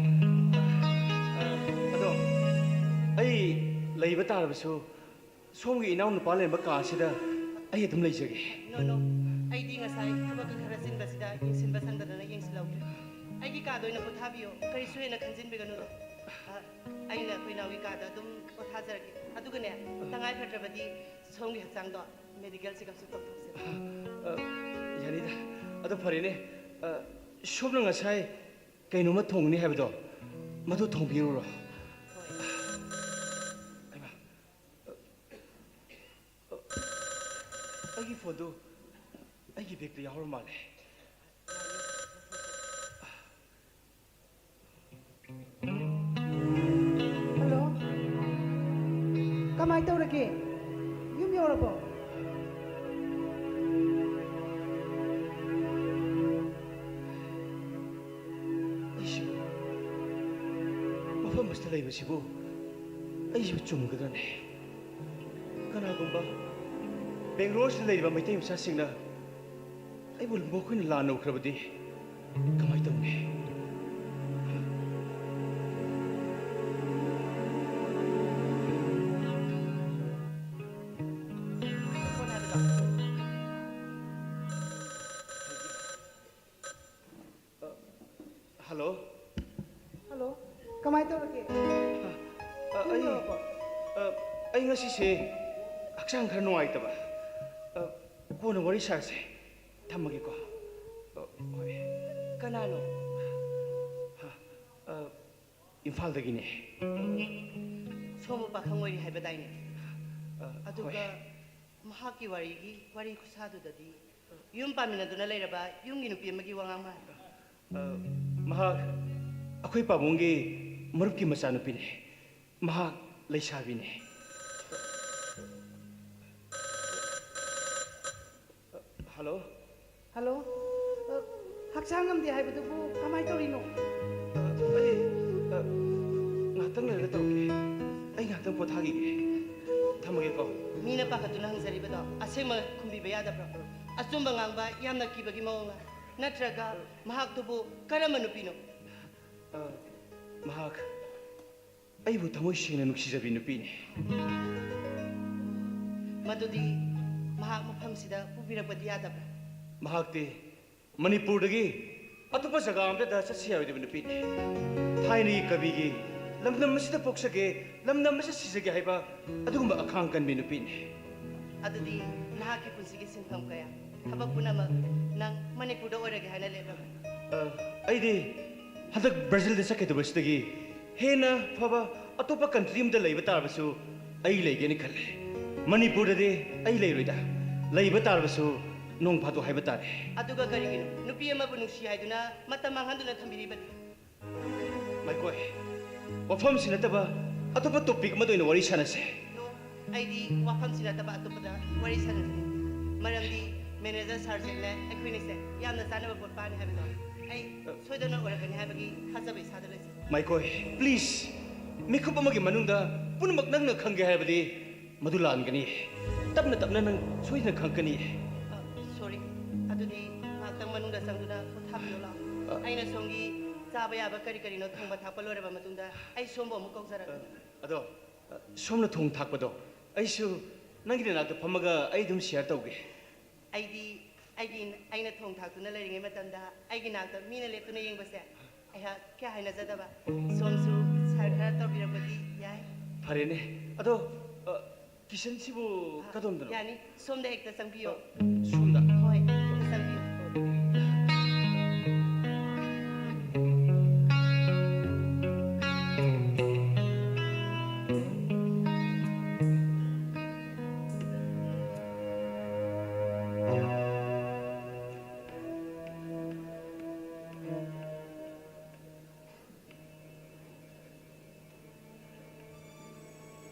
ꯑ, ꯑꯗꯣ ꯑꯩ ꯂꯩꯕ ꯇꯥꯔꯕꯁꯨ ꯁꯣꯝꯒꯤ ꯏꯅꯥꯎ ꯅꯨꯄꯥ ꯂꯩꯔꯝꯕ ꯀꯥ ꯑꯁꯤꯗ ꯑꯩ ꯑꯗꯨꯝ ꯂꯩꯖꯒꯦ꯫ ꯅꯣ ꯅꯣ, ꯑꯩꯗꯤ ꯉꯁꯥꯏ ꯊꯕꯛꯀ ꯈꯔ ꯆꯤꯟꯕꯁꯤꯗ ꯌꯦꯡꯁꯤꯟꯕ ꯁꯪꯗꯗꯅ ꯌꯦꯡꯁꯤꯜꯍꯧꯗ꯭ꯔꯦ꯫ ꯑꯩꯒꯤ ꯀꯥꯗ ꯑꯣꯏꯅ ꯄꯣꯊꯥꯕꯤꯌꯣ, ꯀꯔꯤꯁꯨ ꯍꯦꯟꯅ ꯈꯟꯖꯤꯟꯕꯤꯒꯅꯨꯗ꯫ ꯑ, ꯑꯩꯅ ꯑꯩꯈꯣꯏ ꯏꯅꯥꯎꯒꯤ ꯀꯥꯗ ꯑꯗꯨꯝ ꯄꯣꯊꯥꯖꯔꯒꯦ꯫ ꯑꯗꯨꯒꯅꯦ, ꯇꯉꯥꯏ ꯐꯗ꯭ꯔꯕꯗꯤ ꯁꯣꯝꯒꯤ ꯍꯛꯆꯥꯡꯗꯣ ꯃꯦꯗꯤꯀꯦꯜ ꯆꯦꯛꯑꯞꯁꯨ ꯇꯧꯊꯣꯛꯁꯦ꯫ ꯑ, ꯌꯥꯅꯤꯗ꯫ ꯑꯗꯣ ꯐꯔꯦꯅꯦ, ꯑ, ꯁꯣꯝꯅ ꯉꯁꯥꯏ ꯀꯩꯅꯣꯝꯃ ꯊꯣꯡꯅꯤ ꯍꯥꯏꯕꯗꯣ, ꯃꯗꯨ ꯊꯣꯡꯕꯤꯔꯨꯔꯣ꯫ ꯍꯣꯏ꯫ ꯍꯩꯃꯥ, ꯑ, ꯑ, ꯑꯩꯒꯤ ꯐꯣꯟꯗꯨ ꯑꯩꯒꯤ ꯕꯦꯒꯇ ꯌꯥꯎꯔ ꯃꯥꯜꯂꯦ꯫ ꯍꯜꯂꯣ꯫ ꯀꯃꯥꯏꯅ ꯇꯧꯔꯒꯦ? ꯌꯨꯝ ꯌꯧꯔꯕꯣ? ꯑꯩꯁꯤꯕꯨ ꯃꯐꯝ ꯑꯁꯤꯗ ꯂꯩꯕꯁꯤꯕꯨ ꯑꯩꯁꯤꯕꯨ ꯆꯨꯝꯒꯗ꯭ꯔꯅꯦ? ꯀꯅꯥꯒꯨꯝꯕ ꯕꯦꯡꯒ꯭ꯂꯣꯔꯁꯤꯗ ꯂꯩꯔꯤꯕ ꯃꯩꯇꯩ ꯃꯆꯥꯁꯤꯡꯅ ꯑꯩꯕꯨ ꯃꯈꯣꯏꯅ ꯂꯥꯟꯅ ꯎꯈ꯭ꯔꯕꯗꯤ ꯀꯃꯥꯏꯅ ꯇꯧꯅꯤ? ꯍꯜꯂꯣ꯫ ꯍꯜꯂꯣ꯫ ꯀꯃꯥꯏꯅ ꯇꯧꯔꯒꯦ? ꯑ, ꯑꯩ, ꯑ, ꯑꯩ ꯉꯁꯤꯁꯦ ꯍꯛꯆꯥꯡ ꯈꯔ ꯅꯨꯡꯉꯥꯏꯇꯕ꯫ ꯑ, ꯀꯣꯟꯅ ꯋꯥꯔꯤ ꯁꯥꯔꯁꯦ꯫ ꯊꯝꯃꯒꯦꯀꯣ꯫ ꯑ, ꯍꯣꯏ꯫ ꯀꯅꯥꯅꯣ? ꯍꯥ, ꯑ, ꯏꯝꯐꯥꯜꯗꯒꯤꯅꯦ꯫ ꯁꯣꯝꯕꯨ ꯄꯥꯈꯪ ꯑꯣꯏꯔꯤ ꯍꯥꯏꯕꯗꯥꯏꯅꯦ? ꯑ, ꯑꯗꯨꯒ ꯍꯣꯏ꯫ ꯃꯍꯥꯛꯀꯤ ꯋꯥꯔꯤꯒꯤ ꯋꯥꯔꯤ ꯈꯨꯁꯥꯗꯨꯗꯗꯤ ꯌꯨꯝ ꯄꯥꯟꯃꯤꯟꯅꯗꯨꯅ ꯂꯩꯔꯕ ꯌꯨꯝꯒꯤ ꯅꯨꯄꯤ ꯑꯃꯒꯤ ꯋꯥꯉꯥꯡ ꯃꯥꯜꯂꯤ꯫ ꯑ, ꯃꯍꯥꯛ ꯑꯩꯈꯣꯏ ꯄꯥꯕꯨꯡꯒꯤ ꯃꯔꯨꯞꯀꯤ ꯃꯆꯥꯅꯨꯄꯤꯅꯤ꯫ ꯃꯍꯥꯛ ꯂꯩꯁꯥꯕꯤꯅꯤ꯫ ꯍꯜꯂꯣ꯫ ꯍꯜꯂꯣ꯫ ꯑ, ꯍꯛꯆꯥꯡ ꯉꯝꯗꯦ ꯍꯥꯏꯕꯗꯨꯕꯨ ꯀꯃꯥꯏꯅ ꯇꯧꯔꯤꯅꯣ? ꯑ, ꯑꯩ, ꯑ, ꯉꯥꯏꯍꯥꯛꯇꯪ ꯂꯩꯔꯒ ꯇꯧꯔꯛꯀꯦ꯫ ꯑꯩ ꯉꯥꯏꯍꯥꯛꯇꯪ ꯄꯣꯊꯥꯈꯤꯒꯦ꯫ ꯊꯝꯃꯒꯦꯀꯣ꯫ ꯃꯤꯅ ꯄꯥꯈꯠꯇꯨꯅ ꯍꯪꯖꯔꯤꯕꯗꯣ ꯑꯁꯦꯡꯕ ꯈꯨꯝꯕꯤꯕ ꯌꯥꯗꯕ꯭ꯔꯣ? ꯑꯆꯨꯝꯕ ꯉꯥꯡꯕ ꯌꯥꯝꯅ ꯀꯤꯕꯒꯤ ꯃꯑꯣꯡꯂ? ꯅꯠꯇ꯭ꯔꯒ ꯃꯍꯥꯛꯇꯨꯕꯨ ꯀꯔꯝꯕ ꯅꯨꯄꯤꯅꯣ? ꯑ, ꯃꯍꯥꯛ ꯑꯩꯕꯨ ꯊꯃꯣꯏ ꯁꯦꯡꯅ ꯅꯨꯡꯁꯤꯖꯕꯤ ꯅꯨꯄꯤꯅꯤ꯫ ꯃꯗꯨꯗꯤ ꯃꯍꯥꯛ ꯃꯐꯝꯁꯤꯗ ꯄꯨꯕꯤꯔꯛꯄꯗꯤ ꯌꯥꯗꯕ꯭ꯔꯥ? ꯃꯍꯥꯛꯇꯤ ꯃꯅꯤꯄꯨꯔꯗꯒꯤ ꯑꯇꯣꯞꯄ ꯖꯒꯥ ꯑꯃꯗ ꯆꯠꯁꯤ ꯍꯥꯏꯔꯣꯏꯗꯕ ꯅꯨꯄꯤꯅꯤ꯫ ꯊꯥꯏꯅꯒꯤ ꯀꯕꯤꯒꯤ "ꯂꯝꯗꯝ ꯑꯁꯤꯗ ꯄꯣꯛꯆꯒꯦ, ꯂꯝꯗꯝ ꯑꯁꯤꯗ ꯁꯤꯖꯒꯦ" ꯍꯥꯏꯕ ꯑꯗꯨꯒꯨꯝꯕ ꯑꯈꯥꯡ ꯀꯟꯕꯤ ꯅꯨꯄꯤꯅꯤ꯫ ꯑꯗꯨꯗꯤ ꯅꯍꯥꯛꯀꯤ ꯄꯨꯟꯁꯤꯒꯤ ꯁꯤꯟꯐꯝ ꯀꯌꯥ, ꯊꯕꯛ ꯄꯨꯝꯅꯃꯛ ꯅꯪ ꯃꯅꯤꯄꯨꯔꯗ ꯑꯣꯏꯔꯒꯦ ꯍꯥꯏꯅ ꯂꯦꯞꯂꯕ꯭ꯔꯥ? ꯑ, ꯑꯩꯗꯤ ꯍꯟꯗꯛ ꯕ꯭ꯔꯥꯖꯤꯜꯗ ꯆꯠꯀꯗꯕꯁꯤꯗꯒꯤ ꯍꯦꯟꯅ ꯐꯕ ꯑꯇꯣꯞꯄ ꯀꯟꯇ꯭ꯔꯤ ꯑꯃꯗ ꯂꯩꯕ ꯇꯥꯔꯕꯁꯨ ꯑꯩ ꯂꯩꯒꯦꯅ ꯈꯜꯂꯦ꯫ ꯃꯅꯤꯄꯨꯔꯗꯗꯤ ꯑꯩ ꯂꯩꯔꯣꯏꯗ꯫ ꯂꯩꯕ ꯇꯥꯔꯕꯁꯨ ꯅꯣꯡ ꯐꯥꯗꯣꯛ ꯍꯥꯏꯕ ꯇꯥꯔꯦ꯫ ꯑꯗꯨꯒ ꯀꯔꯤꯒꯤꯅꯣ ꯅꯨꯄꯤ ꯑꯃꯕꯨ ꯅꯨꯡꯁꯤ ꯍꯥꯏꯗꯨꯅ ꯃꯇꯝ ꯃꯥꯡꯍꯟꯗꯨꯅ ꯊꯝꯕꯤꯔꯤꯕꯗꯤ? ꯃꯥꯏꯀꯣꯏ, ꯋꯥꯐꯝꯁꯤ ꯅꯠꯇꯕ ꯑꯇꯣꯞꯄ ꯇꯣꯄꯤꯛ ꯑꯃꯗ ꯑꯣꯏꯅ ꯋꯥꯔꯤ ꯁꯥꯟꯅꯁꯦ꯫ ꯅꯣ, ꯑꯩꯗꯤ ꯋꯥꯐꯝꯁꯤ ꯅꯠꯇꯕ ꯑꯇꯣꯞꯄꯗ ꯋꯥꯔꯤ ꯁꯥꯟꯅꯁꯦ꯫ ꯃꯔꯝꯗꯤ ꯃꯦꯅꯦꯖꯔ ꯁꯥꯔ ꯖꯦꯛꯅ ꯑꯩꯈꯣꯏꯅꯤꯁꯦ ꯌꯥꯝꯅ ꯆꯥꯟꯅꯕ ꯄꯣꯠꯄꯥꯅꯤ ꯍꯥꯏꯕꯗꯣ ꯑꯩ ꯁꯣꯏꯗꯅ ꯑꯣꯏꯔꯛꯀꯅꯤ ꯍꯥꯏꯕꯒꯤ ꯊꯥꯖꯕ ꯏꯁꯥꯗ ꯂꯩꯖꯩ꯫ ꯃꯥꯏꯀꯣꯏ, please, ꯃꯤꯀꯨꯞ ꯑꯃꯒꯤ ꯃꯅꯨꯡꯗ ꯄꯨꯝꯅꯃꯛ ꯅꯪꯅ ꯈꯪꯒꯦ ꯍꯥꯏꯔꯕꯗꯤ ꯃꯗꯨ ꯂꯥꯟꯒꯅꯤ꯫ ꯇꯞꯅ ꯇꯞꯅ ꯅꯪ ꯁꯣꯏꯗꯅ ꯈꯪꯒꯅꯤ꯫ ꯑ, ꯁꯣꯔꯤ꯫ ꯑꯗꯨꯗꯤ ꯉꯥꯏꯍꯥꯛꯇꯪ ꯃꯅꯨꯡꯗ ꯆꯪꯗꯨꯅ ꯄꯣꯊꯥꯕꯤꯌꯨ ꯂꯥꯎ꯫ ꯑ꯫ ꯑꯩꯅ ꯁꯣꯝꯒꯤ ꯆꯥꯕ ꯌꯥꯕ ꯀꯔꯤ ꯀꯔꯤꯅꯣ ꯊꯣꯡꯕ ꯊꯥꯛꯄ ꯂꯣꯏꯔꯕ ꯃꯇꯨꯡꯗ ꯑꯩ ꯁꯣꯝꯕꯨ ꯑꯃꯨꯛ ꯀꯧꯖꯔꯛꯀꯦ꯫ ꯑ, ꯑꯗꯣ, ꯑ, ꯁꯣꯝꯅ ꯊꯣꯡ ꯊꯥꯛꯄꯗꯣ ꯑꯩꯁꯨ ꯅꯪꯒꯤ ꯅꯅꯥꯛꯇ ꯐꯝꯃꯒ ꯑꯩ ꯑꯗꯨꯝ share ꯇꯧꯒꯦ꯫ ꯑꯩꯗꯤ ꯑꯩꯒꯤ, ꯑꯩꯅ ꯊꯣꯡ ꯊꯥꯛꯇꯨꯅ ꯂꯩꯔꯤꯉꯩ ꯃꯇꯝꯗ ꯑꯩꯒꯤ ꯅꯥꯛꯇ ꯃꯤꯅ ꯂꯦꯞꯇꯨꯅ ꯌꯦꯡꯕꯁꯦ ꯑꯩꯍꯥꯛ ꯀꯌꯥ ꯍꯩꯅꯖꯗꯕ꯫ ꯁꯣꯝꯁꯨ ꯁꯥꯔ ꯈꯔ ꯇꯧꯕꯤꯔꯛꯄꯗꯤ ꯌꯥꯏ꯫ ꯐꯔꯦꯅꯦ꯫ ꯑꯗꯣ, ꯑ, ꯀꯤꯆꯟꯁꯤꯕꯨ ꯑ, ꯀꯗꯣꯝꯗꯅꯣ? ꯌꯥꯅꯤ, ꯁꯣꯝꯗ ꯍꯦꯛꯇ ꯆꯪꯕꯤꯌꯣ꯫ ꯑ, ꯁꯣꯝꯗ? ꯍꯣꯏ, ꯍꯦꯛꯇ ꯆꯪꯕꯤꯌꯨ꯫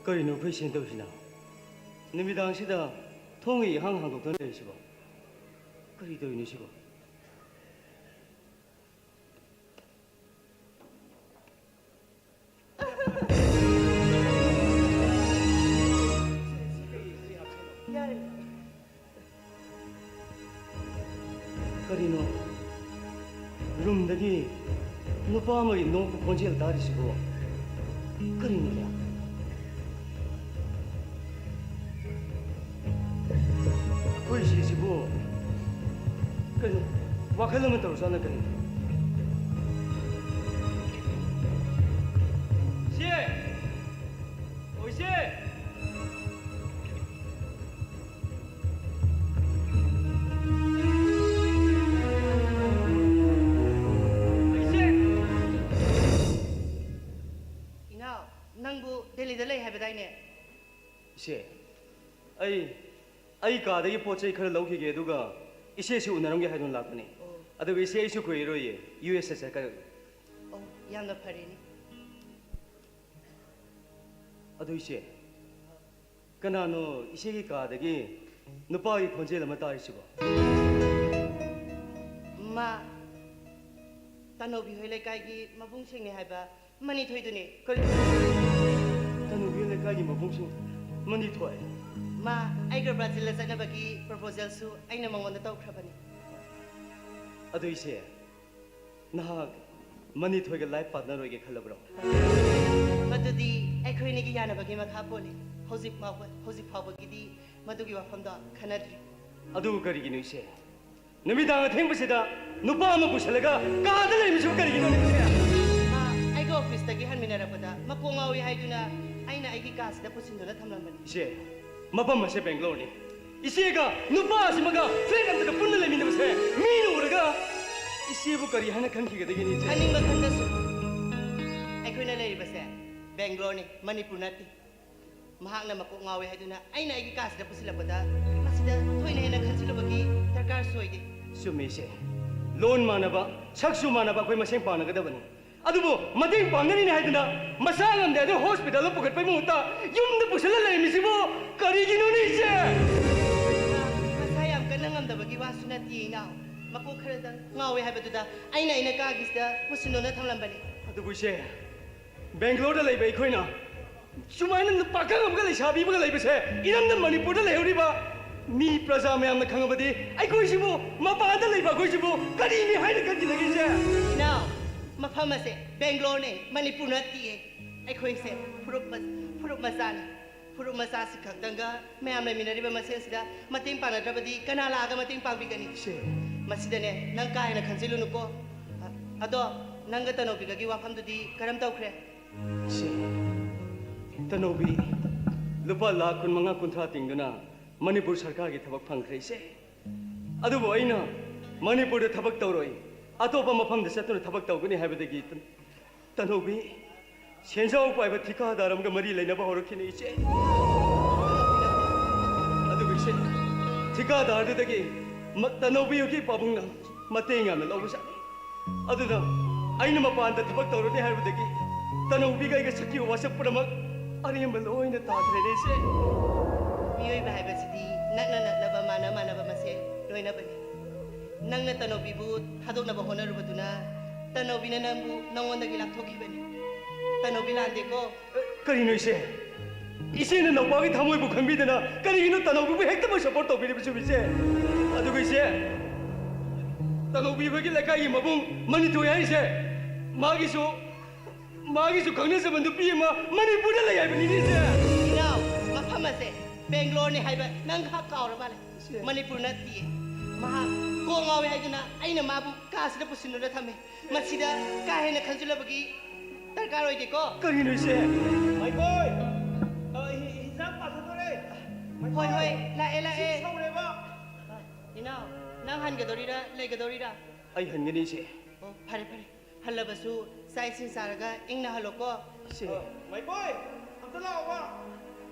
ꯀꯔꯤꯅꯣ ꯑꯩꯈꯣꯏ ꯁꯦꯟ ꯇꯧꯔꯤꯁꯤꯅ? ꯅꯨꯃꯤꯗꯥꯡꯁꯤꯗ ꯊꯣꯡꯒ ꯏꯍꯥꯡ ꯍꯥꯡꯗꯣꯛꯇꯅ ꯂꯩꯔꯤꯁꯤꯕꯣ? ꯀꯔꯤ ꯇꯧꯔꯤꯅꯣ ꯁꯤꯕꯣ? ꯅꯨꯄꯥ ꯑꯃꯒꯤ ꯅꯣꯛꯄ ꯈꯣꯟꯖꯦꯜ ꯇꯥꯔꯤꯁꯤꯕꯨ ꯀꯔꯤꯅꯣꯅꯦ? ꯑꯩꯈꯣꯏ ꯏꯆꯦꯁꯤꯕꯨ ꯀꯩꯅꯣ, ꯋꯥꯈꯜ ꯑꯃ ꯇꯧꯔꯖꯥꯠꯅ ꯀꯔꯤꯅꯣ? ꯏꯆꯦ! ꯑꯣ, ꯏꯆꯦ! ꯏꯆꯦ! ꯏꯅꯥꯎ, ꯅꯪꯕꯨ ꯗꯦꯜꯂꯤꯗ ꯂꯩ ꯍꯥꯏꯕꯗꯥꯏꯅꯦ? ꯏꯆꯦ, ꯑꯩ, ꯑꯩ ꯀꯥꯗꯒꯤ ꯄꯣꯠ ꯆꯩ ꯈꯔ ꯂꯧꯈꯤꯒꯦ, ꯑꯗꯨꯒ ꯏꯆꯦꯁꯤ ꯎꯅꯔꯝꯒꯦ ꯍꯥꯏꯗꯨꯅ ꯂꯥꯛꯄꯅꯦ꯫ ꯑꯣ꯫ ꯑꯗꯨꯒ ꯏꯆꯦ, ꯑꯩꯁꯨ ꯀꯨꯏꯔꯔꯣꯏꯌꯦ, ꯌꯨ ꯑꯦꯁ ꯆꯠꯀꯗꯕ꯫ ꯑꯣ, ꯌꯥꯝꯅ ꯐꯔꯦꯅꯦ꯫ ꯑꯗꯨ ꯏꯆꯦ, ꯀꯅꯥꯅꯣ ꯏꯆꯦꯒꯤ ꯀꯥꯗꯒꯤ ꯅꯨꯄꯥꯒꯤ ꯈꯣꯟꯖꯦꯜ ꯑꯃ ꯇꯥꯔꯤꯁꯤꯕꯣ? ꯃꯥ ꯇꯥꯅꯧꯕꯤ ꯍꯣꯏ ꯂꯩꯀꯥꯏꯒꯤ ꯃꯕꯨꯡꯁꯤꯡꯅꯦ ꯍꯥꯏꯕ ꯃꯅꯤꯊꯣꯏꯗꯨꯅꯦ꯫ ꯀꯔꯤ? ꯇꯥꯅꯧꯕꯤ ꯍꯣꯏ ꯂꯩꯀꯥꯏꯒꯤ ꯃꯕꯨꯡꯁꯤꯡ? ꯃꯅꯤꯊꯣꯏ? ꯃꯥ ꯑꯩꯒ ꯕ꯭ꯔꯥꯖꯤꯜꯗ ꯆꯠꯅꯕꯒꯤ ꯄ꯭ꯔꯣꯄꯣꯖꯦꯜꯁꯨ ꯑꯩꯅ ꯃꯉꯣꯟꯗ ꯇꯧꯈ꯭ꯔꯕꯅꯤ꯫ ꯑꯗꯨ ꯏꯆꯦ, ꯅꯍꯥꯛ ꯃꯅꯤꯊꯣꯏꯒ ꯂꯥꯏꯐ ꯄꯥꯔꯠꯅꯔ ꯑꯣꯏꯒꯦ ꯈꯜꯂꯕ꯭ꯔꯣ? ꯃꯗꯨꯗꯤ ꯑꯩꯈꯣꯏ ꯑꯅꯤꯒꯤ ꯌꯥꯅꯕꯒꯤ ꯃꯈꯥ ꯄꯣꯜꯂꯤ꯫ ꯍꯧꯖꯤꯛ ꯐꯥꯎꯕ, ꯍꯧꯖꯤꯛ ꯐꯥꯎꯕꯒꯤꯗꯤ ꯃꯗꯨꯒꯤ ꯋꯥꯐꯝꯗꯣ ꯈꯟꯅꯗ꯭ꯔꯤ꯫ ꯑꯗꯨ ꯀꯔꯤꯒꯤꯅꯣ ꯏꯆꯦ? ꯅꯨꯃꯤꯗꯥꯡ ꯑꯊꯦꯡꯕꯁꯤꯗ ꯅꯨꯄꯥ ꯑꯃ ꯄꯨꯁꯤꯜꯂꯒ ꯀꯥꯗ ꯂꯩꯕꯁꯤꯕꯨ ꯀꯔꯤꯒꯤꯅꯣ ꯏꯆꯦ? ꯃꯥ ꯑꯩꯒ ꯑꯣꯐꯤꯁꯇꯒꯤ ꯍꯟꯃꯤꯟꯅꯔꯛꯄꯗ ꯃꯀꯣꯛ ꯉꯥꯎꯏ ꯍꯥꯏꯗꯨꯅ ꯑꯩꯅ ꯑꯩꯒꯤ ꯀꯥꯁꯤꯗ ꯄꯨꯁꯤꯟꯗꯨꯅ ꯊꯝꯂꯝꯕꯅꯤ꯫ ꯏꯆꯦ, ꯃꯐꯝ ꯑꯁꯦ ꯕꯦꯡꯒ꯭ꯂꯣꯔꯅꯤ꯫ ꯏꯆꯦꯒ ꯅꯨꯄꯥ ꯑꯁꯤꯃꯒ ꯐ꯭ꯂꯦꯠ ꯑꯝꯇꯗ ꯄꯨꯟꯅ ꯂꯩꯃꯤꯟꯅꯕꯁꯦ ꯃꯤꯅ ꯎꯔꯒ ꯏꯆꯦꯕꯨ ꯀꯔꯤ ꯍꯥꯏꯅ ꯈꯟꯈꯤꯒꯗꯒꯦꯅꯦ, ꯏꯆꯦ? ꯈꯟꯅꯤꯡꯕ ꯈꯟꯖꯁꯨ, ꯑꯩꯈꯣꯏꯅ ꯂꯩꯔꯤꯕꯁꯦ ꯕꯦꯡꯒ꯭ꯂꯣꯔꯅꯤ, ꯃꯅꯤꯄꯨꯔ ꯅꯠꯇꯦ꯫ ꯃꯍꯥꯛꯅ ꯃꯀꯣꯛ ꯉꯥꯎꯋꯦ ꯍꯥꯏꯗꯨꯅ ꯑꯩꯅ ꯑꯩꯒꯤ ꯀꯥꯁꯤꯗ ꯄꯨꯁꯤꯜꯂꯛꯄꯗ ꯃꯁꯤꯗ ꯊꯣꯏꯅ ꯍꯦꯟꯅ ꯈꯟꯖꯤꯜꯂꯨꯕꯒꯤ ꯗꯔꯀꯥꯔꯁꯨ ꯑꯣꯏꯗꯦ꯫ ꯆꯨꯝꯃꯤ, ꯏꯆꯦ꯫ ꯂꯣꯟ ꯃꯥꯟꯅꯕ, ꯁꯛꯁꯨ ꯃꯥꯟꯅꯕ ꯑꯩꯈꯣꯏ ꯃꯁꯦꯟ ꯄꯥꯟꯅꯒꯗꯕꯅꯤ꯫ ꯑꯗꯨꯕꯨ ꯃꯇꯦꯡ ꯄꯥꯡꯅꯔꯤꯅꯦ ꯍꯥꯏꯗꯅ ꯃꯁꯥ ꯉꯝꯗꯦ ꯍꯥꯏꯗꯨꯅ ꯍꯣꯁꯄꯤꯇꯥꯜꯗ ꯄꯨꯈꯠꯄꯒꯤ ꯃꯍꯨꯠꯇ ꯌꯨꯝꯗ ꯄꯨꯁꯤꯜꯂ ꯂꯩꯔꯝꯃꯤꯁꯤꯕꯨ ꯀꯔꯤꯒꯤꯅꯣꯅꯦ, ꯏꯆꯦ? ꯃꯁꯥ ꯌꯥꯝ ꯀꯟꯅ ꯉꯝꯗꯕꯒꯤ ꯋꯥꯁꯨ ꯅꯠꯇꯦ, ꯏꯅꯥꯎ꯫ ꯃꯀꯣꯛ ꯈꯔꯗꯪ ꯉꯥꯎꯋꯦ ꯍꯥꯏꯕꯗꯨꯗ ꯑꯩꯅ ꯑꯩꯅ ꯀꯥꯒꯤꯁꯤꯗ ꯄꯨꯁꯤꯟꯗꯨꯅ ꯊꯝꯂꯝꯕꯅꯤ꯫ ꯑꯗꯨꯕꯨ ꯏꯆꯦ, ꯕꯦꯡꯒ꯭ꯂꯣꯔꯗ ꯂꯩꯕ ꯑꯩꯈꯣꯏꯅ ꯁꯨꯃꯥꯏꯅ ꯅꯨꯄꯥ ꯈꯪ ꯑꯃꯒ ꯂꯩꯁꯥꯕꯤ ꯑꯃꯒ ꯂꯩꯕꯁꯦ ꯏꯔꯝꯗꯝ ꯃꯅꯤꯄꯨꯔꯗ ꯂꯩꯍꯧꯔꯤꯕ ꯃꯤ ꯄ꯭ꯔꯖꯥ ꯃꯌꯥꯝꯅ ꯈꯪꯉꯕꯗꯤ ꯑꯩꯈꯣꯏꯁꯤꯕꯨ, ꯃꯄꯥꯟꯗ ꯂꯩꯕ ꯑꯩꯈꯣꯏꯁꯤꯕꯨ ꯀꯔꯤꯅꯤ ꯍꯥꯏꯅ ꯈꯟꯈꯤꯗꯒꯦ, ꯏꯆꯦ? ꯏꯅꯥꯎ, ꯃꯐꯝ ꯑꯁꯦ ꯕꯦꯡꯒ꯭ꯂꯣꯔꯅꯦ, ꯃꯅꯤꯄꯨꯔ ꯅꯠꯇꯤꯌꯦ꯫ ꯑꯩꯈꯣꯏꯁꯦ ꯐꯨꯔꯨꯞ ꯃ- ꯐꯨꯔꯨꯞ ꯃꯆꯥꯅꯤ꯫ ꯐꯨꯔꯨꯞ ꯃꯆꯥꯁꯤ ꯈꯛꯇꯪꯒ ꯃꯌꯥꯝ ꯂꯩꯃꯤꯟꯅꯔꯤꯕ ꯃꯁꯦꯟꯁꯤꯗ ꯃꯇꯦꯡ ꯄꯥꯡꯅꯗ꯭ꯔꯕꯗꯤ ꯀꯅꯥ ꯂꯥꯛꯑꯒ ꯃꯇꯦꯡ ꯄꯥꯡꯕꯤꯒꯅꯤ? ꯏꯆꯦ꯫ ꯃꯁꯤꯗꯅꯦ, ꯅꯪ ꯀꯥ ꯍꯦꯟꯅ ꯈꯟꯖꯤꯜꯂꯨꯅꯨꯀꯣ꯫ ꯑ- ꯑꯗꯣ, ꯅꯪꯒ ꯇꯅꯧꯕꯤꯒꯒꯤ ꯋꯥꯐꯝꯗꯨꯗꯤ ꯀꯔꯝ ꯇꯧꯈ꯭ꯔꯦ? ꯏꯆꯦ, ꯇꯅꯧꯕꯤ ꯂꯨꯄꯥ ꯂꯥꯈ ꯀꯨꯟꯃꯉꯥ ꯀꯨꯟꯊ꯭ꯔꯥ ꯇꯤꯡꯗꯨꯅ ꯃꯅꯤꯄꯨꯔ ꯁꯔꯀꯥꯔꯒꯤ ꯊꯕꯛ ꯐꯪꯈ꯭ꯔꯦ, ꯏꯆꯦ꯫ ꯑꯗꯨꯕꯨ ꯑꯩꯅ ꯃꯅꯤꯄꯨꯔꯗ ꯊꯕꯛ ꯇꯧꯔꯣꯏ, ꯑꯇꯣꯞꯄ ꯃꯐꯝꯗ ꯆꯠꯇꯨꯅ ꯊꯕꯛ ꯇꯧꯒꯅꯤ ꯍꯥꯏꯕꯗꯒꯤ ꯇ- ꯇꯅꯧꯕꯤ ꯁꯦꯟꯖꯥꯎ ꯄꯥꯏꯕ ꯊꯤꯀꯥꯗꯥꯔ ꯑꯃꯒ ꯃꯔꯤ ꯂꯩꯅꯕ ꯍꯧꯔꯛꯈꯤꯅꯤ, ꯏꯆꯦ꯫ ꯑꯗꯨꯕꯨ ꯏꯆꯦ, ꯊꯤꯀꯥꯗꯥꯔꯗꯨꯗꯒꯤ ꯃ- ꯇꯅꯧꯕꯤꯒꯤ ꯄꯥꯕꯨꯡꯅ ꯃꯇꯦꯡ ꯌꯥꯝꯅ ꯂꯧꯕꯖꯥꯠꯅꯤ꯫ ꯑꯗꯨꯅ ꯑꯩꯅ ꯃꯄꯥꯟꯗ ꯊꯕꯛ ꯇꯧꯔꯅꯤ ꯍꯥꯏꯕꯗꯒꯤ ꯇꯅꯧꯕꯤꯒ ꯑꯩꯒ ꯁꯛꯈꯤꯕ ꯋꯥꯁꯛ ꯄꯨꯝꯅꯃꯛ ꯑꯔꯦꯝꯕ ꯂꯣꯏꯅ ꯇꯥꯈ꯭ꯔꯦꯅꯦ, ꯏꯆꯦ꯫ ꯃꯤꯑꯣꯏꯕ ꯍꯥꯏꯕꯁꯤꯗꯤ ꯅꯛꯅ ꯅꯛꯅꯕ, ꯃꯥꯟꯅ ꯃꯥꯟꯅꯕ ꯃꯁꯦꯜ ꯂꯣꯏꯅꯕꯅꯤ꯫ ꯅꯪꯅ ꯇꯅꯧꯕꯤꯕꯨ ꯊꯥꯗꯣꯛꯅꯕ ꯍꯣꯠꯅꯔꯨꯕꯗꯨꯅ ꯇꯅꯧꯕꯤꯅ ꯅꯪꯕꯨ ꯅꯉꯣꯟꯗꯒꯤ ꯂꯥꯞꯊꯣꯛꯈꯤꯕꯅꯤ꯫ ꯇꯅꯧꯕꯤ ꯂꯥꯟꯗꯦꯀꯣ꯫ ꯀꯔꯤꯅꯣ, ꯏꯆꯦ? ꯏꯆꯦꯅ ꯅꯧꯄꯥꯒꯤ ꯊꯃꯣꯏꯕꯨ ꯈꯪꯕꯤꯗꯅ ꯀꯔꯤꯒꯤꯅꯣ ꯇꯅꯧꯕꯤꯕꯨ ꯍꯦꯛꯇꯃꯛ ꯁꯄꯣꯔꯠ ꯇꯧꯕꯤꯔꯤꯕꯁꯤꯕꯨ, ꯏꯆꯦ? ꯑꯗꯨꯒ ꯏꯆꯦ, ꯇꯅꯧꯕꯤ ꯑꯩꯈꯣꯏꯒꯤ ꯂꯩꯀꯥꯏꯒꯤ ꯃꯕꯨꯡ ꯃꯅꯤꯊꯣꯏ ꯍꯥꯏꯔꯤꯁꯦ, ꯃꯥꯒꯤꯁꯨ, ꯃꯥꯒꯤꯁꯨ ꯈꯪꯅꯖꯕ ꯅꯨꯄꯤ ꯑꯃ ꯃꯅꯤꯄꯨꯔꯗ ꯂꯩ ꯍꯥꯏꯕꯅꯤꯅꯦ, ꯏꯆꯦ꯫ ꯏꯅꯥꯎ, ꯃꯐꯝ ꯑꯁꯦ ꯕꯦꯡꯒ꯭ꯂꯣꯔꯅꯤ ꯍꯥꯏꯕ ꯅꯪ ꯈꯛ ꯀꯥꯎꯔ ꯃꯥꯜꯂꯦ꯫ ꯏꯆꯦ꯫ ꯃꯅꯤꯄꯨꯔ ꯅꯠꯇꯤꯌꯦ꯫ ꯃꯍꯥꯛ ꯀꯣꯛ ꯉꯥꯎꯋꯦ ꯍꯥꯏꯗꯨꯅ ꯑꯩꯅ ꯃꯥꯕꯨ ꯀꯥꯁꯤꯗ ꯄꯨꯁꯤꯟꯗꯨꯅ ꯊꯝꯃꯦ꯫ ꯃꯁꯤꯗ ꯀꯥ ꯍꯦꯟꯅ ꯈꯟꯖꯤꯜꯂꯕꯒꯤ ꯗꯔꯀꯥꯔ ꯑꯣꯏꯗꯦꯀꯣ꯫ ꯀꯔꯤꯅꯣ, ꯏꯆꯦ? ꯃꯩꯈꯣꯏ! ꯑ, ꯍꯤ- ꯍꯤꯟꯖꯥꯡ ꯄꯥꯊꯗꯣꯔꯦ꯫ ꯍꯣꯏ, ꯍꯣꯏ, ꯂꯥꯛꯑꯦ, ꯂꯥꯛꯑꯦ꯫ ꯁꯧꯔꯦꯕ꯫ ꯏꯅꯥꯎ, ꯅꯪ ꯍꯟꯒꯗꯧꯔꯤꯔꯥ, ꯂꯩꯒꯗꯧꯔꯤꯔꯥ? ꯑꯩ ꯍꯟꯒꯅꯤ, ꯏꯆꯦ꯫ ꯑꯣ, ꯐꯔꯦ, ꯐꯔꯦ꯫ ꯍꯜꯂꯕꯁꯨ ꯆꯥꯛ ꯏꯁꯤꯡ ꯆꯥꯔꯒ ꯏꯪꯅ ꯍꯜꯂꯣꯀꯣ꯫ ꯏꯆꯦ꯫ ꯑ, ꯃꯩꯈꯣꯏ! ꯑꯝꯇ ꯂꯥꯛꯑꯣꯕ꯫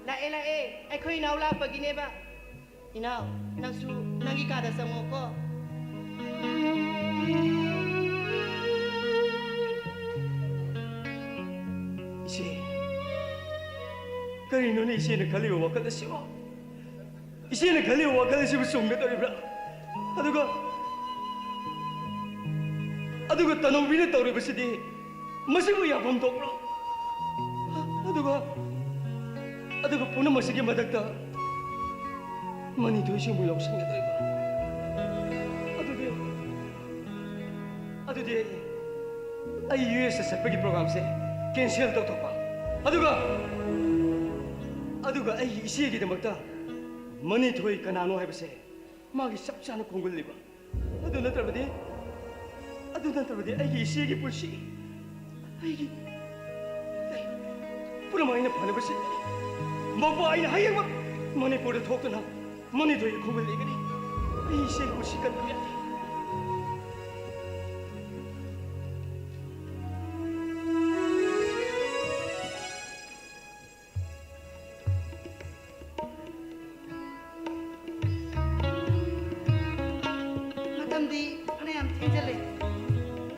ꯂꯥꯛꯑꯦ, ꯂꯥꯛꯑꯦ꯫ ꯑꯩꯈꯣꯏ ꯏꯅꯥꯎ ꯂꯥꯛꯄꯒꯤꯅꯦꯕ꯫ ꯏꯅꯥꯎ, ꯅꯪꯁꯨ ꯅꯪꯒꯤ ꯀꯥꯗ ꯆꯪꯉꯣꯀꯣ꯫ ꯏꯆꯦ, ꯀꯔꯤꯅꯣꯅꯦ ꯏꯆꯦꯅ ꯈꯜꯂꯤꯕ ꯋꯥꯈꯜ ꯑꯁꯤꯕꯣ? ꯏꯆꯦꯅ ꯈꯜꯂꯤꯕ ꯋꯥꯈꯜ ꯑꯁꯤꯕꯨ ꯆꯨꯝꯒꯗꯧꯔꯤꯕ꯭ꯔꯥ? ꯑꯗꯨꯒ, ꯑꯗꯨꯒ ꯇꯅꯧꯕꯤꯅ ꯇꯧꯔꯤꯕꯁꯤꯗꯤ ꯃꯁꯤꯕꯨ ꯌꯥꯐꯝ ꯊꯣꯛꯄ꯭ꯔꯣ? ꯑꯗꯨꯒ, ꯑꯗꯨꯒ ꯄꯨꯝꯅꯃꯛꯁꯤꯒꯤ ꯃꯊꯛꯇ ꯃꯅꯤꯊꯣꯏꯁꯨ ꯑꯃꯨꯛ ꯂꯧꯁꯤꯟꯒꯗꯣꯏꯕ꯫ ꯑꯗꯨꯗꯤ, ꯑꯗꯨꯗꯤ ꯑꯩ, ꯑꯩ ꯌꯨ ꯑꯦꯁꯇ ꯆꯠꯄꯒꯤ ꯄ꯭ꯔꯣꯒ꯭ꯔꯥꯝꯁꯦ ꯀꯦꯟꯁꯦꯜ ꯇꯧꯊꯣꯛꯄ꯫ ꯑꯗꯨꯒ, ꯑꯗꯨꯒ ꯑꯩꯒꯤ ꯏꯆꯦꯒꯤꯗꯃꯛꯇ ꯃꯅꯤꯊꯣꯏ ꯀꯅꯥꯅꯣ ꯍꯥꯏꯕꯁꯦ ꯃꯥꯒꯤ ꯆꯞ ꯆꯥꯅ ꯈꯣꯡꯒꯨꯜ ꯂꯩꯕ꯫ ꯑꯗꯨ ꯅꯠꯇ꯭ꯔꯕꯗꯤ, ꯑꯗꯨ ꯅꯠꯇ꯭ꯔꯕꯗꯤ ꯑꯩꯒꯤ ꯏꯆꯦꯒꯤ ꯄꯨꯟꯁꯤ, ꯑꯩꯒꯤ, ꯑꯩ ꯄꯨꯝꯅꯃꯛ ꯑꯩꯅ ꯐꯅꯕ ꯁꯤꯟꯒꯅꯤ꯫ ꯃꯧꯄꯥ ꯑꯩꯅ ꯍꯌꯦꯡꯃꯛ ꯃꯅꯤꯄꯨꯔꯗ ꯊꯣꯛꯇꯨꯅ ꯃꯅꯤꯊꯣꯏꯒꯤ ꯈꯣꯡꯒꯨꯜ ꯂꯦꯡꯒꯅꯤ꯫ ꯑꯩ ꯏꯆꯦꯒꯤ ꯄꯨꯟꯁꯤ ꯀꯟꯕ ꯌꯥꯗꯦ꯫ ꯃꯇꯝꯗꯤ ꯐꯅꯌꯥꯝ ꯊꯦꯡꯖꯜꯂꯦ꯫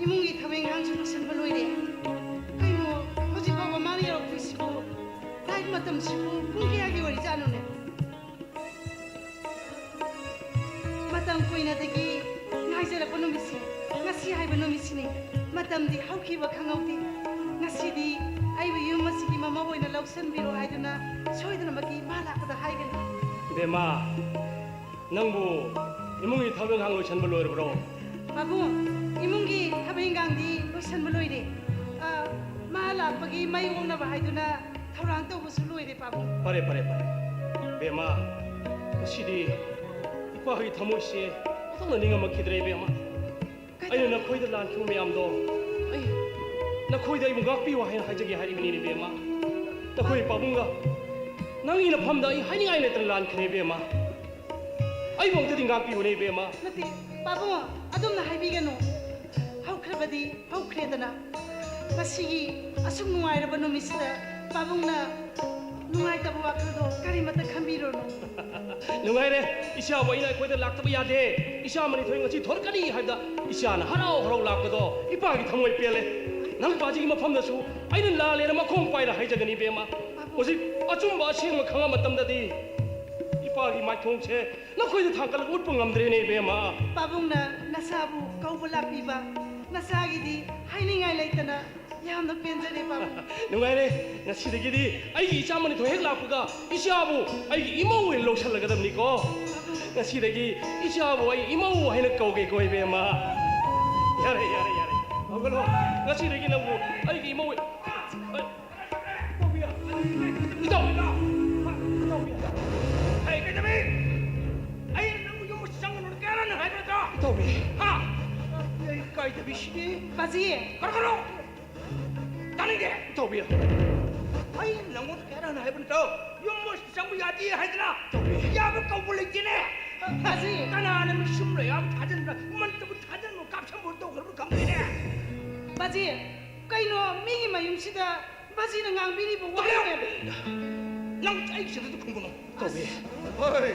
ꯏꯃꯨꯡꯒꯤ ꯊꯕꯛ ꯏꯪꯈꯥꯡꯁꯨ ꯂꯣꯏꯁꯤꯟꯕ ꯂꯣꯏꯔꯦ꯫ ꯀꯩꯅꯣ, ꯍꯧꯖꯤꯛ ꯐꯥꯎꯕ ꯃꯥꯅ ꯌꯧꯔꯛꯇ꯭ꯔꯤꯁꯤꯕꯨ? ꯇꯥꯏ, ꯃꯇꯝꯁꯤꯕꯨ ꯄꯨꯡ ꯀꯌꯥꯒꯤ ꯑꯣꯏꯔꯤꯖꯥꯠꯅꯣꯅꯦ? ꯃꯇꯝ ꯀꯨꯏꯅꯗꯒꯤ ꯉꯥꯏꯖꯔꯛꯄ ꯅꯨꯃꯤꯠꯁꯦ, ꯉꯁꯤ ꯍꯥꯏꯕ ꯅꯨꯃꯤꯠꯁꯤꯅꯤ꯫ ꯃꯇꯝꯗꯤ ꯍꯧꯈꯤꯕ ꯈꯪꯍꯧꯗꯦ꯫ ꯉꯁꯤꯗꯤ ꯑꯩꯕꯨ ꯌꯨꯝ ꯑꯁꯤꯒꯤ ꯃꯃꯧ ꯑꯣꯏꯅ ꯂꯧꯁꯤꯟꯕꯤꯔꯣ ꯍꯥꯏꯗꯨꯅ ꯁꯣꯏꯗꯅꯃꯛꯀꯤ ꯃꯥ ꯂꯥꯛꯄꯗ ꯍꯥꯏꯒꯅꯤ꯫ ꯕꯦꯝꯃ, ꯅꯪꯕꯨ ꯏꯃꯨꯡꯒꯤ ꯊꯕꯛ ꯏꯪꯈꯥꯡ ꯂꯣꯏꯁꯤꯟꯕ ꯂꯣꯏꯔꯕ꯭ꯔꯣ? ꯄꯥꯕꯨꯡ, ꯏꯃꯨꯡꯒꯤ ꯊꯕꯛ ꯏꯪꯈꯥꯡꯗꯤ ꯂꯣꯏꯁꯤꯟꯕ ꯂꯣꯏꯔꯦ꯫ ꯑ, ꯃꯥ ꯂꯥꯛꯄꯒꯤ ꯃꯩ ꯑꯣꯛꯅꯕ ꯍꯥꯏꯗꯨꯅ ꯊꯧꯔꯥꯡ ꯇꯧꯕꯁꯨ ꯂꯣꯏꯔꯦ, ꯄꯥꯕꯨꯡ꯫ ꯐꯔꯦ, ꯐꯔꯦ, ꯐꯔꯦ꯫ ꯕꯦꯝꯃ, ꯉꯁꯤꯗꯤ ꯏꯄꯥꯒꯤ ꯊꯃꯣꯏꯁꯦ ꯑꯣꯟꯊꯣꯛꯅ ꯅꯤꯡꯉꯝꯃꯛꯈꯤꯗ꯭ꯔꯦ, ꯕꯦꯝꯃ꯫ ꯀꯩꯗꯧꯔꯦ? ꯑꯩꯅ ꯅꯈꯣꯏꯗ ꯂꯥꯟꯈꯤꯕ ꯃꯌꯥꯝꯗꯣ, ꯑꯩ, ꯅꯈꯣꯏꯗ ꯑꯩꯕꯨ ꯉꯥꯛꯄꯤꯌꯨ ꯍꯥꯏꯅ ꯍꯥꯏꯖꯒꯦ ꯍꯥꯏꯔꯤꯕꯅꯤꯅꯦ, ꯕꯦꯝꯃ꯫ ꯅꯈꯣꯏ ꯄꯥꯕꯨꯡꯒ ꯅꯪꯒꯤ ꯅꯐꯝꯗ ꯑꯩ ꯍꯥꯏꯅꯤꯡꯉꯥꯏ ꯂꯩꯇꯅ ꯂꯥꯟꯈ꯭ꯔꯦ, ꯕꯦꯝꯃ꯫ ꯑꯩꯕꯨ ꯑꯝꯇꯗꯤ ꯉꯥꯛꯄꯤꯌꯨꯅꯦ, ꯏꯕꯦꯝꯃ꯫ ꯅꯠꯇꯦ, ꯄꯥꯕꯨꯡ, ꯑꯗꯨꯝꯅ ꯍꯥꯏꯕꯤꯒꯅꯨ꯫ ꯍꯧꯈ꯭ꯔꯕꯗꯤ ꯍꯧꯈ꯭ꯔꯦꯗꯅ꯫ ꯉꯁꯤꯒꯤ ꯑꯁꯨꯛ ꯅꯨꯡꯉꯥꯏꯔꯕ ꯅꯨꯃꯤꯠꯁꯤꯗ ꯄꯥꯕꯨꯡꯅ ꯅꯨꯡꯉꯥꯏꯇꯕ ꯋꯥꯈꯜꯗꯣ ꯀꯔꯤꯃꯠꯇ ꯈꯟꯕꯤꯔꯨꯅꯨ꯫ ꯅꯨꯡꯉꯥꯏꯔꯦ, ꯏꯆꯥꯕꯨ ꯑꯩꯅ ꯑꯩꯈꯣꯏꯗ ꯂꯥꯛꯇꯕ ꯌꯥꯗꯦ꯫ ꯏꯆꯥ ꯃꯅꯤꯊꯣꯏ ꯉꯁꯤ ꯊꯣꯔꯛꯀꯅꯤ ꯍꯥꯏꯕꯗ ꯏꯆꯥꯅ ꯍꯔꯥꯎ ꯍꯔꯥꯎ ꯂꯥꯛꯄꯗꯣ ꯏꯄꯥꯒꯤ ꯊꯃꯣꯏ ꯄꯦꯜꯂꯦ꯫ ꯅꯪ ꯄꯥꯖꯤꯒꯤ ꯃꯐꯝꯗꯁꯨ ꯑꯩꯅ ꯂꯥꯜꯂꯦꯅ ꯃꯈꯣꯡ ꯄꯥꯏꯔ ꯍꯥꯏꯖꯒꯅꯤ, ꯏꯕꯦꯝꯃ꯫ ꯍꯧꯖꯤꯛ ꯑꯆꯨꯝꯕ ꯑꯁꯦꯡꯕ ꯈꯪꯉ ꯃꯇꯝꯗꯗꯤ ꯏꯄꯥꯒꯤ ꯃꯥꯏꯊꯣꯡꯁꯦ ꯅꯈꯣꯏꯗ ꯊꯥꯡꯒꯠꯂꯒ ꯎꯠꯄ ꯉꯝꯗ꯭ꯔꯦꯅꯦ, ꯏꯕꯦꯝꯃ꯫ ꯄꯥꯕꯨꯡꯅ ꯅꯆꯥꯕꯨ ꯀꯧꯕ ꯂꯥꯛꯄꯤꯕ, ꯅꯆꯥꯒꯤꯗꯤ ꯍꯥꯏꯅꯤꯡꯉꯥꯏ ꯂꯩꯇꯅ ꯌꯥꯝꯅ ꯄꯦꯟꯖꯔꯦ, ꯄꯥꯕꯨꯡ꯫ ꯅꯨꯡꯉꯥꯏꯔꯦ꯫ ꯉꯁꯤꯗꯒꯤꯗꯤ ꯑꯩꯒꯤ ꯏꯆꯥ ꯃꯅꯤꯊꯣꯏ ꯍꯦꯛ ꯂꯥꯛꯄꯒ ꯏꯆꯥꯕꯨ ꯑꯩꯒꯤ ꯏꯃꯧ ꯑꯣꯏꯅ ꯂꯧꯁꯜꯂꯒꯗꯕꯅꯤꯀꯣ꯫ ꯉꯁꯤꯗꯒꯤ ꯏꯆꯥꯕꯨ ꯑꯩ ꯏꯃꯧ ꯍꯥꯏꯅ ꯀꯧꯒꯦꯀꯣ, ꯏꯕꯦꯝꯃ꯫ ꯌꯥꯔꯦ, ꯌꯥꯔꯦ, ꯌꯥꯔꯦ꯫ ꯍꯧꯒꯠꯂꯣ꯫ ꯉꯁꯤꯗꯒꯤ ꯅꯪꯕꯨ ꯑꯩꯒꯤ ꯏꯃꯧ ꯑꯣꯏ-, ꯑꯩ-, ꯏꯇꯥꯎ! ꯏꯇꯥꯎ! ꯍꯩ, ꯀꯩꯗꯧꯕꯤ? ꯑꯩ ꯅꯪꯕꯨ ꯌꯨꯝ ꯆꯪꯒꯅꯨ ꯀꯌꯥꯔꯛ ꯍꯥꯏꯕ ꯅꯠꯇ꯭ꯔꯣ? ꯏꯇꯥꯎꯕꯤ! ꯍꯥ? ꯑꯩ ꯀꯥꯏꯗꯕꯤ ꯁꯤꯗꯤ? ꯕꯥꯖꯤ! ꯀꯔꯣ, ꯀꯔꯣ! ꯇꯥꯅꯤꯡꯗꯦ! ꯏꯇꯥꯎꯕꯤ! ꯑꯩ ꯅꯪꯉꯣꯟꯗ ꯀꯌꯥꯔꯛ ꯍꯥꯏꯕ ꯅꯠꯇ꯭ꯔꯣ? ꯌꯨꯝ ꯆꯪꯕ ꯌꯥꯗꯦ ꯍꯥꯏꯗꯅ? ꯏꯇꯥꯎꯕꯤ! ꯌꯥꯕ ꯀꯧꯕ ꯂꯩꯇꯦꯅꯦ! ꯕꯥꯖꯤ! ꯀꯅꯥꯅ ꯃꯤꯁꯨꯝ ꯂꯩ ꯌꯥꯕ ꯊꯥꯖꯤꯟꯕ꯭ꯔꯥ? ꯃꯟꯇꯕꯨ ꯊꯥꯖꯤꯟꯕ ꯀꯥꯞꯁꯟꯕ ꯇꯧꯈ꯭ꯔꯕ ꯈꯪꯗꯦꯅꯦ! ꯕꯥꯖꯤ! ꯀꯩꯅꯣ ꯃꯤꯒꯤ ꯃꯌꯨꯝꯁꯤꯗ ꯕꯥꯖꯤꯅ ꯉꯥꯡꯕꯤꯔꯤꯕ ꯋꯥ ꯇꯣꯛꯂꯦ! ꯃꯌꯥꯝ? ꯅꯪ ꯑꯩꯒꯤ ꯁꯤꯗ ꯈꯨꯝꯒꯅꯨ꯫ ꯏꯇꯥꯎꯕꯤ! ꯍꯣꯏ!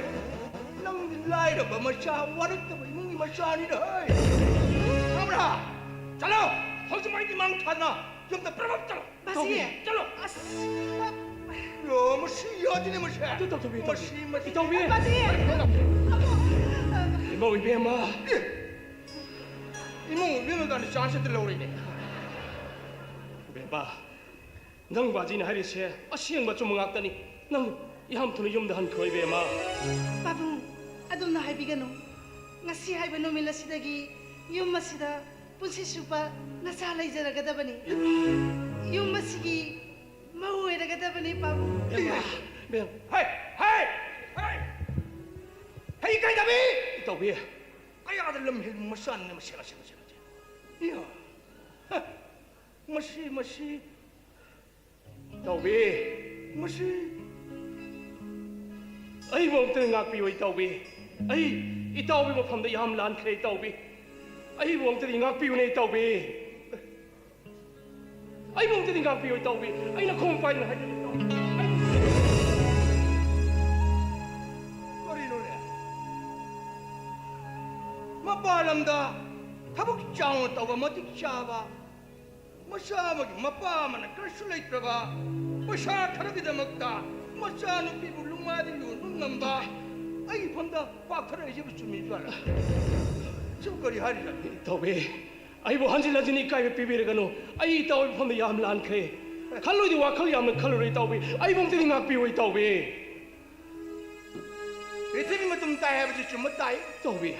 ꯅꯪꯗꯤ ꯂꯥꯏꯔꯕ ꯃꯆꯥ, ꯋꯥꯔꯛꯇꯕ ꯏꯃꯨꯡꯒꯤ ꯃꯆꯥꯅꯤꯅ, ꯍꯣꯏ! ꯈꯪꯕ꯭ꯔꯥ? ꯆꯠꯂꯣ! ꯍꯧꯖꯤꯛ ꯃꯥꯏꯗꯤ ꯃꯥꯡ ꯊꯥꯗꯅ ꯌꯨꯝꯗ ꯄ꯭ꯔꯞ ꯄ꯭ꯔꯞ ꯆꯠꯂꯣ! ꯕꯥꯖꯤ! ꯏꯇꯥꯎꯕꯤ! ꯆꯠꯂꯣ! ꯑꯁ! ꯌꯣ, ꯃꯁꯤ ꯌꯥꯗꯦꯅꯦ, ꯃꯁꯤ! ꯑꯗꯨ ꯇꯧꯊꯣꯛꯄꯤꯌꯨ, ꯏꯇꯥꯎꯕꯤ! ꯃꯁꯤ, ꯃꯁꯤ! ꯏꯇꯥꯎꯕꯤ! ꯕꯥꯖꯤ! ꯏꯃꯧ ꯏꯕꯦꯝꯃ! ꯑꯦ! ꯏꯃꯧ ꯏꯕꯦꯝꯃ ꯀꯥꯟꯗ ꯆꯥꯟꯁ ꯍꯦꯛꯇ ꯂꯧꯔꯦꯅꯦ꯫ ꯏꯕꯦꯝꯃ, ꯅꯪ ꯕꯥꯖꯤꯅ ꯍꯥꯏꯔꯤꯁꯦ ꯑꯁꯦꯡꯕ ꯑꯆꯨꯝꯕ ꯉꯥꯛꯇꯅꯤ꯫ ꯅꯪ ꯌꯥꯝ ꯊꯨꯅ ꯌꯨꯝꯗ ꯍꯟꯈ꯭ꯔꯣ, ꯏꯕꯦꯝꯃ꯫ ꯄꯥꯕꯨꯡ, ꯑꯗꯨꯝꯅ ꯍꯥꯏꯕꯤꯒꯅꯨ꯫ ꯉꯁꯤ ꯍꯥꯏꯕ ꯅꯨꯃꯤꯠ ꯑꯁꯤꯗꯒꯤ ꯌꯨꯝ ꯑꯁꯤꯗ ꯄꯨꯟꯁꯤ ꯆꯨꯞꯄ ꯅꯆꯥ ꯂꯩꯖꯔꯒꯗꯕꯅꯤ꯫ ꯌꯨꯝ ꯑꯁꯤꯒꯤ ꯃꯧ ꯑꯣꯏꯔꯒꯗꯕꯅꯤ, ꯄꯥꯕꯨꯡ꯫ ꯏꯕꯦꯝꯃ, ꯏꯕꯦꯝꯃ꯫ ꯍꯩ! ꯍꯩ! ꯍꯩ! ꯍꯩ ꯀꯥꯏꯗꯕꯤ! ꯏꯇꯥꯎꯕꯤ! ꯀꯌꯥꯗ ꯂꯝ ꯍꯦꯟꯕ ꯃꯆꯥꯅꯤꯅ ꯃꯁꯤ, ꯃꯁꯤ, ꯃꯁꯤ, ꯃꯁꯤ꯫ ꯏꯌꯥ! ꯍ! ꯃꯁꯤ, ꯃꯁꯤ꯫ ꯏꯇꯥꯎꯕꯤ! ꯃꯁꯤ꯫ ꯑꯩꯕꯨ ꯑꯃꯨꯛꯇ ꯉꯥꯛꯄꯤꯌꯨ, ꯏꯇꯥꯎꯕꯤ꯫ ꯑꯩ ꯏꯇꯥꯎꯕꯤ ꯃꯐꯝꯗ ꯌꯥꯝ ꯂꯥꯟꯈ꯭ꯔꯦ, ꯏꯇꯥꯎꯕꯤ꯫ ꯑꯩꯕꯨ ꯑꯃꯨꯛꯇꯗꯤ ꯉꯥꯛꯄꯤꯌꯨꯅꯦ, ꯏꯇꯥꯎꯕꯤ꯫ ꯑꯩꯕꯨ ꯑꯃꯨꯛꯇꯗꯤ ꯉꯥꯛꯄꯤꯌꯨ, ꯏꯇꯥꯎꯕꯤ꯫ ꯑꯩꯅ ꯈꯣꯡ ꯄꯥꯏꯗꯨꯅ ꯍꯥꯏꯖꯔꯤ, ꯏꯇꯥꯎꯕꯤ꯫ ꯑꯩ ꯀꯔꯤꯅꯣꯅꯦ? ꯃꯄꯥꯟ ꯂꯝꯗ ꯊꯕꯛ ꯆꯥꯎꯅ ꯇꯧꯕ, ꯃꯇꯤꯛ ꯆꯥꯕ ꯃꯆꯥ ꯑꯃꯒꯤ ꯃꯄꯥ ꯑꯃꯅ ꯀꯔꯤꯁꯨ ꯂꯩꯇ꯭ꯔꯕ, ꯄꯩꯁꯥ ꯈꯔꯒꯤꯗꯃꯛꯇ ꯃꯆꯥꯅꯨꯄꯤꯕꯨ ꯂꯨꯃꯥꯏꯗ ꯌꯣꯟꯕ ꯉꯝꯕ, ꯑꯩꯒꯤ ꯐꯝꯗ ꯄꯥꯛꯊꯔꯛꯏꯁꯤꯕꯨ ꯆꯨꯝꯃꯤꯕꯖꯥꯠꯂ? ꯁꯤꯕꯨ ꯀꯔꯤ ꯍꯥꯏꯔꯤꯖꯥꯠꯅꯣ? ꯏꯇꯥꯎꯕꯤ, ꯑꯩꯕꯨ ꯍꯟꯖꯤꯟ ꯍꯟꯖꯤꯟ ꯏꯀꯥꯏꯕ ꯄꯤꯕꯤꯔꯒꯅꯨ꯫ ꯑꯩ ꯏꯇꯥꯎꯒꯤ ꯃꯐꯝꯗ ꯌꯥꯝ ꯂꯥꯟꯈ꯭ꯔꯦ꯫ ꯈꯜꯂꯣꯏꯗꯤ ꯋꯥꯈꯜ ꯌꯥꯝꯅ ꯈꯜꯂꯨꯔꯦ ꯏꯇꯥꯎꯕꯤ꯫ ꯑꯩꯕꯨ ꯑꯝꯇꯗꯤ ꯉꯥꯛꯄꯤꯌꯨ ꯏꯇꯥꯎꯕꯤ꯫ ꯄ꯭ꯔꯤꯊꯤꯕꯤ ꯃꯇꯨꯝ ꯇꯥꯏ ꯍꯥꯏꯕꯁꯤ ꯆꯨꯝꯕ ꯇꯥꯏ꯫ ꯏꯇꯥꯎꯕꯤ꯫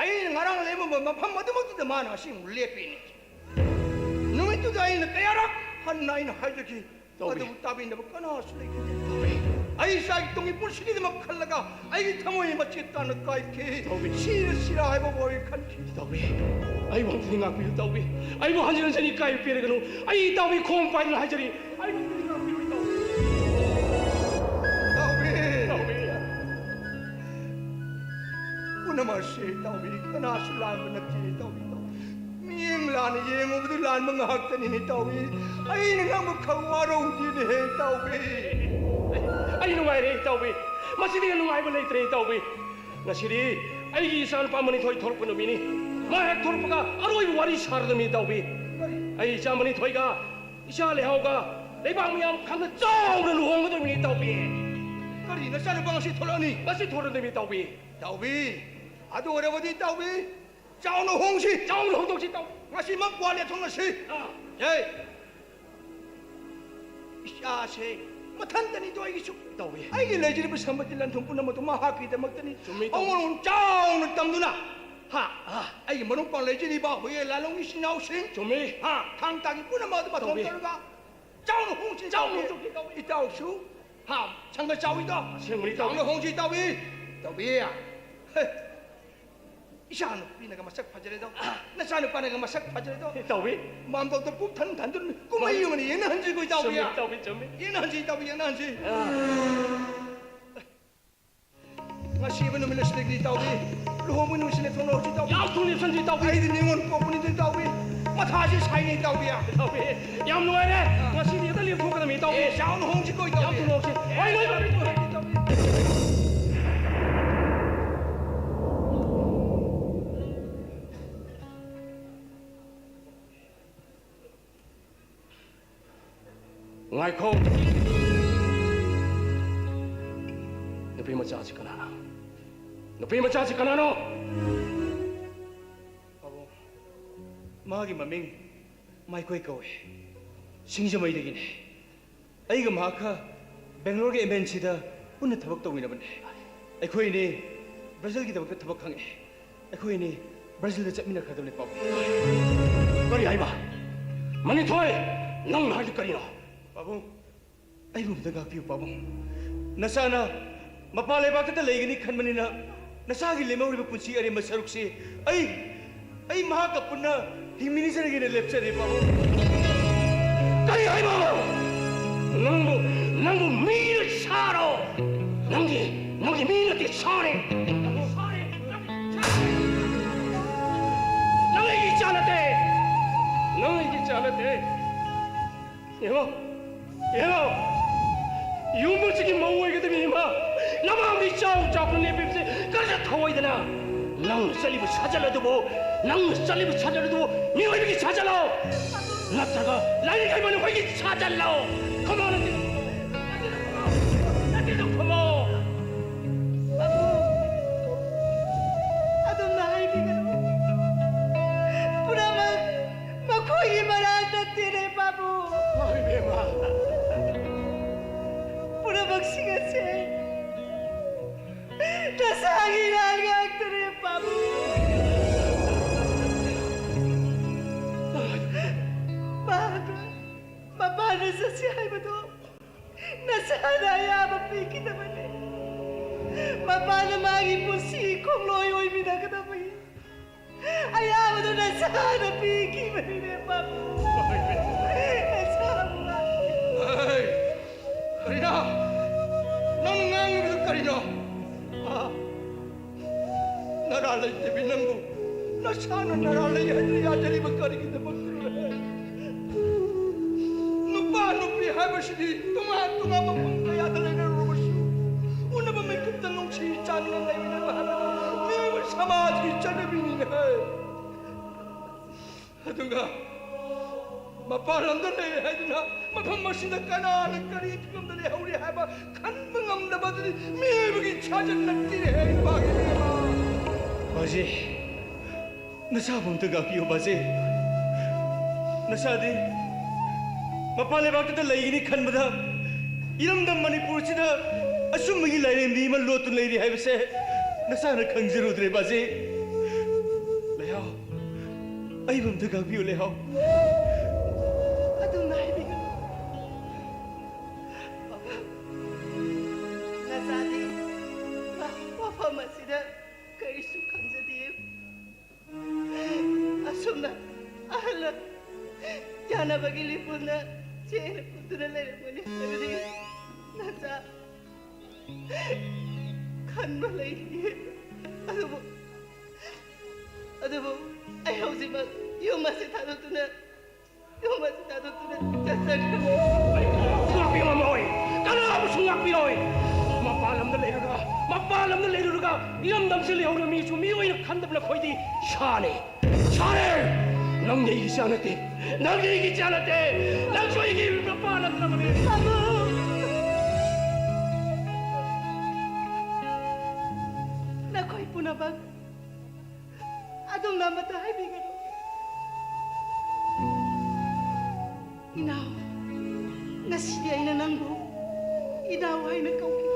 ꯑꯩꯅ ꯉꯔꯥꯡ ꯂꯦꯞꯄꯝꯕ ꯃꯐꯝ ꯑꯗꯨꯃꯛꯇꯨꯗ ꯃꯥꯅ ꯉꯁꯤ ꯑꯃꯨꯛ ꯂꯦꯞꯄꯤꯅꯤ꯫ ꯅꯨꯃꯤꯠꯇꯨꯗ ꯑꯩꯅ ꯀꯌꯥꯔꯛ ꯍꯟꯅ ꯑꯩꯅ ꯍꯥꯏꯖꯈꯤ꯫ ꯇꯧꯕꯤ꯫ ꯑꯗꯨꯕꯨ ꯇꯥꯕꯤꯅꯕ ꯀꯅꯥꯁꯨ ꯂꯩꯈꯤꯗꯦ꯫ ꯇꯧꯕꯤ꯫ ꯑꯩ ꯏꯆꯥꯒꯤ ꯇꯨꯡꯒꯤ ꯄꯨꯟꯁꯤꯒꯤꯗꯃꯛ ꯈꯜꯂꯒ ꯑꯩꯒꯤ ꯊꯃꯣꯏ ꯃꯆꯦꯠ ꯇꯥꯅ ꯀꯥꯏꯈꯤ꯫ ꯇꯧꯕꯤ꯫ ꯁꯤꯔ ꯁꯤꯔ ꯍꯥꯏꯕ ꯋꯥꯔꯤ ꯈꯟꯈꯤ꯫ ꯇꯧꯕꯤ꯫ ꯑꯩꯕꯨ ꯑꯝꯇꯗꯤ ꯉꯥꯛꯄꯤꯌꯨ ꯇꯧꯕꯤ꯫ ꯑꯩꯕꯨ ꯍꯟꯖꯤꯟ ꯍꯟꯖꯤꯟ ꯏꯀꯥꯏꯕ ꯄꯤꯔꯒꯅꯨ꯫ ꯑꯩ ꯏꯇꯥꯎꯕꯤ ꯈꯣꯡ ꯄꯥꯏꯗꯨꯅ ꯍꯥꯏꯖꯔꯤ꯫ ꯑꯩꯕꯨ ꯑꯝꯇꯗꯤ ꯉꯥꯛꯄꯤꯌꯨ ꯇꯧꯕꯤ꯫ ꯇꯧꯕꯤ꯫ ꯇꯧꯕꯤ꯫ ꯄꯨꯝꯅꯃꯛꯁꯤ ꯇꯧꯕꯤ꯫ ꯀꯅꯥꯁꯨ ꯂꯥꯟꯕ ꯅꯠꯇꯦ ꯇꯧꯕꯤ꯫ ꯃꯤꯠꯌꯦꯡ ꯂꯥꯟꯅ ꯌꯦꯡꯉꯨꯕꯗꯨ ꯂꯥꯟꯕ ꯉꯥꯛꯇꯅꯤꯅꯦ ꯇꯧꯏ꯫ ꯑꯩꯅ ꯉꯝꯕ ꯈꯛ ꯋꯥꯔꯧꯗꯦꯅꯦꯍꯦ ꯇꯧꯏ꯫ ꯑꯩ ꯅꯨꯡꯉꯥꯏꯔꯦ ꯇꯧꯏ꯫ ꯃꯁꯤꯗꯒꯤ ꯅꯨꯡꯉꯥꯏꯕ ꯂꯩꯇ꯭ꯔꯦ ꯇꯧꯏ꯫ ꯉꯁꯤꯗꯤ ꯑꯩꯒꯤ ꯏꯆꯥꯅꯨꯄꯥ ꯃꯅꯤꯊꯣꯏ ꯊꯣꯛꯂꯛꯄ ꯅꯨꯃꯤꯠꯅꯤ꯫ ꯃꯥ ꯍꯦꯛ ꯊꯣꯛꯂꯛꯄꯒ ꯑꯔꯣꯏꯕ ꯋꯥꯔꯤ ꯁꯥꯔꯗꯕꯅꯤ ꯇꯧꯏ꯫ ꯑꯩ ꯏꯆꯥ ꯃꯅꯤꯊꯣꯏꯒ ꯏꯆꯥ ꯂꯩꯍꯥꯎꯒ ꯂꯩꯕꯥꯛ ꯃꯤꯌꯥꯝ ꯈꯪꯅ ꯆꯥꯎꯅ ꯂꯨꯍꯣꯡꯒꯗꯕꯅꯤ ꯇꯧꯏ꯫ ꯀꯔꯤ, ꯅꯆꯥꯅꯨꯄꯥ ꯉꯁꯤ ꯊꯣꯛꯂꯛꯑꯅꯤ? ꯉꯁꯤ ꯊꯣꯛꯂꯛꯑꯗꯕꯅꯤ ꯇꯧꯏ꯫ ꯇꯧꯏ꯫ ꯑꯗꯨ ꯑꯣꯏꯔꯕꯗꯤ ꯇꯧꯏ꯫ ꯆꯥꯎꯅ ꯍꯣꯡꯁꯤ꯫ ꯆꯥꯎꯅ ꯍꯣꯡꯗꯣꯛꯁꯤ ꯇꯧ꯫ ꯉꯁꯤꯃꯛ ꯋꯥ ꯂꯦꯞꯊꯣꯛꯅꯁꯤ꯫ ꯑꯥ꯫ ꯑꯦ, ꯏꯆꯥꯁꯦ ꯃꯊꯟꯇꯅꯤꯗꯣ ꯑꯩꯒꯤꯁꯨ꯫ ꯇꯧꯏ꯫ ꯑꯩꯒꯤ ꯂꯩꯖꯔꯤꯕ ꯁꯝꯄꯇꯤ ꯂꯟ ꯊꯨꯝ ꯄꯨꯝꯅꯃꯛꯇꯣ ꯃꯍꯥꯛꯀꯤꯗꯃꯛꯇꯅꯤ꯫ ꯆꯨꯝꯃꯤ, ꯇꯧꯏ꯫ ꯑꯋꯥꯡꯂꯣꯝ ꯆꯥꯎꯅ ꯇꯝꯗꯨꯅ, ꯍꯥ, ꯑꯥ꯫ ꯑꯩꯒꯤ ꯃꯔꯨꯞ ꯃꯄꯥꯡ ꯂꯩꯖꯔꯤꯕ ꯍꯨꯏꯌꯦ ꯂꯥꯂꯣꯡ ꯏꯆꯤꯟ ꯏꯅꯥꯎꯁꯤꯡ, ꯆꯨꯝꯃꯤ꯫ ꯍꯥ, ꯊꯥꯡ ꯇꯥꯒꯤ ꯄꯨꯝꯅꯃꯛ ꯑꯗꯨ ꯃꯇꯣꯟ ꯇꯧꯏ꯫ ꯇꯧꯔꯒ ꯆꯥꯎꯅ ꯍꯣꯡꯁꯤ ꯆꯥꯎꯅ ꯇꯧꯏ꯫ ꯍꯣꯡꯁꯤ ꯇꯧꯏ꯫ ꯏꯇꯥꯎꯁꯨ, ꯍꯥ, ꯁꯪꯒ ꯆꯥꯎꯏꯗꯣ꯫ ꯑꯁꯦꯡꯕꯅꯤ ꯇꯧꯏ꯫ ꯆꯥꯎꯅ ꯍꯣꯡꯁꯤ ꯇꯧꯏ꯫ ꯇꯧꯏ꯫ ꯍꯦ꯫ ꯏꯆꯥ ꯅꯨꯄꯤꯅꯒ ꯃꯁꯛ ꯐꯖꯔꯦꯗꯣ꯫ ꯅꯆꯥ ꯅꯨꯄꯥꯅꯒ ꯃꯁꯛ ꯐꯖꯔꯦꯗꯣ꯫ ꯇꯧꯏ꯫ ꯃꯥꯝꯇꯣꯞꯇ ꯄꯨꯛ ꯊꯟ ꯊꯟꯗꯨꯅ ꯀꯨꯝꯍꯩ ꯃꯥꯅꯤ꯫ ꯑꯣꯏꯅ ꯌꯦꯡꯅꯍꯟꯁꯤꯀꯣ ꯏꯇꯥꯎꯕꯤ꯫ ꯆꯨꯝꯃꯤ, ꯏꯇꯥꯎꯕꯤ, ꯆꯨꯝꯃꯤ꯫ ꯌꯦꯡꯅꯍꯟꯁꯤ ꯏꯇꯥꯎꯕꯤ, ꯌꯦꯡꯅꯍꯟꯁꯤ꯫ ꯑꯥ꯫ ꯉꯁꯤꯕ ꯅꯨꯃꯤꯠ ꯑꯁꯤꯗꯒꯤ ꯏꯇꯥꯎꯕꯤ ꯂꯨꯍꯣꯡꯕ ꯅꯨꯃꯤꯠꯁꯤ ꯂꯦꯞꯊꯣꯛꯅꯍꯧꯁꯤ ꯏꯇꯥꯎꯕꯤ꯫ ꯌꯥꯝ ꯊꯨꯅ ꯂꯦꯞꯁꯟꯁꯤ ꯏꯇꯥꯎꯕꯤ꯫ ꯑꯩꯗꯤ ꯅꯤꯉꯣꯜ ꯄꯣꯛꯄꯅꯤꯗꯣ ꯏꯇꯥꯎꯕꯤ꯫ ꯃꯊꯥꯁꯤ ꯁꯥꯏꯅꯦ ꯏꯇꯥꯎꯕꯤ꯫ ꯏꯇꯥꯎꯕꯤ, ꯌꯥꯝ ꯅꯨꯡꯉꯥꯏꯔꯦ꯫ ꯉꯁꯤꯗꯤ ꯍꯦꯛꯇ ꯂꯦꯞꯊꯣꯛꯀꯗꯕꯅꯤ ꯏꯇꯥꯎꯕꯤ꯫ ꯑꯦ, ꯆꯥꯎꯅ ꯍꯣꯡꯁꯤꯀꯣ ꯏꯇꯥꯎꯕꯤ꯫ ꯌꯥꯝ ꯊꯨꯅ ꯍꯣꯡꯁꯤ꯫ ꯍꯣꯏ, ꯍꯣꯏ, ꯍꯣꯏ꯫ ꯉꯥꯏꯈꯣ꯫ ꯅꯨꯄꯤ ꯃꯆꯥꯁꯤ ꯀꯅꯥꯅꯣ? ꯅꯨꯄꯤ ꯃꯆꯥꯁꯤ ꯀꯅꯥꯅꯣ? ꯄꯥꯕꯨꯡ, ꯃꯥꯒꯤ ꯃꯃꯤꯡ ꯃꯥꯏꯀꯣꯏ ꯀꯧꯏ꯫ ꯁꯤꯡꯖꯃꯩꯗꯒꯤꯅꯤ꯫ ꯑꯩꯒ ꯃꯍꯥꯛꯀ ꯕꯦꯡꯒ꯭ꯂꯣꯔꯒꯤ ꯑꯦꯝ ꯑꯦꯟ ꯁꯤꯗ ꯄꯨꯟꯅ ꯊꯕꯛ ꯇꯧꯃꯤꯟꯅꯕꯅꯤ꯫ ꯑꯩꯈꯣꯏ ꯑꯅꯤ ꯕ꯭ꯔꯥꯖꯤꯜꯒꯤꯗꯃꯛꯇ ꯊꯕꯛ ꯈꯪꯉꯦ꯫ ꯑꯩꯈꯣꯏ ꯑꯅꯤ ꯕ꯭ꯔꯥꯖꯤꯜꯗ ꯆꯠꯃꯤꯟꯅꯈ꯭ꯔꯗꯕꯅꯤ, ꯄꯥꯕꯨꯡ꯫ ꯀꯔꯤ ꯍꯥꯏꯕ? ꯃꯅꯤꯊꯣꯏ, ꯅꯪꯅ ꯍꯥꯏꯗꯨ ꯀꯔꯤꯅꯣ? ꯄꯥꯕꯨꯡ, ꯑꯩꯕꯨ ꯑꯝꯇ ꯉꯥꯛꯄꯤꯌꯨ, ꯄꯥꯕꯨꯡ꯫ ꯅꯆꯥꯅ ꯃꯄꯥꯟ ꯂꯩꯕꯥꯛꯇ ꯂꯩꯒꯅꯤ ꯈꯟꯕꯅꯤꯅ, ꯅꯆꯥꯒꯤ ꯂꯦꯝꯍꯧꯔꯤꯕ ꯄꯨꯟꯁꯤ ꯑꯔꯦꯝꯕ ꯁꯔꯨꯛꯁꯤ ꯑꯩ, ꯑꯩ ꯃꯍꯥꯛꯀ ꯄꯨꯟꯅ ꯍꯤꯡꯃꯤꯟꯅꯖꯔꯒꯦꯅ ꯂꯦꯞꯆꯔꯦ, ꯄꯥꯕꯨꯡ꯫ ꯀꯔꯤ ꯍꯥꯏꯕ? ꯅꯪꯕꯨ, ꯅꯪꯕꯨ ꯃꯤꯅ ꯁꯥꯔꯣ? ꯅꯪꯗꯤ, ꯅꯪꯗꯤ ꯃꯤ ꯅꯠꯇꯦ, ꯁꯥꯅꯦ꯫ ꯅꯪ ꯑꯩꯒꯤ ꯏꯆꯥ ꯅꯠꯇꯦ꯫ ꯅꯪ ꯑꯩꯒꯤ ꯏꯆꯥ ꯅꯠꯇꯦ꯫ ꯌꯦꯡꯉꯣ, ꯌꯦꯡꯉꯣ, ꯌꯨꯝ ꯑꯁꯤꯒꯤ ꯃꯧ ꯑꯣꯏꯒꯗꯕꯤ ꯏꯃꯥ, ꯅꯃꯥꯡꯗꯤ ꯆꯥꯎ ꯆꯥꯎꯅ ꯅꯦꯞꯄꯤꯕꯁꯦ ꯀꯔꯤꯁꯨ ꯊꯧꯑꯣꯏꯗꯅ, ꯅꯪꯅ ꯆꯠꯂꯤꯕ ꯁꯥꯖꯠ ꯑꯗꯨꯕꯨ, ꯅꯪꯅ ꯆꯠꯂꯤꯕ ꯁꯥꯖꯠ ꯑꯗꯨꯕꯨ ꯃꯤꯑꯣꯏꯕꯒꯤ ꯁꯥꯖꯠꯂꯣ? ꯅꯠꯇ꯭ꯔꯒ ꯂꯥꯏꯔꯤꯛ ꯍꯩꯕ ꯅꯈꯣꯏꯒꯤ ꯁꯥꯖꯠꯂꯣ? ꯈꯨꯝꯃꯣ, ꯅꯆꯤꯟꯗꯨ ꯈꯨꯝꯃꯣ꯫ ꯅꯆꯤꯟꯗꯨ ꯈꯨꯝꯃꯣ꯫ ꯄꯥꯕꯨꯡ, ꯑꯗꯨꯝꯅ ꯍꯥꯏꯕꯤꯒꯅꯨ꯫ ꯄꯨꯝꯅꯃꯛ ꯃꯈꯣꯏꯒꯤ ꯃꯔꯥꯜ ꯅꯠꯇꯦꯅꯦ, ꯄꯥꯕꯨꯡ꯫ ꯍꯣꯏ, ꯏꯕꯦꯝꯃ꯫ ꯄꯨꯝꯅꯃꯛꯁꯤꯡ ꯑꯁꯦ ꯅꯁꯥꯒꯤ ꯏꯔꯥꯜ ꯉꯥꯛꯇꯅꯦ, ꯄꯥꯕꯨꯡ꯫ ꯃꯍꯥꯛꯅ ꯃꯄꯥꯟꯗ ꯆꯠꯁꯤ ꯍꯥꯏꯕꯗꯣ ꯅꯁꯥꯅ ꯑꯌꯥꯕ ꯄꯤꯈꯤꯗꯕꯅꯦ꯫ ꯃꯄꯥꯟꯗ ꯃꯥꯒꯤ ꯄꯨꯟꯁꯤ ꯈꯣꯡꯂꯣꯏ ꯑꯣꯏꯃꯤꯟꯅꯒꯗꯕꯒꯤ ꯑꯌꯥꯕꯗꯨ ꯅꯁꯥꯅ ꯄꯤꯈꯤꯕꯅꯤꯅꯦ, ꯄꯥꯕꯨꯡ꯫ ꯅꯁꯥꯅ꯫ ꯍꯩ! ꯀꯔꯤꯅꯣ? ꯅꯪꯅ ꯉꯥꯡꯂꯤꯕꯗꯨ ꯀꯔꯤꯅꯣ? ꯍꯥ? ꯅꯔꯥ ꯂꯩꯇꯕꯤ ꯅꯪꯕꯨ ꯅꯁꯥꯅ ꯅꯔꯥ ꯂꯩ ꯍꯥꯏꯗꯨꯅ ꯌꯥꯖꯔꯤꯕ ꯀꯔꯤꯒꯤꯗꯃꯛꯇꯅꯣ? ꯅꯨꯄꯥ ꯅꯨꯄꯤ ꯍꯥꯏꯕꯁꯤꯗꯤ ꯇꯣꯉꯥꯟ ꯇꯣꯉꯥꯟꯕ ꯃꯐꯝ ꯀꯌꯥꯗ ꯂꯩꯅꯔꯨꯔꯕꯁꯨ, ꯎꯅꯕ ꯃꯤꯀꯨꯞꯇ ꯅꯨꯡꯁꯤ ꯆꯥꯟꯅꯅ ꯂꯩꯃꯤꯟꯅꯕ ꯍꯥꯏꯕꯗꯨ ꯃꯤꯑꯣꯏꯕ ꯁꯃꯥꯖꯒꯤ ꯆꯠꯅꯕꯤꯅꯤꯅꯦ꯫ ꯑꯗꯨꯒ ꯃꯄꯥꯟ ꯂꯝꯗ ꯂꯩꯔꯦ ꯍꯥꯏꯗꯨꯅ ꯃꯐꯝ ꯑꯁꯤꯗ ꯀꯅꯥꯅ ꯀꯔꯤ ꯐꯤꯕꯝꯗ ꯂꯩꯍꯧꯔꯤ ꯍꯥꯏꯕ ꯈꯟꯕ ꯉꯝꯗꯕ ꯑꯗꯨꯗꯤ ꯃꯤꯑꯣꯏꯕꯒꯤ ꯁꯥꯖꯠ ꯅꯠꯇꯦ, ꯏꯄꯥꯒꯤ ꯏꯕꯦꯝꯃ꯫ ꯕꯥꯖꯤ, ꯅꯆꯥꯕꯨ ꯑꯝꯇ ꯉꯥꯛꯄꯤꯌꯨ, ꯕꯥꯖꯤ꯫ ꯅꯆꯥꯗꯤ ꯃꯄꯥꯟ ꯂꯩꯕꯥꯛꯇꯨꯗ ꯂꯩꯒꯅꯤ ꯈꯟꯕꯗ, ꯏꯔꯝꯗꯝ ꯃꯅꯤꯄꯨꯔꯁꯤꯗ ꯑꯆꯨꯝꯕꯒꯤ ꯂꯥꯏꯔꯦꯝꯕꯤ ꯑꯃ ꯂꯣꯠꯇꯨꯅ ꯂꯩꯔꯤ ꯍꯥꯏꯕꯁꯦ ꯅꯆꯥꯅ ꯈꯪꯖꯔꯨꯗ꯭ꯔꯦ, ꯕꯥꯖꯤ꯫ ꯂꯩꯍꯥꯎ, ꯑꯩꯕꯨ ꯑꯝꯇ ꯉꯥꯛꯄꯤꯌꯨ, ꯂꯩꯍꯥꯎ꯫ ꯑꯗꯨꯝꯅ ꯍꯥꯏꯕꯤꯒꯅꯨ꯫ ꯕꯥꯕꯥ, ꯅꯆꯥꯗꯤ ꯃꯐꯝ ꯑꯁꯤꯗ ꯀꯔꯤꯁꯨ ꯈꯪꯖꯗꯦ꯫ ꯑꯁꯨꯝꯅ ꯑꯍꯜ ꯌꯥꯅꯕꯒꯤ ꯂꯤꯄꯨꯟꯅ ꯆꯦꯅ ꯄꯨꯠꯇꯨꯅ ꯂꯩꯔꯝꯒꯅꯤ ꯍꯥꯏꯕꯗꯤ ꯅꯆꯥ ꯈꯟꯕ ꯂꯩꯇꯦ꯫ ꯑꯗꯨꯕꯨ, ꯑꯗꯨꯕꯨ ꯑꯩ ꯍꯧꯖꯤꯛꯃꯛ ꯌꯨꯝ ꯑꯁꯤ ꯊꯥꯗꯣꯛꯇꯨꯅ, ꯌꯨꯝ ꯑꯁꯤ ꯊꯥꯗꯣꯛꯇꯨꯅ ꯆꯠꯆꯈ꯭ꯔꯅꯤ꯫ ꯑꯩ ꯀꯅꯥꯕꯨꯁꯨ ꯉꯥꯛꯄꯤꯕ ꯉꯝꯃꯣꯏ꯫ ꯀꯅꯥꯕꯨꯁꯨ ꯉꯥꯛꯄꯤꯔꯣꯏ꯫ ꯃꯄꯥꯟ ꯂꯝꯗ ꯂꯩꯔꯨꯔꯒ, ꯃꯄꯥꯟ ꯂꯝꯗ ꯂꯩꯔꯨꯔꯒ ꯏꯔꯝꯗꯝꯁꯤ ꯂꯩꯍꯧꯔ ꯃꯤꯁꯨ ꯃꯤꯑꯣꯏꯅ ꯈꯟꯗꯕ ꯅꯈꯣꯏꯗꯤ ꯁꯥꯅꯤ꯫ ꯁꯥꯅꯤ! ꯅꯪꯗꯤ ꯑꯩꯒꯤ ꯏꯆꯥ ꯅꯠꯇꯦ꯫ ꯅꯪꯗꯤ ꯑꯩꯒꯤ ꯏꯆꯥ ꯅꯠꯇꯦ꯫ ꯅꯪꯁꯨ ꯑꯩꯒꯤ ꯃꯄꯥ ꯅꯠꯇ꯭ꯔꯕꯅꯤ꯫ ꯅꯈꯣꯏ ꯄꯨꯝꯅꯃꯛ ꯑꯗꯨꯝꯅ ꯑꯃꯠꯇ ꯍꯥꯏꯕꯤꯒꯅꯨ꯫ ꯏꯅꯥꯎ, ꯉꯁꯤꯗꯤ ꯑꯩꯅ ꯅꯪꯕꯨ ꯏꯅꯥꯎ ꯍꯥꯏꯅ ꯀꯧꯈꯤ꯫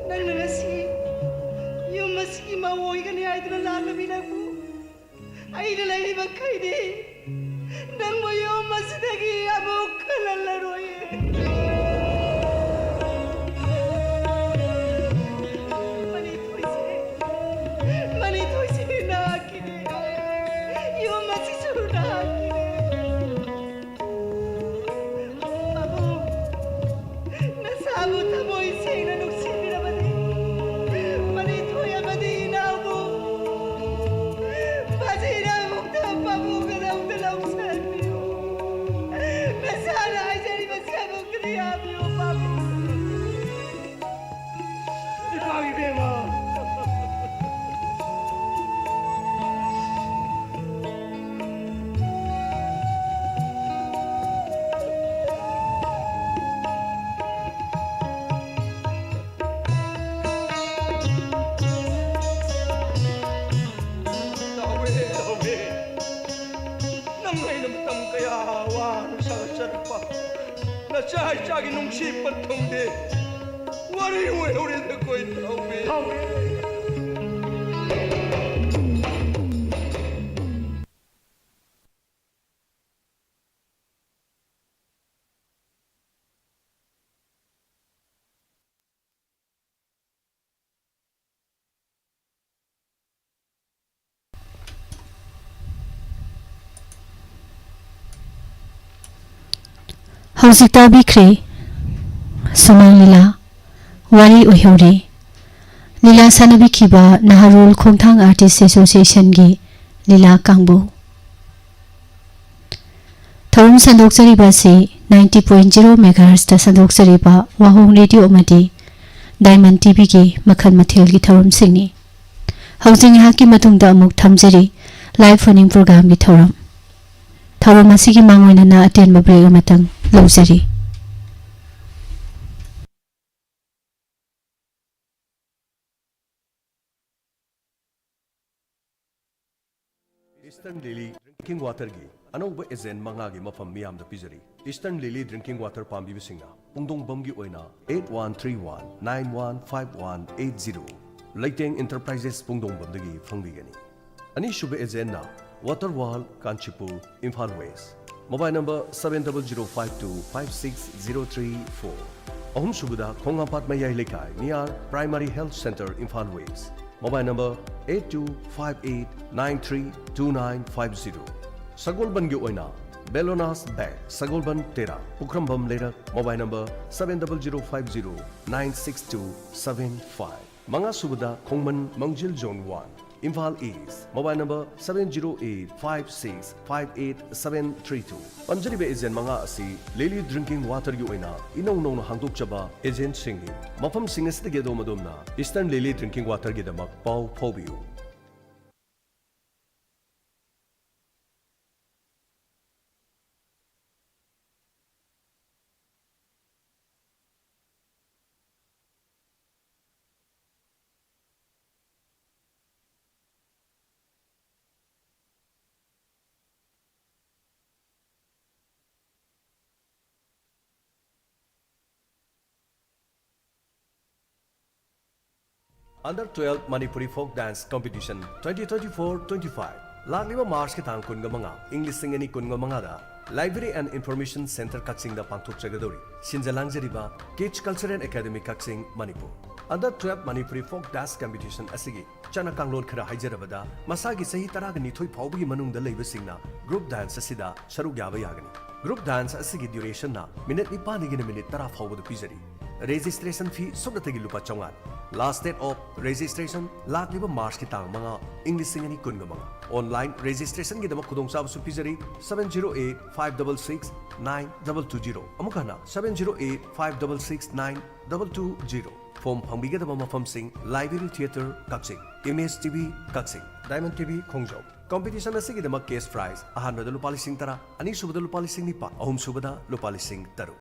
ꯅꯪꯅ ꯉꯁꯤ ꯌꯨꯝ ꯑꯁꯤꯒꯤ ꯃꯧ ꯑꯣꯏꯒꯅꯤ ꯍꯥꯏꯗꯨꯅ ꯂꯥꯛꯂꯕꯤ ꯅꯪꯕꯨ ꯑꯩꯅ ꯂꯩꯔꯤꯕ ꯃꯈꯩꯗꯤ ꯅꯪꯕꯨ ꯌꯨꯝ ꯑꯁꯤꯗꯒꯤ ꯑꯃꯨꯛ ꯈꯜꯍꯜꯂꯔꯣꯏ꯫ ꯃꯅꯤꯊꯣꯏꯁꯦ, ꯃꯅꯤꯊꯣꯏꯁꯦ ꯅꯍꯥꯛꯀꯤꯅꯦ꯫ ꯌꯨꯝ ꯑꯁꯤꯁꯨ ꯅꯍꯥꯛꯀꯤꯅꯦ꯫ ꯄꯥꯕꯨꯡ, ꯅꯁꯥꯕꯨ ꯊꯃꯣꯏ ꯁꯦꯡꯅ ꯅꯨꯡꯁꯤꯕꯤꯔꯕꯗꯤ, ꯃꯅꯤꯊꯣꯏ ꯑꯃꯗꯤ ꯏꯅꯥꯎꯕꯨ ꯃꯁꯤꯅ ꯑꯃꯨꯛꯇ ꯄꯥꯕꯨꯡ ꯑꯗꯣꯝꯗ ꯂꯧꯁꯤꯟꯕꯤꯌꯨ꯫ ꯅꯁꯥꯅ ꯍꯥꯏꯖꯔꯤꯕꯁꯤ ꯑꯃꯨꯛꯇꯗꯤ ꯌꯥꯕꯤꯌꯨ, ꯄꯥꯕꯨꯡ꯫ ꯏꯄꯥ ꯏꯕꯦꯝꯃ꯫ ꯏꯆꯥꯒꯤ ꯅꯨꯡꯁꯤ ꯄꯟꯊꯨꯡꯗꯤ ꯋꯥꯔꯤ ꯑꯣꯏꯍꯧꯔꯦꯗ ꯀꯣꯏ ꯊꯥꯎꯕꯤ꯫ ꯍꯧꯖꯤꯛ ꯇꯥꯕꯤꯈ꯭ꯔꯦ ꯁꯨꯃꯥꯡ ꯂꯤꯂꯥ ꯋꯥꯔꯤ ꯑꯣꯏꯍꯧꯔꯦ꯫ ꯂꯤꯂꯥ ꯁꯥꯟꯅꯕꯤꯈꯤꯕ ꯅꯍꯥꯔꯣꯜ ꯈꯣꯡꯊꯥꯡ ꯑꯥꯔꯇꯤꯁ ꯑꯦꯁꯣꯁꯤꯌꯦꯁꯟꯒꯤ ꯂꯤꯂꯥ ꯀꯥꯡꯕꯨ꯫ ꯊꯧꯔꯝ ꯁꯟꯗꯣꯛꯆꯔꯤꯕ ꯑꯁꯤ ninety point zero megahertzꯇ ꯁꯟꯗꯣꯛꯆꯔꯤꯕ ꯋꯥꯍꯣꯡ ꯔꯦꯗꯤꯑꯣ ꯑꯃꯗꯤ ꯗꯥꯏꯃꯟ ꯇꯤꯚꯤꯒꯤ ꯃꯈꯜ ꯃꯊꯦꯜꯒꯤ ꯊꯧꯔꯝꯁꯤꯡꯅꯤ꯫ ꯍꯧꯖꯤꯛ ꯉꯥꯏꯍꯥꯛꯀꯤ ꯃꯇꯨꯡꯗ ꯑꯃꯨꯛ ꯊꯝꯖꯔꯤ ꯂꯥꯏꯚ ꯐꯣꯟ ꯏꯟ ꯄ꯭ꯔꯣꯒ꯭ꯔꯥꯝꯒꯤ ꯊꯧꯔꯝ꯫ ꯊꯧꯔꯝ ꯑꯁꯤꯒꯤ ꯃꯥꯡꯑꯣꯏꯅꯅ ꯑꯇꯦꯟꯕ ꯕ꯭ꯔꯦꯛ ꯑꯃꯇꯪ ꯂꯧꯖꯔꯤ꯫ Eastern Lily Drinking Waterꯒꯤ ꯑꯅꯧꯕ ꯑꯦꯖꯦꯟ ꯃꯉꯥꯒꯤ ꯃꯐꯝ ꯃꯤꯌꯥꯝꯗ ꯄꯤꯖꯔꯤ꯫ Eastern Lily Drinking Water ꯄꯥꯝꯕꯤꯕꯁꯤꯡꯅ ꯄꯨꯡꯗꯣꯡꯕꯝꯒꯤ ꯑꯣꯏꯅ eight one three one nine one five one eight zero, ꯂꯩꯇꯦꯡ ꯏꯟꯇꯔꯄ꯭ꯔꯥꯏꯖꯦꯁ ꯄꯨꯡꯗꯣꯡꯕꯝꯗꯒꯤ ꯐꯪꯕꯤꯒꯅꯤ꯫ ꯑꯅꯤꯁꯨꯕ ꯑꯦꯖꯦꯟꯅ Water World Kanchipur, Imphal West, mobile number seven double zero five two five six zero three four꯫ ꯑꯍꯨꯝꯁꯨꯕꯗ ꯈꯣꯡꯉꯥꯝꯄꯥꯠ ꯃꯌꯥꯏ ꯂꯩꯀꯥꯏ near Primary Health Centre, Imphal West, mobile number eight two five eight nine three two nine five zero꯫ ꯁꯒꯣꯜꯕꯟꯒꯤ ꯑꯣꯏꯅ Bellona's Bag, ꯁꯒꯣꯜꯕꯟ ꯇꯦꯔꯥ, ꯄꯨꯈ꯭ꯔꯝꯕꯝ ꯂꯩꯔꯛ, mobile number seven double zero five zero nine six two seven five꯫ ꯃꯉꯥꯁꯨꯕꯗ ꯈꯣꯡꯃꯟ ꯃꯥꯡꯖꯤꯜ Zone One, Imphal East, mobile number seven zero eight five six five eight seven three two꯫ ꯄꯟꯖꯔꯤꯕ ꯑꯦꯖꯦꯟ ꯃꯉꯥ ꯑꯁꯤ ꯂꯤꯂꯤ ꯗ꯭ꯔꯤꯡꯀꯤꯡ ꯋꯥꯇꯔꯒꯤ ꯑꯣꯏꯅ ꯏꯅꯧ ꯅꯧꯅ ꯍꯥꯡꯗꯣꯛꯆꯕ ꯑꯦꯖꯦꯟꯁꯤꯡꯅꯤ꯫ ꯃꯐꯝꯁꯤꯡ ꯑꯁꯤꯗꯒꯤ ꯑꯗꯣꯝ ꯑꯗꯣꯝꯅ Eastern Lily Drinking Waterꯒꯤꯗꯃꯛ ꯄꯥꯎ ꯐꯥꯎꯕꯤꯌꯨ꯫ Under twelve Manipuri Folk Dance Competition twenty twenty-four twenty-five ꯂꯥꯛꯂꯤꯕ ꯃꯥꯔꯆꯀꯤ ꯇꯥꯡ ꯀꯨꯟꯒ ꯃꯉꯥ, ꯏꯪ ꯂꯤꯁꯤꯡ ꯑꯅꯤ ꯀꯨꯟꯒ ꯃꯉꯥꯗ Library and Information Centre ꯀꯛꯆꯤꯡꯗ ꯄꯥꯡꯊꯣꯛꯆꯒꯗꯧꯔꯤ꯫ ꯁꯤꯟꯖ ꯂꯥꯡꯖꯔꯤꯕ Kids Cultural Academy ꯀꯛꯆꯤꯡ, Manipur. Under twelve Manipuri Folk Dance Competition ꯑꯁꯤꯒꯤ ꯆꯠꯅ ꯀꯥꯡꯂꯣꯟ ꯈꯔ ꯍꯥꯏꯖꯔꯕꯗ, ꯃꯁꯥꯒꯤ ꯆꯍꯤ ꯇꯔꯥꯒ ꯅꯤꯊꯣꯏ ꯐꯥꯎꯕꯒꯤ ꯃꯅꯨꯡꯗ ꯂꯩꯕꯁꯤꯡꯅ group dance ꯑꯁꯤꯗ ꯁꯔꯨꯛ ꯌꯥꯕ ꯌꯥꯒꯅꯤ꯫ Group dance ꯑꯁꯤꯒꯤ durationꯅ ꯃꯤꯅꯤꯠ ꯅꯤꯄꯥꯟꯗꯒꯤꯅ ꯃꯤꯅꯤꯠ ꯇꯔꯥ ꯐꯥꯎꯕꯗ ꯄꯤꯖꯔꯤ꯫ Registration fee ꯁꯨꯞꯅꯇꯒꯤ ꯂꯨꯄꯥ ꯆꯥꯝꯃꯉꯥ꯫ Last date of registration ꯂꯥꯛꯂꯤꯕ ꯃꯥꯔꯆꯀꯤ ꯇꯥꯡ ꯃꯉꯥ, ꯏꯪ ꯂꯤꯁꯤꯡ ꯑꯅꯤ ꯀꯨꯟꯒ ꯃꯉꯥ꯫ Online registrationꯒꯤꯗꯃꯛ ꯈꯨꯗꯣꯡꯆꯥꯕꯁꯨ ꯄꯤꯖꯔꯤ, seven zero eight five double six nine double two zero꯫ ꯑꯃꯨꯛ ꯍꯟꯅ, seven zero eight five double six nine double two zero꯫ Form ꯐꯪꯕꯤꯒꯗꯕ ꯃꯐꯝꯁꯤꯡ: Library Theatre ꯀꯛꯆꯤꯡ, Image TV ꯀꯛꯆꯤꯡ, Diamond TV ꯈꯣꯡꯖꯣꯝ꯫ Competition ꯑꯁꯤꯒꯤꯗꯃꯛ cash prize ꯑꯍꯥꯟꯕꯗ ꯂꯨꯄꯥ ꯂꯤꯁꯤꯡ ꯇꯔꯥ, ꯑꯅꯤꯁꯨꯕꯗ ꯂꯨꯄꯥ ꯂꯤꯁꯤꯡ ꯅꯤꯄꯥꯟ, ꯑꯍꯨꯝꯁꯨꯕꯗ ꯂꯨꯄꯥ ꯂꯤꯁꯤꯡ ꯇꯔꯨꯛ꯫